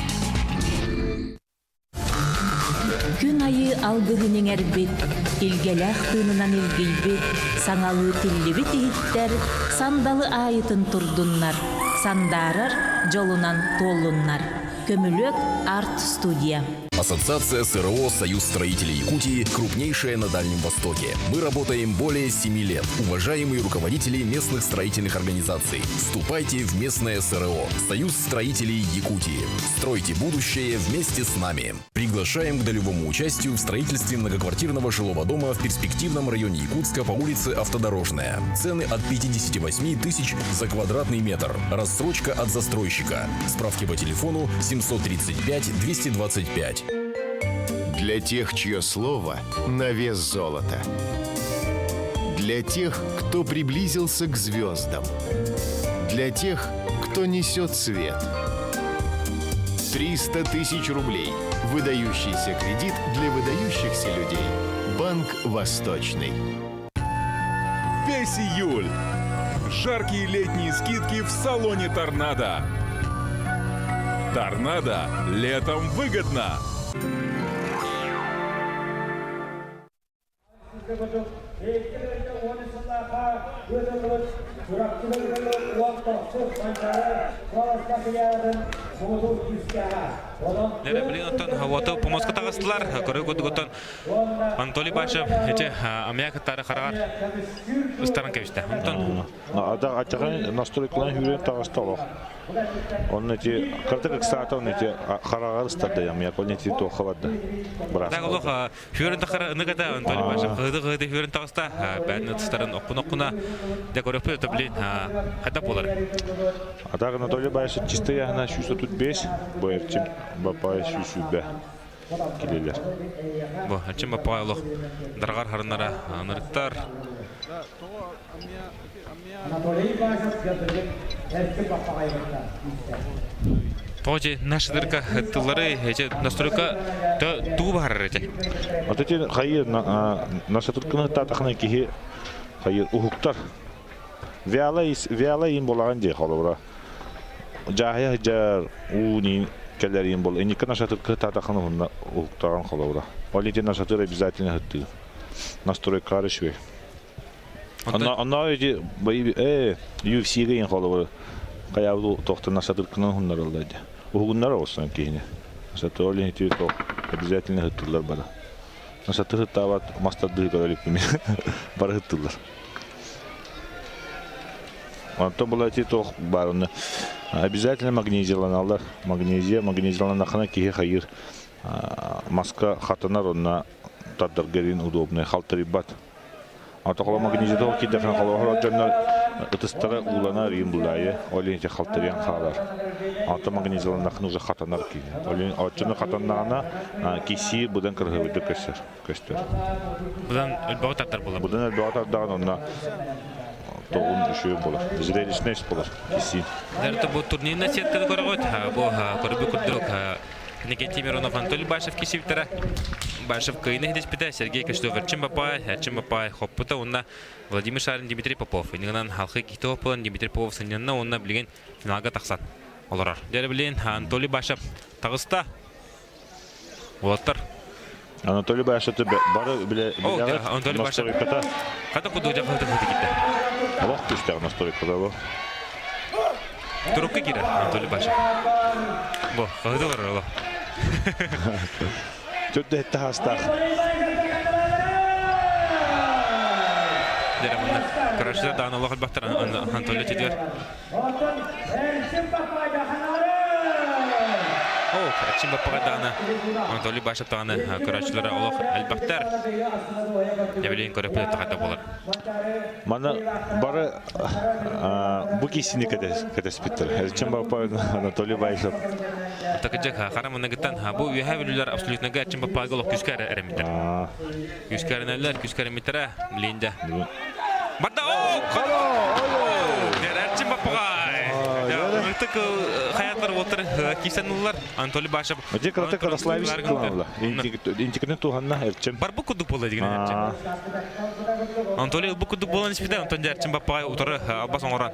[SPEAKER 5] Күн айыы алгыһын иҥэрбит, илгэлээх тыынынан илгийбит, саҥалыы тиллибит иһиттэр сандалы аайытын турдуннар, сандаарар дьолунан туоллуннар. Көмүлүөк арт-студия.
[SPEAKER 6] Ассоциация СРО «Союз строителей Якутии» крупнейшая на Дальнем Востоке. Мы работаем более 7 лет. Уважаемые руководители местных строительных организаций, вступайте в местное СРО «Союз строителей Якутии». Стройте будущее вместе с нами. Приглашаем к долевому участию в строительстве многоквартирного жилого дома в перспективном районе Якутска по улице Автодорожная. Цены от 58 тысяч за квадратный метр. Рассрочка от застройщика. Справки по телефону 735 225.
[SPEAKER 7] Для тех, чье слово на вес золота. Для тех, кто приблизился к звездам. Для тех, кто несет свет. 300 тысяч рублей. Выдающийся кредит для выдающихся людей. Банк «Восточный».
[SPEAKER 10] Весь июль. Жаркие летние скидки в салоне «Торнадо». «Торнадо» летом выгодно.
[SPEAKER 1] Дere билин оттон уоту помоска тағыстылар. Көрө көдүгөттөн Анатолий Башев эче амия кыттары харагар ыстаран кебисте. Онтон
[SPEAKER 2] Ада ачахан настройкалан хүрен тағысты олох. Онно ити кырдык ыксаата онно ити харагар ыстарды ямия кол ити туохха барда.
[SPEAKER 1] Так олох хүрен тахара ыныгата Анатолий Башев кыды кыды хүрен тағыста бәдін ытыстарын оққын оққына де көрөппү өтө билин хата болар.
[SPEAKER 2] А так Анатолий Башев чистый яхна сүүс 35, бу Эрчим Бапай 120 килелер.
[SPEAKER 1] Бу Эрчим Бапай олох даргар харынара анырыктар. Тоже нашыдырка тыллары эче настройка туу баарар эче.
[SPEAKER 2] Вот эти хайыр нашатырканы татахны кихи хайыр уһуктар. Вяла вяла ин болаган же холобра. Жахя жар уни келер ин бол. Эники нашатыркы татахны хунна уһуктаран холобра. Олите нашатыр обязательно хытты. Настройка решве. Ана ана эти бай UFC ге ин холобра. Каябу тохта нашатыркынан хуннар алды. Уһугуннар олсын кихини. Нашатыр олин ити тох обязательно хыттылар бара. Нашатыр хыттабат мастарды көрөлүк бар хыттылар. Онтон була ити тох барыны обязательно магнезияланалар. Магнезия, магнезияланахана кихи хайыр маска хатанар онна таддаргерин удобный халтырибат. Ата хола магнезия тох киддефен хола хола дьоннор ытыстара ууланар иин булайы, ол ити халтырыян хаалар. Ата магнезияланахана уже хатанар кихи. Ол оччону хатаннаана киси будан кыргыбыты көстөр. Көстөр.
[SPEAKER 1] Будан өлбөгө тартар болар.
[SPEAKER 2] Будан өлбөгө тардаган онна тоғын үшөө болар. Зрелищность болар. Киси.
[SPEAKER 1] Дәрті бу турнирна сетканы көрөгөт. Бу көрбү күрдүк. Никитий Миронов, Анатолий Башев кисиптера. Башев кыйны хидеспите, Сергей Каштов, Эрчим Бапай, Эрчим Бапай хоппута, онна Владимир Шарин, Дмитрий Попов. Инигынан халқы китоп болан Дмитрий Попов сынянна, онна билген финалга тақсан. Оларар. Дәрі билен Анатолий Башев тағыста. Олаттар.
[SPEAKER 2] Анатолий Башев бары биле
[SPEAKER 1] Анатолий Башев. Қата куду жақы хыты кетті.
[SPEAKER 2] Алақ күстәг настройкада бу.
[SPEAKER 1] Турукка кирер Анатолий Башев. Бу, кыды бар ола.
[SPEAKER 2] Төттө этте хастах.
[SPEAKER 1] Дәрі мұны Көрәшілер дааны Аллах бақтар Анатолий Тедер. О, Эрчим Баппага дааны Анатолий Башев дааны көрәшілер Аллах әлбақтар. Дәбілейін көріп тағата болар.
[SPEAKER 2] Мана бары бу кисини кедеспиттер. Эрчим Баппа Анатолий Башев.
[SPEAKER 1] Такыжак харам гыттан бу үйә билер абсолютно Эрчим Баппага лох күскәр эремиттер. Күскәренәләр, күскәремиттер билинде. Барда о, Эрчим Баппага. Ытык хаятлар отыр кисен улар Анатолий Башев.
[SPEAKER 2] Оде кратык Ярославич кыланла. Интикне туханна Эрчим.
[SPEAKER 1] Бар бу кудук болду деген Эрчим. Анатолий бу кудук болан испите Антон Эрчим Баппага утары албас оңоран.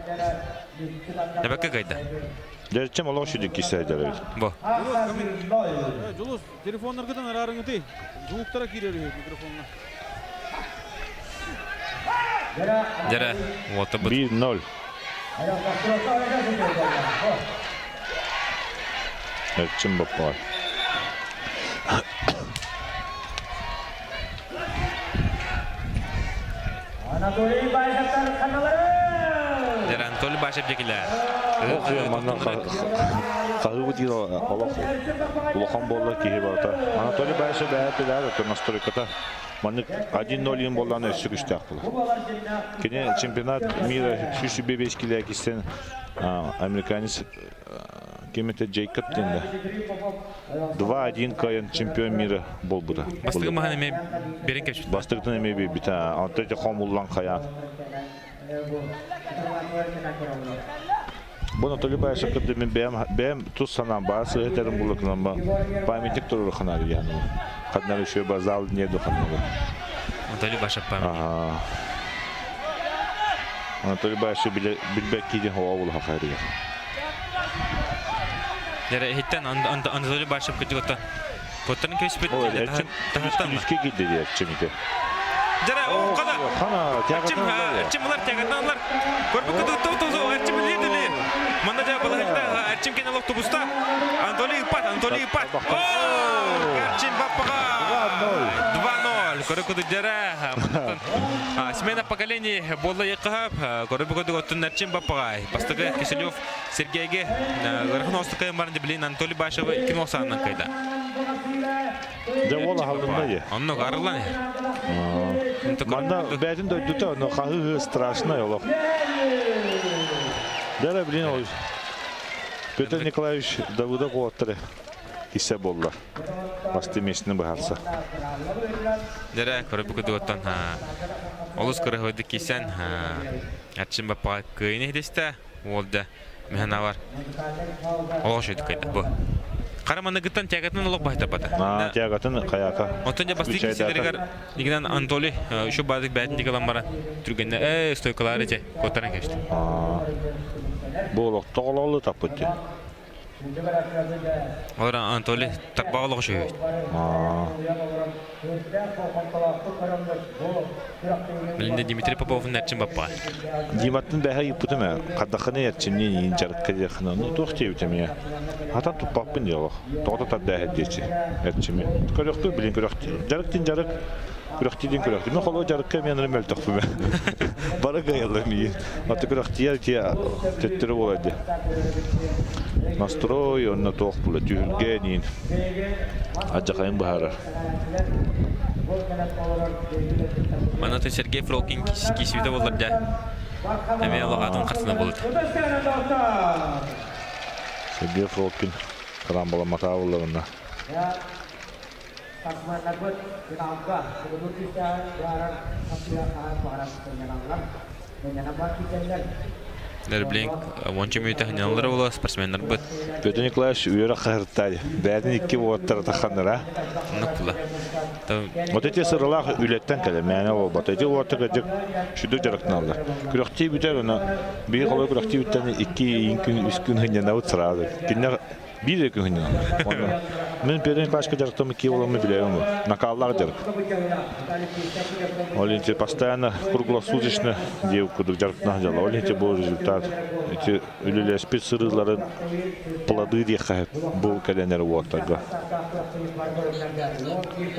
[SPEAKER 1] Дебекке кайда.
[SPEAKER 2] Эрчим олох шүдүк кисе дебет.
[SPEAKER 1] Бу.
[SPEAKER 15] Жулус, телефоннаргыдан арарыңы Звуктара кирер микрофонна.
[SPEAKER 1] Дere, вот
[SPEAKER 2] 1-0. Эрчим Баппа.
[SPEAKER 3] Анатолий Башевтар каналары!
[SPEAKER 1] Дere Анатолий Башев дегилер.
[SPEAKER 2] Ох, манна кагы дил олох улахан болла киһи барта. Анатолий Башев бәһәт өтө настройката. Маннык 1-0 ин болланы өссө күстәк була. Кене чемпионат мира 105 киле кистен американец кемете Джейкоб денде. 2-1 кайын чемпион мира болбуда.
[SPEAKER 1] Бастыгы махан эме берен кепшит.
[SPEAKER 2] Бастыгын эме би бита. Антон хомуллан каян. Бу Анатолий Башев кырды мен бэм бэм тус санам басы этерим булыкынан ба. Памятник туру ханар яны. Каднар еще базал не духанны.
[SPEAKER 1] Анатолий Башев памятник.
[SPEAKER 2] Ага. Анатолий Башев билбек киден хова бул хахария.
[SPEAKER 1] Дere хиттен Анатолий Башев кытыгыта. Коттан кеспет.
[SPEAKER 2] Ой, Эрчим Үскө кидди Эрчим ите.
[SPEAKER 1] Жара, о, қана. Эрчим, Эрчим ылар, тягатынан ылар. Көрбүк кытыгытта тузу, Эрчим үлелер үлелер. Манна жа балаһында Эрчим кенел автобуста. Анатолий Ипат, Анатолий Ипат. Эрчим Баппаға. 2-0. Көрүк кытык жара. Смена поколений буолла яккахап. Көрүк кытык оттун Эрчим Баппаға. Бастыгы Киселев Сергейге ырхын остукайын барын билин Анатолий Башева 2-0 саанынан кайда.
[SPEAKER 2] Дьэ уол аһылынна дии.
[SPEAKER 1] Оннук арыллан иһэр.
[SPEAKER 2] Манна бэйэтин дойдута, но хаһыы страшный олох. Дьэ блин ол Петр Николаевич Давыдов уолаттары киссе буолла. Басты миэстини быһаарса.
[SPEAKER 1] Дьэрэ көрөбү кыдыгыттан олус кырыһыбыдык кисэн Арчын баппаҕа кыайын иһитистэ уол дьэ Миһэн авар. Олох шөйдүк кайда бу. Хара маныгыттан тягатын олох баһытапата.
[SPEAKER 2] Аа, тягатын хаята.
[SPEAKER 1] Оттон дьэ бастык кисилеригэр игинен Анатолий еще баадык бээтин дикалан баран түргэнне э стойкалары че коттаран кешти.
[SPEAKER 2] Бу олох тоҕолоолу таппыт дии.
[SPEAKER 1] Олор Анатолий тарбаҕа олох үчүгэй. Билинде Дмитрий Поповун эрчин баппа.
[SPEAKER 2] Диматтын бэһэ ыйыппытым ээ. Хардаххына эрчимниин иин дьарыкка диэххинэ, ну туох диэбитим ийэ. Хатан туппаппын диэ олох. Тоҕо тардаһа диэчи эрчими. Көрөхтүү билин көрөхтүү. Дьарык дин дьарык. Күрэхтиидин күрэхтии. Мен холоо дьарыкка мен мөлтөхпүм. Бары кыайаллар миигин. Аты күрэхтиер тиэ төттөрү буолар дии. Настрой онно туох була түһүлгэ диин адьахайын быһаарар.
[SPEAKER 1] Манна Сергей Фролкин киисибитэ буоллар дьэ. Эмиэ олох атын хартына буолут.
[SPEAKER 2] Сергей Фролкин карамбаламматаа буолларына.
[SPEAKER 3] Спортсменнарбыт финалга холобур күүстээҕин быһаарар хапсыыга хаһан баҕарар сынньаналлар. Сынньанан бар киирэллэр.
[SPEAKER 1] Блин, уонча мүнүүтэ сынньаналлара буолуо спортсменнарбыт.
[SPEAKER 2] Петр Николаевич үөрэх хаһыртай. Бэйэтин икки уоттара тахханнара.
[SPEAKER 1] Оннук була.
[SPEAKER 2] Вот эти сыралаах үлэттэн кэлэ мээнэ буолбат. Эти уоттар кырдьык сүдү дьарыктаналлар. Күрэхтии бүтэр, оны биир холой күрэхтии бүттэн икки күн, үс күн сынньанабыт сразу. Кинилэр Биир эрэ күһүнүн. Онно мин Петр Николаевичка дьарыктаммыт киһи буоламмын билэбин бу. Накааллаах дьарык. Ол иһин постоянно круглосуточно диэбит курдук дьарыктана сылдьаллар. Ол иһин бу результат ити үлэлэспит сырыыларын плоды диэххэ бу кэлэн эрэ уолаттарга.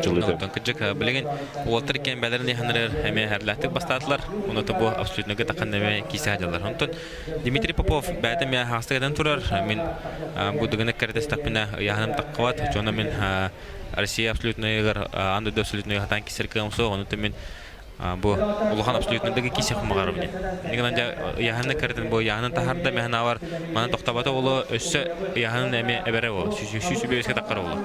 [SPEAKER 1] Онтон кырдьык билигин уолаттар иккиэн бэлэрин иһэннэрэр эмиэ эһэрлээхтик бастаатылар. Уну бу абсолютно таххан эмиэ киисэ сылдьаллар. Онтон Дмитрий Попов бэйэтэ эмиэ аһаҕастык этэн турар. Мин бу дыгыны кэрэтестэхпинэ ыйааһыным таххыбат. Дьоно мин Россия абсолютнайыгар аан дойду абсолютнайыгар хатаан кисер кыам суох. Ону мин бу улахан абсолютнайдыгы кисех маҕарым диэн. Нигынан дьэ ыйааһыны кэрэтин бу ыйааһынын таһарда мин аавар маны тохтобото боло өссө ыйааһынын эмиэ эбэрэ боло. Сүүс үбүөскэ таххара боло.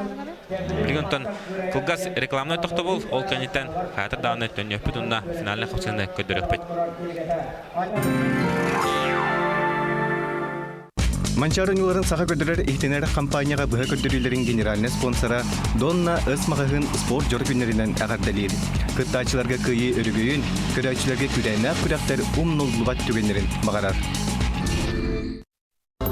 [SPEAKER 1] Билигин онтон кылгас рекламнай тохтобул ол кэнниттэн хаятыр даҕаны төннүөхпүт уонна финальнай хапсыһыыны көрдөрүөхпүт.
[SPEAKER 4] Манчаары ньууларын саха көрдөрөр иһитинэр хампаанньаҕа быһа көрдөрүүлэрин генеральнай спонсора Донна Ыс маҕаһыын спорт дьоро күннэринэн эҕэрдэлиир. Кыттааччыларга кыайыы өрөгөйүн, көрөөччүлэргэ күүрээннээх күрэхтэр умнуллубат түгэннэрин баҕарар.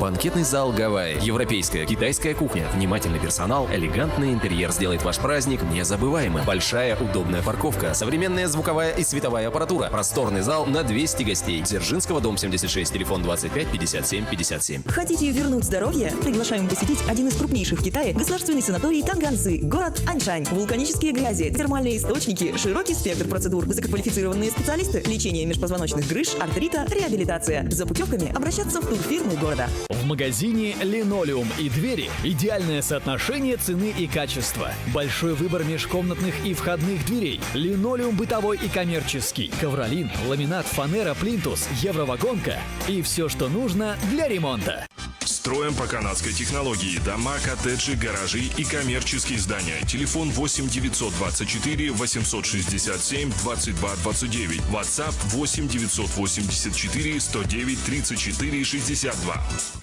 [SPEAKER 6] Банкетный зал Гавайи. Европейская, китайская кухня, внимательный персонал, элегантный интерьер сделает ваш праздник незабываемым. Большая удобная парковка, современная звуковая и световая аппаратура, просторный зал на 200 гостей. Дзержинского, дом 76, телефон 25 57 57.
[SPEAKER 8] Хотите вернуть здоровье? Приглашаем посетить один из крупнейших в Китае государственный санаторий Танганзы, город Аньшань. Вулканические грязи, термальные источники, широкий спектр процедур, высококвалифицированные специалисты, лечение межпозвоночных грыж, артрита, реабилитация. За путевками обращаться в турфирмы города.
[SPEAKER 9] В магазине «Линолеум и двери» идеальное соотношение цены и качества. Большой выбор межкомнатных и входных дверей. Линолеум бытовой и коммерческий. Ковролин, ламинат, фанера, плинтус, евровагонка и все, что нужно для ремонта.
[SPEAKER 10] Строим по канадской технологии дома, коттеджи, гаражи и коммерческие здания. Телефон 8 924 867 22 29. WhatsApp 8 984 109 34 62.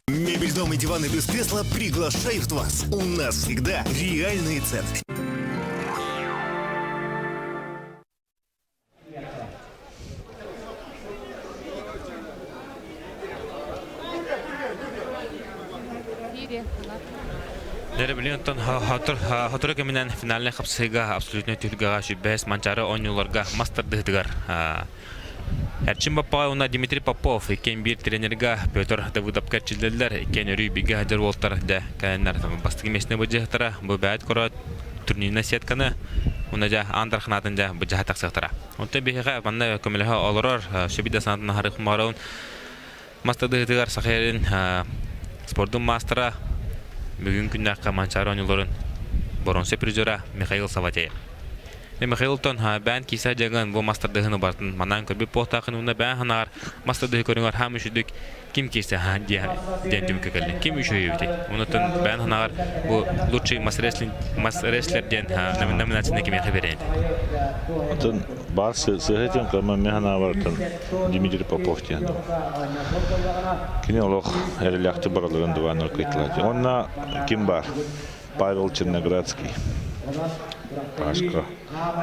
[SPEAKER 11] Мебель, дом и диваны без кресла приглашают вас. У нас всегда реальные цены.
[SPEAKER 1] Дэрэ билин оттон хотору кэминэн финальнай хапсыһыыга абсолютнай түһүлгэҕэ сүбэһэс Манчаары оонньууларга мас тардыһытыгар Эрчим Баппаҕай уонна Дмитрий Попов иккиэн биир тренергэ Петр Давыдовка эрчиллэллэр. Иккиэн өрүү бииргэ сылдьар уолтар дьэ кэлэннэр бастакы миэстэни былдьаһыктара. Бу бэйэт көрөөт турнирнай сетканы уонна дьэ аан дарханаатын дьэ былдьаһа тахсыахтара. Онтон биһиэхэ манна көмөлөһө олорор сүбүдэ санаатын аһарых маҕарабын мас тардыһыытыгар Саха сирин спордун маастара бүгүн күннээххэ Манчаары оонньууларын боруонса призера Михаил Саватеев. Михаилтон бээн киисэ дьаҥын бу мас тардыһыны барытын манаан көрбүт буолтаахын уонна бээн ханаҕар мас тардыһы көрүҥэр хаам үчүдүк ким киирсэ диэн түмүккэ кэллин. Ким үчүгэй эбитий? Онуттан бээн ханаҕар бу лучший мас рестлер диэн номинацияны кимиэхэ биэрэн
[SPEAKER 2] Атын баар сыһа этим кыма мен ханаабартан Дмитрий Попов диэн. Кини олох эрэлээхти бараларын дубааннар кыйтылар. Онна ким бар? Павел Черноградский. Пашка.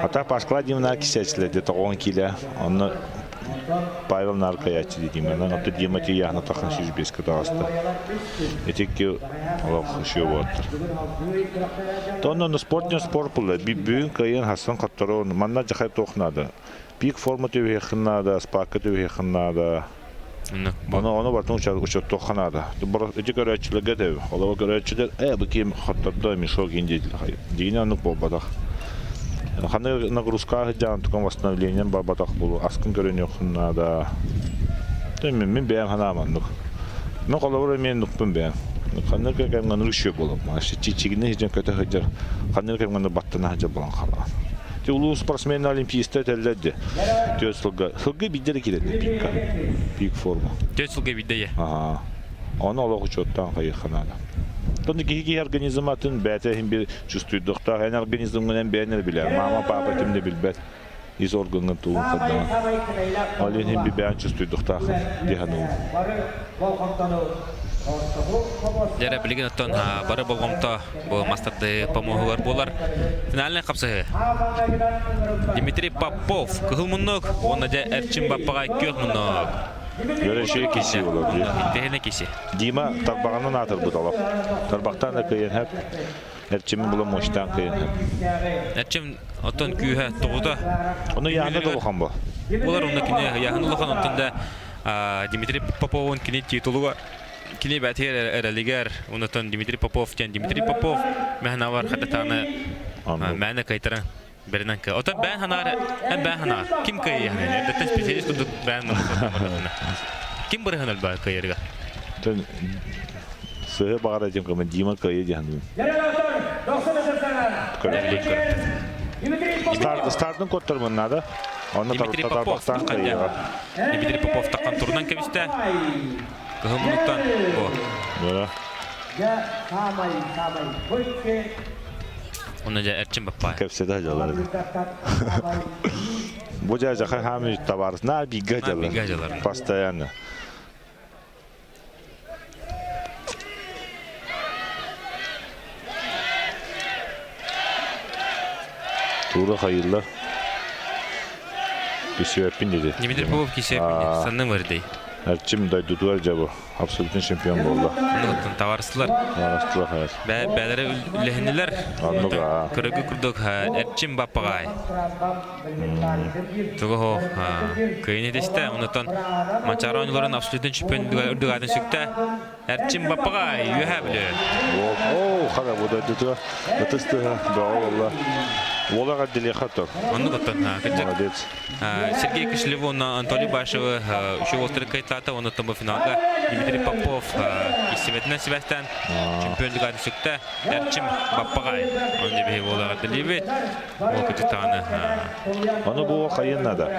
[SPEAKER 2] Ата Пашкала Димна кисээчилэр де тоҕон киилэ. Онно Павел наркаяччы диэтим. Онон Дима тиийэхна тахан 105 таҕыста. Итикки олох үшүө буоттар. Тонно спорт не спорт була. Бүгүн кыайын хассан хотторон. Манна жахай туох наада. Пик форма түбүһүөххүн наада, спакка түбүһүөххүн наада. Ону ону бартын учуоттуохха наада. Ити көрөөччүлэргэ этэбин. Олоҕу көрөөччүлэр ээ бу ким хоттордо мешок иин диэтилэр. Дьиҥинэн оннук буолбатах. Ханнык нагрузка сылдьаҕын тукан восстановлением барбатах буолуо. Аскын көрүнүөххүн наада. Мин бэйэм санаам оннук. Мин холобура эмиэ оннукпун бэйэм. Ханнык кэмҥэ оннук үчүгэй буолуом. Чичигини сылдьан көтө сылдьар. Ханнык кэмҥэ оннук баттана сылдьар буолан хаалаҕын. Ти улуу спортсмен олимпийста этэллэр де. Түөрт сылга. Сылга биирдэ эрэ киирэллэр пикка. Пик форма.
[SPEAKER 1] Түөрт сылга биирдэ ийэ.
[SPEAKER 2] Аха. Ону олох учуоттаан хайыахха наада. Тонна киһи киһи организм атын бэйэтэ иһин bir чувствуйдуохтаах. Эн организмҥын бэйэн эрэ билэр. Мама, папа ким да билбэт. Ис органҥын тугун хайдаҕын. Ол иһин би бэйэн чувствуйдуохтааххын дии саныыбын.
[SPEAKER 1] Дьэ билигин оттон бары болҕомто бу мастарды помоһугар буолар. Финальный хапсыһыы. Дмитрий Попов кыһыл муннук уонна дьэ Эрчим Баппаҕай күөх муннук.
[SPEAKER 2] Көрөшө киси болор.
[SPEAKER 1] Интеһине киси.
[SPEAKER 2] Дима тарбаҕынан аатырбыт олох. Тарбахтан да кыйын хэп. Эрчимин була мощтаан кыйын хэп.
[SPEAKER 1] Эрчим оттон күүһэ тоҕута.
[SPEAKER 2] Ону яһына да улахан бу.
[SPEAKER 1] Булар онно кини яһын улахан онтон да Дмитрий Поповун кини титулуга кини бэтигэр эрэлигэр онтон Дмитрий Попов диэн Дмитрий Попов мэһнавар хататааны мээнэ кайтаран беринэн кы отон бээн ханаар эн бээн ханаар ким кыайыһан эрдэттэн специалист курдук бээн ким бырыһан өлбө кыайырга
[SPEAKER 2] Сыһы баҕар этим кыма Дима кыайы диһанын. Стартын коттормун надо. Онно
[SPEAKER 1] Дмитрий Попов Дмитрий Попов таққан турунан кэбисте. Кыһыл мунуктан бу. Онно дьэ Эрчим Баппаев.
[SPEAKER 2] Кэпсэтэ дьалар. Бу дьэ жаха хами товарищ на бигэ дьалар. Постоянно. Тура хайылла. Кисиэппин диди.
[SPEAKER 1] Дмитрий Попов кисиэппин диди. Санным ырдый.
[SPEAKER 2] Эрчим дойдутугар дьабы абсолютный чемпион буолла.
[SPEAKER 1] Оннуттан таварыстылар.
[SPEAKER 2] Таварыстылар хайар.
[SPEAKER 1] Бээлери үлэһинилер.
[SPEAKER 2] Оннук
[SPEAKER 1] Көрөгү курдук Эрчим Баппаҕай. Тугу кыайын этистэ. Оннуттан Манчаары оонньууларын абсолютный чемпион үрдүк аатын сүктэ. Эрчим Баппаҕай үөһээ Бүлүү.
[SPEAKER 2] Оо, хара бу дойдутугар ытыс тыаһа бөҕө буолла. Уола эҕэрдэлиэххэ оттон.
[SPEAKER 1] Оннук оттон.
[SPEAKER 2] Молодец.
[SPEAKER 1] Сергей Кишлев уонна Анатолий Башевы үчүгэй уолтары кыайталаата. Оннуттан бу финалга Дмитрий Попов истибэтинэн сибээстээн чемпион лигатын сүктэ. Эрчим Баппаҕай. Оны биһи уола эҕэрдэлиибит. Ол кытытааны.
[SPEAKER 2] Ону бу хайын надо.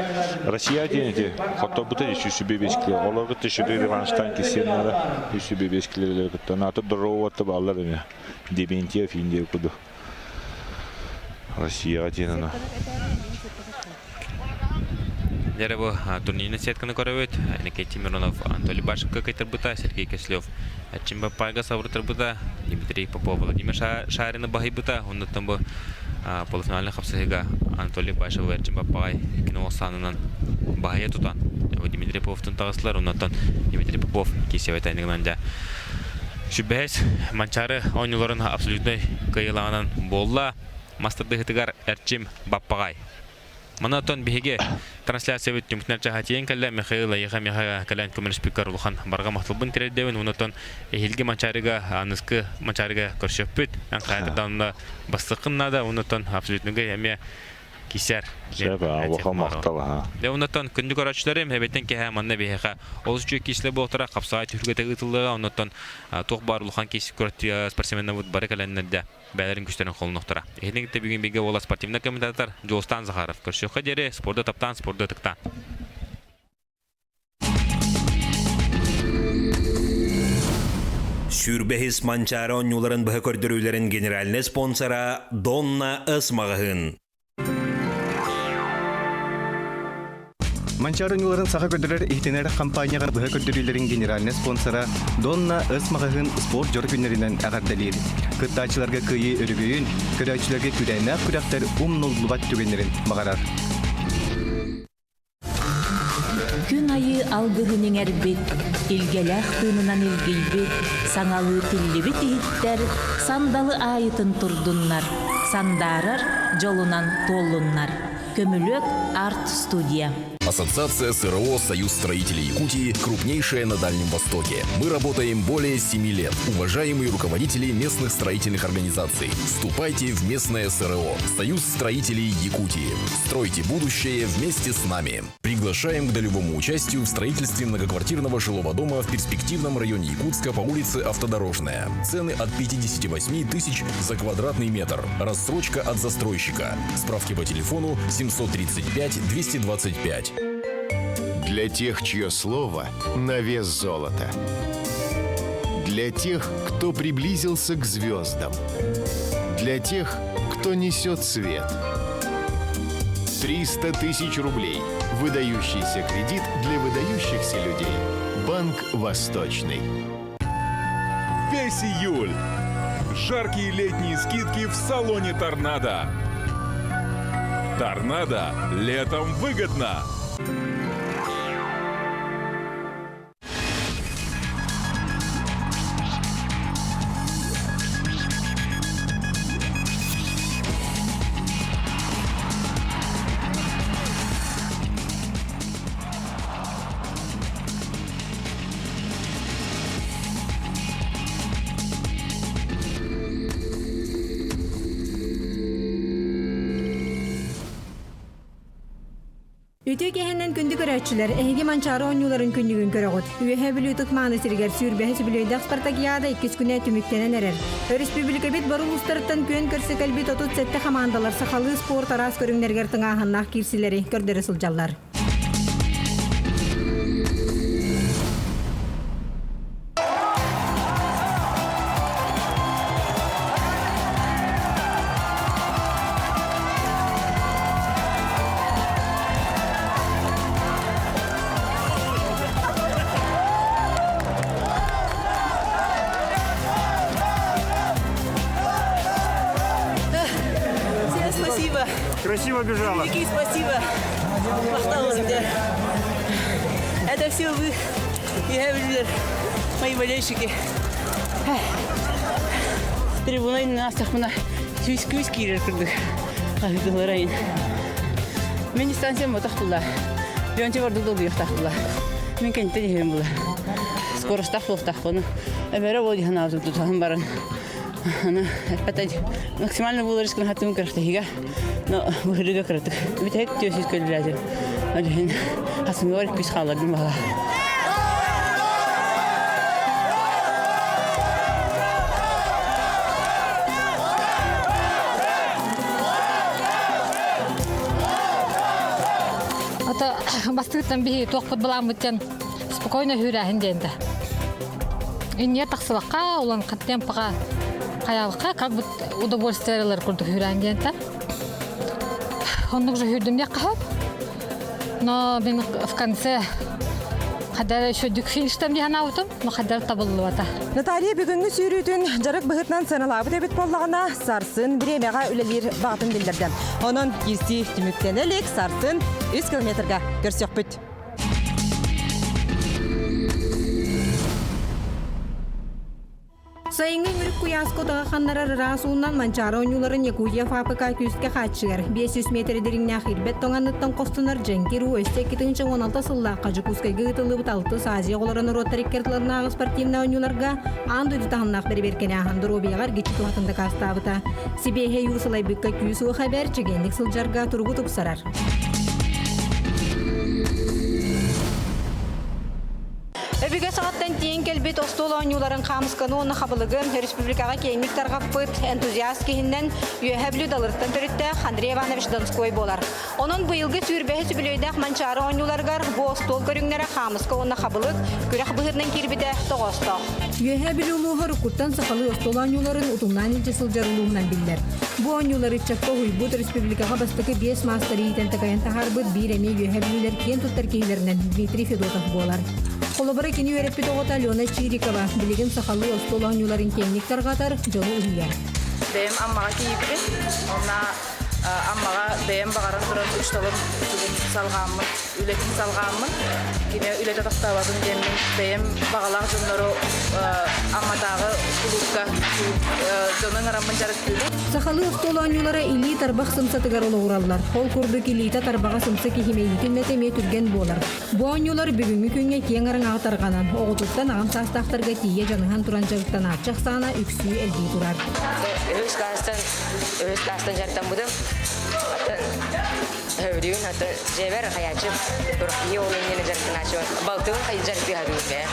[SPEAKER 2] Россия диэн ити хотторбута сүүсүбэ бескиле. Олорго түшүбэ реванштан кисиэн надо. Сүүсүбэ бескилелер кытта. Нато дорогу баллар эме. Дементьев Индия куду. Россияға диэн ана.
[SPEAKER 1] Дьэ бу турнирный сетканы көрөбүт. Никита Миронов Анатолий Башевка кыйтарбыта, Сергей Кислев Чимбапайга сабыртарбыта, Дмитрий Попов Владимир Шарины баһыйбыта. Оннуттан бу полуфинальный хапсыһыыга Анатолий Башев Чимбаппаҕай кино санынан баһыйа тутан Дмитрий Поповтун таҕыстылар. Оннуттан Дмитрий Попов кисебетайныгынан дьэ. Сүбэһэс Манчаары оонньууларын абсолютнай кыайыылааҕынан буолла. Мас тардыһыытыгар Эрчим Баппаҕай. Маны оттон биһиги трансляциябыт түмүктэнэр чааһа тиийэн кэллэ. Михаил эйиэхэ миэхэ кэлэн көмөлөспүккэр улахан барҕа махталбын тириэрдэбин. Уонна оттон эһиилги Манчаарыга, аныскы Манчаарыга көрсүөхпүт. Эн хайата да онно бастыаххын наада. Уонна оттон абсолютныйга эмиэ кисэр.
[SPEAKER 2] Сөп, улахан махтал аха.
[SPEAKER 1] Дьэ, оннуттан күндү көрөөччүлэрим, эбэттэн киэһэ манна биһиэхэ олус үчүгэй киислэ буолтара, хапсаҕай түһүлгэтэ ыытыллыаҕа, оннуттан туох баар улахан киис спортсменнарбыт бары кэлэннэр да бэйэлэрин күстэрин холонуохтара. Эһигини кытта бүгүн бииргэ буола спортивнай комментатор Дьулустаан Захаров. Көрсүөххэ диэри, спорду таптаан, спорду ытыктаан.
[SPEAKER 16] Сүүрбэһис Манчаары оонньууларын быһа көрдөрүүлэрин генеральнай спонсора Донна С маҕаһыын.
[SPEAKER 4] Манчаары оонньууларын саха көрдөрөр иһитинэр хампаанньаҕа быһа көрдөрүүлэрин генеральнай спонсора Донна С маҕаһыын спорт дьоро күннэринэн эҕэрдэлиир. Кыттааччыларга кыайыы өрөгөйүн, көрөөччүлэргэ күүрээннээх күрэхтэр умнуллубат түгэннэрин баҕарар.
[SPEAKER 5] Күн айыы алгыһын иҥэрбит, илгэлээх тыынынан илгийбит, саҥалыы тиллибит иһиттэр сандалы аайытын турдуннар, сандаарар дьолунан туоллуннар. Көмүлүөк арт-студия.
[SPEAKER 6] Ассоциация СРО «Союз строителей Якутии» крупнейшая на Дальнем Востоке. Мы работаем более 7 лет. Уважаемые руководители местных строительных организаций, вступайте в местное СРО «Союз строителей Якутии». Стройте будущее вместе с нами. Приглашаем к долевому участию в строительстве многоквартирного жилого дома в перспективном районе Якутска по улице Автодорожная. Цены от 58 тысяч за квадратный метр. Рассрочка от застройщика. Справки по телефону 735 225.
[SPEAKER 7] Для тех, чье слово на вес золота. Для тех, кто приблизился к звездам. Для тех, кто несет свет. 300 тысяч рублей. Выдающийся кредит для выдающихся людей. Банк «Восточный».
[SPEAKER 10] Весь июль. Жаркие летние скидки в салоне «Торнадо». «Торнадо» летом выгодно.
[SPEAKER 22] Үтүө киэһэнэн күндү көрөөччүлэр, эһиги Манчаары оонньууларын күннүгүн көрөҕүт. Үөһээ Бүлүү ытык-мааны сиригэр сүүрбэһис үбүлүөйдээх спартакиада иккис күнэ түмүктэнэн эрэр. Өрөспүүбүлүкэбит бары улуустарыттан күөн көрсө кэлбит 37 хамаандалар сахалыы спорт араас көрүҥнэригэр тыҥааһыннаах киирсилэри көрдөрө сылдьаллар.
[SPEAKER 8] Всем спасибо.
[SPEAKER 23] Красиво бежала.
[SPEAKER 8] Великие спасибо. Это все вы, мои болельщики. Трибуна иннастахмына сүүс күүс киирэр курдук хаһыытыларайын. Мин дистанциям ботах була. Леонтий ордук долгуйуохтаах була. Мин кэнниттэн иһэрим була. Скоростаах буолуохтаахпын. Эбэрэ буол диһанаабытым тутуһан баран. Аны опять максимально булар рискын хаттым күрэхтэһиигэ. Но быһырыга кыратык. Бүтэһик түөсүс көлүлээтим. Ол иһин хасымыгар күүс хааллардым баҕа.
[SPEAKER 24] Ата бастыгыттан биһи туохпут былааммыттан спокойно хүүрээһин диэнтэ. Инньэ тахсыбакка, улан темпаға хаялыкка как бы удовольствие ылар курдук хүүрээн диэнтэ. Оннук же хүүрдүм диэххэ сөп. Но мин в конце хадара еще дүк фиништем дии санаабытым, но хадара табыллыбата.
[SPEAKER 25] Наталья бүгүҥҥү сүүрүүтүн дьарык быһыытынан сыаналаабыт эбит буоллаҕына, сарсын бириэмэҕэ үлэлиир баҕатын биллэрдэ. Онон киирсии түмүктэнэ илик, сарсын 3 километрга көрсүөхпүт.
[SPEAKER 22] Сайыҥҥы үмүрүк куйааска утаҕы ханнарар ыраас уунан Манчаары оонньууларын Якутия ФАПК күүскэ хааччыйар. 500 миэтэрэ дириҥнээх ирбэт тоҥ анныттан хостонор дьэҥкир уу өссө 2016 сыллаахха Дьокуускайга ыытыллыбыт алтыс Азия оҕолоро норуоттар икки ардыларынааҕы спортивнай оонньууларга аан дойду таһымнаах бэрэбиэркэни ааһан доруобуйаҕа эргиччи туһатын дакаастаабыта. Сибиэһэй уу сылайбыкка күүс-уох эбэр, чэгиэнник сылдьарга туругу тупсарар. Өбүгэ саҕаттан тиийэн кэлбит остуол оонньууларын хаамысканы уонна хабылыгы республикаҕа киэҥник тарҕаппыт энтузиаст киһиннэн Үөһээ Бүлүү Далырыттан төрүттээх Андрей Иванович Донской буолар. Онон быйылгы сүүрбэһис үбүлүөйдээх Манчаары оонньууларыгар бу остуол көрүҥнэрэ хаамыска уонна хабылык күрэх быһыытынан киирбитэ тоҕоостоох. Үөһээ Бүлүү улууһа уруккуттан сахалыы остуол оонньууларын утумнаан илдьэ сылдьар улууһунан биллэр. Бу оонньуулар ыччакка уһуйбут республикаҕа бастакы биэс маастары иитэн такайан таһаарбыт биир эмиэ Үөһээ Бүлүүлэр киэн туттар киһилэринэн Дмитрий Федотов буолар. Холобура, кини үөрэппит оҕото Алена Чирикова билигин сахалыы остуол оонньууларын киэҥник тарҕатар, дьону уһуйар.
[SPEAKER 12] Бэйэм Аммаҕа киирбитим. Онно Аммаҕа бэйэм баҕаран туран учууталым тугун салҕааммын, үлэтин салҕааммын, кини үлэтэ тохтооботун диэммин бэйэм баҕалаах дьоннору Амматааҕы кулуупка дьону ыҥыраммын дьарыктыыбын.
[SPEAKER 22] Сахалыы остуол оонньуулара илии тарбах сымсатыгар олоҕураллар. Ол курдук илиитэ тарбаҕа сымса киһи мэйиитин үлэтэ эмиэ түргэн буолар. Бу оонньуулар бүгүҥҥү күҥҥэ киэҥ араҥаҕа тарҕанан, оҕотуттан аҕам саастаахтарга тиийэ дьаныһан туран дьарыктанааччы ахсаана үксүү элбии турар.
[SPEAKER 17] Үһүс класстан үһүс класстан дьарыктаммытым. Атын Һөбүрүүн аты дьиэбэр хайааччы киһи ол иннинэ дьарыктанааччыбын. Балтыбын хайы дьарыктыы сатыыбын бэйэ.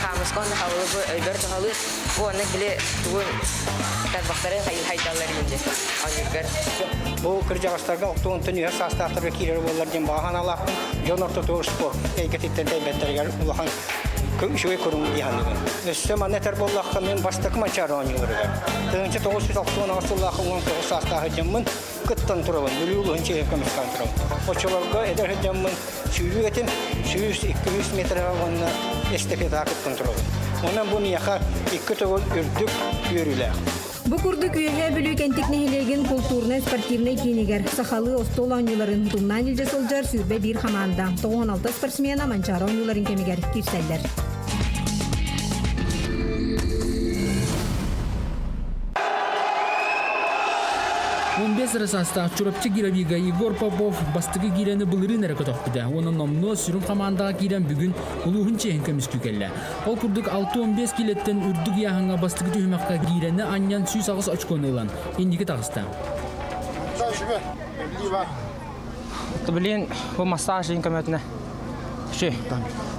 [SPEAKER 17] Хаамыска уонна хабылы бу өйбөр туһалыыр. Бу онно били тугун тарбахтары хайдаллар диэн оонньуургар.
[SPEAKER 18] Бу кырдьаҕастарга охтуонтан үһэ саастаахтарга киирэр буоллар диэн баҕа санаалаахпын. Дьон ортотугар спорт эйгэтиттэн тэйбэттэригэр улахан үчүгэй көрүҥ дии саныыбын. Өссө манна этэр буоллахха, мин бастакы Манчаары оонньууларыгар 1968 сыллаах 19 саастаах сылдьаммын кыттан турабын, Бүлүү улууһун чиэһин көмүскээн турабын. Оччолорго эдэр сылдьаммын сүүрүү этим, 100-200 метрга уонна эстафетаҕа кыттан турабын. Онон бу миэхэ икки төгүл үрдүк үөрүүлээх.
[SPEAKER 22] Бу курдук Үөһээ Бүлүү Кэнтик нэһилиэгин култуурнай-спортивнай киинигэр сахалыы остуол оонньууларын утумнаан илдьэ сылдьар 21 хамаанда 96 спортсмена Манчаары оонньууларын кэмигэр киирсэллэр.
[SPEAKER 19] Он бес эрэ саастаах Чурапчы гировига Егор Попов бастакы киирэни былырыын эрэ көтөхпүтэ. Уонна номнуо сүрүн хамаандаҕа киирэн бүгүн улууһун чиэһин көмүскүү кэллэ. Ол курдук 6-15 киилэттэн үрдүк ыйааһыҥҥа бастакы түһүмэххэ киирэни анньан 108 очкону ылан инники таҕыста.
[SPEAKER 23] Блин, бу массаж иин көмөтүнэ. Үчү.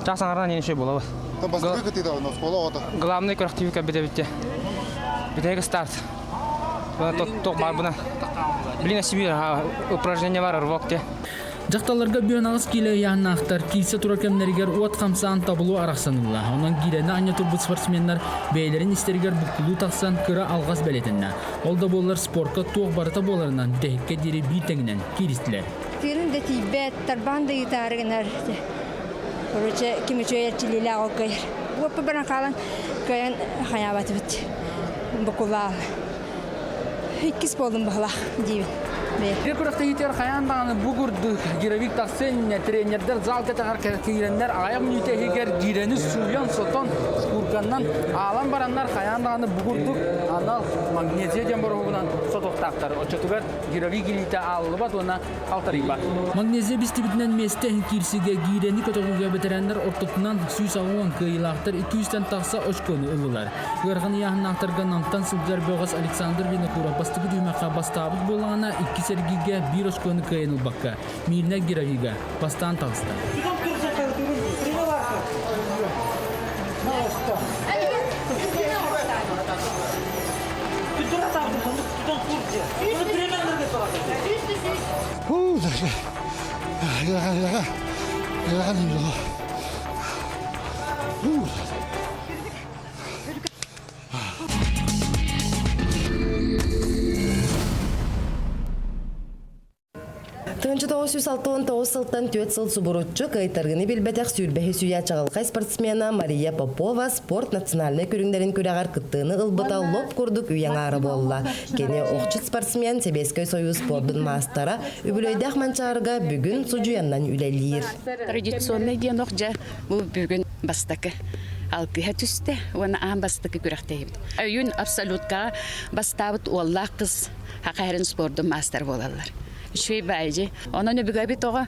[SPEAKER 23] Час аҥарынан иин үчү буолабыт.
[SPEAKER 26] Бастакы кытыыта оскуола оҕото.
[SPEAKER 23] Главный көрөхтүүбү кэлбит эбит Бүтэһик старт. Туох баар буна. Блин, себе упражнение бар рывок те.
[SPEAKER 19] Дьахталларга бүөн аҕыс киилэ ыйааһыннаахтар киирсэ турар кэмнэригэр уот хамсаан табылу арахсанылла. Онон киирэни анньа турбут спортсменнар бэйэлэрин истэригэр буккулуу тахсан кыра алҕас бэлиэтэннэ. Ол да буоллар спорка туох барыта буоларынан бүтэһиккэ диэри биир тэҥинэн кииристилэр.
[SPEAKER 27] Тыынын да тиийбэт, тарбаан да ыытаары гынар. Короче, ким үчүгэй эрчиллиилээх ол кыайар. Уоппа баран хаалан кыайан хайаабатыбыт. Букулаал. Иккис буоллум баһылаах диибин.
[SPEAKER 19] Бу күрэхтэһиитигэр хайаан даҕаны бу курдук гировик тахсын тренердэр зал кэтэҕэр киирэннэр аҕыйах мүнүүтэ иһигэр гирэни сууйан-сотон курганнан аалан бараннар хайаан даҕаны бу курдук анал магнезия диэн бороһугунан сотуохтаахтар. Оччотугар гировик илиитэ ааллыбат уонна халтарыйбат. Магнезия бистибитинэн миэстэ иһин киирсиигэ гиирэни көтөҕүүгэ бэтэрээннэр ортотунан 160 кыайыылаахтар 200-тэн тахса очкону ыллылар. Ыарахан ыйааһыннаахтарга Намтан сылдьар бөҕөс Александр Винокуров бастакы түһүмэххэ бастаабыт буоллаҕына, иккис эргииргэ биир очкону кыайан ылбакка, Мирнэй Гировига бастаан таҕыста.
[SPEAKER 28] Тыһыынча 969 сылтан түөрт сыл субуруччу кыайтарыыны билбэтэх сүүрбэһис үйэ чаҕылхай спортсмена Мария Попова спорт национальнай көрүҥнэрин күрэҕэр кыттыыны ылбыта лоп курдук үйэ аҥаара буолла. Кини охчут спортсмен, Сэбиэскэй Союз спордун маастара, үбүлүөйдээх Манчаарыга бүгүн судьуйаннан үлэлиир.
[SPEAKER 29] Традиционный диэн ох дьэ бу бүгүн бастакы.
[SPEAKER 3] алтыһа түстэ уонна аан бастакы күрэхтэһибит. Өйүн абсолюткаҕа бастаабыт уоллаах кыз хахаһарын спордун маастар буолаллар. Үчүгэй баайдьы. Онон өбүгэбит оҕо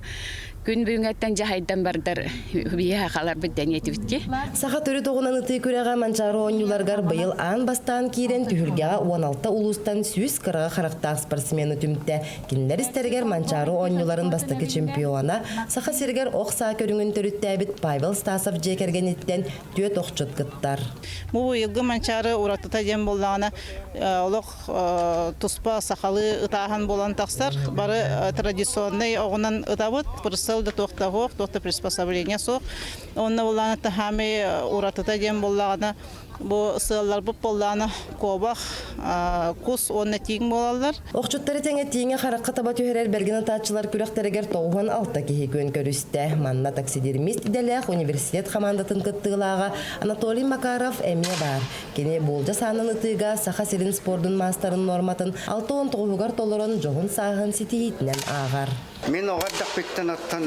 [SPEAKER 3] күн бүгүҥҥэттэн дьаһайдан бардар биһи хахаларбыт дэниэтибит ки.
[SPEAKER 28] Саха төрүт оҕунан ытыы күрэҕэ Манчаары оонньууларыгар быйыл аан бастаан киирэн түһүлгэҕэ 16 улуустан 100 кыраҕа харахтаах спортсмены түмтэ. Кинилэр истэригэр Манчаары оонньууларын бастакы чемпиона, Саха сиригэр ох саа көрүҥүн төрүттээбит Павел Стасов дьиэ кэргэниттэн түөрт охчут кыттар.
[SPEAKER 9] Бу быйылгы Манчаары уратыта диэн буоллаҕына, олох туспа сахалыы ытааһын буолан тахсар. Бары традиционнай оҕунан ытабыт, прицел да туох да суох, туох да приспособление суох. Онно буоллаҕына таһаамай уратыта диэн буоллаҕына, Бу сыалларбыт буоллаҕына куобах, кус уонна тииҥ буолаллар.
[SPEAKER 28] Охчуттары тэҥэ тииҥэ харахха таба түһэрэр бэргэн ытааччылар күрэхтэригэр 96 киһи күөн көрүстэ. Манна таксидермист идэлээх университет хамаандатын кыттыылааҕа Анатолий Макаров эмиэ баар. Кини буулдьа саанан ытыыга Саха сирин спордун маастарын нуорматын 69-угар толорон дьоһун сааһын ситиһиитинэн ааҕар.
[SPEAKER 11] Мин оҕо эрдэхпиттэн оттон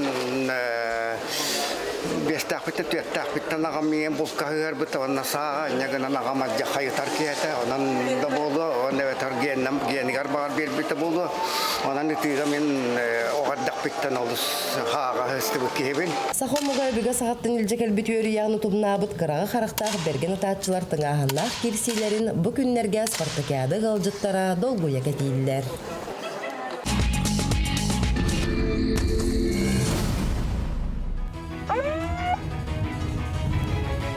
[SPEAKER 11] биэстээхпиттэн түөртээхпиттэн аҕам миигин булкаһыарбыт уонна сааҕа инньэ гынан аҕам алдьархай ытар киһи этэ онон да буолуо уонна эбэтэр гиэнигэр баҕар биэрбитэ буолуо онон ытыыга мин оҕо эрдэхпиттэн олус хааҕа сыстыбыт киһибин.
[SPEAKER 28] Саха омуга өбүгэ саҕаттан илдьэ кэлбит үөрүйэҕин утумнаабыт кыраҕы харахтаах бэргэн ытааччылар тыҥааһыннаах киирсиилэрин бу күннэргэ спартакиада ыалдьыттара долгуйа кэтииллэр.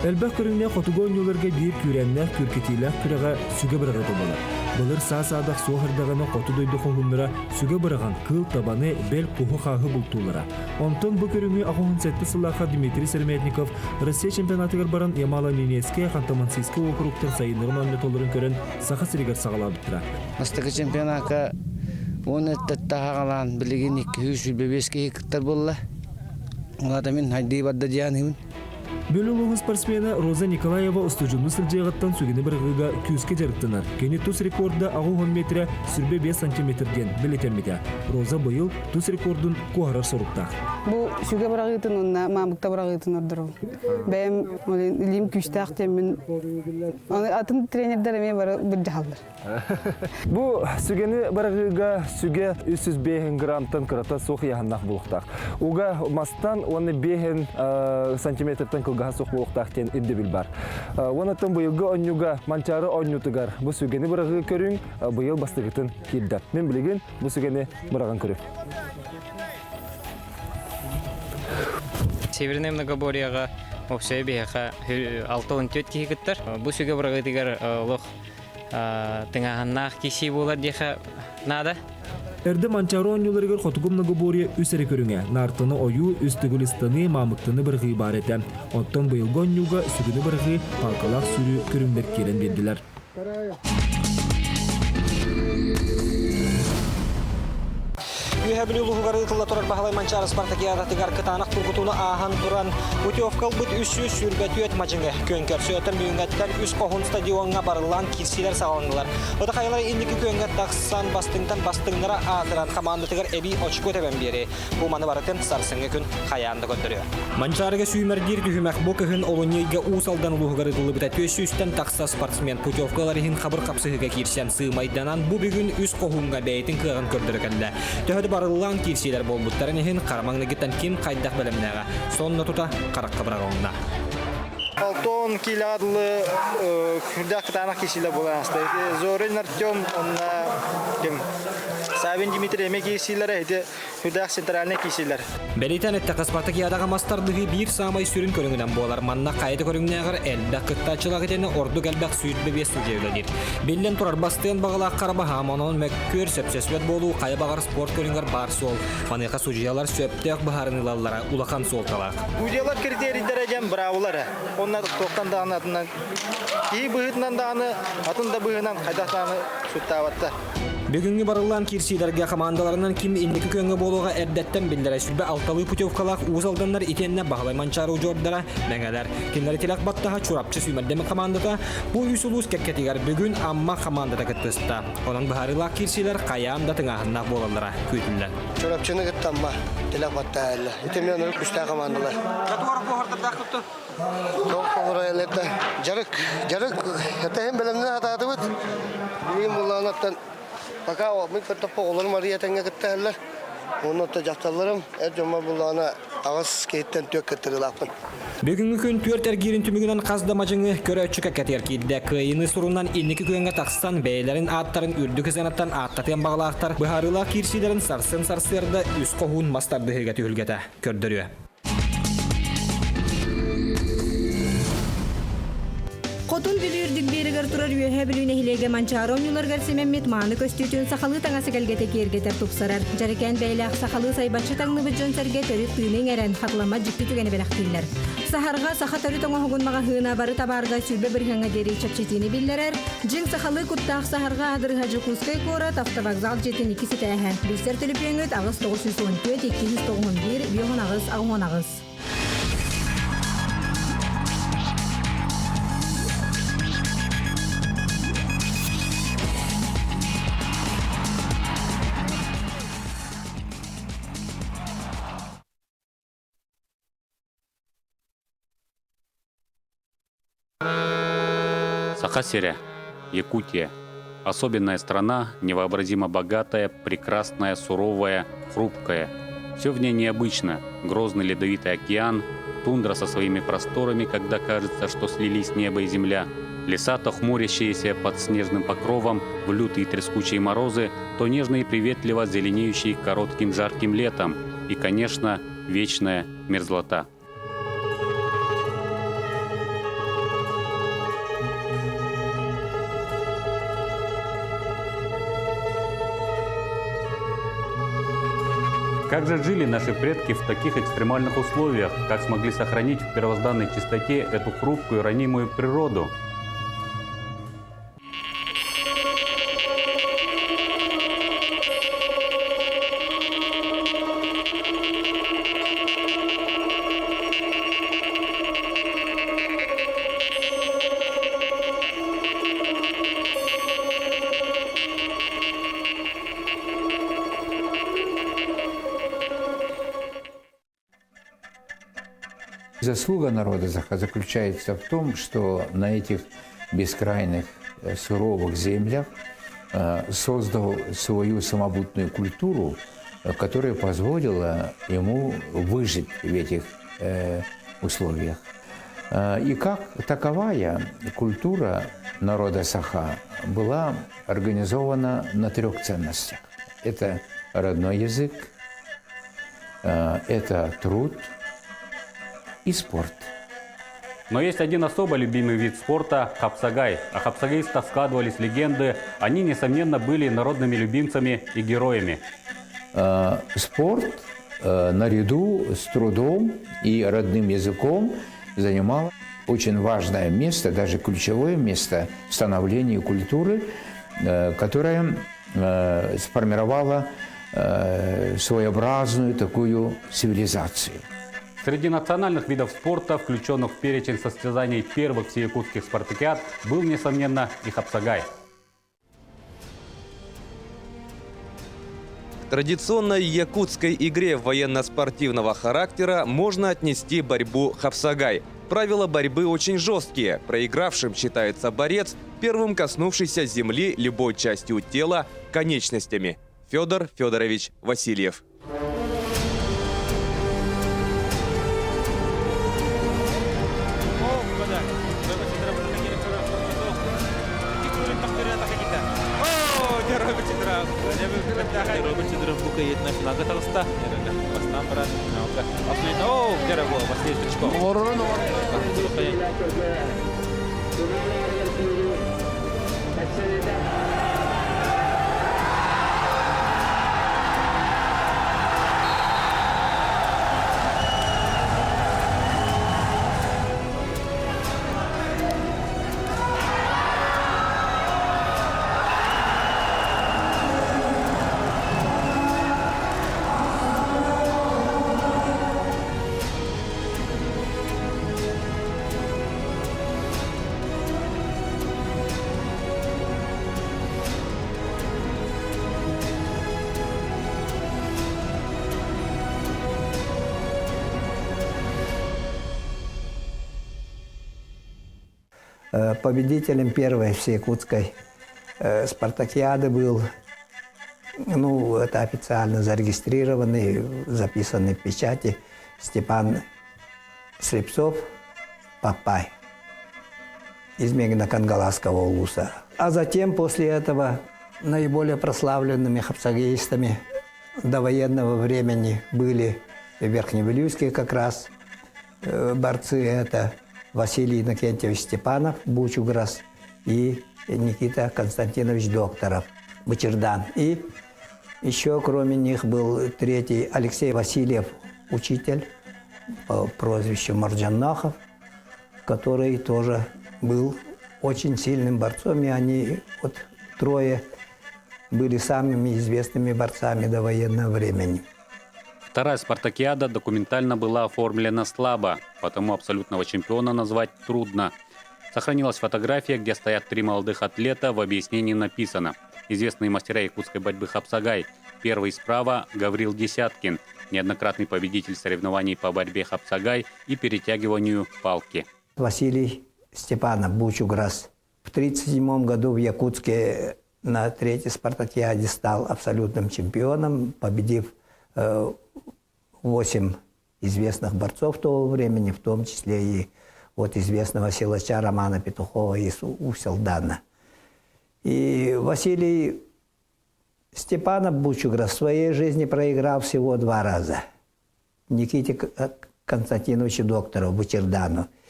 [SPEAKER 13] Элбэх көрүҥнээх хотугу оонньууларга биир күүрээннээх күркэтиилээх күрэҕэ сүгэ быраҕыыта буолар. Былыр саа-саадах суох эрдэҕинэ хоту дойду хоһууннара сүгэ быраҕан кыыл табаны, бэл куһу-хааһы бултууллара. Онтон бу көрүҥү 87 сыллаахха Дмитрий Сыромятников Россия чемпионатыгар баран Ямало-Ненецкэй, Ханты-Мансийскай уокуруктар сайыннарын оонньотоллорун көрөн Саха сиригэр саҕалаабыттара.
[SPEAKER 14] Бастакы чемпионакка уон өттөттө аҕалаан билигин 225 киһи кыттар буолла. Улаата мин хайдыы барда дианыыбын.
[SPEAKER 13] Бүлүү улууһун спортсмена Роза Николаева устудьуоннуу сылдьыаҕыттан сүгэни быраҕыыга күүскэ дьарыктанар. Кини тус рекорда 80 метрэ 25 сантиметр диэн бэлиэтэммитэ. Роза быйыл тус рекордун куоһарар соруктаах.
[SPEAKER 15] Бу сүгэ быраҕыытын уонна маамыкта быраҕыытын ордоробун. Бэйэм илиим күүстээх диэммин атын тренердэр эмиэ бары былдьаһаллар.
[SPEAKER 13] Бу сүгэни быраҕыыга сүгэ 305 граммтан кырата суох ыйааһыннаах буолуохтаах. Уга мастан уонна 5 сантиметртан кылгаһа суох буолуохтаах диэн ирдэбил бар. Уонаттан быйылгы онньуга Манчаары онньутугар бу сүгэни быраҕыы көрүҥ быйыл бастакытын киирдэ. Мин билигин бу сүгэни быраҕан көрүм.
[SPEAKER 20] Северное многоборьеҕа уопсайа биһиэхэ 64 киһи кыттар. Бу сүгэ быраҕыытыгар олох тыҥааһыннаах киһи буолар диэхэ наада.
[SPEAKER 13] Эрдэ Манчаары оонньууларыгар хотугу многоборье үс эрэ көрүҥэ – наартаны ойуу, үс төгүл ыстаныы, маамыктаны быраҕыы баар этэ. Оттон быйылгы оонньууга сүгүнү быраҕыы, палкалаах сүүрүү көрүҥнэр киирэн биэрдилэр.
[SPEAKER 21] Үөһэ Бүлүү улууһугар ыытылла турар Баһылай Манчаары спартакиадатыгар кытаанах тургутууну ааһан туран путевка ылбыт 324 мадьыҥы күөн көрсүөтэн бүгүҥҥэттэн үс хоһун стадиоҥҥа барыллаан киирсиилэр саҕаланнылар. Ытахайылар инники күөҥҥэ тахсан бастыҥтан бастыҥнара аатыран хамаандатыгар эбии очко тэбэн биэри. Бу маны барытын сарсыҥҥы күн хайаан да көрдөрүө.
[SPEAKER 29] Манчаарыга сүүмэрдиир түһүмэх бу кыһын олунньу ыйга Уус Алдан улууһугар ыытыллыбыта 400-тэн тахса спортсмен путевкалар иһин хабыр хапсыһыыга киирсэн сыымайданан бу бүгүн үс хоһууҥҥа бэйэтин кыаҕын көрдөрө кэллэ. Төһө да барыллаан киирсиилэр буолбуттарын иһин хара маҥнайгыттан ким хайдах бэлэмнээҕэ сонно тута харахха быраҕылынна.
[SPEAKER 30] Алтон киилэҕэ дылы күрдээх кытаанах киирсиилэр буолан ааста. Зорин Артем уонна ким Савин Дмитрий эмиэ киирсиилэрэ ити Сүрдээх центральнай киисилэр.
[SPEAKER 29] Бэлиэтээн эттэххэ, спартакиадаҕа мас тардыһыы биир саамай сүрүн көрүҥүнэн буолар. Манна хайа да көрүҥнээҕэр элбэх кыттааччылаах итиэннэ ордук элбэх 25 судьуйа үлэлиир. Биллэн турар, бастыан баҕалаах хара баһаам, онон мөккүөр, сөпсөспөт буолуу хайа баҕар спорт көрүҥэр баар суол. Маныаха судьуйалар сөптөөх быһаарыныы ылаллара улахан суолталаах.
[SPEAKER 30] Судьуйалар критерийдэрэ диэн быраабылар. Онно туохтан даҕаны атынан киһи быһыытынан даҕаны, атын да быһыынан хайдах даҕаны суттаабаттар.
[SPEAKER 29] Бүгүҥҥү барыллаан киирсиилэргэ хамаандаларынан ким инники күөҥҥэ буолуоҕа эрдэттэн биллэрэ сүлбэ алталыы путевкалаах Уус Алданнар итиэннэ Баһылай Манчаары удьуордара Мэҥэлэр. Кинилэри тилэх баттаһа Чурапчы сүүмэрдэммит хамаандата бу үс улуус кэккэтигэр бүгүн Амма хамаандата кыттыста. Онон быһаарыылаах киирсиилэр хайаан да тыҥааһыннаах буолаллара күүтүллэр.
[SPEAKER 1] Чурапчыны кытта Амма тилэх баттаһаллар. Ити мен оннук күстээх хамаандалар. Дьарык, дьарык, этэһин бэлэмнэн хатаатыбыт. Билигин буллаҕынаттан пока мин көртөхпө оҕолорум арыйа тэҥҥэ кыттаһаллар. Уонна отто дьахталларым, эр дьоммор буллаҕына аҕыс киһиттэн түөрт кыттыгылаахпын.
[SPEAKER 29] Бүгүҥҥү күн түөрт эргиирин түмүгүнэн хас да мадьыҥы көрөөччү кэккэтигэр киирдэ. Кыайыыны сурунан инники күөҥҥэ тахсан бэйэлэрин ааттарын үрдүк сыанаттан ааттатыан баҕалаахтар быһаарыылаах киирсиилэрин сарсын сарсыарда үс хоһуун мас тардыһыыга түһүлгэтэ көрдөрүө.
[SPEAKER 22] Хотун Бүлүү үрдүк биэригэр турар Үөһээ Бүлүү нэһилиэгэ Манчаары оонньууларыгар симэммит мааны көстүүтүн сахалыы таҥас эгэлгэтэ киэргэтэр тупсарар. Дьэрэкээн бэйэлээх сахалыы сайбаччы таҥныбыт дьон-сэргэ төрүт тыыны иҥэрэн, хатыламмат дьикти түгэни бэлэхтииллэр. Саһарҕа саха төрүт оҥоһугун маҕаһыына бары табаарга 20 бырыһыаҥҥа диэри чэпчэтиини биллэрэр. Дьиҥ сахалыы куттаах саһарҕа аадырыһа Дьокуускай куорат автовокзал дьиэтин иккис этээһэ. Билсэр төлөпүөҥҥүт 8 914 291 58 68.
[SPEAKER 2] Саха сирэ, Якутия. Особенная страна, невообразимо богатая, прекрасная, суровая, хрупкая. Все в ней необычно. Грозный ледовитый океан, тундра со своими просторами, когда кажется, что слились небо и земля, леса, то хмурящиеся под снежным покровом в лютые трескучие морозы, то нежно и приветливо зеленеющие коротким жарким летом и, конечно, вечная мерзлота. Как же жили наши предки в таких экстремальных условиях? Как смогли сохранить в первозданной чистоте эту хрупкую, ранимую природу?
[SPEAKER 4] Заслуга народа заключается в том, что на этих бескрайних э, суровых землях э, создал свою самобытную культуру, э, которая позволила ему выжить в этих условиях. И как таковая культура народа Саха была организована на трех ценностях. Это родной язык, это труд и спорт.
[SPEAKER 2] Но есть один особо любимый вид спорта – хапсагай. О хапсагаистах складывались легенды. Они, несомненно, были народными любимцами и героями.
[SPEAKER 4] Спорт наряду с трудом и родным языком занимал очень важное место, даже ключевое место в становлении культуры, которая сформировала своеобразную такую цивилизацию.
[SPEAKER 2] Среди национальных видов спорта, включенных в перечень состязаний первых всеякутских спартакиад, был, несомненно, и хапсагай.
[SPEAKER 5] К традиционной якутской игре военно-спортивного характера можно отнести борьбу хапсагай. Правила борьбы очень жесткие. Проигравшим считается борец, первым коснувшийся земли любой частью тела конечностями. Федор Федорович Васильев.
[SPEAKER 6] Победителем первой всеякутской спартакиады был, ну, это официально зарегистрированный, записанный в печати Степан Слепцов Папай из Мегино-Кангаласского улуса. А затем после этого наиболее прославленными хапсагеистами до военного времени были верхневилюйские как раз борцы. Это Василий Иннокентьевич Степанов, Бучуграс, и Никита Константинович Докторов, Бычердан. И еще кроме них был третий Алексей Васильев, учитель по прозвищу Марджаннахов, который тоже был очень сильным борцом, и они вот трое были самыми известными борцами до военного времени.
[SPEAKER 2] Вторая спартакиада документально была оформлена слабо, потому абсолютного чемпиона назвать трудно. Сохранилась фотография, где стоят три молодых атлета, в объяснении написано. Известные мастера якутской борьбы Хапсагай. Первый справа – Гаврил Десяткин, неоднократный победитель соревнований по борьбе Хапсагай и перетягиванию палки.
[SPEAKER 6] Василий Степанов Бучуграс в 1937 году в Якутске на третьей спартакиаде стал абсолютным чемпионом, победив 8 известных борцов того времени, в том числе и вот известного силача Романа Петухова из Усть-Алдана. И Василий Степанов Бучуграс в своей жизни проиграл всего два раза. Никите Константиновичу Докторову, Бучердану.